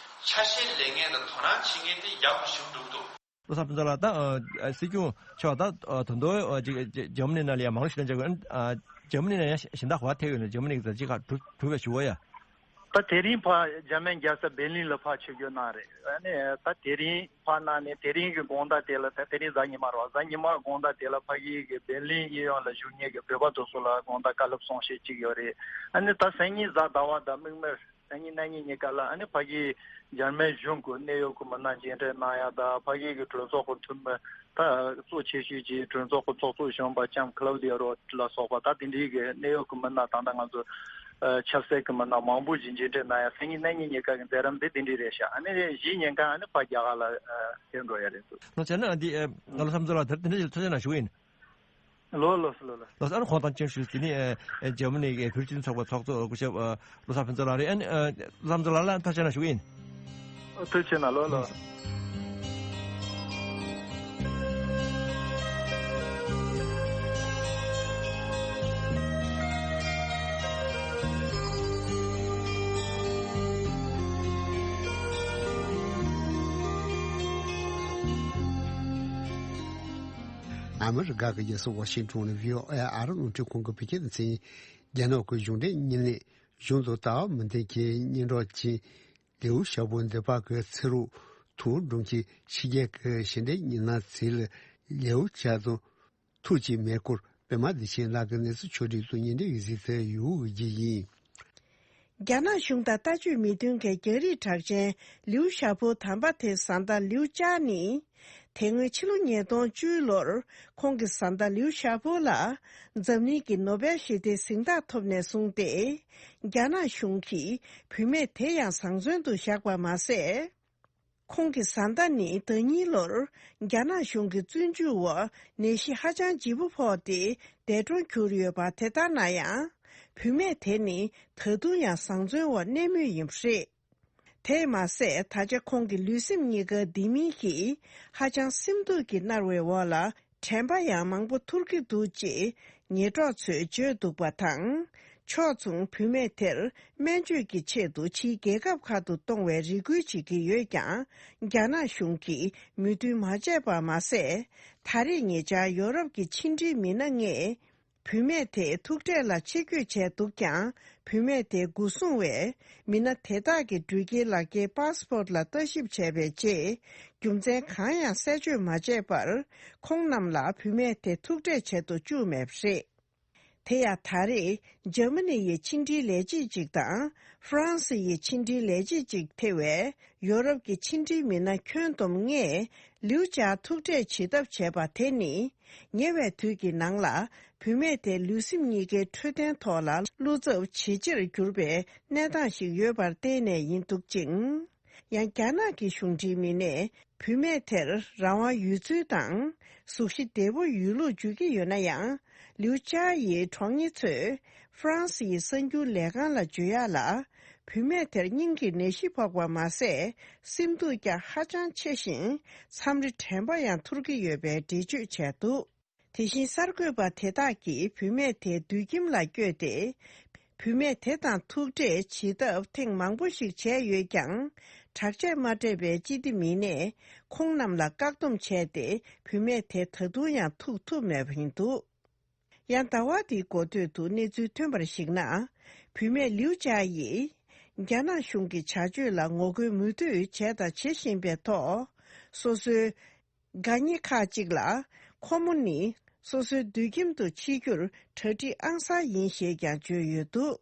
ཆ་ཤས་ལེན་མཁན་དང་དོ་སྣང་བྱེད་མཁན་དེ་ཡག་པོ་ཞིག་འདུག་འདུག་བློ་བཟང་ཕུན་ཚོགས་ལགས། ད་ཨ་སྲིད་སྐྱོང་མཆོག་ད་ཨ་ད་དུང་ཨ་ཅིག་ཇར་མ་ནི་ནང་ལ་ཡང་མང་ཞིག་ལ་འཇགས་དགོས། ཨ་ཇར་མ་ནི་ནང་ཡང་གཞན་དག་ཧ་ཐེ་ཡོད་ན་ཇར་མ་ནི་གི་ད་ཅིག་ཁ་གྲུབ་གྲུབ་པའི་ཞུ་བ་ཡ། ད་དེ་རིང་ཕ་འཇར་མན་རྒྱལ་ས་བེར་ལིན་ལ་ཕ་ཆིབས་བསྒྱུར་གནང་རེད། ཨ་ནི་ད་དེ་རིང་ཕ་གནང་ནས་དེ་རིང་གི་དགོང་དག་དེ་ལ་ད་དེ་རིང་གཟའ་ཉི་མ་རེད་བ། གཟའ་ཉི་མ་དགོང་དག་དེ་ལ་ཕ་གི་གི་བེར་ལིན་གཡས་གཡོན་ལ་བཞུགས་མཁན་གི་བོད་པ་དེ་ཚོ་ལ་དགོང་དག་བཀའ་སློབ་གསུང་བཤད་ཅིག་ཡོད་རེད། ཨ་ནི་ད་སང་ཉིན་གཟའ་ཟླ་བ་དང་མིག་དམར། སང་ཉིན་གནངས་ཉིན་གཉིས་ཀ་ལ་ཨ་ནི་ཕ་གིའི་འཇར་མན་གཞུང་གི་གནད་ཡོད་ཀྱི་མི་སྣ་མཇལ་འཕྲད་གནང་ཡ་དང་། ཕ་གི་གི་གྲོས་ཚོགས་ཀྱི་འཐུས་མི་ད་གཙོ་ཆེ་ཤོས་ཀྱི་གྲོས་ཚོགས་ཀྱི་ཚོགས་གཙོ་གཞོན་པ་ལྕམ་ཁ་ལའུ་དི་ཡ་རོ་ལ་སོགས་པ་ད་དེ་འདྲའི་གི་གནད་ཡོད་ཀྱི་མི་སྣ་ད་ལྟ་ང་ཚོ་ ཆབ་སྲིད་ཀྱི་མི་སྣ་མང་པོ་ཞིག་མཇལ་འཕྲད་གནང་ཡ། སང་ཉིན་གནངས་ཉིན་གཉིས་ཀ་གི་མཛད་རིམ་འདི་དེ་འདྲ་རེད་ཤག་ཨ་ནི་རེད། གཞིས་ཉིན་གང་ཨ་ནི་ཕར་རྒྱ་གར་ལ་ཕེབས་འགྲོ་ཡ་རེད་འདུག་ལོ་བྱས་ན་འདི་ཨ་ལོ་བསམ་ཚོད་ལགས་དེར་དེ་འདྲ་ཞིག་ཐུགས་རྗེ་གནང་ཞུ་ཡིན། ལོ་ལོ་ལོ་ལོ། ལོ་ཨ་ནི་ཁོང་དང་བཅར་ཞུས། དེ་ནི་ཨ་ཨ་འཇར་མ་ནི་གི་བོད་སྤྱི་མཐུན་ཚོགས་པའི་ཚོགས་གཙོ་སྐུ་ཞབས་ཨ་བློ་བཟང་ཕུན་ཚོགས་ལགས་རེད། ཨ་ནི་ཨ་བློ་བཟང་ཚོགས་ལགས་ལ་ཐུགས་རྗེ་གནང་ཞུ་ཡིན། ཐུགས་རྗེ་གནང་། ལོ་ལོ། ཨ་མི་རི་ཀ་གི་རྒྱལ་ས་ཝ་ཤིང་ཊོན་ནས་བྷི་ཨོ་ཨེ་ཨ་རབ་རླུང་འཕྲིན་ཁང་གི་བོད་སྐད་སྡེ་ཚན། རྒྱ་ནག་གི་གཞུང་འབྲེལ་བརྙན་ལེན་གཞུང་དུ་ལྟ་བ་མི་ལྡན་གྱི་སྙན་གྲགས་ཅན་ལིའུ་ཞའོ་པོ་འདས་པ་གི་ཚེ་རབས་ཐུང་ངུ་སྒྲུང་གིས་ཕྱི་རྒྱལ་གྱི་ཞི་བདེ་ཉི་ན་ཚེ་ལ་ལིའུ་ཅཱ་དང་ཐུགས་ཀྱི་མེ་འཁོར་པད་མ་བདེ་ཆེན་ལགས་ཀྱི་གནས་ཚུལ་ཕྱོགས་བསྒྲིགས་དང་བརྙན་འཕྲིན་གྱི་གཟིགས་ཚུལ་ཡོད་ཀྱི་ཡིན། རྒྱ་ནག་གཞུང་དང་ལྟ་སྤྱོད་མི་མཐུན་མཁན་རྒྱ་རིགས་གྲགས་ཅན་ལིའུ་ཞའོ་པོ་དམ་པ་དེ་བཟའ་ཟླ་ལིའུ་ཅཱ་ནི། དེ་སྔོན་ཕྱི་ལོ་ཉིས་སྟོང་བཅུ་ལོར་ཁོང་གི་བཟའ་ཟླ་ལིའུ་ཞའོ་པོ་ལ་འཛམ་གླིང་གི་ནོ་བེལ་ཞི་བདེའི་གཟེངས་རྟགས་ཐོབ་ནས་བཟུང་སྟེ། རྒྱ་ནག་གཞུང་གིས་བུད་མེད་དེ་ཡང་བཟང་བཙོན་དུ་བཞག་པ་མ་ཟད། ཁོང་གི་བཟའ་ཟླ་ནི་ཟླ་ཉིན་ལོར་རྒྱ་ནག་གཞུང་གི་བཙོན་འཇུག་འོག་ནད་གཞི་ཧ་ཅང་ལྗིད་པོ་ཕོག་སྟེ་འདས་གྲོངས་གྱུར་ཡོད་པ། དེ་ལྟར་ན་ཡང་། བུད་མེད་དེ་ནི་ད་དུང་ཡང་བཟང་བཙོན་འོག་གནས་མུས་ཡིན་པ་རེད། དེས་མ་ཟད། ད་ཆ་ཁོང་གི་ལུས་སེམས་གཉིས་ཀ་ལྡེ་མིག་གིས་ཧ་ཅང་སེམས་སྡུག་གིས་མནར་བའི་འོག་ལ། དྲན་པ་ཡང་མང་པོ་ཐུར་གྱི་འདུག་ཅེས་ཉེ་གྲོགས་ཚོས་བརྗོད་འདུག་པ་དང་། ཕྱོགས་མཚུངས་བུད་མེད་དེར་སྨན་བཅོས་ཀྱི་ཆེད་དུ་ཕྱིའི་རྒྱལ་ཁབ་ཁག་ཏུ་གཏོང་བའི་རེ་སྐུལ་བྱེད་ཀྱི་ཡོད་ཀྱང་། རྒྱ་ནག་གཞུང་གིས་མོས་མཐུན་མ་བྱས་པ་མ་ཟད། ད་རེས་ཉེ་ཆར་ཡོ་རོབ་ཀྱི་ཕྱི་འབྲེལ་མི་སྣ་ལྔས། བུད་མེད་དེ་ཐུག་འཕྲད་ལ་ཆེད་བསྐྱོད་བྱས་འདུག་ཀྱང་། བུད་མེད་དེ་སྒོ་སྲུང་བས་མི་སྣ་དེ་དག་གི་འགྲུལ་སྐྱེལ་ལག་འཁྱེར་པཱ་སི་པོར་ལ་ལྟ་ཞིབ་བྱས་པའི་རྗེས། རྒྱུ་མཚན་གང་ཡང་གསལ་བརྗོད་མ་བྱས་པར། ཁོང་རྣམས་ལ་བུད་མེད་དེ་ཐུག་འཕྲད་བྱེད་དུ་བཅུག་མེད་པ་རེད། དེ་ཡང་ད་རེས་འཇར་མ་ནི་ཡི་ཕྱི་འབྲེལ་ལས་བྱེད་ཅིག་དང་ཧྥ་རན་སི་ཡི་ཕྱི་འབྲེལ་ལས་བྱེད་ཅིག་ཐེ་བའི་ཡོ་རོབ་ཀྱི་ཕྱི་འབྲེལ་མི་སྣ་ཁྱོན་བསྡོམས་ལྔས་ལིའུ་ཅཱ་ཐུག་འཕྲད་བྱེད་ཐབས་བྱས་པ་དེ་ནི། ཉེ་བའི་དུས་ཀྱི་ནང་ལ་བུད་མེད་དེ་ལུས་སེམས་གཉིས་ཀའི་འཕྲོད་བསྟེན་ཐོག་ལ་བློ་འཚབ་ཇེ་ཆེར་གྱུར་པའི་གནས་སྟངས་ཤིག་ཡོད་པར་བརྟེན་ནས་ཡིན་འདུག་ཅིང་། ཡང་རྒྱ་ནག་གི་གཞུང་འབྲེལ་མི་སྣས་བུད་མེད་དེར་རང་དབང་ཡོད་ཚུལ་དང་། གཟུགས་གཞི་བདེ་པོ་ཡོད་ལུགས་བརྗོད་ཀྱི་ཡོད་ན་ཡང་། ལིའུ་ཅཱ་ཡི་གྲོགས་གཉེར་ཚོས་ཧྥ་རན་སི་ཡི་གསར་འགྱུར་ལས་ཁང་ལ་བརྗོད་ཡག་ལ། བུད་མེད་དེར་སྙིང་གི་ནད་གཞི་ཕོག་པ་མ་ཟད། སེམས་སྡུག་ཀྱང་ཧ་ཅང་ཆེ་ཞིང་། མཚམས་རེ་དྲན་པ་ཡང་འཐོར་གྱི་ཡོད་པའི་འགྲེལ་བརྗོད་བྱས་འདུག་དེ་བཞིན་གསར་འགོད་པ་དེ་དག་གིས་བུད་མེད་དེ་སྡོད་ཁྱིམ་ལ་བསྐྱོད་དེ། བུད་མེད་དེ་དང་ཐུག་འཕྲད་བྱེད་ཐབས་ཐེངས་མང་པོ་ཞིག་བྱས་ཡོད་ཀྱང་། དྲག་ཆས་མ་སྤྲད་པའི་སྤྱི་བདེ་མི་སྣས་ཁོང་རྣམས་ལ་བཀག་སྡོམ་བྱས་ཏེ། བུད་མེད་དེ་ད་དུང་ཡང་ཐུག་ཐུབ་མེད་པ་ཡིན་འདུག་ཡང་ཟླ་བ་འདིའི་འགོ་སྟོད་དུ་གནས་ཚུལ་ཐོན་པར་གཞིགས་ན། བུད་མེད་ལིའུ་ཅཱ་ཡིས། རྒྱ་ནག་གཞུང་གི་བྱ་སྤྱོད་ལ་ངོ་རྒོལ་མུ་མཐུད་བྱས་དང་བྱེད་བཞིན་པའི་ཐོག་སོ་སོའི། དགའ་ཉེ་ཁག་ཅིག་ལ། ཁོ་མོ་ནི་སོ་སོའི་སྡོད་ཁྱིམ་དུ་ཕྱིར་རྒྱུར་གྲ་སྒྲིག་ཨང་གསར་ཡིན་ཞེས་ཀྱང་བརྗོད་ཡོད་འདུག་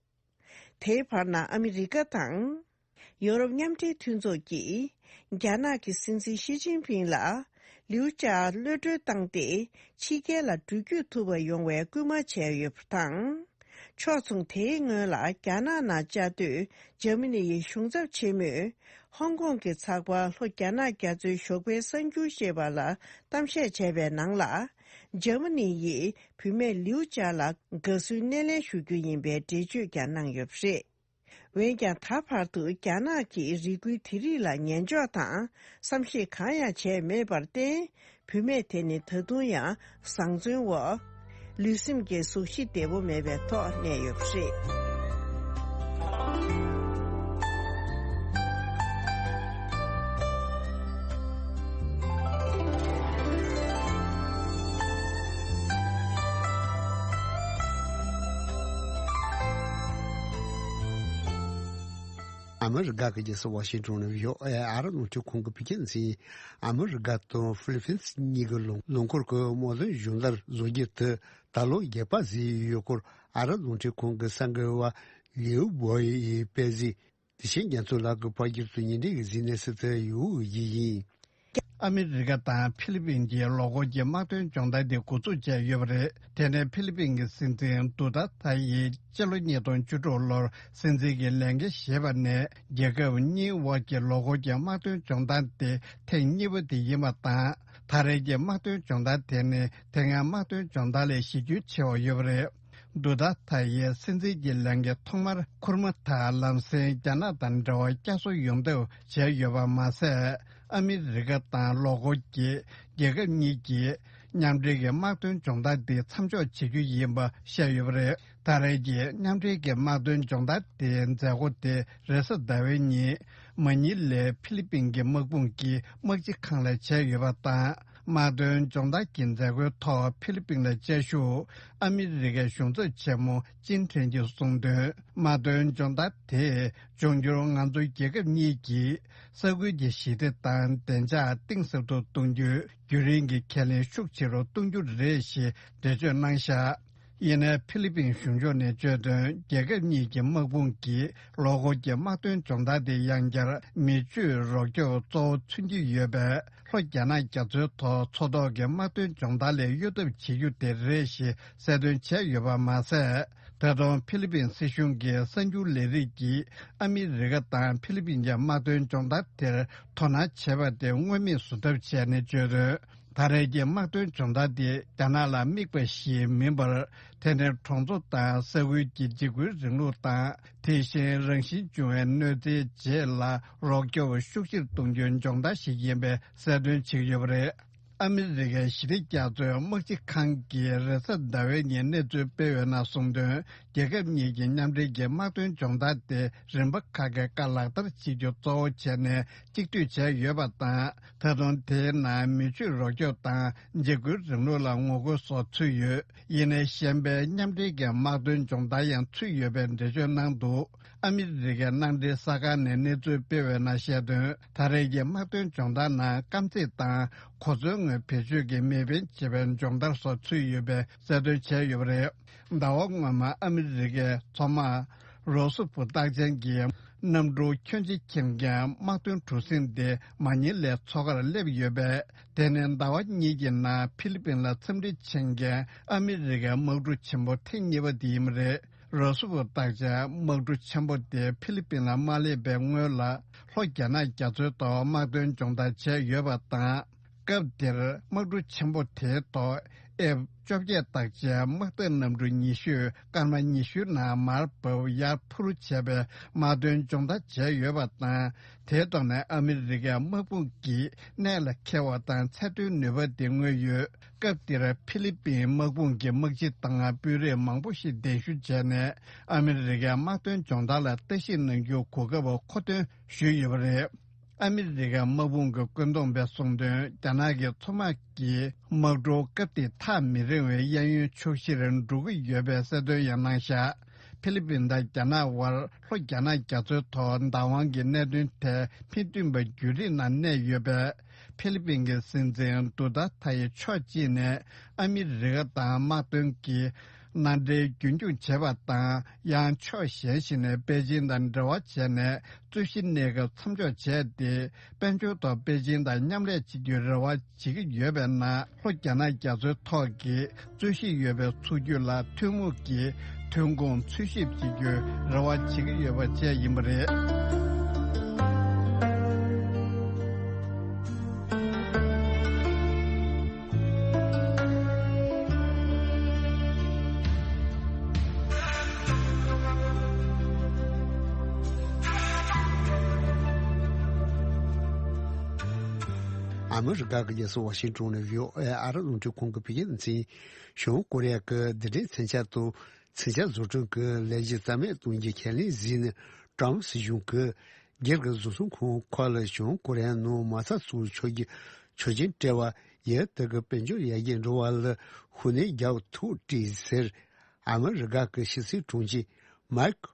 དེའི་བར་ན་ཨ་མི་རི་ཀ་དང་། ཡོ་རོབ་མཉམ་འབྲེལ་མཐུན་ཚོགས་ཀྱིས། རྒྱ་ནག་གི་སྲིད་འཛིན་ཞི་ཅིན་ཕིང་ལ། ལིའུ་ཅཱ་གློད་གྲོལ་བཏང་སྟེ། ཕྱི་རྒྱལ་ལ་འགྲུལ་སྐྱོད་ཐུབ་པ་ཡོང་བའི་སྐུལ་མ་བྱས་ཡོད་པ་དང་། ཕྱོགས་མཚུངས་དེའི་སྔོན་ལ་རྒྱ་ནག་ནང་བཅའ་སྡོད་འཇར་མ་ནི་ཡི་གཞུང་ཚབ་ཆེན་མོས་ཧོང་ཀོང་གི་ཚགས་པར་ལྷོ་རྒྱ་ནག་རྒྱ་མཚོའི་ཞོགས་པའི་གསར་འགྱུར་ཞེས་པ་ལ་གཏམ་བཤད་བྱས་པའི་ནང་ལ། འཇར་མ་ནི་ཡིས་བུད་མེད་ལིའུ་ཅཱ་ལ་དགའ་བསུའི་སྣེ་ལེན་ཞུ་རྒྱུ་ཡིན་པའི་འགྲེལ་བརྗོད་ཀྱང་གནང་ཡོད་པ་རེད། འོན་ཀྱང་ད་བར་དུ་རྒྱ་ནག་གིས་རེ་སྐུལ་དེ་རིགས་ལ་ཉན་འཇོག་དང་བསམ་ཤེས་གང་ཡང་བྱས་མེད་པར་བརྟེན། བུད་མེད་དེ་ནི་ད་དུང་ཡང་བཟང་བཙོན་འོག་ལུས་སེམས་ཀྱི་གཟུགས་གཞི་བདེ་པོ་མེད་པའི་ཐོག་གནས་ཡོད་པ་རེད། ཨ་མི་རི་ཀ་གི་རྒྱལ་ས་ཝ་ཤིང་ཊོན་ནས་བྷི་ཨོ་ཨེ་ཨ་རབ་རླུང་འཕྲིན་ཁང་གི་བོད་སྐད་སྡེ་ཚན། ཨ་མི་རི་ཀ་དང་ཧྥི་ལི་ཕིན་གཉིས་ཀྱི་ལུང་ལུང་ཁུལ་གྱི་དམག་དོན་སྦྱོང་བརྡར་བཟོ་རྒྱུ་དེ་ད་ལོ་བརྒྱད་པ་ཟིན་ཡོད་སྐོར། ཨ་རབ་རླུང་འཕྲིན་ཁང་གི་གསར་འགོད་པ་ལིའུ་བོ་ཡིས་སྤེལ་གཟིགས། དེ་བཞིན་རྒྱ་མཚོ་ལགས་ཀྱིས་ཕབ་བསྒྱུར་དུ་ཉིན་རེ་གི་གཟིགས་གནས་སུ་བསྟན་ཡོད་ཀྱི་ཡིན། ཨ་མི་རི་ཀ་དང་ཕི་ལི་པིན་གྱིས་ལོ་འཁོར་གྱི་དམག་དོན་སྦྱོང་བརྡར་དེ་འགོ་འཛུགས་བྱས་ཡོད་པ་རེད། དེ་ནས་ཕི་ལི་པིན་གྱི་སྲིད་འཛིན་དུ་ཏཱ་ཐ་ཡིས་སྤྱི་ལོ་ཉིས་སྟོང་བཅུ་དྲུག་ལོར་སྲིད་འཛིན་གྱི་ལས་འགན་བཞེས་པ་ནས་རྒྱལ་ཁབ་གཉིས་དབར་གྱི་ལོ་འཁོར་གྱི་དམག་དོན་སྦྱོང་བརྡར་དེ་ཐེངས་གཉིས་པ་དེ་ཡིན་པ་དང་། ད་རེས་ཀྱི་དམག་དོན་སྦྱོང་བརྡར་དེ་ནི་དེ་སྔའི་དམག་དོན་སྦྱོང་བརྡར་ལས་གཞི་རྒྱུན་ཆེ་བ་ཡོད་པ་རེད། དུ་ཏཱ་ཐ་ཡིས་སྲིད་འཛིན་གྱི་ལས་འགན་ཐོག་མར་འཁུར་མ་ཐག་ལམ་སེང་རྒྱ་ནག་དང་འབྲེལ་བ་བསྐྱར་གསོ་ཡོང་ཐབས་བྱས་ཡོད་པ་མ་ཟད། ཨ་མི་རི་ཀ་དང་ལོ་འཁོར་གྱི་རྒྱལ་ཁབ་གཉིས་ཀྱིས་མཉམ་འབྲེལ་གྱི་དམག་དོན་སྦྱོང་བརྡར་འདི་མཚམས་འཇོག་བྱེད་རྒྱུ་ཡིན་པ་བཤད་ཡོད་པ་རེད། ད་རེས་ཀྱི་མཉམ་འབྲེལ་གྱི་དམག་དོན་སྦྱོང་བརྡར་དེའི་མཛད་སྒོ་དེ་རེས་གཟའ་ཟླ་བའི་ཉིན་མ་ཉི་ལའི་ཕི་ལི་པིན་གྱི་དམག་དཔུང་གི་དམག་སྤྱི་ཁང་ལ་བྱས་ཡོད་པ་དང་། དམག་དོན་སྦྱོང་བརྡར་གྱི་མཛད་སྒོའི་ཐོག་ཕི་ལི་པིན་ལ་བཅའ་བཞུགས་ཨ་མི་རི་ཀའི་གཞུང་ཚབ་ཆེན་མོ་ཅིན་ཁྲེན་གྱིས་གསུངས་དོན། དམག་དོན་སྦྱོང་བརྡར་དེས་འབྱུང་འགྱུར་ང་ཚོའི་རྒྱལ་ཁབ་གཉིས་ཀྱིས་ས་ཁུལ་གྱི་ཞི་བདེ་དང་བདེ་འཇགས་གཏིང་ཟབ་ཏུ་གཏོང་རྒྱུའི་རྒྱུན་རིང་གི་ཁས་ལེན་ཤུགས་ཆེ་རུ་གཏོང་རྒྱུ་རེད་ཞེས་འགྲེལ་བརྗོད་གནང་བཞག་ཡིན་ནའི་ཕི་ལི་པིན་གཞུང་ཕྱོགས་ནས་བརྗོད་དོན། རྒྱལ་ཁབ་གཉིས་ཀྱི་དམག་དཔུང་གིས་ལོ་འཁོར་གྱི་དམག་དོན་སྦྱོང་བརྡར་དེ་ཡང་བསྐྱར་མི་ཆོས་རོགས་སྐྱོབ་གཙོ་བོ་མཚོན་གྱི་ཡོད་པས། ལྷོ་རྒྱ་ནག་རྒྱ་མཚོའི་ཐོག་མཚོ་ཐོག་གི་དམག་དོན་སྦྱོང་བརྡར་ལས་གཡོལ་ཐབས་བྱེད་རྒྱུ་དེ་རེད་ཞེས་གསལ་སྟོན་བྱས་ཡོད་པ་མ་ཟད། ད་དུང་ཕི་ལི་པིན་སྲིད་གཞུང་གི་གསར་འགྱུར་ལས་རིགས་ཀྱིས་ཨ་མི་རི་ཀ་དང་ཕི་ལི་པིན་གྱི་དམག་དོན་སྦྱོང་བརྡར་དེར་དོ་སྣང་བྱས་པ་དེ་དངོས་མེད་བཟོ་ཐབས་བྱས་ནས་བརྗོད་དོན། ད་རེས་ཀྱི་དམག་དོན་སྦྱོང་བརྡར་དེ་རྒྱ་ནག་ལ་དམིགས་པ་ཞིག་མིན་པར། དེ་ནི་གྲོང་ཚོ་དང་ས་ཁུལ་གྱི་འཇིགས་སྐུལ་རིང་ལུགས་དང་། དེ་བཞིན་རང་བཞིན་བྱུང་བའི་གནོད་འཚེའི་རྗེས་ལ་རོགས་སྐྱོབ་ཤུགས་ཆེར་གཏོང་རྒྱུའི་སྦྱོང་བརྡར་ཞིག་ཡིན་པའི་གསལ་སྟོན་བྱེད་ཀྱི་ཡོད་པ་རེད། ཨ་མི་རི་ཀའི་ཞི་བདེ་རྒྱ་མཚོའི་དམག་སྤྱི་ཁང་གིས་རེས་གཟའ་ཟླ་བའི་ཉིན་གནས་ཚུལ་སྤེལ་བའི་ནང་གསུངས་དོན། རྒྱལ་ཁབ་གཉིས་ཀྱི་མཉམ་འབྲེལ་གྱི་དམག་དོན་སྦྱོང་བརྡར་དེ་རིམ་པ་ཁག་གི་བཀའ་ལག་བསྟར་བྱེད་རྒྱུ་གཙོ་བོ་བྱས་ནས་གཅིག་སྡུད་བྱས་ཡོད་པ་དང་། ད་དུང་དེའི་ནང་མི་ཆོས་རོགས་སྐྱོབ་དང་འཇིགས་སྐུལ་རིང་ལུགས་ལ་ངོ་རྒོལ་སོགས་ཚུད་ཡོད། ཡིན་ནའི་གཞན་པའི་མཉམ་འབྲེལ་གྱི་དམག་དོན་སྦྱོང་བརྡར་ཡང་ཚུད་ཡོད་པའི་འགྲེལ་བརྗོད་གནང་འདུག་ཨ་མི་རི་ཀའི་མནའ་འབྲེལ་གསར་ཁང་ནས་གནས་ཚུལ་སྤེལ་བའི་ནང་བཤད་དོན། ད་རེས་ཀྱི་དམག་དོན་སྦྱོང་བརྡར་ནང་སྐམ་ཚིགས་དང་གོ་མཚོན་དངོས་བེད་སྤྱོད་ཀྱིས་མེ་འཕེན་བྱེད་པའི་སྦྱོང་བརྡར་སོགས་ཚུད་ཡོད་པའི་གསལ་སྟོན་བྱས་ཡོད་པ་རེད། ཟླ་བ་སྔོན་མ་ཨ་མི་རི་ཀའི་མཚོ་དམག་རོ་སུབ་རྟགས་ཅན་གྱི་གནམ་གྲུ་ཁྱོན་ཆེ་ཁྱིམ་མཁན་དམག་དོན་གྲུ་གཟིངས་དེ་མ་ཉི་ལའི་མཚོ་ཁར་སླེབས་ཡོད་པས། དེ་ནི་ཟླ་བ་གཉིས་ཀྱི་ནང་ཕི་ལི་པིན་ལ་འཚམས་འདྲི་བྱེད་མཁན་ཨ་མི་རི་ཀའི་དམག་གྲུ་ཆེན་པོ་ཐེངས་གཉིས་པ་དེ་ཡིན་པ་རེད། རོ་སུབ་རྟགས་ཅན་དམག་གྲུ་ཆེན་པོ་དེ་ཕི་ལི་པིན་ལ་མ་སླེབས་པའི་སྔོན་ལ་ལྷོ་རྒྱ་ནག་རྒྱ་མཚོའི་ཐོག་དམག་དོན་སྦྱོང་བརྡར་བྱས་ཡོད་པ་དང་། སྐབས་དེར་དམག་གྲུ་ཆེན་པོ་དེའི་ཐོག་ཨེབ་བཅོ་བརྒྱད་རྟགས་ཅན་དམག་འཐབ་གནམ་གྲུ་ཉི་ཤུས་སྐར་མ་ཉི་ཤུའི་ནང་མར་བབས་ཡར་འཕུར་བྱས་པའི་དམག་དོན་སྦྱོང་བརྡར་བྱས་ཡོད་པ་དང་། དེའི་ཐོག་ནས་ཨ་མི་རི་ཀའི་དམག་དཔུང་གིས་གནད་ལ་འཁེལ་བ་དང་ཚད་མཐོའི་ནུས་པ་དེ་མངོན་ཡོད། སྐབས་དེར་ཕི་ལི་པིན་དམག་དཔུང་གི་དམག་སྤྱི་དང་དཔོན་རིགས་མང་པོ་ཞིག་གདན་ཞུ་བྱས་ནས་ཨ་མི་རི་ཀའི་དམག་དོན་སྦྱོང་བརྡར་ལ་ལྟ་ཞིབ་གནང་རྒྱུ་གོ་སྐབས་མཁོ་འདོན་ཞུས་ཡོད་པ་རེད། ཨ་མི་རི་ཀའི་དམག་དཔུང་གི་བཀོད་འདོམས་པས་གསུངས་དོན། རྒྱ་ནག་གི་མཚོ་དམག་གི་དམག་གྲུ་སྐབས་དེ་ཐག་མི་རིང་བའི་གཡས་གཡོན་ཕྱོགས་བཞིར་འགྲོ་གི་ཡོད་པའི་གསལ་སྟོན་ཡང་གནང་བཞག་ཕི་ལི་པིན་དང་རྒྱ་ནག་དབར་ལྷོ་རྒྱ་ནག་རྒྱ་མཚོའི་ཐོག་བདག་དབང་གི་གནད་དོན་ཐད་མི་མཐུན་པ་རྒྱུན་རིང་ནང་གནས་ཡོད་པས། ཕི་ལི་པིན་གྱི་སྲིད་འཛིན་དུ་ཏཱ་ཐ་ཡིས་ཕྱོགས་གཅིག་ནས་ཨ་མི་རི་ཀ་དང་དམག་དོན་གྱི་མནའ་འབྲེལ་རྒྱུན་སྐྱོང་བྱས་པ་དང་། ཡང་ཕྱོགས་གཞན་ཞིག་ནས་པེ་ཅིང་དང་འབྲེལ་བ་བྱས་ནས་རྩོད་གཞི་གནས་སྐབས་མཚམས་འཇོག་བྱས་ཏེ། དཔལ་འབྱོར་ཐོག་པེ་ཅིང་དང་མཉམ་ལས་བྱེད་རྒྱུའི་རེ་བ་བྱེད་ཀྱི་ཡོད་པའི་ནང་། ལྷོ་རྒྱ་ནག་རྒྱ་མཚོའི་ཐོག་གི་རྩོད་གཞི་ཡོད་པའི་ཚུགས་རྒྱུད་ལ་ཐུན་མོང་གི་ཐོན་ཁུངས་འཚོལ་ཞིབ་བྱེད་རྒྱུའི་རེ་བ་བྱེད་ཀྱི་ཡོད་པ་བཅས་ཡིན་པ་རེད། ཨ་མི་རི་ཀ་གི་རྒྱལ་ས་ཝ་ཤིང་ཏོན་ནས་བྷི་ཨོ་ཨེ་ཨ་རི་རླུང་འཕྲིན་ཁང་གི་བོད་སྐད་སྡེ་ཚན། བྱང་ཀོ་རི་ཡ་གི་རྡུལ་ཕྲན་མཚོན་ཆ་དང་མཚོན་ཆ་བཟོ་སྐྲུན་གྱི་ལས་གཞི་རྩ་མེད་གཏོང་རྒྱུའི་ཁས་ལེན་ཟིན་ནས། ཀྲམ་སྲིད་གཞུང་གིས་སྒེར་གྱི་བཟོ་ཚོང་ཁང་ཁག་ལ་བྱང་ཀོ་རི་ཡ་ནང་མ་རྩ་བཙུགས་ཆོག་རྒྱུའི་ཆོག་མཆན་སྤྲད་པ་ཡིན། དེ་གིས་དཔལ་འབྱོར་ཡར་རྒྱས་འགྲོ་བ་ལ་ཤུགས་སྣོན་རྒྱག་ཐུབ་བྲིས་ཟེར། ཨ་མི་རི་ཀ་གི་ཕྱི་སྲིད་དྲུང་ཆེ་མཱིག་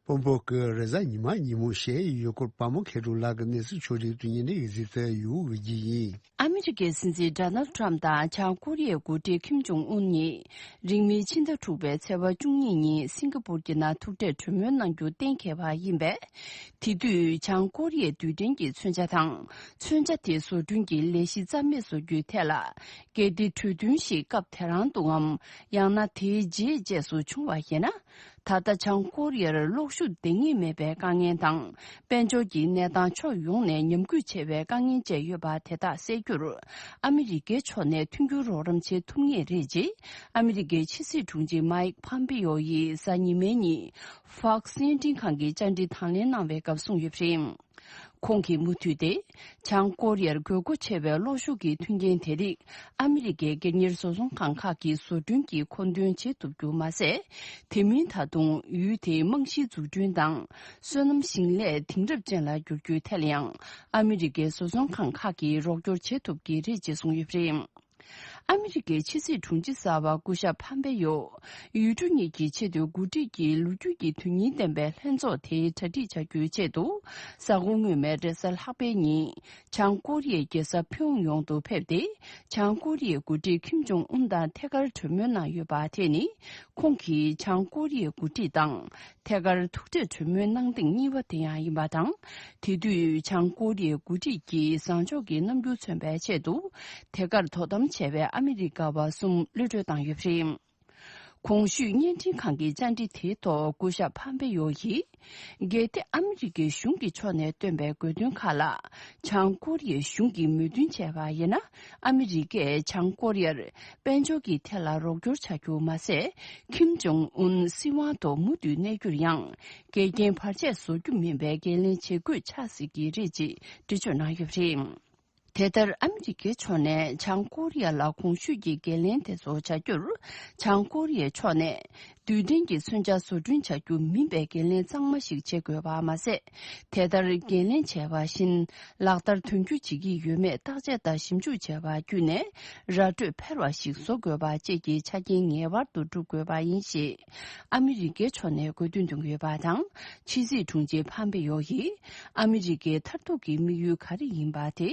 དཔོན་པོ་གི་རེས་གཟའ་ཉི་མ་ཉིན་མོ་བཤད་ཡོད་སྐོར་པ་མོ་ཁེ་རུ་ལག་གི་གནས་ཚུལ་ཕྱོགས་སྒྲིག་ཏུ་ཉིན་རེའི་གཟིགས་ཚད་ཡོད་གི་ཡིན། ཨ་མི་རི་ཀའི་སྲིད་འཛིན་ཌོ་ནལ་ཊམ་དང་བྱང་ཀོ་རི་ཡའི་འགོ་ཁྲིད་ཁིམ་ཇོང་ཨུན་གཉིས་རིང་མིན་ཕྱི་ཟླ་དྲུག་པའི་ཚེས་པ་བཅུ་གཉིས་ཉིན་སིང་ག་པུར་གྱི་ནང་ཐུག་འཕྲད་གྲོས་མོལ་གནང་རྒྱུ་གཏན་འཁེལ་བ་ཡིན་པས། དེ་དུས་བྱང་ཀོ་རི་ཡའི་རྡུལ་ཕྲན་གྱི་མཚོན་ཆ་དང་མཚོན་ཆ་དེ་བཟོ་སྐྲུན་གྱི་ལས་གཞི་རྩ་མེད་བཟོ་རྒྱུའི་ཐད་ལ་གལ་ཏེ་གྲོས་མཐུན་ཞིག་སྐབས་དེ་རང་དུའམ་ཡང་ན་དེའི་རྗེས་རྗེས་སུ་བྱུང་བ་ཡིན་ན། ད་ལྟ་བྱང་ཀོ་རི་ཡར་གློག་ཤུགས་འདང་ངེས་མེད་པའི་དཀའ་ངལ་དང་། དཔལ་འབྱོར་གྱི་གནས་སྟངས་ཕྱོགས་ཡོངས་ནས་ཉམས་རྒུད་ཆེ་བའི་དཀའ་ངལ་བཅས་ཡོད་པ་དེ་དག་སེལ་རྒྱུར། ཨ་མི་རི་ཀའི་ཕྱོགས་ནས་མཐུན་འགྱུར་རོགས་རམ་བྱེད་ཐུབ་ངེས་རེད་ཅེས། ཨ་མི་རི་ཀའི་ཕྱི་སྲིད་དྲུང་ཆེ་མའིག་ཕམ་པེ་ཡོ་ཡིས་གཟའ་ཉི་མའི་ཉིན་ཧྥོག་སི་བརྙན་འཕྲིན་ཁང་གི་བཅར་འདྲི་དང་ལེན་གནང་བའི་སྐབས་གསུངས་ཡོད་པ་རེད། ཁོང་གིས་མུ་མཐུད་དེ། བྱང་ཀོ་རི་ཡར་དགོས་མཁོ་ཆེ་བའི་གློག་ཤུགས་ཀྱི་མཐུན་རྐྱེན་དེ་རིགས་ཨ་མི་རི་ཀའི་སྒེར་གཉེར་བཟོ་ཚོང་ཁང་ཁག་གིས་བཟོ་སྐྲུན་གྱིས་མཁོ་འདོན་བྱེད་ཐུབ་རྒྱུ་མ་ཟད། དེ་མིན་ད་དུང་ཡུལ་དེའི་རྨང་གཞིའི་འཛུགས་སྐྲུན་དང་། སོ་ནམ་ཞིང་ལས་དེང་རབས་ཅན་ལ་བསྒྱུར་རྒྱུའི་ཐད་ལ་ཡང་ཨ་མི་རི་ཀའི་བཟོ་ཚོང་ཁང་ཁག་གིས་རོགས་སྐྱོར་བྱེད་ཐུབ་ཀྱི་རེད་ཅེས་གསུངས་ཡོད་པ་རེད། ཨ་མི་རི་ཀའི་ཕྱི་སྲིད་དྲུང་ཆེ་གསར་པ་སྐུ་ཞབས་ཕམ་པེ་ཡོ། ཡུལ་གྲུ་གཉིས་ཀྱི་ཆེས་མཐོའི་འགོ་ཁྲིད་ཀྱི་ལོ་རྒྱུས་ཀྱི་དོན་སྙིང་ལྡན་པའི་ལྷན་ཚོགས་དེའི་གྲ་སྒྲིག་བྱ་རྒྱུའི་ཆེད་དུ། གཟའ་འཁོར་སྔོན་མའི་རེས་གཟའ་ལྷག་པའི་ཉིན། བྱང་ཀོ་རི་ཡའི་རྒྱལ་ས་ཕིའུ་ཡོང་དུ་ཕེབས་ཏེ། བྱང་ཀོ་རི་ཡའི་འགོ་ཁྲིད་ཁིམ་ཇོང་ཨུན་དང་ཐད་ཀར་གྲོས་མོལ་གནང་ཡོད་པ་དེ་ནི། ཁོང་གིས་བྱང་ཀོ་རི་ཡའི་འགོ་ཁྲིད་དང་། ཐད་ཀར་ཐུག་འཕྲད་གྲོས་མོལ་གནང་ཐེངས་གཉིས་པ་དེ་ཡང་ཡིན་པ་དང་། དེ་དུས་བྱང་ཀོ་རི་ཡའི་འགོ་ཁྲིད་ཀྱིས་བཟང་ཕྱོགས་ཀྱི་རྣམ་འགྱུར་མཚོན་པའི་ཆེད་དུ། ཐད་ཀར་དོ་དམ་བྱས་པའི་ཨ་མི་རི་ཀ་བ་གསུམ་གློད་བཀྲོལ་བཏང་ཡོད་པ་རེད། གོང་ཞུས་བརྙན་འཕྲིན་ཁང་གི་བཅར་འདྲི་དེའི་ཐོག་སྐུ་ཞབས་ཕམ་པེ་ཡོ་ཡིས། གལ་ཏེ་ཨ་མི་རི་ཀའི་གཞུང་གི་ཕྱོགས་ནས་བཏོན་པའི་དགོས་འདུན་ཁག་ལ། བྱང་ཀོ་རི་ཡའི་གཞུང་གིས་མོས་མཐུན་བྱས་པ་ཡིན་ན། ཨ་མི་རི་ཀས་བྱང་ཀོ་རི་ཡར་དཔལ་འབྱོར་གྱི་ཐད་ལ་རོགས་སྐྱོར་བྱ་རྒྱུ་མ་ཟད། ཁིམ་ཇོང་ཨུན་སྲིད་དབང་ཐོག་མུ་མཐུད་གནས་རྒྱུར་ཡང་འགལ་རྐྱེན་བར་ཆད་བཟོ་རྒྱུ་མིན་པའི་འགན་ལེན་བྱེད་དགོས་ཆགས་སྲིད་ཀྱི་རེད་ཅེས་འགྲེལ་བརྗོད་གནང་ཡོད་པ་རེད། དེ་ལྟར་ཨ་མི་རི་ཀའི་ཕྱོགས་ནས་བྱང་ཀོ་རི་ཡ་ལ་གོང་ཞུས་ཀྱི་འགན་ལེན་དེ་ཚོ་བྱ་རྒྱུར། བྱང་ཀོ་རི་ཡའི་ཕྱོགས་ནས་རྡུལ་ཕྲན་གྱི་མཚོན་ཆ་བཟོ་སྐྲུན་བྱ་རྒྱུ་མིན་པའི་འགན་ལེན་གཙང་མ་ཞིག་བྱེད་དགོས་པ་མ་ཟད། དེ་ལྟར་འགན་ལེན་བྱས་པ་བཞིན་ལག་བསྟར་དོན་འཁྱོལ་བྱེད་ཀྱི་ཡོད་མེད་བརྟག་དཔྱད་དང་ཞིབ་འཇུག་བྱས་པ་བརྒྱུད་ནས་ར་སྤྲོད་འཕེར་བ་ཞིག་བཟོ་དགོས་པ་བཅས་ཀྱི་ཆ་རྐྱེན་ངེས་པར་དུ་སྒྲུབ་དགོས་པ་ཡིན་ཞེས། ཨ་མི་རི་ཀའི་ཕྱོགས་ནས་དགོས་འདུན་བཏོན་ཡོད་པ་དང་། ཕྱི་སྲིད་དྲུང་ཆེ་ཕམ་པེ་ཡོ་ཡིས། ཨ་མི་རི་ཀའི་མཐར་ཐུག་གི་དམིགས་ཡུལ་ག་རེ་ཡིན་པ་དེ།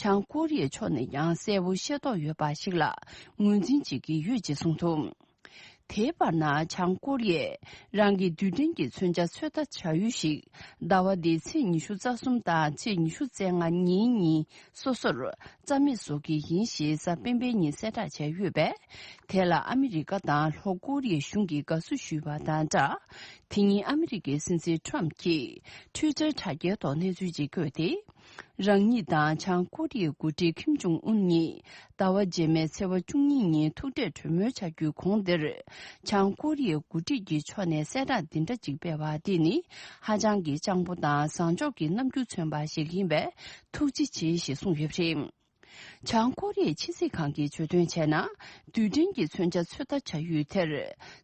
བྱང་ཀོ་རི་ཡའི་ཕྱོགས་ནས་ཀྱང་གསལ་པོ་ཤེས་རྟོགས་ཡོད་པ་ཞིག་ལ་ངོས་འཛིན་བྱེད་ཀྱི་ཡོད་ཅེས་གསུངས་འདུག་དེའི་བར་ན་བྱང་ཀོ་རི་ཡས་རང་གི་རྡུལ་ཕྲན་གྱི་མཚོན་ཆ་ཚོད་ལྟ་བྱ་ཡུལ་ཞིག་ཟླ་བ་འདིའི་ཚེས་ཉི་ཤུ་རྩ་གསུམ་དང་ཚེས་ཉི་ཤུ་རྩ་ལྔ་ཉིན་གཉིས་སོ་སོར་རྩ་མེད་བཟོ་གི་ཡིན་ཞེས་གཟའ་སྤེན་པའི་ཉིན་གསལ་བསྒྲགས་བྱས་ཡོད་པས། དེ་ལ་ཨ་མི་རི་ཀ་དང་ལྷོ་ཀོ་རི་ཡའི་གཞུང་གིས་དགའ་བསུ་ཞུས་པ་དང་སྦྲགས། དེ་ཉིན་ཨ་མི་རི་ཀའི་སྲིད་འཛིན་ཊམ་གྱིས་ཊུའི་ཊར་དྲ་རྒྱའི་ཐོག་གནས་ཚུལ་ཅིག་བཀོད་དེ། རང་ཉིད་དང་བྱང་ཀོ་རི་ཡའི་འགོ་ཁྲིད་ཁིམ་ཇོང་ཨུན་གཉིས་ཟླ་བ་རྗེས་མའི་ཚེས་པ་བཅུ་གཉིས་ཉིན་ཐུག་འཕྲད་གྲོས་མོལ་བྱ་རྒྱུའི་གོང་དེར། བྱང་ཀོ་རི་ཡའི་འགོ་ཁྲིད་ཀྱི་ཕྱོགས་ནས་གསལ་བསྒྲགས་འདི་འདྲ་ཅིག་སྤེལ་བ་འདི་ནི་ཧ་ཅང་གི་སྤྱང་པོ་དང་བཟང་ཕྱོགས་ཀྱི་རྣམ་འགྱུར་མཚོན་པ་ཞིག་ཡིན་པས་ཐུགས་རྗེ་ཆེ་ཞེས་གསུངས་ཡོད་པ་རེད། བྱང་ཀོ་རི་ཡའི་ཕྱི་སྲིད་ཁང་གིས་བརྗོད་དོན་བྱས་ན། རྡུལ་ཕྲན་གྱི་མཚོན་ཆ་ཚོད་ལྟ་བྱ་ཡུལ་དེར།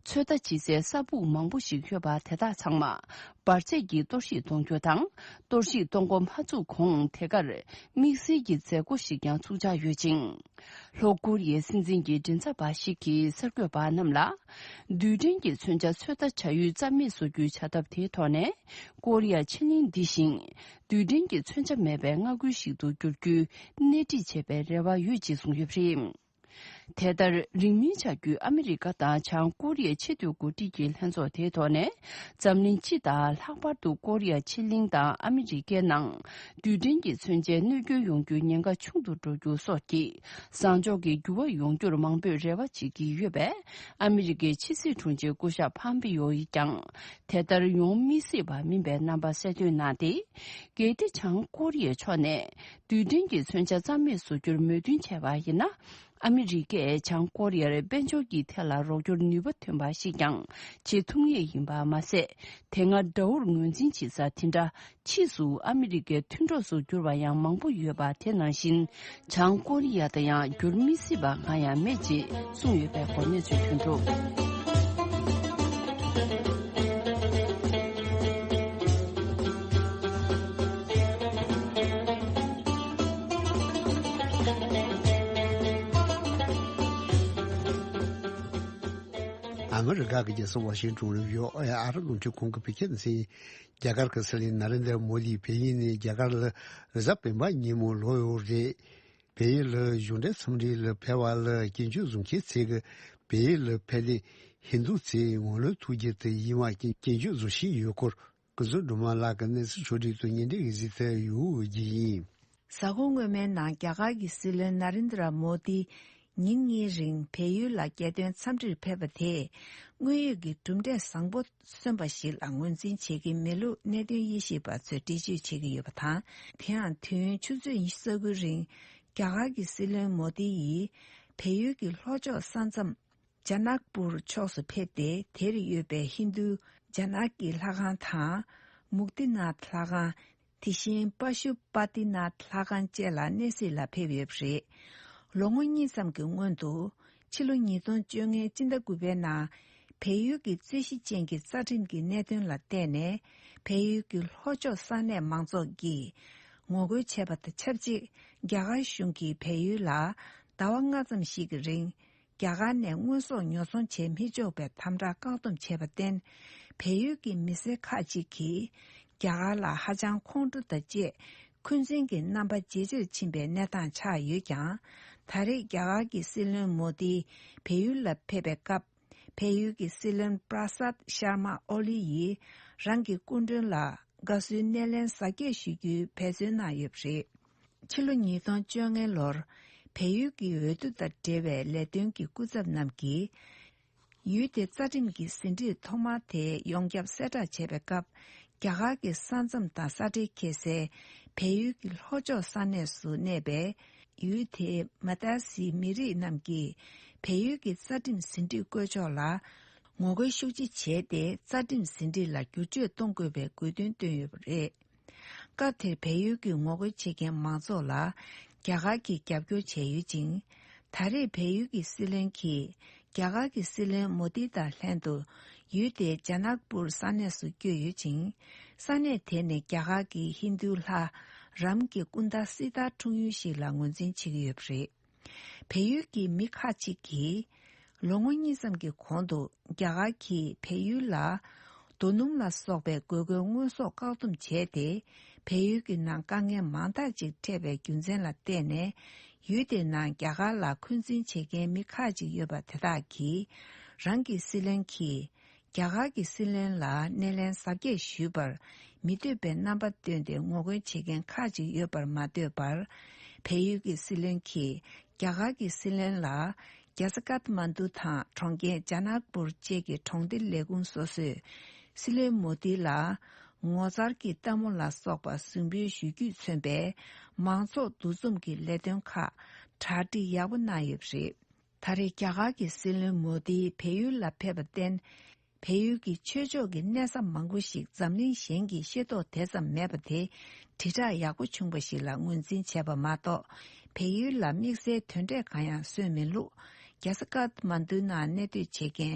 ཚོད་ལྟ་བྱེད་སའི་ས་སྦུག་མང་པོ་ཞིག་ཡོད་པ་དེ་དག་ཚང་མ། འབར་རྫས་ཀྱིས་གཏོར་བཤིག་གཏོང་རྒྱུ་དང་། གཏོར་བཤིག་གཏོང་འགོ་མ་བཙུགས་གོང་དེ་གར། དམིགས་བསལ་གྱི་མཛད་སྒོ་ཞིག་ཀྱང་ཚུགས་འཆར་ཡོད་ཅིང་། ལྷོ་ཀོ་རི་ཡའི་སྲིད་འཛིན་གྱི་མགྲིན་ཚབ་པ་ཞིག་གིས་གསར་འགོད་པ་རྣམས་ལ། རྡུལ་ཕྲན་གྱི་མཚོན་ཆ་ཚོད་ལྟ་བྱ་ཡུལ་རྩ་མེད་བཟོ་རྒྱུའི་བྱ་ཐབས་དེའི་ཐོག་ནས། ཀོ་རི་ཡ་ཕྱེད་གླིང་འདི་བཞིན། རྡུལ་ཕྲན་གྱི་མཚོན་ཆ་མེད་པའི་མངའ་ཁུལ་ཞིག་ཏུ་འགྱུར་རྒྱུའི་སྣེ་ཁྲིད་བྱེད་པའི་རེ་བ་ཡོད་ཅེས་གསུངས་ཡོད་པ་རེད། དེ་ལྟར་རིང་མིན་བྱ་རྒྱུའི་ཨ་མི་རི་ཀ་དང་བྱང་ཀོ་རི་ཡའི་ཆེས་མཐོའི་འགོ་ཁྲིད་ཀྱི་ལྷན་ཚོགས་དེའི་ཐོག་ནས་འཛམ་གླིང་སྤྱི་དང་ལྷག་པར་དུ་ཀོ་རི་ཡ་ཕྱེད་གླིང་དང་ཨ་མི་རི་ཀའི་ནང་རྡུལ་ཕྲན་གྱི་མཚོན་ཆའི་གནོད་སྐྱོན་ཡོང་རྒྱུའི་ཉེན་ཁ་ཆུང་དུ་འགྲོ་རྒྱུ་སོགས་ཀྱི་བཟང་ཕྱོགས་ཀྱི་འགྱུར་བ་ཡོང་རྒྱུར་མང་པོས་རེ་བ་བྱེད་ཀྱི་ཡོད་པས། ཨ་མི་རི་ཀའི་ཕྱི་སྲིད་དྲུང་ཆེ་སྐུ་ཞབས་ཕམ་པེ་ཡོ་ཡིས་ཀྱང་དེ་ལྟར་ཡོང་མི་སྲིད་པ་མིན་པའི་རྣམ་པ་གསལ་སྟོན་གནང་སྟེ། གལ་ཏེ་བྱང་ཀོ་རི་ཡའི་ཕྱོགས་ནས་རྡུལ་ཕྲན་གྱི་མཚོན་ཆ་རྩ་མེད་བཟོ་རྒྱུར་མོས་མཐུན་བྱས་པ་ཡིན་ན། ཨ་མི་རི་ཀས་བྱང་ཀོ་རི་ཡར་དཔལ་འབྱོར་གྱི་ཐད་ལ་རོགས་སྐྱོར་ནུས་པ་ཐོན་པ་ཞིག་ཀྱང་བྱེད་ཐུབ་ངེས་ཡིན་པ་མ་ཟད། དེ་སྔ་དགྲ་བོར་ངོས་འཛིན་བྱེད་ས་དེ་འདྲ་ཕྱིས་སུ་ཨ་མི་རི་ཀའི་མཐུན་གྲོགས་སུ་གྱུར་བ་ཡང་མང་པོ་ཡོད་པ་དེ་ནང་བཞིན། བྱང་ཀོ་རི་ཡ་དང་ཡང་འགྱུར་མི་སྲིད་པ་གང་ཡང་མེད་ཅེས་གསུངས་ཡོད་པའི་སྐོར་གནས་ཚུལ་ཐོན་འདུག་ཨ་མི་རི་ཀ་གི་རྒྱལ་ས་ཝ་ཤིང་ཏོན་ལ་ཡོད་ཨེ་ཨ་རི་རླུང་འཕྲིན་ཁང་གི་བོད་སྐད་སྡེ་ཚན། རྒྱ་གར་གྱི་སྲིད་བློན་ན་རེན་དྲ་མོ་དི་བལ་ཡུལ་ནས་རྒྱ་གར་ལ་རེས་གཟའ་སྤེན་པ་ཉིན་མོ་ལོག་ཡོད་རེད། བལ་ཡུལ་ལ་གཞུང་འབྲེལ་འཚམས་འདྲི་ལ་ཕེབས་པ་ལ་སྐྱོན་བརྗོད་བཟོ་མཁན་ཚོས་ཀྱིས་བལ་ཡུལ་ལ་ཕེབས་ཏེ་ཧིན་རྡུ་ཚོས་ངོ་ལོག་ཐུགས་རྗེ་དེ་ཡིན་པ་སྐྱོན་བརྗོད་བཟོ་བཞིན་ཡོད་སྐོར་སྐུ་ཟུར་སྒྲོལ་མ་ལགས་ཀྱིས་གནས་ཚུལ་ཕྱོགས་བསྒྲིགས་དང་བརྙན་འཕྲིན་གྱི་གཟིགས་ཚུལ་ཡོད་ཀྱི་ཡིན། གཟའ་འཁོར་སྔོན་མའི་ནང་རྒྱ་གར་གྱི་སྲིད་བློན་ན་རེན་དྲ་མོ་དི་ཉིན་གཉིས་རིང་བལ་ཡུལ་ལ་རྒྱལ་དོན་འཚམས་འདྲིར་ཕེབས་པ་དེས་དངོས་ཡོད་ཀྱི་གྲུབ་འབྲས་བཟང་པོ་སོན་པ་ཞིག་ལ་ངོས་འཛིན་བྱེད་ཀྱི་མེད་ལུགས་གནད་དོན་དབྱེ་ཞིབ་པ་ཚོས་འགྲེལ་བརྗོད་བྱེད་ཀྱི་ཡོད་པ་དང་། དེ་ཡང་དུས་ཡུན་ཆུ་ཚོད་ཉི་ཤུ་རྩ་དགུའི་རིང་རྒྱ་གར་གྱི་སྲིད་བློན་མོ་དི་ཡིས་བལ་ཡུལ་གྱི་ལྷོ་ཕྱོགས་ས་མཚམས་ཇ་ནག་པུར་ཕྱོགས་སུ་ཕེབས་ཏེ། དེར་ཡོད་པའི་ཧིན་རྡུ་ཇ་ནག་གི་ལྷ་ཁང་དང་། མུག་ཏི་ནཱཐ་ལྷ་ཁང་། དེ་བཞིན་པ་ཤུ་པ་ཏི་ནཱཐ་ལྷ་ཁང་བཅས་ལ་གནས་གཟིགས་ལ་ཕེབས་ཡོད་པ་རེད། ལོ་ངོ་གཉིས་ཙམ་གྱི་སྔོན་དུ། ཕྱི་ལོ་ཉིས་སྟོང་བཅོ་ལྔའི་སྤྱི་ཟླ་དགུ་པའི་ནང་། བལ་ཡུལ་གྱི་རྩོད་གཞི་ཅན་གྱི་རྩ་ཁྲིམས་ཀྱི་གནད་དོན་ལ་བརྟེན་ནས། བལ་ཡུལ་གྱི་ལྷོ་ཕྱོགས་ས་གནས་མང་ཚོགས་ཀྱིས་ངོ་རྒོལ་བྱས་པ་དང་ཆབས་ཅིག་རྒྱ་གར་གཞུང་གིས་བལ་ཡུལ་ལ་ཟླ་བ་ལྔ་ཙམ་ཞིག་གི་རིང་། རྒྱ་གར་ནས་དངོས་ཟོག་ཉོ་ཚོང་བྱེད་མི་ཆོག་པའི་དམ་དྲག་བཀག་སྡོམ་བྱས་པར་བརྟེན། བལ་ཡུལ་གྱི་མི་སེར་ཁག་ཅིག་གིས་རྒྱ་གར་ལ་ཧ་ཅང་ཁོང་ཁྲོ་དང་བཅས་འཁོན་འཛིན་གྱི་རྣམ་པ་ཇེ་ཆེར་ཕྱིན་པའི་གནས་སྟངས་ཆགས་ཡོད་ཀྱང་། ད་རེས་རྒྱ་གར་གྱི་སྲིད་བློན་མོ་དི་བལ་ཡུལ་ལ་ཕེབས་པའི་སྐབས། བལ་ཡུལ་གྱི་སྲིད་བློན་པྲ་སཱད་ཤར་མ་ཨོ་ལི་ཡིས་རང་གི་སྐུ་མགྲོན་ལ་དགའ་བསུའི་སྣེ་ལེན་གཟབ་རྒྱས་ཞུ་རྒྱུའི་འབད་བརྩོན་གནང་ཡོད་པ་རེད། ཕྱི་ལོ་ཉིས་སྟོང་བཅོ་ལྔའི་ལོར་བལ་ཡུལ་གྱི་འོས་བསྡུ་དང་འབྲེལ་བའི་ལས་དོན་གྱི་སྐུ་ཚབ་རྣམས་ཀྱིས། ཡུལ་དེའི་རྩ་ཁྲིམས་ཀྱི་ཟིན་བྲིས་ཐོག་མ་དེ་ཡོངས་ཁྱབ་གསལ་བསྒྲགས་བྱས་པའི་སྐབས། རྒྱ་གར་གྱི་ས་མཚམས་དང་ས་འབྲེལ་ཁེལ་སའི་བལ་ཡུལ་གྱི་ལྷོ་ཕྱོགས་ས་གནས་སུ་གནས་པའི་ཡུལ་དེའི་མ་ཏཱ་སིའི་མི་རིགས་རྣམས་ཀྱིས་བལ་ཡུལ་གྱི་རྩ་ཁྲིམས་ཟིན་བྲིས་བཀོད་ཕྱོགས་ལ་ངོ་རྒོལ་ཤུགས་ཆེ་བྱས་ཏེ། རྩ་ཁྲིམས་ཟིན་བྲིས་ལ་བསྒྱུར་བཅོས་གཏོང་དགོས་པའི་དགོས་འདུན་བཏོན་ཡོད་པ་རེད། སྐབས་དེར་བལ་ཡུལ་གྱི་ངོ་རྒོལ་བྱེད་མཁན་མང་ཚོགས་ལ་རྒྱ་གར་གྱིས་རྒྱབ་སྐྱོར་བྱས་ཡོད་ཅིང་། ད་རེས་བལ་ཡུལ་གྱི་སྲིད་བློན་གྱིས་རྒྱ་གར་གྱི་སྲིད་བློན་མོ་དི་དང་ལྷན་དུ་ཡུལ་དེའི་ཇ་ནག་པུར་ས་གནས་སུ་བསྐྱོད་ཡོད་ཅིང་། ས་གནས་དེ་ནི་རྒྱ་གར་གྱི་ཧིན་རྡུའི་ལྷ་རམ་གྱི་སྐུ་ཟླ་སི་ཏཱ་འཁྲུངས་ཡུལ་ཞིག་ལ་ངོས་འཛིན་བྱེད་ཀྱི་ཡོད་པ་རེད། བལ་ཡུལ་གྱི་མི་ཁག་ཅིག་གིས་ལོ་ངོ་གཉིས་ཙམ་གྱི་གོང་དུ་རྒྱ་གར་གྱིས་བལ་ཡུལ་ལ་རྡོ་སྣུམ་ལ་སོགས་པའི་དགོས་མཁོའི་དངོས་ཟོག་བཀག་སྡོམ་བྱས་ཏེ། བལ་ཡུལ་གྱི་ནང་དཀའ་ངལ་མང་དག་ཅིག་འཕྲད་པའི་རྒྱུ་མཚན་ལ་བརྟེན་ནས། ཡུལ་དེའི་ནང་རྒྱ་གར་ལ་འཁོན་འཛིན་བྱེད་མཁན་མི་ཁག་ཅིག་ཡོད་པ་དེ་དག་གིས། རང་གི་སྲིད་བློན་གྱིས་རྒྱ་གར་གྱི་སྲིད་བློན་ལ་སྣེ་ལེན་གཟབ་རྒྱས་ཞུས་པར་མི་འདོད་པའི་རྣམ་པ་བཏོན་ཏེ་ངོ་རྒོལ་བྱེད་མཁན་ཁག་ཅིག་ཡོད་པར་མ་ལྟོས་པར། བལ་ཡུལ་གྱི་སྲིད་བློན་གྱིས་རྒྱ་གར་གྱི་སྲིད་བློན་ལ་རྒྱལ་ས་ཀཏ་མན་ཌུ་དང་གྲོང་ཁྱེར་ཇ་ནག་པུར་བཅས་ཀྱི་གྲོང་སྡེ་ལས་ཁུངས་སོ་སོས་སྲིད་བློན་མོ་དི་ལ་ངོ་མཚར་གྱི་ལྟད་མོ་ལ་སོགས་པ་གཟིགས་འབུལ་ཞུ་རྒྱུས་མཚོན་པའི་མང་ཚོགས་འདུ་འཛོམས་ཀྱི་ལས་དོན་ཁག་གྲ་སྒྲིག་ཡག་པོ་གནང་ཡོད་པ་རེད། ད་རེས་རྒྱ་གར་གྱི་སྲིད་བློན་མོ་དི་བལ་ཡུལ་ལ་ཕེབས་པར་བརྟེན། བལ་ཡུལ་གྱི་ཆོས་ཕྱོགས་ཀྱི་གནད་ས་མང་པོ་ཞིག་འཛམ་གླིང་གཞན་གྱིས་ཤེས་རྟོགས་དེ་ཙམ་མེད་པ་དེ་དྲིལ་བསྒྲགས་ཡག་པོ་བྱུང་བ་ཞིག་ལ་ངོས་འཛིན་བྱས་པ་མ་གཏོགས། བལ་ཡུལ་ལ་དམིགས་བསལ་དོན་འབྲས་གང་ཡང་སོན་མེད་ལུགས། རྒྱལ་ས་ཀཏ་མན་ཌུ་ནང་གནས་སྡོད་བྱེད་མཁན་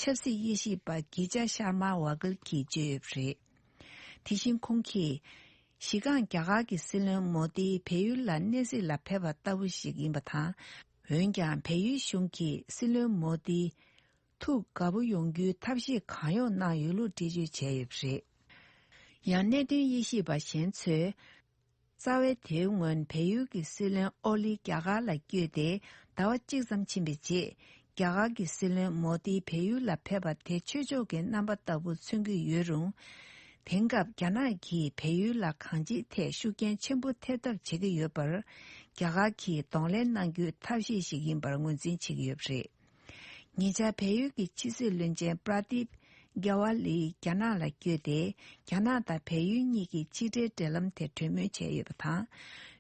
ཆབ་སྲིད་དབྱེ་ཞིབ་པ་གི་ཇ་ཤར་མ་ཝ་གྷལ་གྱིས་བརྗོད་ཡོད་པ་རེད། དེ་བཞིན་ཁོང་གིས། གཞི་རྐང་རྒྱ་གར་གྱི་སྲིད་བློན་མོ་དི་བལ་ཡུལ་ལ་གནས་གཟིགས་ལ་ཕེབས་པ་ལྟ་བུ་ཞིག་ཡིན་པ་དང་། འོན་ཀྱང་། བལ་ཡུལ་གཞུང་གིས་སྲིད་བློན་མོ་དི་ཐུགས་དགའ་པོ་ཡོང་རྒྱུའི་ཐབས་ཤེས་གང་ཡོང་གནང་ཡོད་ལུགས་འགྲེལ་བརྗོད་བྱས་ཡོད་པ་རེད། ཡང་གནད་དོན་དབྱེ་ཞིབ་པ་གཞན་ཚོས། རྩ་བའི་དེའི་སྔོན་བལ་ཡུལ་གྱི་སྲིད་བློན་ཨོ་ལི་རྒྱ་གར་ལ་བསྐྱོད་དེ་ཟླ་བ་གཅིག་ཙམ་ཕྱིན་པའི་རྗེས། རྒྱ་གར་གྱི་སྲིད་བློན་མོ་དི་བལ་ཡུལ་ལ་ཕེབས་པ་དེ་ཆོས་ཕྱོགས་ཀྱི་རྣམ་པ་ལྟ་བུ་མཚོན་གྱི་ཡོད་རུང་། དེང་སྐབས་རྒྱ་ནག་གིས་བལ་ཡུལ་ལ་གང་ཅིའི་ཐད་ཤུགས་རྐྱེན་ཆེན་པོ་ཐེབས་ཐབས་བྱེད་ཀྱི་ཡོད་པར། རྒྱ་གར་གྱིས་གདོང་ལེན་གནང་རྒྱུའི་ཐབས་ཤེས་ཤིག་ཡིན་པར་ངོས་འཛིན་བྱེད་ཀྱི་ཡོད་པ་རེད། ཉེ་ཆར་བལ་ཡུལ་གྱི་ཕྱི་སྲིད་བློན་ཆེན་པྲ་དིབ་རྒྱ་ཝ་ལི་རྒྱ་ནག་ལ་བསྐྱོད་དེ། རྒྱ་ནག་དང་བལ་ཡུལ་གཉིས་ཀྱི་ཕྱི་འབྲེལ་འབྲེལ་ལམ་དེ་གྲོས་མོལ་བྱས་ཡོད་པ་དང་།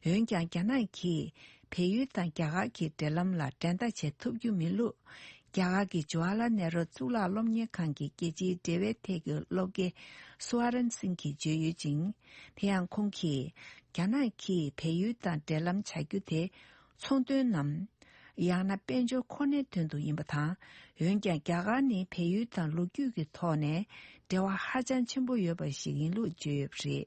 འོན་ཀྱང་། རྒྱ་ནག་གིས་བལ་ཡུལ་དང་རྒྱ་གར་གྱི་འབྲེལ་ལམ་ལ་འགྲན་ཟླ་བྱེད་ཐུབ་རྒྱུ་མིན་ལུགས། རྒྱ་གར་གྱི་ཇུ་ཝར་ལལ་ནེ་རུ་གཙུག་ལག་སློབ་གཉེར་ཁང་གི་རྒྱལ་སྤྱིའི་འབྲེལ་བའི་ཐད་ཀྱི་སློབ་དགེ་སུ་ཝ་རན་སིང་གིས་བརྗོད་ཡོད་ཅིང་། དེ་ཡང་ཁོང་གིས། རྒྱ་ནག་གིས་བལ་ཡུལ་དང་འབྲེལ་ལམ་བྱ་རྒྱུ་དེ་ཚོང་དོན་ནམ། ཡང་ན་དཔལ་འབྱོར་ཁོ་ནའི་དོན་དུ་ཡིན་པ་དང་། འོན་ཀྱང་། རྒྱ་གར་ནི་བལ་ཡུལ་དང་ལོ་རྒྱུས་ཀྱི་ཐོག་ནས་འབྲེལ་བ་ཧ་ཅང་ཆེན་པོ་ཡོད་པ་ཞིག་ཡིན་ལུགས་བརྗོད་ཡོད་པ་རེད།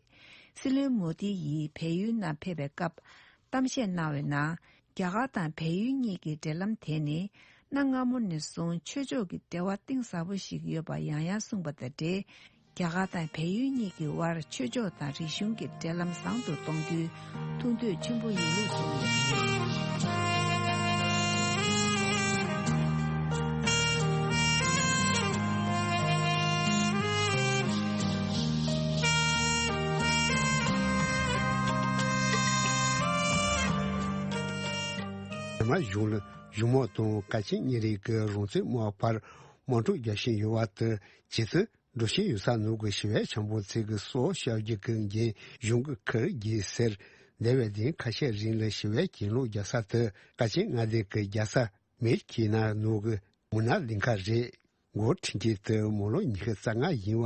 སྲིད་བློན་མོ་དི་ཡིས་བལ་ཡུལ་ནང་ཕེབས་པའི་སྐབས་གཏམ་བཤད་གནང་བའི་ནང་། རྒྱ་གར་དང་བལ་ཡུལ་གཉིས་ཀྱི་འབྲེལ་ལམ་དེ་ནི་ གནའ་སྔ་མོ་ནས་བཟུང་ཆོས་ཕྱོགས་ཀྱི་འབྲེལ་བ་གཏིང་ཟབ་པོ་ཞིག་ཡོད་པ་ཡང་ཡང་གསུངས་པ་དང་འབྲེལ། རྒྱ་གར་དང་བལ་ཡུལ་གཉིས་ཀྱི་དབར་ཆོས་ཕྱོགས་དང་རིག་གཞུང་གི་འབྲེལ་ལམ་བཟང་དུ་གཏོང་རྒྱུའི་ཐུགས་འདོད་ཆེན་པོ་ཡོད་ལུགས་གསུངས་ཡོད་པ་རེད། རྒྱ་དམར་གཞུང་ལ་གཞུང་མང་དང་དཀའ་སྤྱད་གཉེར་རིགས་ཀྱི་རང་བཙན་དམག་བར་དམག་འཁྲུག་རྒྱག་བཞིན་ཡོད་པ་དང་། ཇི་ལྟར་འགྲོ་བཞིན་ཡོད་ས་ནང་གི་ཞི་བའི་བྱམས་པ་ཚོ་གི་སྲོག་སྐྱབས་རྒྱུ་གི་འགན་གཞུང་གི་ཁུར་གྱིས་ཟེར། འདས་པའི་ལྡན་ཁ་ཤས་རིང་ལ་ཞི་བའི་གྱེན་ལོག་རྒྱག་ས་དེ་དཀའ་སྤྱད་མངའ་སྡེ་གི་རྒྱལ་ས་མེར་ཁི་ན་ནང་གི་མུ་ན་གླིང་ཁ་རེད། འགོ་ཁྲིད་མཁན་དེ་མི་ལོ་ཉི་ཤུ་རྩ་ལྔ་ཡིན་པ་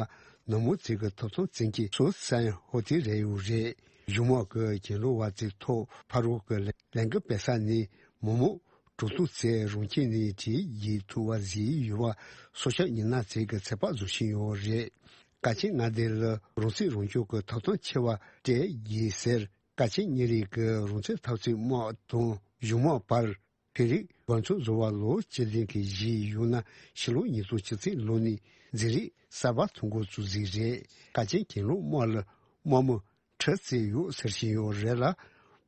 ནུབ་མོ་ཚོ་གི་ཐོབ་ཐང་བཙན་གྱི་སོ་སན་ཧོ་ཏི་རེད་ཡོད་རེད། གཞུང་མང་གི་གྱེན་ལོག་པ་ཚོའི་ཐོག་ཕ་རོལ་གྱི་ལས་འགུལ་སྤེལ་ས་ནི་མི་མང་གྲོས་ཚོགས་ཚོས་རང་ཁྱིམ་ནས་བྲིས་ཡིག་ཐུག་པ་བཟོས་ཡོད་པ་སྲོག་སྐྱོབ་མི་སྣ་ཚོས་ཀྱི་ཚོད་དཔག་བཟོ་བཞིན་ཡོད་རེད། དཀའ་སྤྱད་མངའ་སྡེ་ལ་རང་སྲིད་རང་སྐྱོང་གི་ཐོབ་ཐང་ཆེ་བ་སྤྲད་ཡིན་ཟེར་དཀའ་སྤྱད་གཉེར་རིགས་ཀྱི་རང་བཙན་འཐབ་རྩོད་དམག་དང་གཞུང་མང་བར་འཕེན་རིགས་འགོ་ཚུགས་བཟོ་བ་ལོ་བཅུ་བདུན་གྱི་གཞི་ཡོད་ན་ཕྱི་ལོ་ཉིས་སྟོང་བཅུ་གཅིག་ལོ་ནས་འཛིན་རིམ་གསར་པ་ཐོན་འགོ་བཙུགས་ཟིན་རེད། དཀའ་སྤྱད་གྱེན་ལོག་དམག་ལ་དམག་མི་ཁྲི་བརྩེགས་ཡོད་ཟེར་བཞིན་ཡོད་རེད་ལ།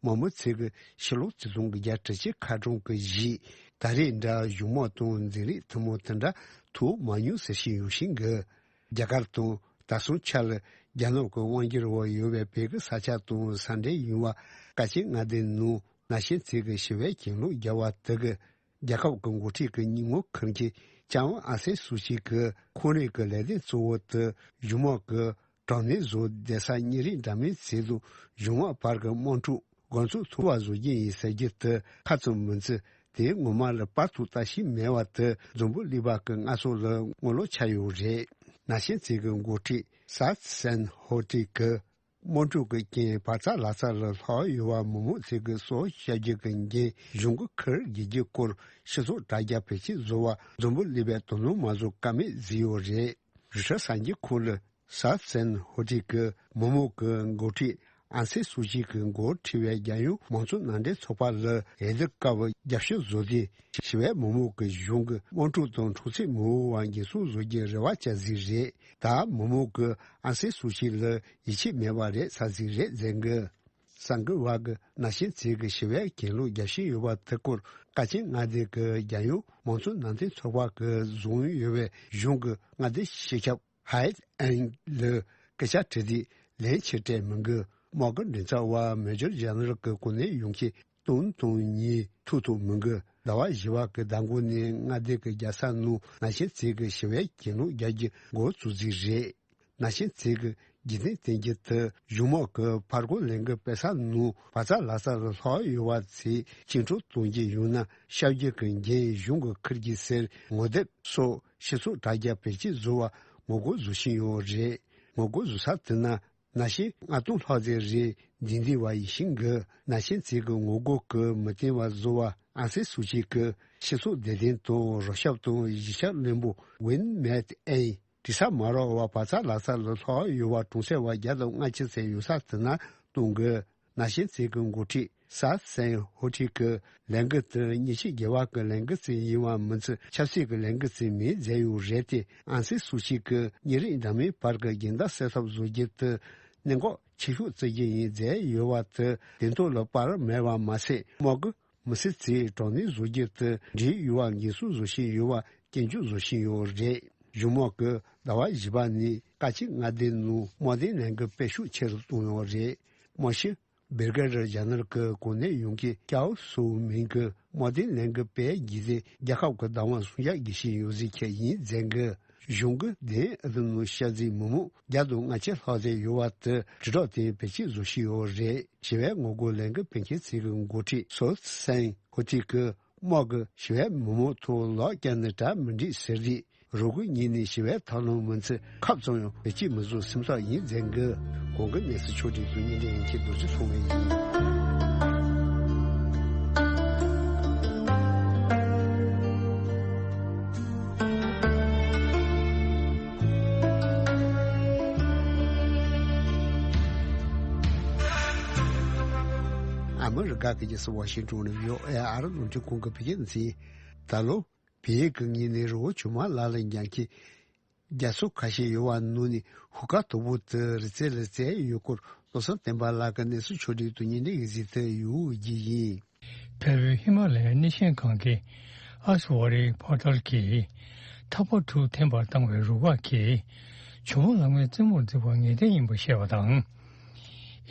མང་མོས་ཚོས་ཀྱི་ཕྱི་ལོ་ཆིག་སྟོང་དགུ་བརྒྱ་དྲུག་ཅུ་ཁ་གྲངས་ཀྱི་གཞི་ད་རེས་འདྲ་གཞུང་མང་དང་འཛིན་རིམ་ཐུན་མོང་དེ་འདྲ་ཐོབ་མ་མྱོང་ཟེར་བཞིན་ཡོད་བཞིན་གི། རྒྱ་གར་དང་དེང་སང་ཆ་ལ་རྒྱ་ནག་གི་དབང་སྒྱུར་འོག་ཡོད་པའི་བོད་ཀྱི་ས་ཆ་དང་ས་འབྲེལ་ཡིན་པ་དཀའ་སྤྱད་མངའ་སྡེ་ནང་ནང་བཞིན་ཚིག་གི་ཞི་བའི་གྱེན་ལོག་རྒྱག་པ་དེ་གི་རྒྱལ་ཁབ་ཀྱི་འགོ་ཁྲིད་ཀྱི་ཉིན་མོ་ཁུར་གྱི་ལྕམ་ཨང་སན་སུའུ་ཅི་གི་ཁོང་རང་གི་ལས་དོན་གཙོ་བོ་དེ་གཞུང་མང་གི་དྲག་གནོན་བཟོ་བསྡད་ས་གཉེར་རིམ་འདྲ་མིན་ཚོ་དང་གཞུང་མང་བར་གྱི་དམག་འཁྲུག་འགོ་ཚུགས་ཐུབ་པ་བཟོ་རྒྱུ་ཡིན་ཟེར་རྒྱུ་དེ་ཁ་ཙམ་མིན་ཚེ་དེའི་ངོ་མ་ལ་པར་དུ་ལྟ་ཞིག་མེད་པ་དེ་འཛམ་བུ་གླིང་པ་གི་སྔ་སོ་ལ་ངོ་ལོག་ཆགས་ཡོད་རེད། ནང་བཞིན་ཚིག་གི་འགོ་ཁྲིད་ས་སན་ཧོ་ཏི་གི་དམག་འཁྲུག་གི་རྐྱེན་བག་ཚ་ལག་ཚ་ལ་ལྷག་ཡོད་པ་མང་མོས་ཚོས་ཀྱི་སྲོག་སྐྱབས་རྒྱུ་གི་འགན་གཞུང་གི་ཁུར་དགོས་རྒྱུའི་སྐོར་སྤྱི་ཚོགས་དྲ་རྒྱ་བེད་སྤྱོད་བཟོ་བ་འཛམ་བུ་གླིང་པའི་དོ་སྣང་མ་བཟོ་ཀ་མེད་བཟོས་ཡོད་རེད། རུ་ཤ་ས་འགྱུར་ཁོངས་ལ་ས་སན་ཧོ་ཏི་གི་མང་མོས་ཀྱི་འགོ་ཁྲིད་ཨང་སན་སུའུ་ཅི་གི་འགོ་ཁྲིད་པའི་རྒྱལ་ཡོངས་མང་གཙོ་མནའ་འབྲེལ་ཚོགས་པ་ལ་འོས་བསྡུ་སྐབས་རྒྱབ་སྐྱོར་བཟོ་དུས་ཞི་བའི་མང་མོས་ཀྱི་གཞུང་གི་དམག་འཁྲུག་དང་འཁྲུག་རྩོད་མི་འོང་བ་འགན་སྲུང་བཟོ་རྒྱུའི་རེ་བ་བཅའ་ཟིག་རེད། ད་མང་མོས་ཀྱི་ཨང་སན་སུའུ་ཅི་ལ་ཡིད་ཆེས་མེད་པ་རེད་ས་ཟིག་རེད་ཟེར་གི། གསར་འགོད་པ་གི་ནང་བཞིན་ཚིག་གི་ཞི་བའི་གྱེན་ལོག་རྒྱག་བཞིན་ཡོད་པ་དེ་སྐོར་དཀའ་སྤྱད་མངའ་སྡེ་གི་རྒྱལ་ཡོངས་མང་གཙོ་མནའ་འབྲེལ་ཚོགས་པ་གི་བཟུང་ཡོད་པའི་གཞུང་གི་མངའ་སྡེ་སྤྱི་ཁྱབ་ཧའེ་ཨན་ལ་སྐད་ཆ་དྲིས་དུས་ལན་ཆེ་སྤྲད་མི་འགི། དམག་གི་མགྲིན་ཚབ་པ་མེ་ཇར་ཇེ་ནེ་རལ་གི་གོ་གནས་ཡོང་ཁྱེད་སྟོང་དང་གཉིས་ཐུག་ཐུབ་མི་འགི། ཟླ་བ་བཞི་པ་གི་ཟླ་འགོ་ནས་མངའ་སྡེ་གི་རྒྱལ་ས་ནང་ནང་བཞིན་ཚིག་གི་ཞི་བའི་གྱེན་ལོག་རྒྱག་རྒྱུ་འགོ་བཙུགས་རྩིས་རེད། ནང་བཞིན་ཚིག་གི་རྒྱུན་ལྡན་བསྟན་རྒྱུ་དེ་གཞུང་དམག་གི་ཕར་རྒོལ་ལས་འགུལ་སྤེལ་ས་ནང་བག་ཚ་ལག་ཚ་ལ་ལྷག་ཡོད་པ་ཚོས་བཅིངས་འགྲོལ་གཏོང་རྒྱུ་ཡོང་ན་སྐྱབས་རྒྱུ་གི་འགན་གཞུང་གི་ཁུར་གྱིས་ཟེར་ངོ་དེབ་སོགས་སྤྱི་ཚོགས་དྲ་རྒྱ་བེད་སྤྱོད་བཟོ་བ་ངོ་རྒོལ་བཟོ་བཞིན་ཡོད་རེད། ངོ་རྒོལ་བཟོ་ས་དེ་ན་ནང་བཞིན་ལྔ་སྟོང་ལྷག་ཙམ་རེ་འདུས་བསྡད་པ་ཡིན་ཞིང་གི། ནང་བཞིན་ཚིག་གི་ངོ་རྒོལ་གྱི་མི་བསྟན་པ་བཟོ་བ་ཨང་སན་སུའུ་ཅི་གི་སྤྱི་ཚོགས་བདེ་དོན་དང་རོགས་སྐྱོབ་དང་གཞིས་ཆགས་བློན་པོ་ཝིན་མེད་ཨེན་དྲི་ས་མ་རག་པ་བག་ཚ་ལག་ཚ་ལ་ལྷག་ཡོད་པ་གྲོང་གསེབ་པ་བརྒྱ་དང་ལྔ་བཅུ་ཙམ་ཡོད་ས་དེ་ན་གཏོང་དགོས། ནང་བཞིན་ཚིག་གི་འགོ་ཁྲིད་ས་སན་ཧོ་ཁྲི་གི་ལས་འགུལ་དེ་མཉེན་ཆས་བརྒལ་བ་གི་ལས་འགུལ་ཙམ་ཡིན་པ་མིན་ཚུལ་ཆབ་སྲིད་ཀྱི་ལས་འགུལ་ཙམ་མིན་མཛད་ཡོད་རེད་དེ། ཨང་སན་སུའུ་ཅི་གི་གཉེར་རིམ་འདྲ་མིན་བར་གྱི་འགལ་ཟླ་སེལ་ཐབས་བཟོ་རྒྱུ་དེ་གནད་འགག་ཆེ་ཤོས་བརྩི་རྒྱུ་ཡིན་མཛད་ཡོད་པ་དེ་དོན་ཐོག་ལ་པར་མེད་པ་མ་ཟད། དམག་གི་མི་སེར་ཚོས་དྲག་གནོན་བཟོ་རྒྱུ་དེ་འགྲིག་ཡོད་པ་འགན་སྲུང་བཟོ་བཞིན་ཡོད་པ་སྐྱོན་བརྗོད་བཟོ་བཞིན་ཡོད་རེད། གཞུང་དམག་གིས་ཟླ་བ་བཞི་པ་ནས་དཀའ་སྤྱད་མངའ་སྡེ་ནང་དམག་དོན་ལས་འགུལ་སྤེལ་ཤུགས་ཆེ་རུ་བཏང་ཡོད་རེད། དམག་སྤྱི་བེར་གར་ཇ་ནེ་རལ་གྱི་གོ་གནས་ཡོང་མཁན་ཀའོ་སུའུ་མིང་གིས་དམག་དོན་ལས་འགུལ་སྤེལ་རྒྱུ་དེ་རྒྱལ་ཁབ་ཀྱི་བདག་དབང་སྲུང་སྐྱོབ་དགོས་ཀྱི་ཡོད་ཟེར་མཁན་ཡིན་མཛད་གི། གཞུང་གིས་དེ་ཨ་རི་ནང་ཤར་རྫོང་མི་མང་བརྒྱ་དང་ལྔ་བཅུ་ལྷག་ཙམ་ཡོད་པ་དེ་དྲིལ་སྒྲོག་སྟེང་བེད་སྤྱོད་བཟོ་བཞིན་ཡོད་རེད། ཞི་བའི་ངོ་རྒོལ་ལས་འགུལ་སྤེལ་མཁན་ཚོའི་འགོ་ཁྲིད་སོ་སན་ཧོ་ཏི་གིས་དམག་གིས་ཞི་བའི་མི་མང་ཐོག་ལག་བཀྱགས་ནས་གྲ་མི་འགྲིག་ཟེར་དུས། རུ་དགོས་ཉིད་ནས་ཞི་བའི་ཐབས་ལམ་མིན་ཚུལ་ཁབ་ཙམ་ཡང་བེད་སྤྱོད་མི་བཟོ་སེམས་ཐག་ཡིན་མཛད་གི། གོང་གི་གནས་ཚུལ་ཕྱོགས་སྒྲིག་དང་བརྙན་འཕྲིན་ཡན་ཆད་རྡོ་རྗེ་ཚོང་པས་ཡིན། ཨ་མི་རི་ཀ་གི་རྒྱལ་ས་ཝ་ཤིང་ཏོན་ནས་ཝི་ཨོ་ཨེ་ཨ་རི་རླུང་འཕྲིན་ཁང་གི་བོད་སྐད་སྡེ་ཚན། ད་ལོ་ བལ་ཡུལ་གྱི་ངོས་ནས་རི་བོ་ཇོ་མོ་གླང་ལ་འགྲན་མཁན་རྒྱ་མཚོ་ཁ་ཤས་ཡོད་པ་ནང་ནས་ཧུ་ཁ་དོག་པོ་དེ་རི་རྩེ་ལ་བཙལ་ཡོད་སྐོར་བློ་བཟང་བསྟན་པ་ལགས་ཀྱིས་གནས་ཚུལ་ཕྱོགས་སྒྲིག་ཏུ་སྙན་སྒྲོན་གཟིགས་ཏེ་ཡོད་རྒྱུ་ཡིན། བལ་པོའི་ཧི་མ་ལ་ཡའི་གནས་ཆེན་ཁང་གི་ཨ་སི་ཝ་རི་པོར་ཊལ་གྱིས་ཐག་པ་དྲུག་འཐེན་པར་བཏང་བའི་རུ་ཁག་གིས་ཇོ་མོ་གླང་མའི་རྩེ་མོར་འཛེགས་པ་ངེས་གཏན་ཡིན་པ་བཤད་པ་དང་།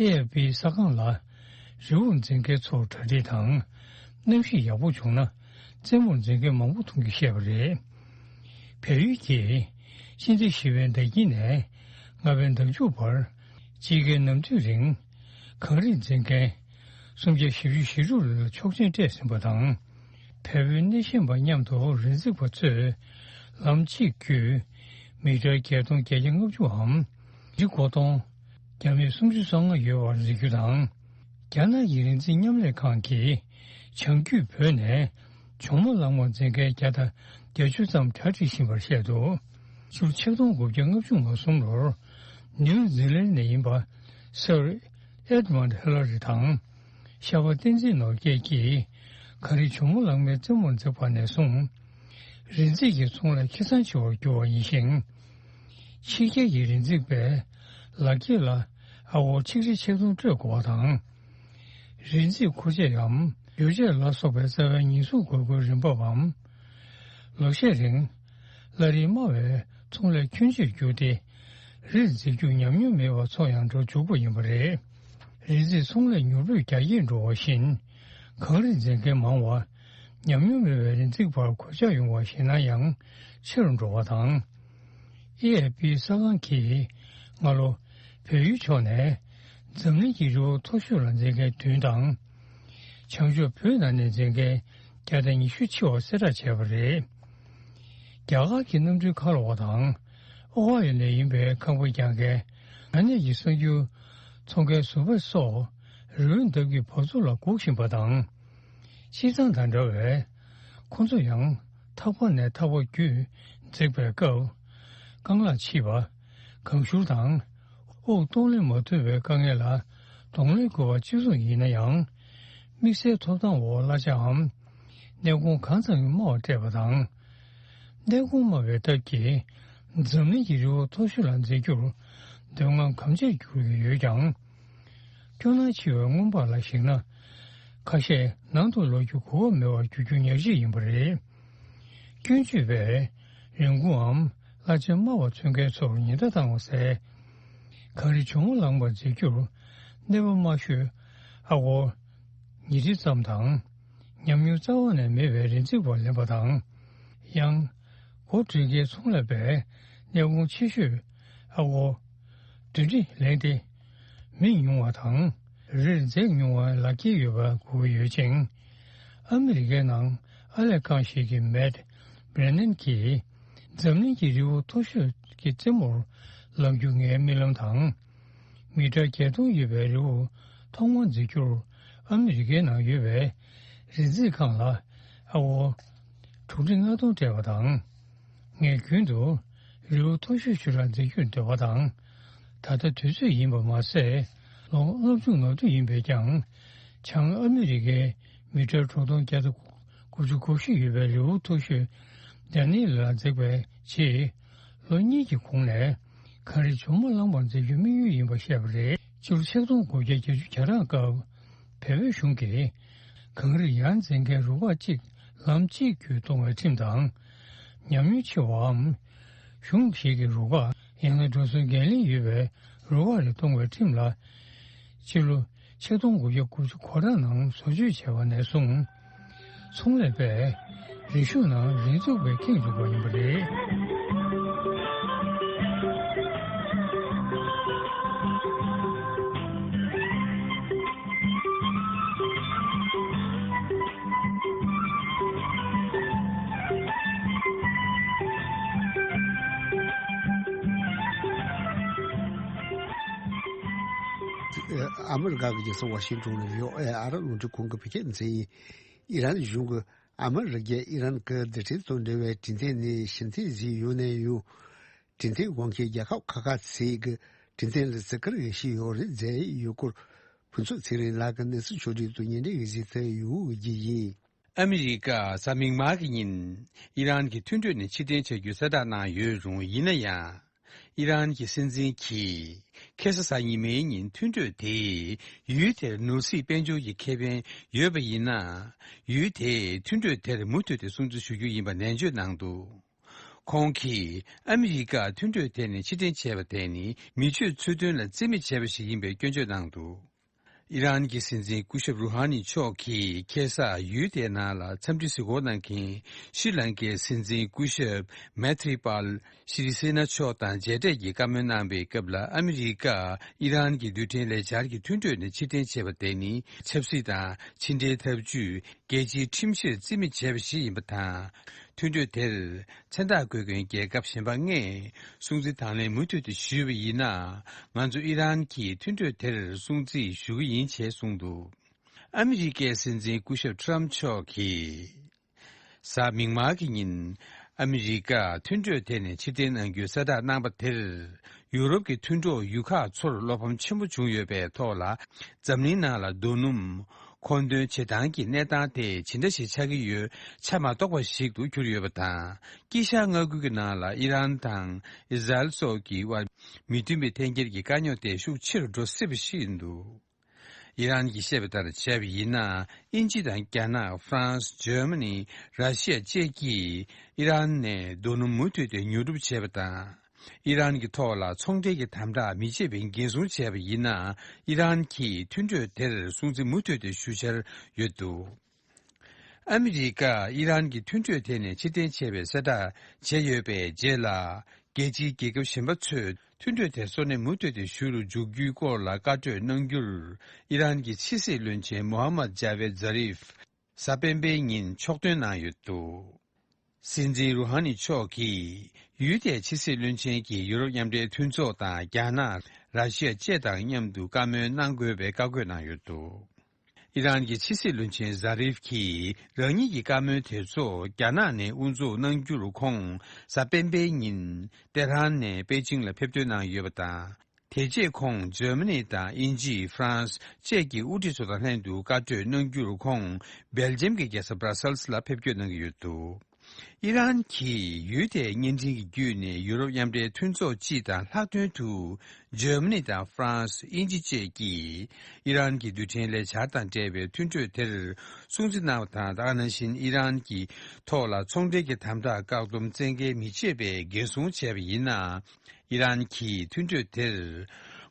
ཨེ་ཨེཕ་པིའི་གསར་ཁང་ལ་རི་བོར་འཛེག་མཁན་ཚོར་གྲ་སྒྲིག་དང་། གནམ་གཤིས་ཡག་པོ་བྱུང་ན་རྩེ་མོར་འཛེག་མཁན་མང་པོ་མཐོང་རྒྱུ་བཤད་པ་རེད། བལ་ཡུལ་གྱིས་སྤྱི་ཟླ་བཞི་པའི་ཟླ་དཀྱིལ་ནས་ལྔ་པའི་ཟླ་མཇུག་བར་དཔྱིད་ཀའི་ནམ་དུས་རིང་གངས་རིར་འཛེག་མཁན་སུམ་བརྒྱ་བཞི་བཅུ་ཞེ་དྲུག་ལ་ཆོག་མཆན་སྤྲད་ཟིན་པ་དང་། བལ་པོའི་གནས་ཆེན་པ་མཉམ་དུ་རི་འཛེག་པ་ཚོས་ལམ་གཅིག་བརྒྱུད་མི་ཊར་བརྒྱད་སྟོང་བརྒྱད་བརྒྱ་ལྔ་བཅུའམ་རི་མགོ་སྟོང་བརྒྱ་མེད་སུམ་ཅུ་སོ་ལྔ་ཡོད་པར་འཛེག་རྒྱུ་དང་། རྒྱ་ནག་གི་རི་འཛེག་མཉམ་ལས་ཁང་གིས་བྱང་རྒྱུད་བོད་ནས་ཇོ་མོ་གླང་མར་འཛེག་མཁན་བརྒྱ་དང་བརྒྱད་ཅུ་ཙམ་གྲ་སྒྲིག་བཞིན་པར་བཤད་འདུག་ཕྱི་ལོ་ཆིག་སྟོང་དགུ་བརྒྱ་ལྔ་བཅུ་ང་གསུམ་ལོར་ནིའུ་ཛི་ལན་ནས་ཡིན་པ་སར་ཨེ་ཌི་མོན་ཌི་ཧི་ལ་རི་དང་། ཤར་པ་བསྟན་འཛིན་ནོར་རྒྱས་ཀྱིས་གངས་རི་ཇོ་མོ་གླང་མའི་རྩེ་མོར་འཛེགས་པ་ནས་བཟུང་། རི་འཛེག་གི་ཚོང་ལས་ཁེ་བཟང་ཆེ་བར་གྱུར་བ་ཡིན་ཞིང་། ཕྱི་རྒྱལ་གྱི་རི་འཛེག་པས་ལག་འཁྱེར་ལ་ཨ་སྒོར་ཆིག་ཁྲི་ཆིག་སྟོང་སྤྲོད་དགོས་པ་དང་། རི་འཛེག་མཁོ་ཆས་འམ་ཡོ་བྱད་ལ་སོགས་པའི་རྩ་བའི་ཉེན་སྲུང་དགོས་མཁོའི་རིན་འབབ་བམ། ལོ་ཤས་རིང་། གླ་རིན་དམའ་བའི་ཚོང་ལས་ཁྱོན་ཆེར་གྱུར་ཏེ། རིར་འཛེག་རྒྱུ་ཉམས་མྱོང་མེད་པར་འཚོ་ཡང་འགྲོ་འཇུག་པ་ཡིན་པ་རེད། རི་འཛེག་ཚོང་ལས་མྱུར་པོས་རྒྱ་སྐྱེད་འགྲོ་བ་བཞིན། གངས་རི་འཛེག་མཁན་མང་བ། ཉམས་མྱོང་མེད་པའི་རི་འཛེག་པར་གོད་ཆག་ཡོང་བ་ཞེད་སྣང་ཡང་ཆེ་རུ་འགྲོ་བ་དང་། ཨེ་ཨེཕ་པིའི་གསར་ཁང་གིས་སྔ་ལོ་བལ་ཡུལ་ཕྱོགས་ནས་འཛམ་གླིང་གི་རི་བོ་མཐོ་ཤོས་ལ་འཛེག་མཁན་བདུན་དང་། བྱང་ཕྱོགས་བོད་ནང་ནས་འཛེག་མཁན་བརྒྱ་དང་ཉི་ཤུ་ཕྱིན་པ་གསལ་བསྒྲགས་བྱས་པ་རེད། རྒྱ་གར་གྱི་གནམ་གྲུའི་ཁ་ལོ་བ་དང་། ཨོ་ཧ་ཡོ་ནས་ཡིན་པའི་ཁང་པ་རྒྱག་མཁན། ཨ་ནེ་ཡི་གསར་འགྱུར་ཚོང་མཁན་ཟུར་པ་སོགས་རི་བོའི་འདབས་ཀྱི་བ་ཚུར་ལ་སྒུག་བཞིན་པ་དང་། སྤྱིར་བཏང་དང་འདྲ་བས། ཁོ་ཚོ་ཡང་ཐག་པ་ནས་ཐག་པ་བརྒྱུད་འཛེག་པའི་སྐབས། རྐང་ལག་ཕྱིས་པ། གང་ཤུར་དང་། དབུགས་གཏོང་ལེན་མ་ཐུབ་པའི་དཀའ་ངལ་ལ་གདོང་ལེན་དགོས་པ་གཅིག་མཚུངས་ཡིན་ན་ཡང་། དམིགས་བསལ་ཐོབ་ཐང་འོག་གླ་ཆའམ། གནས་གོང་གང་ཙམ་དམའ་བ་སྤྲད་པ་དང་། གནས་གོང་དམའ་བའི་སྟབས་ཀྱིས། འཛམ་གླིང་གི་རི་བོ་མཐོ་ཤོས་ལ་འཛེག་རྒྱུར། འདོད་རྔམ་གམ་ཆེར་འགྱུར་གྱི་ཡོད་ཀྱང་། སྐྱོ་སྣང་ཆེ་བའི་སྔོན་དཔག་ལ་གཞིགས་ན། ཁ་ཤས་ནང་དུ་ལོག་རྒྱུ་གོ་སྐབས་མེད་པར་འགྱུར་རྒྱུ་ཉག་གཅིག་ཡིན་པ་རེད། སྐྱོན་བརྗོད་པས་རིན་གོང་འམ་གླ་ཆ་དམའ་བ་འཚོལ་མཁན་ཚོར་ཉེན་བརྡ་བཏང་བ་ཟད། གངས་རི་ཇོ་མོ་གླང་མར་འཛེག་རྒྱུར་གནས་པ་དམའ་ཤོས་ཨ་སྒོར་ཉིས་ཁྲི་ཙམ་དང་། ཉམས་མྱོང་རྩ་བ་ནས་མེད་པའི་རི་འཛེག་པར་ལེན་པ་དང་། ཡང་། སྒོ་འགྲམ་གྱི་ཚོང་ལས་པས་གནས་གོང་ཆེ་ཤོས་ཨ་སྒོར་བདུན་ཁྲི་ལེན་ཏེ། མི་ཉུང་བ་དང་། རིར་འཛེག་མྱོང་བའི་ལག་འཁྱེར་ཡོད་པ་དགོས་ཀྱི་ཡོད་ཅིང་། ཨ་མི་རི་ཀའི་ནང་ཨར་ལས་ཁང་ཞིག་གི་མེཊ་བྷི་རེ་ནན་གྱིས། འཛམ་གླིང་གི་རི་བོ་མཐོ་ཤོས་ཀྱི་རྩེ་མོར་ལངས་རྒྱུ་ངའི་རྨི་ལམ་དང་། མི་ཊར་བརྒྱད་སྟོང་ཡོད་པའི་རི་བོ་ཐོག་མར་འཛེག་རྒྱུར་ཨ་མི་རི་ཀའི་ནང་ཡོད་པའི་རི་འཛེག་ཁང་ལ་ཨ་སྒོར་དྲུག་ཁྲི་ལྔ་སྟོང་སྤྲད་པ་དང་། ངས་རྒྱུན་དུ་རི་བོ་མཐོ་ཤོས་ཤིག་ལ་འཛེག་རྒྱུར་འདོད་པ་དང་། ད་ལྟ་དུས་ཚོད་ཡིན་པ་མ་ཟད། ལོ་ལྔ་བཅུ་ང་དྲུག་ཡིན་པས་ཀྱང་། བྱང་ཨ་མི་རི་ཀའི་མི་ཊར་དྲུག་སྟོང་བརྒྱ་དང་དགུ་བཅུ་གོ་བཞི་ཡོད་པའི་རི་བོ་མཐོ་ཤོས་ཌ་ནི་ལ་འཛེགས་པའི་རྗེས། ལོ་གཉིས་ཀྱི་གོང་ནས་གངས་རི་ཇོ་མོ་གླང་མར་འཛེག་རྒྱུའི་དམིགས་ཡུལ་ཡིན་པ་བཤད་པ་རེད། སྤྱི་ལོ་ཆིག་སྟོང་དགུ་བརྒྱ་བརྒྱད་ཅུ་གྱ་གྲངས་སྐབས། བལ་པོའི་གཞུང་གིས་གངས་རི་ཡར་འཛེག་མཁན་རུ་ཁག་གཅིག་ལམ་གཅིག་བརྒྱུད་གཏོང་བའི་ཁྲིམས་དང་། ཉམས་མྱོང་ཆེ་བའམ། གཞུང་ཞིག་གི་རུ་ཁག་ཡང་ན་འགྲོ་སོང་འགན་ལེན་ཡོད་པའི་རུ་ཁག་རེ་གཏོང་བའི་ཁྲིམས་ལ། སྤྱི་ལོ་ཆིག་སྟོང་དགུ་བརྒྱ་དགུ་བཅུ་གོ་གྲངས་ནང་བཟོ་བཅོས་བྱས་པ་ནས་བཟུང་། ཚོང་ལས་པས་རི་ཤུག་ནང་རི་འཛུགས་པའི་ཁེངས་འཇུག་པ་ཡིན་པ་རེད། ཨ་མི་རི་ཀ་གི་རྒྱལ་ས་ཝ་ཤིང་ཊོན་ནས་ཡོ་ཨེ་ཨར་རླུང་འཕྲིན་ཁང་གི་བོད་སྐད་སྡེ་ཚན་ཡིན། ཨི་རན་གཞུང་གིས་ཨ་མི་རི་ཀས་ཨི་རན་གྱི་རྡུལ་ཕྲན་དང་འབྲེལ་བའི་གྲོས་མཐུན་ནས་ཕྱིར་འཐེན་བཟོས་ཡོད་ནའང་། གྲོས་མཐུན་དབང་ཤེད་རྒྱལ་ཁབ་ཁག་ཁ་ཤས་ཀྱིས་གྲོས་མཐུན་ལ་བརྩི་བཀུར་ཡོད་བཞིན་ཡོད་རེད་བརྗོད་ཡོད་སྐོར། ཕུན་ཚོགས་ཚེ་རིང་ལགས་ཀྱིས་གནས་ཚུལ་ཕྱོགས་སྒྲིག་ཏུ་སྙན་སྒྲོན་ཞིག་བཟོས་ཡོད་རྒྱུ་ཡིན། ཨ་མི་རི་ཀ་གཟའ་མིག་དམར་གྱི་ཉིན་ཨི་རན་གྱི་མཐུན་གྲོས་ནས་ཕྱིར་འཐེན་བྱ་རྒྱུའི་གསལ་བསྒྲགས་གནང་ཡོད་རུང་། ཡིན་ན་ཡང་ཨི་རན་གྱི་སྲིད་འཛིན་གྱིས་ཁ་སང་གཟའ་ཉི་མའི་ཉིན་མཐུན་གྲོས་དེས་ཡུལ་དེར་ནོར་སྲིད་དཔལ་འབྱོར་གྱི་ཁེ་ཕན་ཡོད་པ་ཡིན་ན། ཡུལ་དེས་མཐུན་གྲོས་དེར་མུ་མཐུད་དེ་སྲུང་བརྩི་ཞུ་རྒྱུ་ཡིན་པ་ནན་བརྗོད་གནང་འདུག། ཁོང་གིས་ཨ་མི་རི་ཀ་མཐུན་གྲོས་དེ་ནས་ཕྱིར་འཐེན་བྱས་པ་དེ་ནི་མི་ཆོས་ཚུལ་མཐུན་ལ་བརྩི་མེད་བྱས་པ་ཞིག་ཡིན་པའི་སྐྱོན་བརྗོད་གནང་འདུག། ཨི་རན་གྱི་སྲིད་འཛིན་སྐུ་ཞབས་རུ་ཧ་ནི་མཆོག་གིས་ཁ་སང་ཡུལ་དེའི་ནང་ལ་འཚམས་འདྲི་གཟིགས་སྐོར་གནང་མཁན་ཤྲི་ལང་ཀའི་སྲིད་འཛིན་སྐུ་ཞབས་མེ་ཐི་རི་པཱལ་ཤྲི་སེ་ན་མཆོག་དང་མཇལ་འཕྲད་ཀྱིས་བཀའ་མོལ་གནང་པའི་སྐབས་ལ། ཨ་མི་རི་ཀ་ཨི་རན་གྱི་རྡུལ་ཕྲན་ལས་འཆར་གྱི་མཐུན་གྲོས་ནས་ཕྱིར་འཐེན་བྱས་པ་དེ་ནི་ཆབ་སྲིད་དང་ཕྱི་འབྲེལ་ཐབས་ཇུས། རྒྱལ་སྤྱིའི་ཁྲིམས་གཞིར་བརྩི་མི་བྱས་པ་ཞིག་ཡིན་པ་དང་། མཐུན་གྲོས་དེར་མཚན་རྟགས་འགོད་མཁན་རྒྱལ་ཁབ་གཞན་པ་ལྔས་སྲུང་བརྩི་དང་ལེན་མུ་མཐུད་དུ་ཞུས་པ་ཡིན་ན། ང་ཚོ་ཨི་རན་གྱིས་མཐུན་གྲོས་དེར་སྲུང་བརྩི་ཞུ་གི་ཡིན་ཞེས་གསུངས་འདུག། ཨ་མི་རི་ཀའི་སྲིད་འཛིན་སྐུ་ཞབས་ཁྲམ་མཆོག་གིས་གཟའ་མིག་དམར་གྱི་ཉིན་ཨ་མི་རི་ཀ་མཐུན་གྲོས་དེ་ནས་ཕྱིར་འཐེན་གནང་རྒྱུའི་གསལ་བསྒྲགས་གནང་པ་དེར། ཡུ་རོབ་ཀྱི་མཐུན་གྲོགས་ཡུལ་ཁག་ཚོར་བློ་ཕམ་ཆེན་པོ་བྱུང་ཡོད་པའི་ཐོག་ལ། འཛམ་གླིང་ནང་ལ་རྡོ་སྣུམ་མཁོ་འདོན་བྱེད་སྟངས་ཀྱི་གནས་སྟངས་དེ་ཇི་འདྲ་ཞིག་ཆགས་ཀྱི་ཡོད་ཆ་མ་རྟོགས་པ་ཞིག་ཏུ་གྱུར་ཡོད་པ་དང་། དཀྱིལ་ཤར་མངའ་ཁུལ་གྱི་ནང་ལ་ཨི་རན་དང་ཨི་ཟ་རེལ་སོགས་ཀྱི་དབར་མི་མཐུན་པའི་འཐེན་འཁྱེར་གྱི་དཀའ་རྙོག་དེ་ཤུགས་ཆེ་རུ་འགྲོ་སྲིད་པ་ཞིག་ཡིན་འདུག། ཨི་རན་གྱིས་བཤད་པ་ལྟར་བྱས་པ་ཡིན་ན། དབྱིན་ཇི་དང་རྒྱ་ནག་ཧྥ་རན་སི། འཇར་མ་ནི། ར་ཤི་ཡ་བཅས་ཀྱིས་ཨི་རན་ནས་རྡོ་སྣུམ་མུ་མཐུད་དེ་ཉོ་སྒྲུབ་བྱས་པ་དང་། ཨི་རན་གྱི་ཐོག་ལ་ཚོང་འབྲེལ་གྱི་དམ་དྲག་མི་བྱེད་པའི་འགན་སྲུང་བྱས་པ་ཡིན་ན། ཨི་རན་གྱིས་མཐུན་གྲོས་དེར་སྲུང་བརྩི་མུ་མཐུད་དེ་ཞུ་འཆར་ཡོད་འདུག། ཨ་མི་རི་ཀ་ཨི་རན་གྱི་མཐུན་གྲོས་དེ་ནས་ཕྱིར་འཐེན་བྱས་པའི་གསལ་བསྒྲགས་བྱས་ཡོད་པའི་རྗེས་ལ། རྒྱལ་སྤྱིའི་རྒྱལ་ཁབ་གཞན་པ་ཚོས་མཐུན་གྲོས་དེ་སོ་ནས་མུ་མཐུད་དེ་ཞུ་རུ་འཇུག་རྒྱུའི་སྐོར་ལ་བཀའ་གྲོས་གནང་རྒྱུར། ཨི་རན་གྱི་ཕྱི་སྲིད་བློན་ཆེན་མོ་ཧམ་མད་ཇ་ཝེད་ཛ་རིབ་གཟའ་སྤེན་པའི་ཉིན་ཕྱོགས་སྟོན་གནང་ཡོད་འདུག། སྲིད་འཛིན་རུ་ཧ་ནི་མཆོག་གིས་ཡུལ་དེའི་ཕྱི་སྲིད་བློན་ཆེན་གྱིས་ཡུ་རོབ་མཉམ་འབྲེལ་མཐུན་ཚོགས་དང་རྒྱ་ནག་ར་ཤི་ཡ་བཅས་དང་མཉམ་དུ་བཀའ་མོལ་གནང་དགོས་པའི་བཀའ་བཀོད་གནང་ཡོད་འདུག། ཨི་རན་གྱི་ཕྱི་སྲིད་བློན་ཆེན་ཛ་རིབ་ཀྱིས་རང་ཉིད་ཀྱི་བཀའ་མོལ་དེ་ཚོ་རྒྱ་ནག་ནས་དབུ་འཛུགས་གནང་རྒྱུར་ཁོང་གཟའ་སྤེན་པའི་ཉིན་ཏེ་ཧྲན་ནས་པེ་ཅིང་ལ་ཕེབས་ཐོན་གནང་ཡོད་པ་དང་། དེ་རྗེས་ཁོང་འཇར་མ་ནི་དང་དབྱིན་ཇི། ཧྥ་རན་སི་བཅས་ཀྱི་དབུ་ཁྲིད་ཚོ་དང་ལྷན་དུ་བཀའ་གྲོས་གནང་རྒྱུར་ཁོང་སྦེལ་ཇམ་གྱི་རྒྱལ་ས་སྦྲ་སལ་སི་ལ་ཕེབས་སྐྱོད་གནང་གི་ཡོད་འདུག། ཨི་རན་གྱིས་ཡུལ་དེའི་བརྙན་འཕྲིན་གྱི་བརྒྱུད་ནས་ཡུ་རོབ་མཉམ་འབྲེལ་མཐུན་ཚོགས་སྤྱི་དང་ལྷག་དོན་དུ་འཇར་མ་ནི་དང་ཧྥ་རན་སི། དབྱིན་ཇི་བཅས་ཀྱིས་ཨི་རན་གྱི་རྡུལ་ཕྲན་ལས་འཆར་དང་འབྲེལ་བའི་མཐུན་གྲོས་དེར་སྲུང་བརྩི་གནང་བ་དང་། དེ་ནང་བཞིན་ཨི་རན་གྱི་ཐོག་ལ་ཚོང་འབྲེལ་གྱི་དམ་དྲག་བཀག་སྡོམ་བཙན་འགེལ་མི་བྱེད་པའི་འགན་སྲུང་བྱས་པ་ཡིན་ན། ཨི་རན་གྱིས་མཐུན་གྲོས་དེར་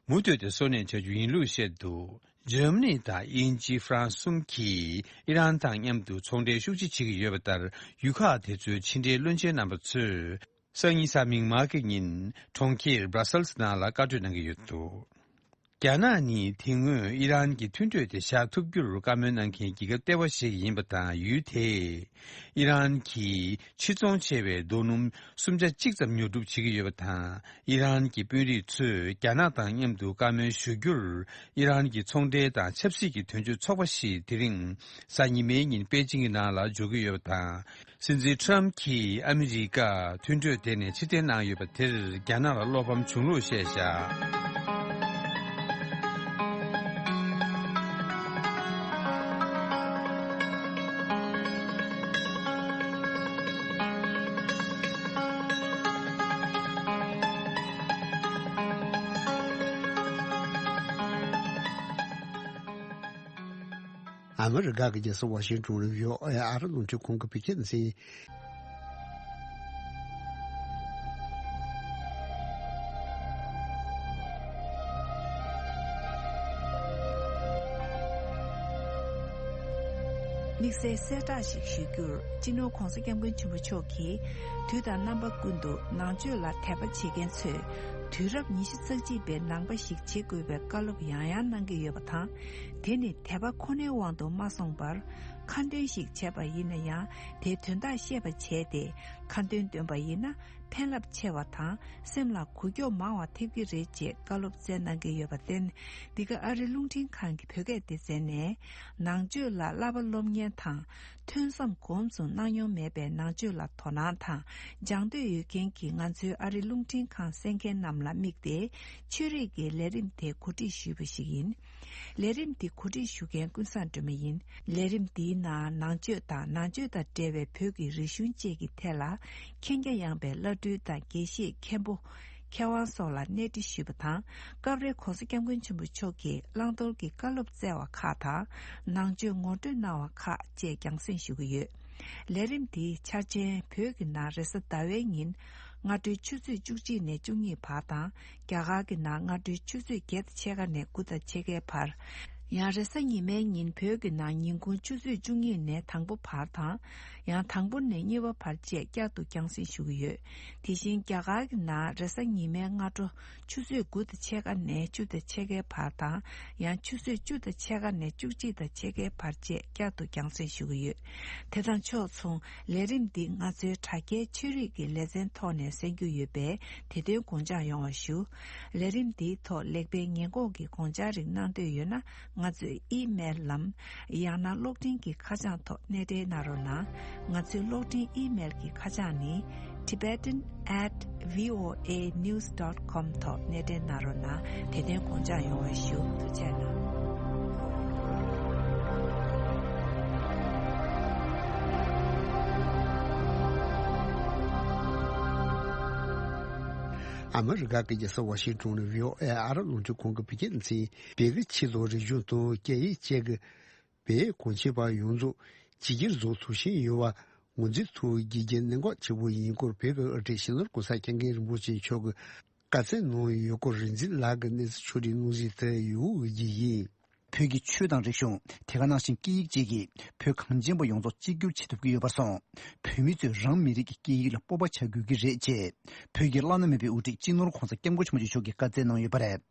མུ་མཐུད་དེ་སྲུང་བརྩི་བྱ་རྒྱུ་ཡིན་ལུགས་བཤད་འདུག། འཇར་མ་ནི་དང་དབྱིན་ཇི། ཧྥ་རན་སི་གསུམ་གྱིས་ཨི་རན་དང་མཉམ་དུ་ཚོང་འབྲེལ་ཤུགས་ཆེ་བྱེད་ཀྱི་ཡོད་པ་ལྟར། ཡུལ་ཁག་དེ་ཚོའི་ཕྱི་འབྲེལ་བློན་ཆེན་རྣམ་པ་ཚོས་སང་ཉིན་གཟའ་མིག་དམར་གྱི་ཉིན་གྲོང་ཁྱེར་སྦྲ་སལ་སི་ནང་ལ་བཀའ་གྲོས་གནང་གི་ཡོད་འདུག། རྒྱ་ནག་ནི་དེ་སྔོན་ཨི་རན་གྱི་མཐུན་གྲོས་དེ་བཞག་ཐུབ་རྒྱུར་བཀའ་མོལ་གནང་མཁན་རྒྱལ་ཁབ་ལྟེ་བ་ཞིག་ཡིན་པ་དང་། ཡུལ་དེས་ཨི་རན་གྱིས་ཕྱིར་ཚོང་ཆེ་བའི་རྡོ་སྣུམ་སུམ་ཆ་གཅིག་ཙམ་ཉོ་སྒྲུབ་བྱེད་ཀྱི་ཡོད་པ་དང་། ཨི་རན་གྱི་དཔོན་རིགས་ཚོས་རྒྱ་ནག་དང་མཉམ་དུ་བཀའ་མོལ་ཞུ་རྒྱུར། ཨི་རན་གྱི་ཚོང་འབྲེལ་དང་ཆབ་སྲིད་ཀྱི་དོན་གཅོད་ཚོགས་པ་ཞིག་དེ་རིང་གཟའ་ཉི་མའི་ཉིན་པེ་ཅིང་གི་ནང་ལ་འབྱོར་གྱི་ཡོད་པ་དང་། སྲིད་འཛིན་ཁྲམ་གྱིས་ཨ་མི་རི་ཀ་མཐུན་གྲོས་དེ་ནས་ཕྱིར་འཐེན་གནང་ཡོད་པ་དེར་རྒྱ་ནག་ལ་བློ་ཕམ་བྱུང་ལུགས་བཤད་བཞག། ཨ་མི་རི་ཀ་གི་རྒྱལ་ས་ཝ་ཤིང་ཊོན་ནས་བྷི་ཨོ་ཨེ་ཨ་རི་རླུང་འཕྲིན་ཁང་གི་བོད་སྐད་སྡེ་ཚན། དམིགས་བསལ་གསལ་བསྒྲགས་ཤིག་ཞུ་རྒྱུར། སྤྱི་ནོར་༧གོང་ས་༧སྐྱབས་མགོན་ཆེན་པོ་མཆོག་གིས་དུས་དང་རྣམ་པ་ཀུན་ཏུ་ནང་ཆོས་ལ་དད་པ་བྱེད་མཁན་ཚོས་དུས་རབས་ཉི་ཤུ་རྩ་གཅིག་པའི་ནང་པ་ཞིག་བྱེད་དགོས་པའི་བཀའ་སློབ་ཡང་ཡང་གནང་གི་ཡོད་པ་དང་། དེ་ནི་དད་པ་ཁོ་ནའི་དབང་དུ་མ་སོང་བར། ཁ་འདོན་ཞིག་བྱས་པ་ཡིན་ན་ཡང་། དེའི་དོན་དག་ཤེས་པ་བྱས་ཏེ། ཁ་འདོན་འདོན་པ་ཡིན་ན་ཕན་རླབས་ཆེ་བ་དང་སེམས་ལ་འགུག་སྐྱོབ་མང་བ་ཐེབས་ཀྱི་རེད་ཅེས་བཀའ་སློབ་སྩལ་གནང་གི་ཡོད་པར་བརྟེན། འདི་ག་ཨ་རི་རླུང་འཕྲིན་ཁང་གི་བོད་སྐད་སྡེ་ཚན་ནས་ནང་ཆོས་ལ་བསླབ་པ་སློབ་གཉེར་དང་ཐོས་བསམ་གོམས་སུ་གནང་མྱོང་མེད་པའི་ནང་ཆོས་ལ་དོ་སྣང་དང་སྦྱང་འདོད་ཡོད་མཁན་གྱི་ང་ཚོའི་ཨ་རི་རླུང་འཕྲིན་ཁང་གསན་མཁན་རྣམས་ལ་དམིགས་ཏེ་ཆོས་རིག་གི་ལས་རིམ་དེ་གོ་སྒྲིག་ཞུས་པ་ཞིག་ཡིན། ལས་རིམ་འདི་གོ་སྒྲིག་ཞུ་མཁན་ཀུན་བཟང་སྒྲོལ་མ་ཡིན། ལས་རིམ་འདིའི་ནང་ནང་ཆོས་དང་ནང་ཆོས་དང་འབྲེལ་བའི་བོད་ཀྱི་རིག་གཞུང་བཅས་ཀྱི་ཐད་ལ་མཁྱེན་རྒྱ་ཡངས་པའི་བླ་སྤྲུལ་དང་དགེ་བཤེས་མཁན་པོ་མཁས་དབང་སོགས་ལ་གནས་འདྲི་ཞུས་པ་དང་། སྐབས་རེ་༸གོང་ས་༸སྐྱབས་མགོན་ཆེན་པོ་མཆོག་གིས་བླང་དོར་གྱི་བཀའ་སློབ་སྩལ་བ་ཁག་དང་། ནང་ཆོས་ངོ་སྤྲོད་གནང་བ་ཁག་བཅས་རྒྱང་སྲིང་ཞུ་གི་ཡོད། ལས་རིམ་འདིའི་འཆར་ཅན་བོད་ཀྱི་ནང་རེས་གཟའ་ཟླ་བའི་ཉིན་སྔ་དྲོའི་ཆུ་ཚོད་བཅུ་གཅིག་ནས་བཅུ་གཉིས་བར་དང་། རྒྱ་གར་གྱི་ནང་སྔ་དྲོའི་ཆུ་ཚོད་བརྒྱད་དང་ཕྱེད་ཀ་ནས་དགུ་དང་ཕྱེད་ཀའི་བར། ཡང་རེས་གཟའ་ཉི་མའི་ཉིན་བོད་ཀྱི་ནང་ཉིན་གུང་ཆུ་ཚོད་བཅུ་གཉིས་ནས་དང་པོ་བར་དང་། ཡང་དང་པོ་ནས་གཉིས་པ་བར་བཅས་བསྐྱར་དུ་རྒྱང་སྲིང་ཞུ་གི་ཡོད། དེ་བཞིན་རྒྱ་གར་གྱི་ནང་རེས་གཟའ་ཉི་མའི་སྔ་དྲོ་ཆུ་ཚོད་དགུ་དང་ཕྱེད་ཀ་ནས་བཅུ་དང་ཕྱེད་ཀའི་བར་དང་། ཡང་ཆུ་ཚོད་བཅུ་དང་ཕྱེད་ཀ་ནས་བཅུ་གཅིག་དང་ཕྱེད་ཀའི་བར་བཅས་བསྐྱར་དུ་རྒྱང་སྲིང་ཞུ་གི་ཡོད། དེ་དང་ཕྱོགས་མཚུངས་ལས་རིམ་འདི་ང་ཚོའི་དྲ་རྒྱའི་ཆོས་རིག་གི་ལེ་ཚན་ཐོག་ནས་གསན་རྒྱུ་ཡོད་པས་དེ་དོན་དགོངས་འཇགས་ཡོང་བ་ཞུ། ལས་རིམ་འདིའི་ཐོག་ལེགས་སྤེལ་ཉེས་འགོག་གི་དགོངས་འཆར་རིགས་གནང་འདོད་ཡོད་ན། ང་ཚོའི་ཨི་མེལ་ལམ། ཡང་ན་གློག་འཕྲིན་གྱི་ཁ་བྱང་ཐོག་གནས་འབྲེལ་གནང་རོགས་གནང་། ང་ཚོའི་གློག་འཕྲིན་ཨི་མེལ་གྱི་ཁ་བྱང་ནི། tibetan at voanews dot com ཐོག་གནས་འབྲེལ་གནང་རོགས་གནང་། དེ་དོན་དགོངས་འཇགས་ཡོང་བ་ཞུ། ཐུགས་རྗེ་གནང་། ཨ་མི་རི་ཀ་གི་རྒྱལ་ས་ཝ་ཤིང་ཏོན་ནས་བྷི་ཨོ་ཨེ་ཨ་རབ་རླུང་འཕྲིན་ཁང་གི་བོད་སྐད་སྡེ་ཚན། བོད་ཀྱི་ཆོས་དང་རིག་གཞུང་དང་སྐད་ཡིག་བཅས་ཀྱི་བོད་གངས་ཅན་པ་ཡོངས་རྫོགས་ཇི་བཞིན་བཟོ་ཐུབ་བཞིན་ཡོད་པ་ངོས་འཛིན་ཐུབ་རྒྱུ་གྱི་གནད་འགག་ཆེ་བོ་ཡིན་སྐོར། བོད་ཀྱི་དབུ་ཁྲིད་སྤྱི་ནོར་གོང་ས་སྐྱབས་མགོན་རིན་པོ་ཆེ་མཆོག་གིས་བཀའ་སྩལ་གནང་ཡོད་སྐོར། རིག་འཛིན་ལགས་ཀྱིས་གནས་ཚུལ་ཕྱོགས་སྒྲིག་གནང་གཟིགས་དེ་ཡོད་ཀྱི་ཡིན། བོད་ཀྱི་ཆོས་དང་རིག་གཞུང་། དེ་ག་ནང་བཞིན་སྐད་ཡིག་བཅས་ཀྱིས་བོད་གངས་ཅན་པ་ཡོངས་རྫོགས་གཅིག་གྱུར་བྱེད་ཐུབ་ཀྱི་ཡོད་པར་སོང་། བོད་མི་ཚོས་རང་མི་རིགས་ཀྱི་སྐད་ཡིག་ལ་སྤོབས་པ་བྱ་དགོས་ཀྱི་རེད་ཅེས། བོད་ཀྱི་བླ་ན་མེད་པའི་དབུ་ཁྲིད་སྤྱི་ནོར་གོང་ས་སྐྱབས་མགོན་ཆེན་པོ་མཆོག་གིས་བཀའ་སྩལ་གནང་ཡོད་པ་རེད།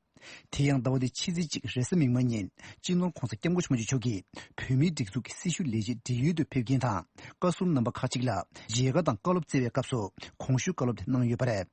དེ་ཡང་ཟླ་བ་འདིའི་ཕྱི་ཚེས་གཅིག་རེས་གཟའ་མིག་དམར་ཉིན། སྤྱི་ནོར་གོང་ས་སྐྱབས་མགོན་ཆེན་པོ་མཆོག་གིས་བོད་མིའི་སྒྲིག་འཛུགས་ཀྱི་སྲི་ཞུ་ལས་བྱེད་བགྲེས་ཡོལ་དུ་ཕེབས་མཁན་དང་། བཀའ་ཟུར་རྣམ་པ་ཁག་ཅིག་ལ་མཇལ་ཁ་དང་བཀའ་སློབ་སྩལ་བའི་སྐབས་སུ་གོང་ཞུས་བཀའ་སློབ་དེ་གནང་ཡོད་པ་རེད།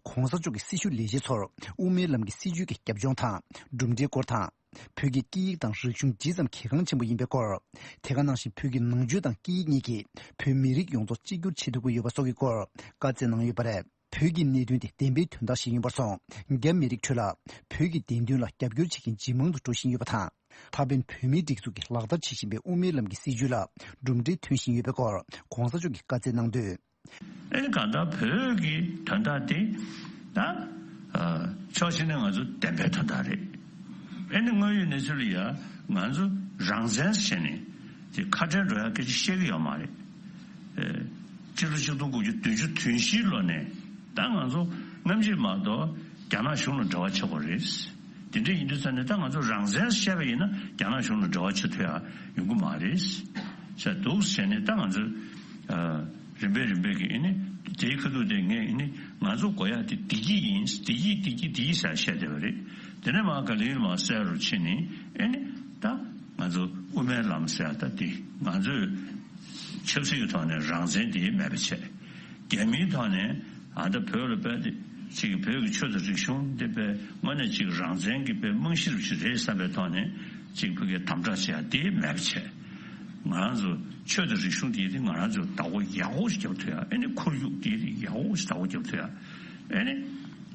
གོང་ས་མཆོག་གིས་སྲི་ཞུ་ལས་བྱེད་ཚོར་དབུ་མའི་ལམ་གྱི་སྲིད་བྱུས་ཀྱི་རྒྱབ་ལྗོངས་དང་གྲུབ་འབྲས་སྐོར་དང་། བོད་ཀྱི་སྐད་ཡིག་དང་རིག་གཞུང་ཇི་ཙམ་གལ་འགངས་ཆེན་པོ་ཡིན་པའི་སྐོར། དེ་ག་ནང་བཞིན་བོད་ཀྱི་ནང་ཆོས་དང་སྐད་ཡིག་གཉིས་ཀྱིས་བོད་མི་རིགས་ཡོངས་རྫོགས་གཅིག་གྱུར་བྱེད་ཐུབ་ཀྱི་ཡོད་པ་སོགས་ཀྱི་སྐོར་བཀའ་སྩལ་གནང་ཡོད་པ་རེད། བོད་ཀྱི་གནད་དོན་དེ་བདེན་པའི་དོན་དག་ཞིག་ཡིན་པར་སོང་། རྒྱ་མི་རིགས་ཁྲོད་ལ་བོད་ཀྱི་བདེན་དོན་ལ་རྒྱབ་སྐྱོར་བྱེད་མཁན་ཇེ་མང་དུ་འགྲོ་བཞིན་ཡོད་པ་དང་། ད་ཕན་བོད་མིའི་སྒྲིག་འཛུགས་ཀྱིས་ལག་བསྟར་བྱེད་བཞིན་པའི་དབུ་མའི་ལམ་གྱི་སྲིད་བྱུས་ལ་གྲུབ་འབྲས་ཐོན་བཞིན་ཡོད་པའི་སྐོར་གོང་ས་མཆོག་གིས་བཀའ་སྩལ་གནང་དོན། ཨེ་ནི་གང་ལྟར་བོད་ཀྱི་དོན་དག་དེ་ད་ཕྱོགས་གཅིག་ནས་ང་ཚོ་བདེན་པའི་དོན་དག་རེད། ཨེ་ནི་དངོས་ཡོད་གནས་ཚུལ་ལ་ཡ་ང་ཚོ་རང་བཙན་བྱས་ནས་དེ་ཁ་བྲལ་འགྲོ་ཡ་སྐད་ཆ་བཤད་ཀྱི་ཡོད་མ་རེད། ཨེ། སྤྱི་ལོ་ཆིག་སྟོང་དགུ་བརྒྱ་བདུན་ཅུ་དོན་བཞིའི་ལོ་ནས་ད་ང་ཚོ་སྔ་ཕྱི་མ་གཏོགས་རྒྱ་ནག་གཞུང་ལ་འབྲེལ་བ་བྱེད་དགོས་རེད། དེ་འདྲ་ཡིན་དུས་ཙང་ནས་ད་ང་ཚོ་རང་བཙན་བཤད་པ་ཡིན་ན་རྒྱ་ནག་གཞུང་ལ་འབྲེལ་བ་བྱེད་ཐུབ་ཡ་ཡོང་གི་མ་རེད། ཟེར་འདུག་ཟེར་ནས་ད་ང་ཚོ་ཨ། རིམ་པས་རིམ་པས་ཀྱི་ཨེ་ནི་དེའི་ཁ་ཐུག་དེ་ངས་ཨེ་ནི་ང་ཚོ་དགོས་ཡ་དེ་བདེ་སྐྱིད་ཡིན། བདེ་སྐྱིད་བདེ་སྐྱིད་བདེ་སྐྱིད་ཟེར་བཤད་བསྡད་པ་རེད། དེ་ནས་མར་ག་ལེར་མར་གསལ་རུ་ཕྱིན་ནས་ཨེ་ནི་ད་ང་ཚོ་དབུ་མའི་ལམ་ཟེར་ཡ་ད་དེ་ང་ཚོས་ཆབ་སྲིད་ཀྱི་ཐོག་ནས་རང་བཙན་དེ་མེད་པ་བྱས། རྒྱ་མིའི་ཐོག་ནས་ཨ་ད་བོད་ལ་དཔེ་དེ་ཅིག་བོད་ཀྱི་ཆོས་དང་རིག་གཞུང་དེ་དཔེ་དངོས་གནས་ཅིག་རང་བཙན་གྱི་དཔེ་རྨང་གཞི་རུ་ཅིག་རེད་བསམ་པའི་ཐོག་ནས་ཅིག་བོད་སྐད་དམ་དྲག་བྱས་ཡ་དེ་མེད་པ་བྱས། ང་རང་ཚོ་ཆོས་དང་རིག་གཞུང་དེ་དེ་ང་རང་ཚོས་བདག་པོ་ཡག་པོ་ཞིག་རྒྱབ་ཐུབ་ཡ། ཨེ་ནི་ཁོར་ཡུག་དེ་དེ་ཡག་པོ་ཞིག་བདག་པོ་རྒྱབ་ཐུབ་ཡ། ཨེ་ནི་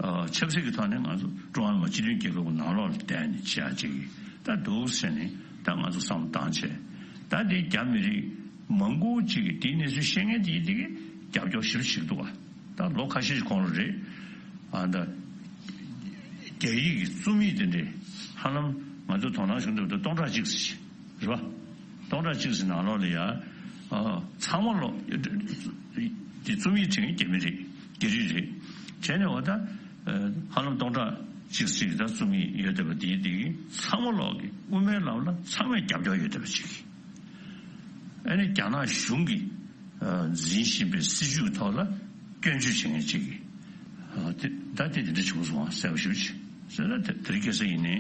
ཨ་ཆབ་སྲིད་ཀྱི་ཐོག་ནས་ང་ཚོ་ཀྲུང་ཧྭ་མི་དམངས་སྤྱི་མཐུན་རྒྱལ་ཁབ་ཀྱི་ནང་ལོགས་ལ་བསྡད་ནས་བྱེད་ཡ་ཅིག་ད་འདུག་ཟེར་ནས་ད་ང་ཚོ་བསམ་བློ་བཏང་བྱས། ད་དེ་རྒྱ་མི་རིགས་མང་པོ་ཅིག་གིས་དེའི་གནས་ཚུལ་ཤེས་མཁན་དེ་དེ་གིས་རྒྱབ་སྐྱོར་ཞེ་པོ་བྱེད་ཀྱི་འདུག་ག་ད་ལོ་ཁ་ཤས་ཤིག་གོང་ལ་རེད། ཨ་ད་རྒྱ་ཡིག་གི་རྩོམ་ཡིག་དེ་འདྲས་ཧ་ལམ་ང་ཚོ་དོ་སྣང་བྱུང་འདུག་ད་སྟོང་ཕྲག་གཅིག་ཙམ་ཞིག་རེད་པ། སྟོང་ཕྲག་གཅིག་ཙམ་ནང་ལོགས་ལ་ཡ། ཨ། ཚང་མ་ཀློག་དེ་རྩོམ་ཡིག་བྲིས་མཁན་རྒྱ་མི་རེད། རྒྱ་རིགས་རེད། བྱས་ནས་འོ་ད། ཨ། ཧ་ལམ་སྟོང་ཕྲག་གཅིག་ཙམ་ཞིག་ད་རྩོམ་ཡིག་ཡོད་བསྡད་པ་དེའི་དེ་གི་ཚང་མ་ཀློག་གི་དབུ་མའི་ལམ་ལ་ཚང་མས་རྒྱབ་སྐྱོར་ཡོད་བསྡད་པ་ཅིག་ཨ་ནི་རྒྱ་ནག་གཞུང་གིས་ཨ། འཛིན་བཞིན་པའི་སྲིད་བྱུས་ཐོག་ལ་སྐྱོན་བརྗོད་བྱེད་མཁན་ཅིག་གིས། ཨ། དེ་ད་དེ་དེ་འདྲ་བྱུང་སོང་བ་གསལ་པོ་ཞེ་པོ་ཅིག་ཟེར་ན་དེ་དེ་རིང་ཁ་སང་ཡིན་ནའི་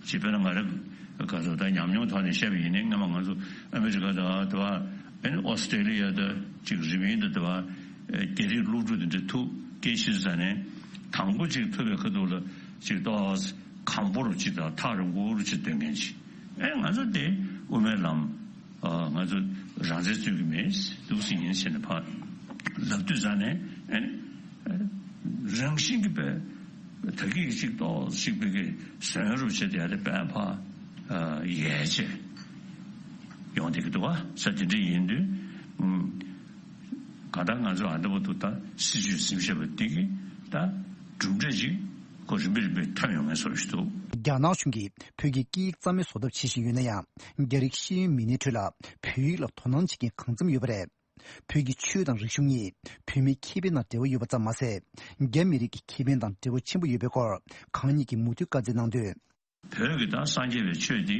ཅིག་དཔེར་ན་ང་རང་ག་ཚོད་ད་ཉམས་མྱོང་ཐོག་ནས་བཤད་པ་ཡིན་ནའི་སྔོན་མ་ང་ཚོ་ཨ་མི་རི་ཀ་དང་དེ་བ་ཨ་ནི་ཨོ་སི་ཀྲེ་ལི་ཡ་དང་ཅིག་རི་པིན་དང་དེ་བ། རྒྱ་རིགས་སློབ་ཕྲུག་དེ་འདྲ་ཐུག་སྐད་ཤེས་ས་ནས་དང་པོ་ཅིག་ཐུག་པའི་ཁ་ཐུག་ལ་ཅིག་ཏོག་གང་པོ་རུ་ཅིག་དང་ཐག་རིང་པོ་རུ་ཅིག་སྟོན་མཁན་ཅིག་ཨེ་ང་ཚོ་དེ་དབུ་མའི་ལམ་ང་ཚོ་རང་བཙན་རྩོད་ཀྱི་མེད་འདུག་སེ་ཡིན་ཟེར་ནས་ཕར་ལབ་དུས་ཙང་ནས་ཨེ་རང་བཞིན་གྱི་པའི་ད་གི་ཅིག་ཏོག་ཅིག་པའི་གི་ཟོན་རུ་བྱེད་དེ་ཡ་དེ་པའི་ཕ་ཡལ་ཆེ་ཡོང་བསྡད་ཀྱི་འདུག་བ། ས་དེ་འདྲ་ཡིན་དུས་ག་ད་ང་ཚོ་ཨ་འདྲ་བོ་འདུག་ད་སྲིད་ཇུས་ཟིན་བཤད་པ་འདི་གི་ད་གྲུབ་འབྲས་ཅིག་ཁོ་རིམ་པས་རིམ་པས་ཐོན་ཡོང་ངེས་བཟོ་ཞིག་འདུག་རྒྱ་ནག་གཞུང་གིས་བོད་ཀྱི་སྐད་ཡིག་རྩ་མེད་བཟོ་ཐབས་བྱེད་བཞིན་ཡོད་ན་ཡང་། རྒྱ་རིགས་ཤེས་ཡོན་མི་སྣའི་ཁྲོད་ལ་བོད་ཡིག་ལ་དོ་སྣང་བྱེད་མཁན་གང་འཚམ་ཡོད་པ་རེད། བོད་ཀྱི་ཆོས་དང་རིག་གཞུང་གཉིས་བོད་མིའི་ཁེ་ཕན་དང་འབྲེལ་བ་ཡོད་པ་ཙམ་མ་ཟད། རྒྱ་མི་རིགས་ཀྱི་ཁེ་ཕན་དང་འབྲེལ་བ་ཆེན་པོ་ཡོད་པའི་སྐོར་གང་ཉིད་ཀྱིས་མུ་མཐུད་བཀའ་སྩལ་གནང་དོན། བོད་ཀྱི་ད་སངས་རྒྱས་པའི་ཆོས་འདི་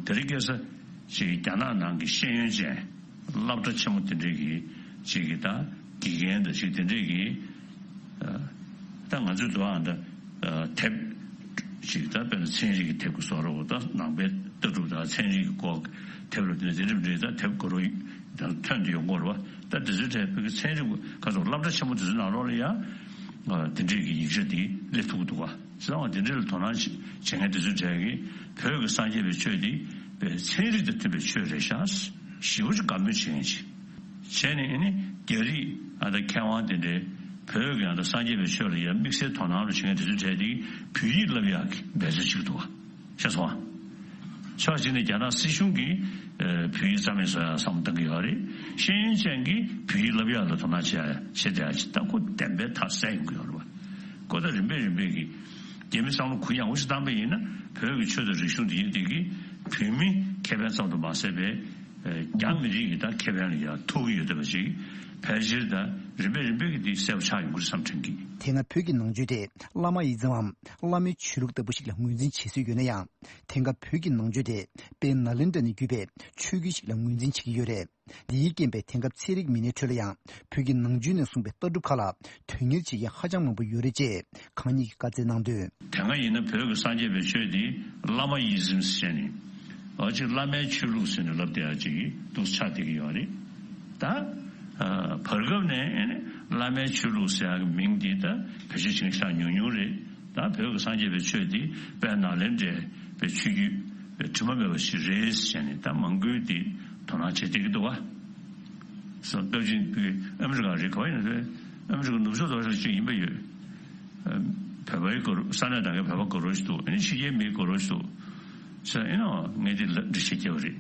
དེ་རིང་ཁ་སང་ཅིག་རྒྱ་ནག་ནང་གི་ཤེས་ཡོན་ཅན་སློབ་གྲྭ་ཆེན་མོ་དེ་འདྲས་ཀྱི་ཅིག་གི་ད་དགེ་རྒན་དང་ཅིག་དེ་འདྲས་ཀྱི་ད་ང་ཚོའི་འདུག་ཨ་ད་དེབ་ཅིག་ད་དཔེར་ན་ཚན་རིག་གི་དེབ་ཀྱི་བཟོ་འདྲ་བོ་ད་ནང་པའི་ལྟ་གྲུབ་དང་ཚན་རིག་གི་སྐོར་དེབ་རུ་དེ་འདྲ་དེ་འདྲ་ད་དེབ་གོ་རོ་ད་ཐོན་དུ་ཡོང་གོ་ར་བ། ད་དེ་ཚོའི་གྲས་བོད་ཀྱི་ཚན་རིག་ག་ཚོད་སློབ་གྲྭ་ཆེན་མོ་དེ་ཚོའི་ནང་ལོགས་ལ་ཡང་དེ་འདྲས་ཀྱི་ཡིག་ཆ་དེ་སླེབས་ཐུབ་ཀྱི་འདུག་བ། ཟེར་བ་དེ་འདྲ་ལ་དོ་སྣང་བྱེད་མཁན་དེ་ཚོའི་གྲས་ཀྱིས་བོད་ཀྱི་སངས་རྒྱས་པའི་ཆོས་འདི་བོད་ཚན་རིག་དང་མཐུན་པའི་ཆོས་རེད་ཤག་ཞེ་པོ་ཅིག་དགའ་མོས་བྱེད་མཁན་ཅིག་བྱས་ནས་ཨ་ནི་རྒྱ་རིགས་ཨ་ད་མཁས་དབང་དེ་འདྲའི་བོད་ཀྱི་ཨ་ད་སངས་རྒྱས་པའི་ཆོས་ལ་ཡང་དམིགས་བསལ་དོ་སྣང་རུ་བྱེད་མཁན་དེ་ཚོའི་གྲས་དེ་བོད་ཡིག་བསླབ་ཡག་གི་འབད་རྩོལ་བྱེད་ཀྱི་འདུག་བ། ཤེས་སོང་ཨ། ཕྱོགས་གཅིག་ནས་རྒྱ་ནག་སྲིད་གཞུང་གིས་བོད་ཡིག་རྩ་མེད་བཟོ་ཡག་བསམ་བློ་བཏང་གི་ཡོད་རེད། ཤེས་ཡོན་ཅན་གྱིས་བོད་ཡིག་བསླབ་ཡག་ལ་དོ་སྣང་བྱེད་ཡག་བྱེད་བསྡད་ཡག་ཅིག་ད་ཁོ་བདེན་པའི་མཐའ་གསལ་ཡོང་གི་ཡོད་རེད་བ། ཁོ་ད་རིམ་པས་རིམ་པས་ཀྱི་རྒྱ་མི་བསམ་བློ་གུ་ཡངས་པོ་ཞིག་བཏང་པ་ཡིན་ན་བོད་ཀྱི་ཆོས་དང་རིག་གཞུང་འདི་ཡིན་འདི་གིས་བོད་མི་ཁེ་ཕན་ཙམ་དུ་མ་ཟད་པའི་རྒྱ་མི་རིགས་ཀྱི་ད་ཁེ་ཕན་ལ་ཡང་ཐུག་གི་ཡོད་བསྡད་པ་ཞིག་ཕལ་ཆེར་ད་རིམ་པས་རིམ་པས་ཀྱི་འདི་གསལ་པོ་ཆགས་ཡོང་གི་རེད་བསམ་དྲན་གི། དེ་སྔ་བོད་ཀྱི་ནང་ཆོས་དེ་བླ་མ་ཡི་ཛམ་བམ་བླ་མའི་ཆོས་ལུགས་ལྟ་བུ་ཞིག་ལ་ངོས་འཛིན་བྱེད་སྲོལ་ཡོད་ན་ཡང་། དེང་སྐབས་བོད་ཀྱི་ནང་ཆོས་དེ་དཔལ་ནཱ་ལེནྡྲ་ནས་བརྒྱུད་པའི་ཆོས་བརྒྱུད་ཞིག་ལ་ངོས་འཛིན་བྱེད་ཀྱི་ཡོད་རེད། འདིའི་རྐྱེན་པས་དེང་སྐབས་ཚན་རིག་མི་སྣའི་ཁྲོད་ལ་ཡང་བོད་ཀྱི་ནང་ཆོས་ནས་གསུངས་པའི་ལྟ་གྲུབ་ཁག་ལ་དོན་གཉེར་བྱེད་མཁན་ཧ་ཅང་མང་པོ་ཡོད་རེད་ཅེས་གང་ཉིད་ཀྱིས་བཀའ་སྩལ་གནང་དོན། དེ་སྔ་ཡིན་ན་བོད་ཀྱི་སངས་རྒྱས་པའི་ཆོས་འདི་བླ་མ་ཡི་ཛམ་ཟེར་ནས་འོ་ཅིག་བླ་མའི་ཆོས་ལུགས་ཟེར་ནས་ལབ་བསྡད་ཡ་ཅིག་འདུག་ཆགས་བསྡད་ཀྱི་ཡོད་རེད། ད་བར་སྐབས་ནས་བླ་མའི་ཆོས་ལུགས་ཟེར་ཡ་གི་མིང་འདི་ད་བེད་སྤྱོད་བྱེད་མཁན་ཤག་ཉུང་ཉུང་རེད། ད་བོད་ཀྱི་སངས་རྒྱས་པའི་ཆོས་འདི་དཔལ་ནཱ་ལེནྡྲའི་པའི་ཆོས་བརྒྱུད་པའི་དྲི་མ་མེད་པ་ཞིག་རེད་ཟེར་ནས་ད་མང་པོས་འདི་དོ་སྣང་བྱེད་བསྡད་ཀྱི་འདུག་བ། སོ་སྟོབས་ཆེན་པོའི་ཨ་མི་རི་ཀ་རེད་ག་བ་ཡིན་ན་རེད། ཨ་མི་རི་ཀ་ནུབ་ཕྱོགས་རྡོག་རྩ་གཅིག་ཡིན་པ་ཡོད། བོད་པའི་སྐོར་ས་གནས་དང་གི་བོད་པ་སྐོར་ཞིག་འདུག་ཨ་ནི་ཕྱི་རྒྱལ་མིའི་སྐོར་ཞིག་འདུག་ཟེར་ཨེ་ནོ་ངས་འདི་ལ་འདྲི་ཤེས་ཀྱི་བ་རེད།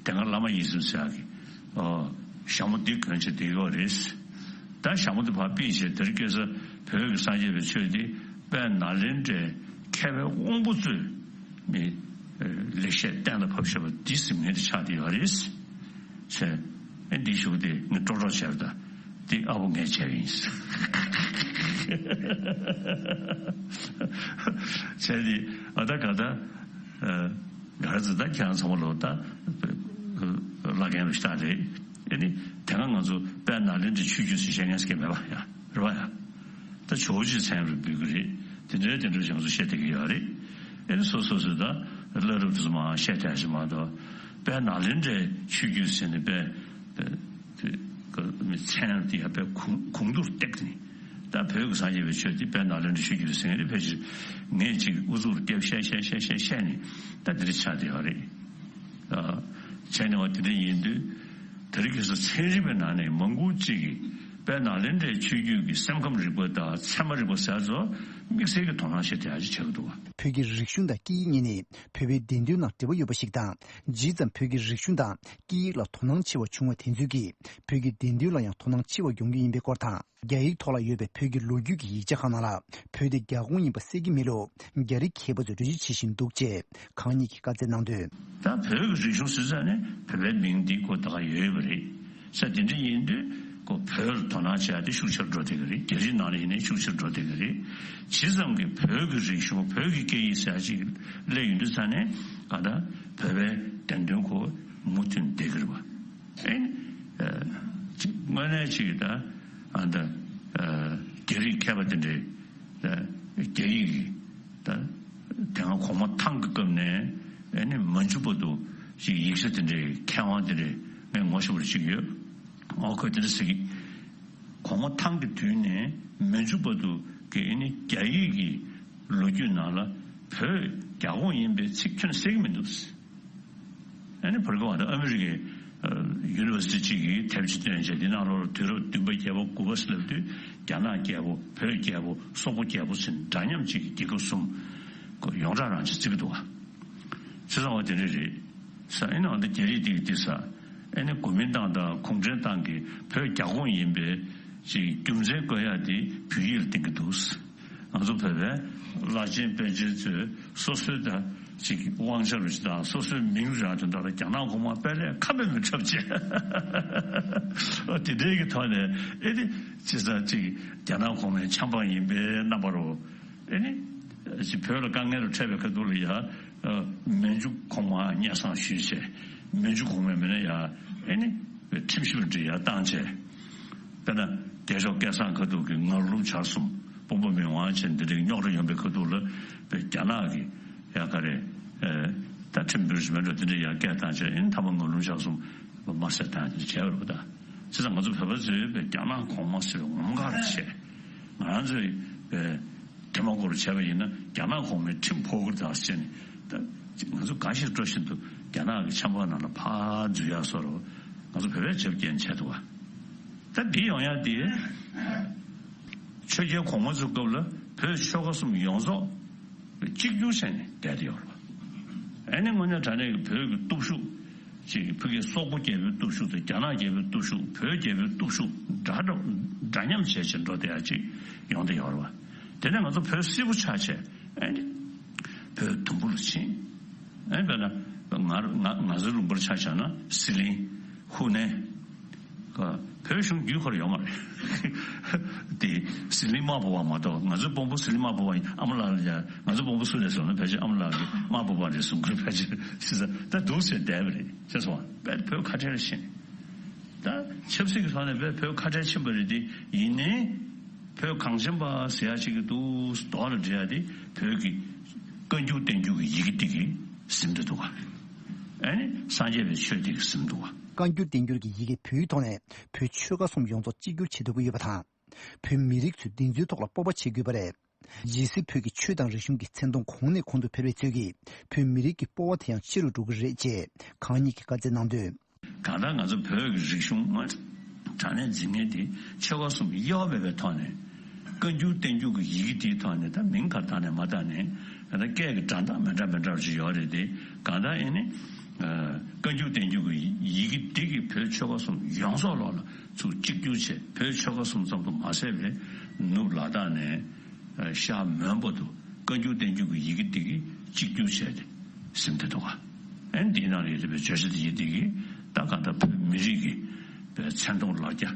དེ་སྔ་བླ་མ་ཡི་ཛམ་ཟེར་ཡག་གི་ཨོ་ཞྭ་མོ་འདི་གོན་བྱས་བསྡད་ཡོད་རེད། ད་ཞྭ་མོ་འདི་ཕར་ཕུད་བྱས་དེར་སྐྱེས་ས་བོད་ཀྱི་སངས་རྒྱས་པའི་ཆོས་འདི་དཔལ་ནཱ་ལེནྡྲའི་མཁས་པའི་དབང་པོ་ཚོས་མི་ལེགས་བཤད་གཏན་ལ་ཕབ་བཞག་པ་འདི་ཟིན་ངེས་དེ་ཆགས་བསྡད་ཡོད་རེད། ཟེར། ཨེ་འདི་ཞུ་དེ་ངས་ཀྲོག་ཀྲོག་བྱས་པ་ད་འདི་ཨ་བོ་ངས་བྱས་པ་ཡིན། བྱས་དེ་ཨ་ད་ག་ད་ག་ར་ཙི་ད་ཁྱེད་རང་ཚང་མ་ལོ་ད་བླ་རྒན་རུ་ཤ་རེད། ཨེ་ནི་དེ་སྔ་ང་ཚོ་དཔལ་ནཱ་ལེནྡྲའི་ཆོས་བརྒྱུད་ཟེར་བཤད་མཁན་ཟེར་མཁན་མེད་པ་ཡ་རེད་བ་ཡ། ད་ཇོ་བོ་རྗེ་མཚན་རུ་འབོད་ཀྱི་རེད། དེ་འདྲའི་དེ་འདྲ་ཞིག་ང་ཚོ་བཤད་བསྡད་ཀྱི་ཡོད་རེད། ཨེ་ནི་སོ་སོ་སོས་ད་བླ་རབས་དེ་ཚོ་མར་བཤད་བསྡད་ཞིག་མ་གཏོགས་དཔལ་ནཱ་ལེནྡྲའི་ཆོས་བརྒྱུད་ཟེར་ནས་དཔལ་དེ་མི་མཚན་དེ་ཡང་དཔལ་གུང་གུང་ཐུར་བཏེགས་ནས་ད་བོད་ཀྱི་སངས་རྒྱས་པའི་ཆོས་དེ་དཔལ་ནཱ་ལེནྡྲའི་ཆོས་བརྒྱུད་ཟེར་མཁན་རེད། ཕལ་ཆེར་ངས་ཅིག་ཨུ་ཚུགས་རྒྱབ་བཤད་བཤད་བཤད་བཤད་བཤད་ནས་ད་དེ་འདྲ་ཆགས་བསྡད་ཡོད་རེད། བྱས་ནས་བ་དེ་འདྲ་ཡིན་དུས་དེ་རིང་ཁ་སང་ཚན་རིག་པའི་ནང་ནས་མང་པོ་ཅིག་གིས་དཔལ་ནཱ་ལེནྡྲའི་ཆོས་བརྒྱུད་ཀྱི་སེམས་ཁམས་རིག་པ་དང་ཚད་མ་རིག་པ་ཟེར་ཚོ་དམིགས་བསལ་གྱི་དོ་སྣང་བྱེད་བསྡད་ཡག་ཅིག་ཆགས་ཀྱི་འདུག་བ། བོད་ཀྱི་རིག་གཞུང་དང་སྐད་ཡིག་གཉིས་ནི་བོད་པའི་བདེན་དོན་ནང་འབྲེལ་བ་ཡོད་པ་ཞིག་དང་། ཇི་ཙམ་བོད་ཀྱི་རིག་གཞུང་དང་སྐད་ཡིག་ལ་དོ་སྣང་ཆེ་བ་བྱུང་བ་དེ་ཚོ་གིས་བོད་ཀྱི་བདེན་དོན་ལ་ཡང་དོ་སྣང་ཆེ་བ་ཡོང་རྒྱུ་ཡིན་པའི་སྐོར་དང་། རྒྱ་ཡིག་ཐོག་ལ་ཡོད་པའི་བོད་ཀྱི་ལོ་རྒྱུས་ཀྱི་ཡིག་ཆ་ཁག་ནང་ལ་བོད་དེ་རྒྱ་ཁོངས་ཡིན་པ་གསལ་གྱི་མེད་ལུགས་རྒྱ་རིགས་མཁས་པ་ཚོས་འགྲེལ་བརྗོད་བྱེད་བཞིན་འདུག་ཅེས་གང་ཉིད་ཀྱིས་བཀའ་སྩལ་གནང་དོན། ད་བོད་ཀྱི་རིག་གཞུང་ཟེར་ཙང་ནས་བོད་པའི་མིང་འདི་ཁོ་ད་ག་ཡོད་པ་རེད་ས། དེ་འདྲ་ཡིན་དུས་ཁོ་བོད་ལ་དོ་སྣང་བྱེད་ཡ་དེ་ཤུགས་ཆེར་འགྲོ་བསྡད་ཀྱི་རེད། རྒྱ་རིགས་ནང་ལ་ཡིན་ནའི་ཤུགས་ཆེར་འགྲོ་བསྡད་ཀྱི་རེད། ཇི་ཙམ་གྱི་བོད་ཀྱི་རིག་གཞུང་བོད་ཀྱི་སྐད་ཡིག་ཟེར་ཡ་ཅིག་སླེབས་ཡོང་དུས་ཙང་ནས་ཨ་ད་བོད་པའི་བདེན་དོན་ཁོ་མུ་མཐུད་བསྡད་ཀྱི་རེད་བ། ཨེ་ནི་ཅིག་དངོས་གནས་ཅིག་ད་ཨ་ད་རྒྱ་རིགས་མཁས་པ་དེ་འདྲའི་རྒྱ་ཡིག་གི་ད་དེ་སྔ་གོང་མ་ཐང་གི་སྐབས་ནས་ཨེ་ནི་མ་འཇུ་བར་དུ་ཅིག་ཡིག་ཆ་དེ་འདྲའི་མཁས་དབང་དེ་འདྲའི་ངས་ངོ་ཤེས་པ་ཅིག་ཡོད། ཨོ་ཁོས་དེ་འདྲ་ཟེར་གི། གོང་མ་ཐང་གི་དུས་ནས་མན་ཇུ་བར་དུ་གི་ཨ་ནི་རྒྱ་ཡིག་གི་ལོ་རྒྱུས་ནང་ལ་བོད་རྒྱ་ཁོངས་ཡིན་པའི་ཚིག་ཁྱོན་གསལ་གྱི་མི་འདུག། ཨ་ནི་བར་སྐབས་ཨ་མི་རི་ཀའི་ཡུ་ནི་ཝར་སི་ཊི་གཅིག་གིས་དེབ་ཅིག་བཏོན་བྱས། འདི་ནང་ལོགས་ལ་དུས་རབས་བདུན་པ་བརྒྱད་པ་དགུ་པ་ཟེར་ལབ་དུས་རྒྱ་ནག་རྒྱལ་པོ། བོད་རྒྱལ་པོ། སོག་པོ་རྒྱལ་པོ་ཟེར་འདྲ་མཉམ་གཅིག་གི་རྒྱལ་ཁབ་གསུམ་ཡོངས་གྲགས་རང་ཅིག་བརྩི་གི་འདུག་བ། བྱས་ཙང་བ་དེ་འདྲ་རེད་ས། ཨ་ནི་ཨ་ནི་རྒྱ་རིགས་འདི་གིས་འདི་ས། ཨ་ནི་གོ་མིན་ཏང་དང་གུང་ཁྲན་ཏང་གིས་བོད་རྒྱ་ཁོངས་ཡིན་པའི་ཅིག་རྒྱུ་མཚན་བཀོད་ཡག་དེ་བོད་ཡིག་ལ་བསྟན་གྱི་འདུག། ང་ཚོ་བོད་པའི་བླ་ཆེན་པཎ་ཆེན་ཚོས་སོ་སོའི་ད་ཅིག་དབང་ཆ་རུ་ཞིག་དང་སོ་སོའི་མིང་རང་དོན་དག་ལ་རྒྱ་ནག་གོང་མ་དཔལ་ལྡན་ཁ་མེད་མི་འཁྲབ་བྱས། དེ་འདྲའི་གི་ཐོག་ནས་ཨེ་ནི་ཅི་ས་ཅིག་རྒྱ་ནག་གོང་མའི་ཆབ་འབངས་ཡིན་པའི་རྣམ་པ་རུ། ཨེ་ནི། ཅིག་བོད་ལ་དཀའ་ངལ་རུ་འཕྲད་པའི་ཁ་ཐུག་ལ་ཡ། མན་ཇུ་གོང་མ་སྙན་སེང་ཞུས་བྱས། མན་ཇུ་གོང་མས་མིན་ན་ཡ། ཨེ་ནི། ཁྲིམས་ཞིབ་འདྲ་ཡ་བཏང་བྱས། དཔེར་ན་རྒྱལ་མཆོག་སྐལ་བཟང་ཁ་ཐུག་གི་ངར་ལུམ་བྱ་གསུམ་དཔོན་པོ་མི་དབང་ཆེན་འདི་འདྲའི་རྙོག་དྲ་ཡོང་པའི་ཁ་ཐུག་ལ། བོད་རྒྱ་ནག་གི་ཡ་ག་རེ། ད་ཁྲིམས་འབུལ་ཞིག་མེད་འགྲོ་དེ་འདྲ་ཡ་སྐད་བཏང་བྱས། ཨེ་ནི་མཐའ་མ་ངར་ལུམ་བྱ་གསུམ་དམར་གསོད་བཏང་བྱས་བྱས་པ་རེད་པ། ད་བྱས་ཙང་ང་ཚོ་བོད་པ་ཚོས་བོད་རྒྱ་ནག་གོང་མ་ཟེར་བའི་ངོ་མ་ག་རེ་བྱས། ང་རང་ཚོས་བོད། དེ་མ་གོ་རུ་བྱས་པ་ཡིན་ན་རྒྱ་ནག་གོང་མའི་ཁྲིམས་ཕོག་གི་རེད་ཟེར་ནས། ད་ང་ཚོ་དགའ་ཞིང་སྤྲོ་བཞིན་དུ་རྒྱ་ནག་གི་ཆབ་འབངས་ནང་ལ་ཕར་འཛུལ་ཡག་བཟོ་འདྲ་ང་ཚོ་བོད་པས་བྱས་པ་རྐྱེན་བྱས་འདུག་བ། ད་འདི་ཡོང་ཡག་དེ། ཆོས་རྒྱལ་གོང་མ་ཚོའི་སྐབས་ལ་བོད་ཆོལ་ཁ་གསུམ་ཡོངས་རྫོགས་གཅིག་གྱུར་བྱས་ནས་བསྡད་དེ་ཡོད་རེད་བ། ཨ་ནི་དངོས་གནས་དྲང་གནས་ཀྱི་བོད་ཀྱི་སྟོབས་ཤུགས། ཅིག་ཕ་གི་སོག་པོ་རྒྱལ་པོའི་སྟོབས་ཤུགས་དང་རྒྱ་ནག་རྒྱལ་པོའི་སྟོབས་ཤུགས། བོད་རྒྱལ་པོའི་སྟོབས་ཤུགས་འདྲ་འདྲ་འདྲ་མཉམ་བྱས་བྱས་འགྲོ་བསྡད་ཡག་ཅིག་ཡོང་བསྡད་ཡོད་རེད་བ། དེ་ནས་ང་ཚོ་བོད་སིལ་བུ་ཆགས་བྱས། ཨ་ནི་བོད་དུམ་བུ་ལ་ཕྱིན། ཨ་ནི་དཔེར་ན་ང་ང་ང་ཚོའི་ལུང་པར་ཆ་བཞག་ན་ཟི་ལིང་། ཧུ་ནན། བོད་གཞུང་བརྒྱུད་ཁོ་ར་ཡོད་མ་རེད། དེ་ཟི་ལིང་དམར་པོ་བ་མ་གཏོགས། ང་ཚོའི་དཔོན་པོ་ཟི་ལིང་དམར་པོ་བ་ཡིན། ཨ་མ་ལགས་ལ་ཡ། ང་ཚོའི་དཔོན་པོ་སུ་རེད་ཟེར་ན་ཕལ་ཆེར་ཨ་མ་ལགས་ཀྱི་དམར་པོ་བ་རེད་གསུང་གི་རེད། ཕལ་ཆེར་ཤི་ས་ད་འདུག་ཟེར་བསྡད་པ་རེད། ཤེས་སོང་བ། དཔེ་བོད་ཁ་བྲལ་ཕྱིན། ད་ཆབ་སྲིད་ཀྱི་ཐོག་ནས་དཔེ་བོད་ཁ་བྲལ་ཕྱིན་པ་རེད་དེ། ཡིན་ནའི་བོད་གངས་ཅན་པ་ཟེར་ཡ་ཅིག་གི་འདུག། མདོར་ལ་འགྲེལ་ཡ་དེ་བོད་ཀྱི་བཀའ་འགྱུར་བསྟན་འགྱུར་གྱི་ཡི་གེ་དེ་གིས་ཟིན་བསྡད་འདུག་བ། ཨ་ནི་སངས་རྒྱས་པའི་ཆོས་དེ་གིས་ཟིན་འདུག་བ། བཀའ་འགྱུར་བསྟན་འགྱུར་གྱི་ཡི་གེ་བོད་ཡིག་ཐོག་ནས་བོད་ཆོལ་ཁ་གསུམ་ཡོངས་རྫོགས་གཅིག་གྱུར་བྱེད་ཐུབ་ཀྱི་ཡོད་པ་དང་། བོད་མི་རིགས་ཚོས་འདི་ཚོའི་ཐོག་ལ་སྤོབས་པ་བྱེད་དགོས་པ་རེད། ཇི་སྲིད་བོད་ཀྱི་ཆོས་དང་རིག་གཞུང་གི་མཚན་མཐོང་གོང་ནས་གོང་དུ་འཕེལ་བའི་ཚུལ་གྱིས་བོད་མི་རིགས་ཀྱི་སྤོབས་པ་དེ་ཡང་ཆེ་རུ་འགྲོ་གི་རེད་ཅེས་གང་ཉིད་ཀྱིས་བཀའ་སྩལ་གནང་དོན། གང་ལྟར་ང་ཚོ་བོད་ཀྱི་རིག་གཞུང་དངོས་དྲང་གནས་འཛིན་མཁན་དེ་ཆོལ་ཁ་གསུམ་དབྱེ་བ་མེད་པའི་ཐོག་ནས། བཀའ་འགྱུར་བསྟན་འགྱུར་གྱི་ཡི་གེ་དེའི་ཐོག་ནས། ད་མིང་ག་རེ་བཏགས་ནས་མ་བཏགས་ནས། གང་ལྟར་སྐད་ཀྱི་སྒྲ་གདངས་མི་འདྲ་མི་འདྲ་བ་ཞིག་ཡོད་རེད་དེ། གང་ལྟར་ཨེ་ནི། བཀའ་འགྱུར་བསྟན་འགྱུར་གྱི་ཡི་གེ་འདི་གིས་བོད་ཆོལ་ཁ་གསུམ་ཡོངས་རྫོགས་ལོག་ལ་ཚུར་གཅིག་གྱུར་བྱས། བོད་ཆོལ་ཁ་གསུམ་ཙམ་དུ་མ་ཟད་པའི་ནུབ་ལ་དྭགས་ནས་ཤར་མོན་པ་དུ་བཀའ་འགྱུར་བསྟན་འགྱུར་གྱི་ཡི་གེ་འདི་གིས་གཅིག་གྱུར་བྱས་ཏེ་ཟིན་བསྡད་འདུག་ག། ཨེ་ནི་འདིའི་ནང་ལ་ཡོད་པའི་བརྗོད་བྱ་དེ་ཡི་འདི་གིས་ད་གང་ལྟར་བོད་མི་རིགས་ཀྱི་མཚན་མཐོང་ལ་རྒྱ་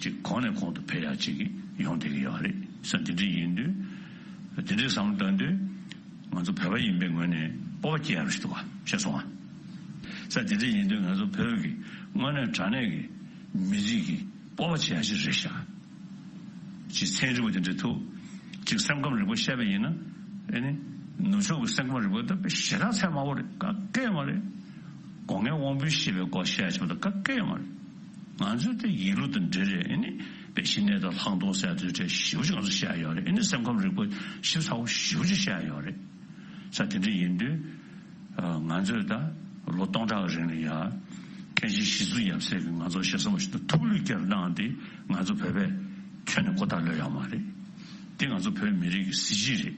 ཅིག་གོང་ནས་གོང་དུ་འཕེལ་ཡག་ཅིག་ཡོང་བསྡད་ཀྱི་ཡོད་རེད་ཟེར། འདི་འདྲ་ཡིན་དུས། དེ་འདྲའི་བསམ་བློ་བཏང་དུས། ང་ཚོ་བོད་པ་ཡིན་པའི་ངོས་ནས་སྤོབས་པ་སྐྱེ་ཡག་ཞིག་འདུག་ག། ཤེས་སོང་ང་། ས་དེ་འདྲ་ཡིན་དུས་ང་ཚོ་བོད་ཀྱི་དངོས་གནས་དྲང་གནས་ཀྱི་མི་རིགས་ཀྱི་སྤོབས་པ་བྱེད་ཡག་ཞིག་རེད་ཤག། ཅིག་ཚན་རིག་པ་དེ་འདྲ་ཐུག། ཅིག་སེམས་ཁམས་རིག་པ་བཤད་པ་ཡིན་ན། ཨེ་ནི། ནུབ་ཕྱོགས་ཀྱི་སེམས་ཁམས་རིག་པ་ད་དཔེ་ཞེ་དྲག་ཚད་དམའ་བོ་རེད། ག་གེ་མ་རེད། སྒོ་ལྔའི་དབང་པོའི་ཤེས་པའི་སྐོར་བཤད་ཡག་ཅིག་མ་གཏོགས་ག་གེ་མ་རེད། ང་ཚོའི་དེ་ཡིད་བློ་དང་འབྲེལ་རེད། ཨེ་ནི། དཔེ་ཤི་ནད་དང་ལྷག་མཐོང་ཟེར་ཡག་དེ་འདྲ་ཞེ་པོ་ཅིག་ང་ཚོ་བཤད་ཡག་ཡོད་རེད། ཨེ་ནི་སེམས་ཁམས་རིག་པ་ཞིབ་ཚགས་པོ་ཞེ་པོ་ཅིག་བཤད་ཡག་ཡོད་རེད། ས་དེ་འདྲ་ཡིན་དུས། ང་ཚོས་ད་ལོ་སྟོང་ཕྲག་གི་རིང་ལ་ཡ། མཁན་ཆེན་ཞི་འཚོ་ཡབ་སྲས་ཀྱིས་ང་ཚོ་ཞེ་ས་མ་ཞིག་ཏུ་ཐུགས་བློས་བསྐྱེད་གནང་སྟེ། ང་ཚོ་བོད་པས་ཁྱོན་ནས་མགོ་བཏགས་ལོས་ཡོད་མ་རེད། དེ་ང་ཚོ་བོད་མི་རིགས་ཀྱི་གཟི་བརྗིད་རེད།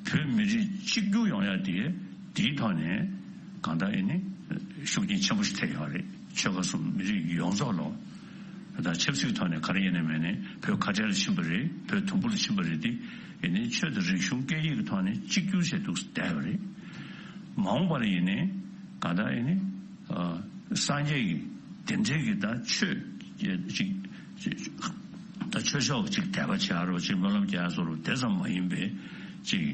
བོད་མི་རིགས་གཅིག་གྱུར་ཡོང་ཡ་དེ། དེའི་ཐོག་ནས་གང་ལྟར་ཨེ་ནི་ཤུགས་རྐྱེན་ཆེན་པོ་ཞིག་ཐེབས་ཡོད་རེད། ཆོལ་ཁ་གསུམ་མི་རིགས་ཡོངས་རྫོགས་ལ། ད་ཆབ་སྲིད་ཐོག་ནས་ག་རེ་ཡིན་ནའི་མིན་ནའི་བོད་ཁ་བྲལ་ལ་ཕྱིན་པ་རེད། བོད་དུམ་བུ་ལ་ཕྱིན་པ་རེད་དེ། ཡིན་ནའི་ཆོས་དང་རིག་གཞུང་སྐད་ཡིག་གི་ཐོག་ནས་གཅིག་གྱུར་བྱས་འདུག་བསྡད་པ་རེད། མ་འོངས་པ་ལ་ཡིན་ནའི་གང་ལྟར་ཡིན་ནའི་ཨ་སངས་རྒྱས་ཀྱི་དེ་འདྲའི་གི་ད་ཆོས་ཅིག་ཅིག་ད་ཆོས་ཕྱོགས་ཅིག་དད་པ་བྱེད་ཡ་རོ། ཅིག་སྨོན་ལམ་རྒྱག་ཡ་བཟོ་འདྲ་དེ་ཙམ་མ་ཡིན་པའི་ཅིག་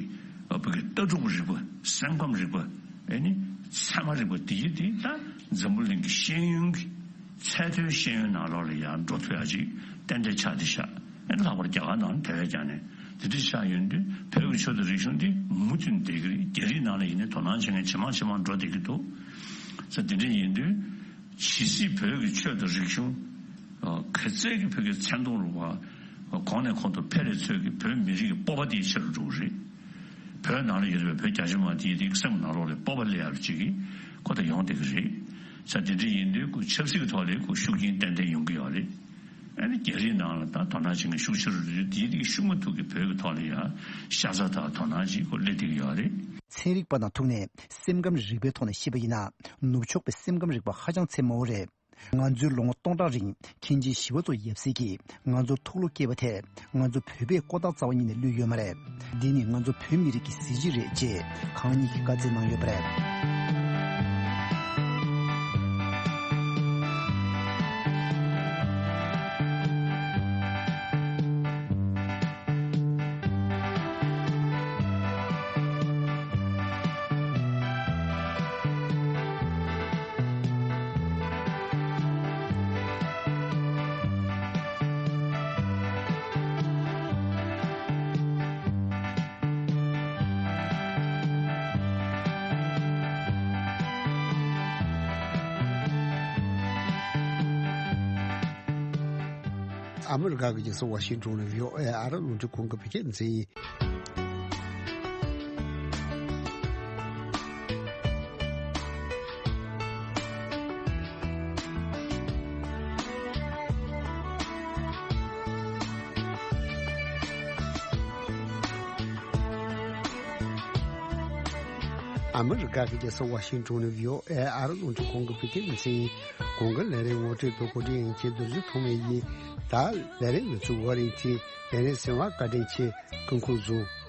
ཨ་བོད་ཀྱི་ལྟ་གྲུབ་རིག་པ། སེམས་ཁམས་རིག་པ། ཨེ་ནི་ཚད་མ་རིག་པ་འདི་ཡི་དེ་ད་འཛམ་བུ་གླིང་གི་ཤེས་ཡོན་གྱི་ཚད་མཐོའི་ཤེས་ཡོན་ནང་ལོགས་ལ་ཡང་འགྲོ་ཐུབ་ཡ་ཅིག་ཏན་ཏན་ཆགས་བསྡད་ཤག། ཨེ་ནི་ལྷག་པར་རྒྱ་གར་ནང་དེ་བས་ཀྱང་ནས་དེ་འདྲ་ཆགས་ཡོང་དུས། བོད་ཀྱི་ཆོས་དང་རིག་གཞུང་འདི་མུ་མཐུད་བསྡད་ཀྱི་རེད། རྒྱ་རིགས་ནང་ལ་ཡིན་ནའི་དོ་སྣང་བྱེད་མཁན་ཇེ་མང་ཇེ་མང་འགྲོ་བསྡད་ཀྱི་འདུག། ས་དེ་འདྲ་ཡིན་དུས། ཇི་སྲིད་བོད་ཀྱི་ཆོས་དང་རིག་གཞུང་ ག་ཚད་ཀྱི་བོད་ཀྱི་མཚན་མཐོང་རུང་བ་གོང་ནས་གོང་དུ་འཕེལ་རེ་ཚོད་ཀྱི་བོད་མི་རིགས་ཀྱི་སྤོབས་པ་དེ་ཆེ་རུ་འགྲོ་གི་རེད། བོད་ནང་ལ་ཡོད་པའི་བོད་རྒྱ་ཆེ་མང་དེའི་རིགས་སེམས་ནང་ལོགས་ལ་སྤོབས་པ་སླེབས་ཡག་ཅིག་གི་ཁོ་ད་ཡོང་བསྡད་ཀྱི་རེད། ས་དེ་འདྲ་ཡིན་དུས་ཁོ་ཆབ་སྲིད་ཀྱི་ཐོག་ལ་ཁོ་ཤུགས་རྐྱེན་ཏན་ཏན་ཡོང་གི་ཡོད་རེད། ཨ་ནི་རྒྱ་རིགས་ནང་ལ་ད་དོ་སྣང་བྱེད་མཁན་ཤུགས་ཆེ་རུ་འགྲོ་དུས་དེའི་རིགས་ཤུགས་མ་ཐུག་གི་བོད་ཀྱི་ཐོག་ལ་ཡང་ཤ་ཚ་དང་དོ་སྣང་ཅིག་ཁོ་སླེབས་བསྡད་ཀྱི་ཡོད་རེད། ཚན་རིག་པ་དང་ཐུག་ནས་སེམས་ཁམས་རིག་པའི་ཐོག་ནས་བཤད་པ་ཡིན་ན། ནུབ་ཕྱོགས་པའི་སེམས་ཁམས་རིག་པ་ཧ་ཅང་ཚད་མང་བོ་རེད། ང་ཚོའི་ལོ་ངོ་སྟོང་ཕྲག་རིང་མཁན་ཆེན་ཞི་བ་འཚོ་ཡབ་སྲས་ཀྱིས་ང་ཚོར་ཐུགས་བློ་བསྐྱེད་པ་དེ་ང་ཚོ་བོད་པས་ཀོ་ཐག་རྩ་བ་ཉིད་ནས་བླུས་ཡོད་མ་རེད། འདི་ནི་ང་ཚོ་བོད་མི་རིགས་ཀྱི་གཟི་བརྗིད་རེད་ཅེས་ཁང་གཉིས་ཀྱིས་བཀའ་སྩལ་གནང་ཡོད་པ་རེད། ཨ་མི་རི་ཀ་གི་རྒྱལ་ས་ཝ་ཤིང་ཏོན་ནས་བྷི་ཨོ་ཨེ་ཨ་རི་རླུང་འཕྲིན་ཁང་གི་བོད་སྐད་སྡེ་ཚན་ཡིན། ཨ་མི་རི་ཀ་གི་རྒྱལ་ས་ཝ་ཤིང་ཏོན་ནས་བྷི་ཨོ་ཨེ་ཨ་རི་རླུང་འཕྲིན་ཁང་གི་བོད་སྐད་སྡེ་ཚན་ཡིན། གོང་གི་ལས་རིམ་ངོ་སྤྲོད་དང་གོ་སྒྲིག་ཡིན་གྱི་རྡོ་རྗེ་ཐོགས་མེད་ཡིན། ད་ལས་རིམ་ནས་ཚུར་བ་རིན་ཆེན་ལས་རིམ་གསན་པར་བཀའ་དྲིན་ཆེ། སྐུ་ཁམས་བཟང་།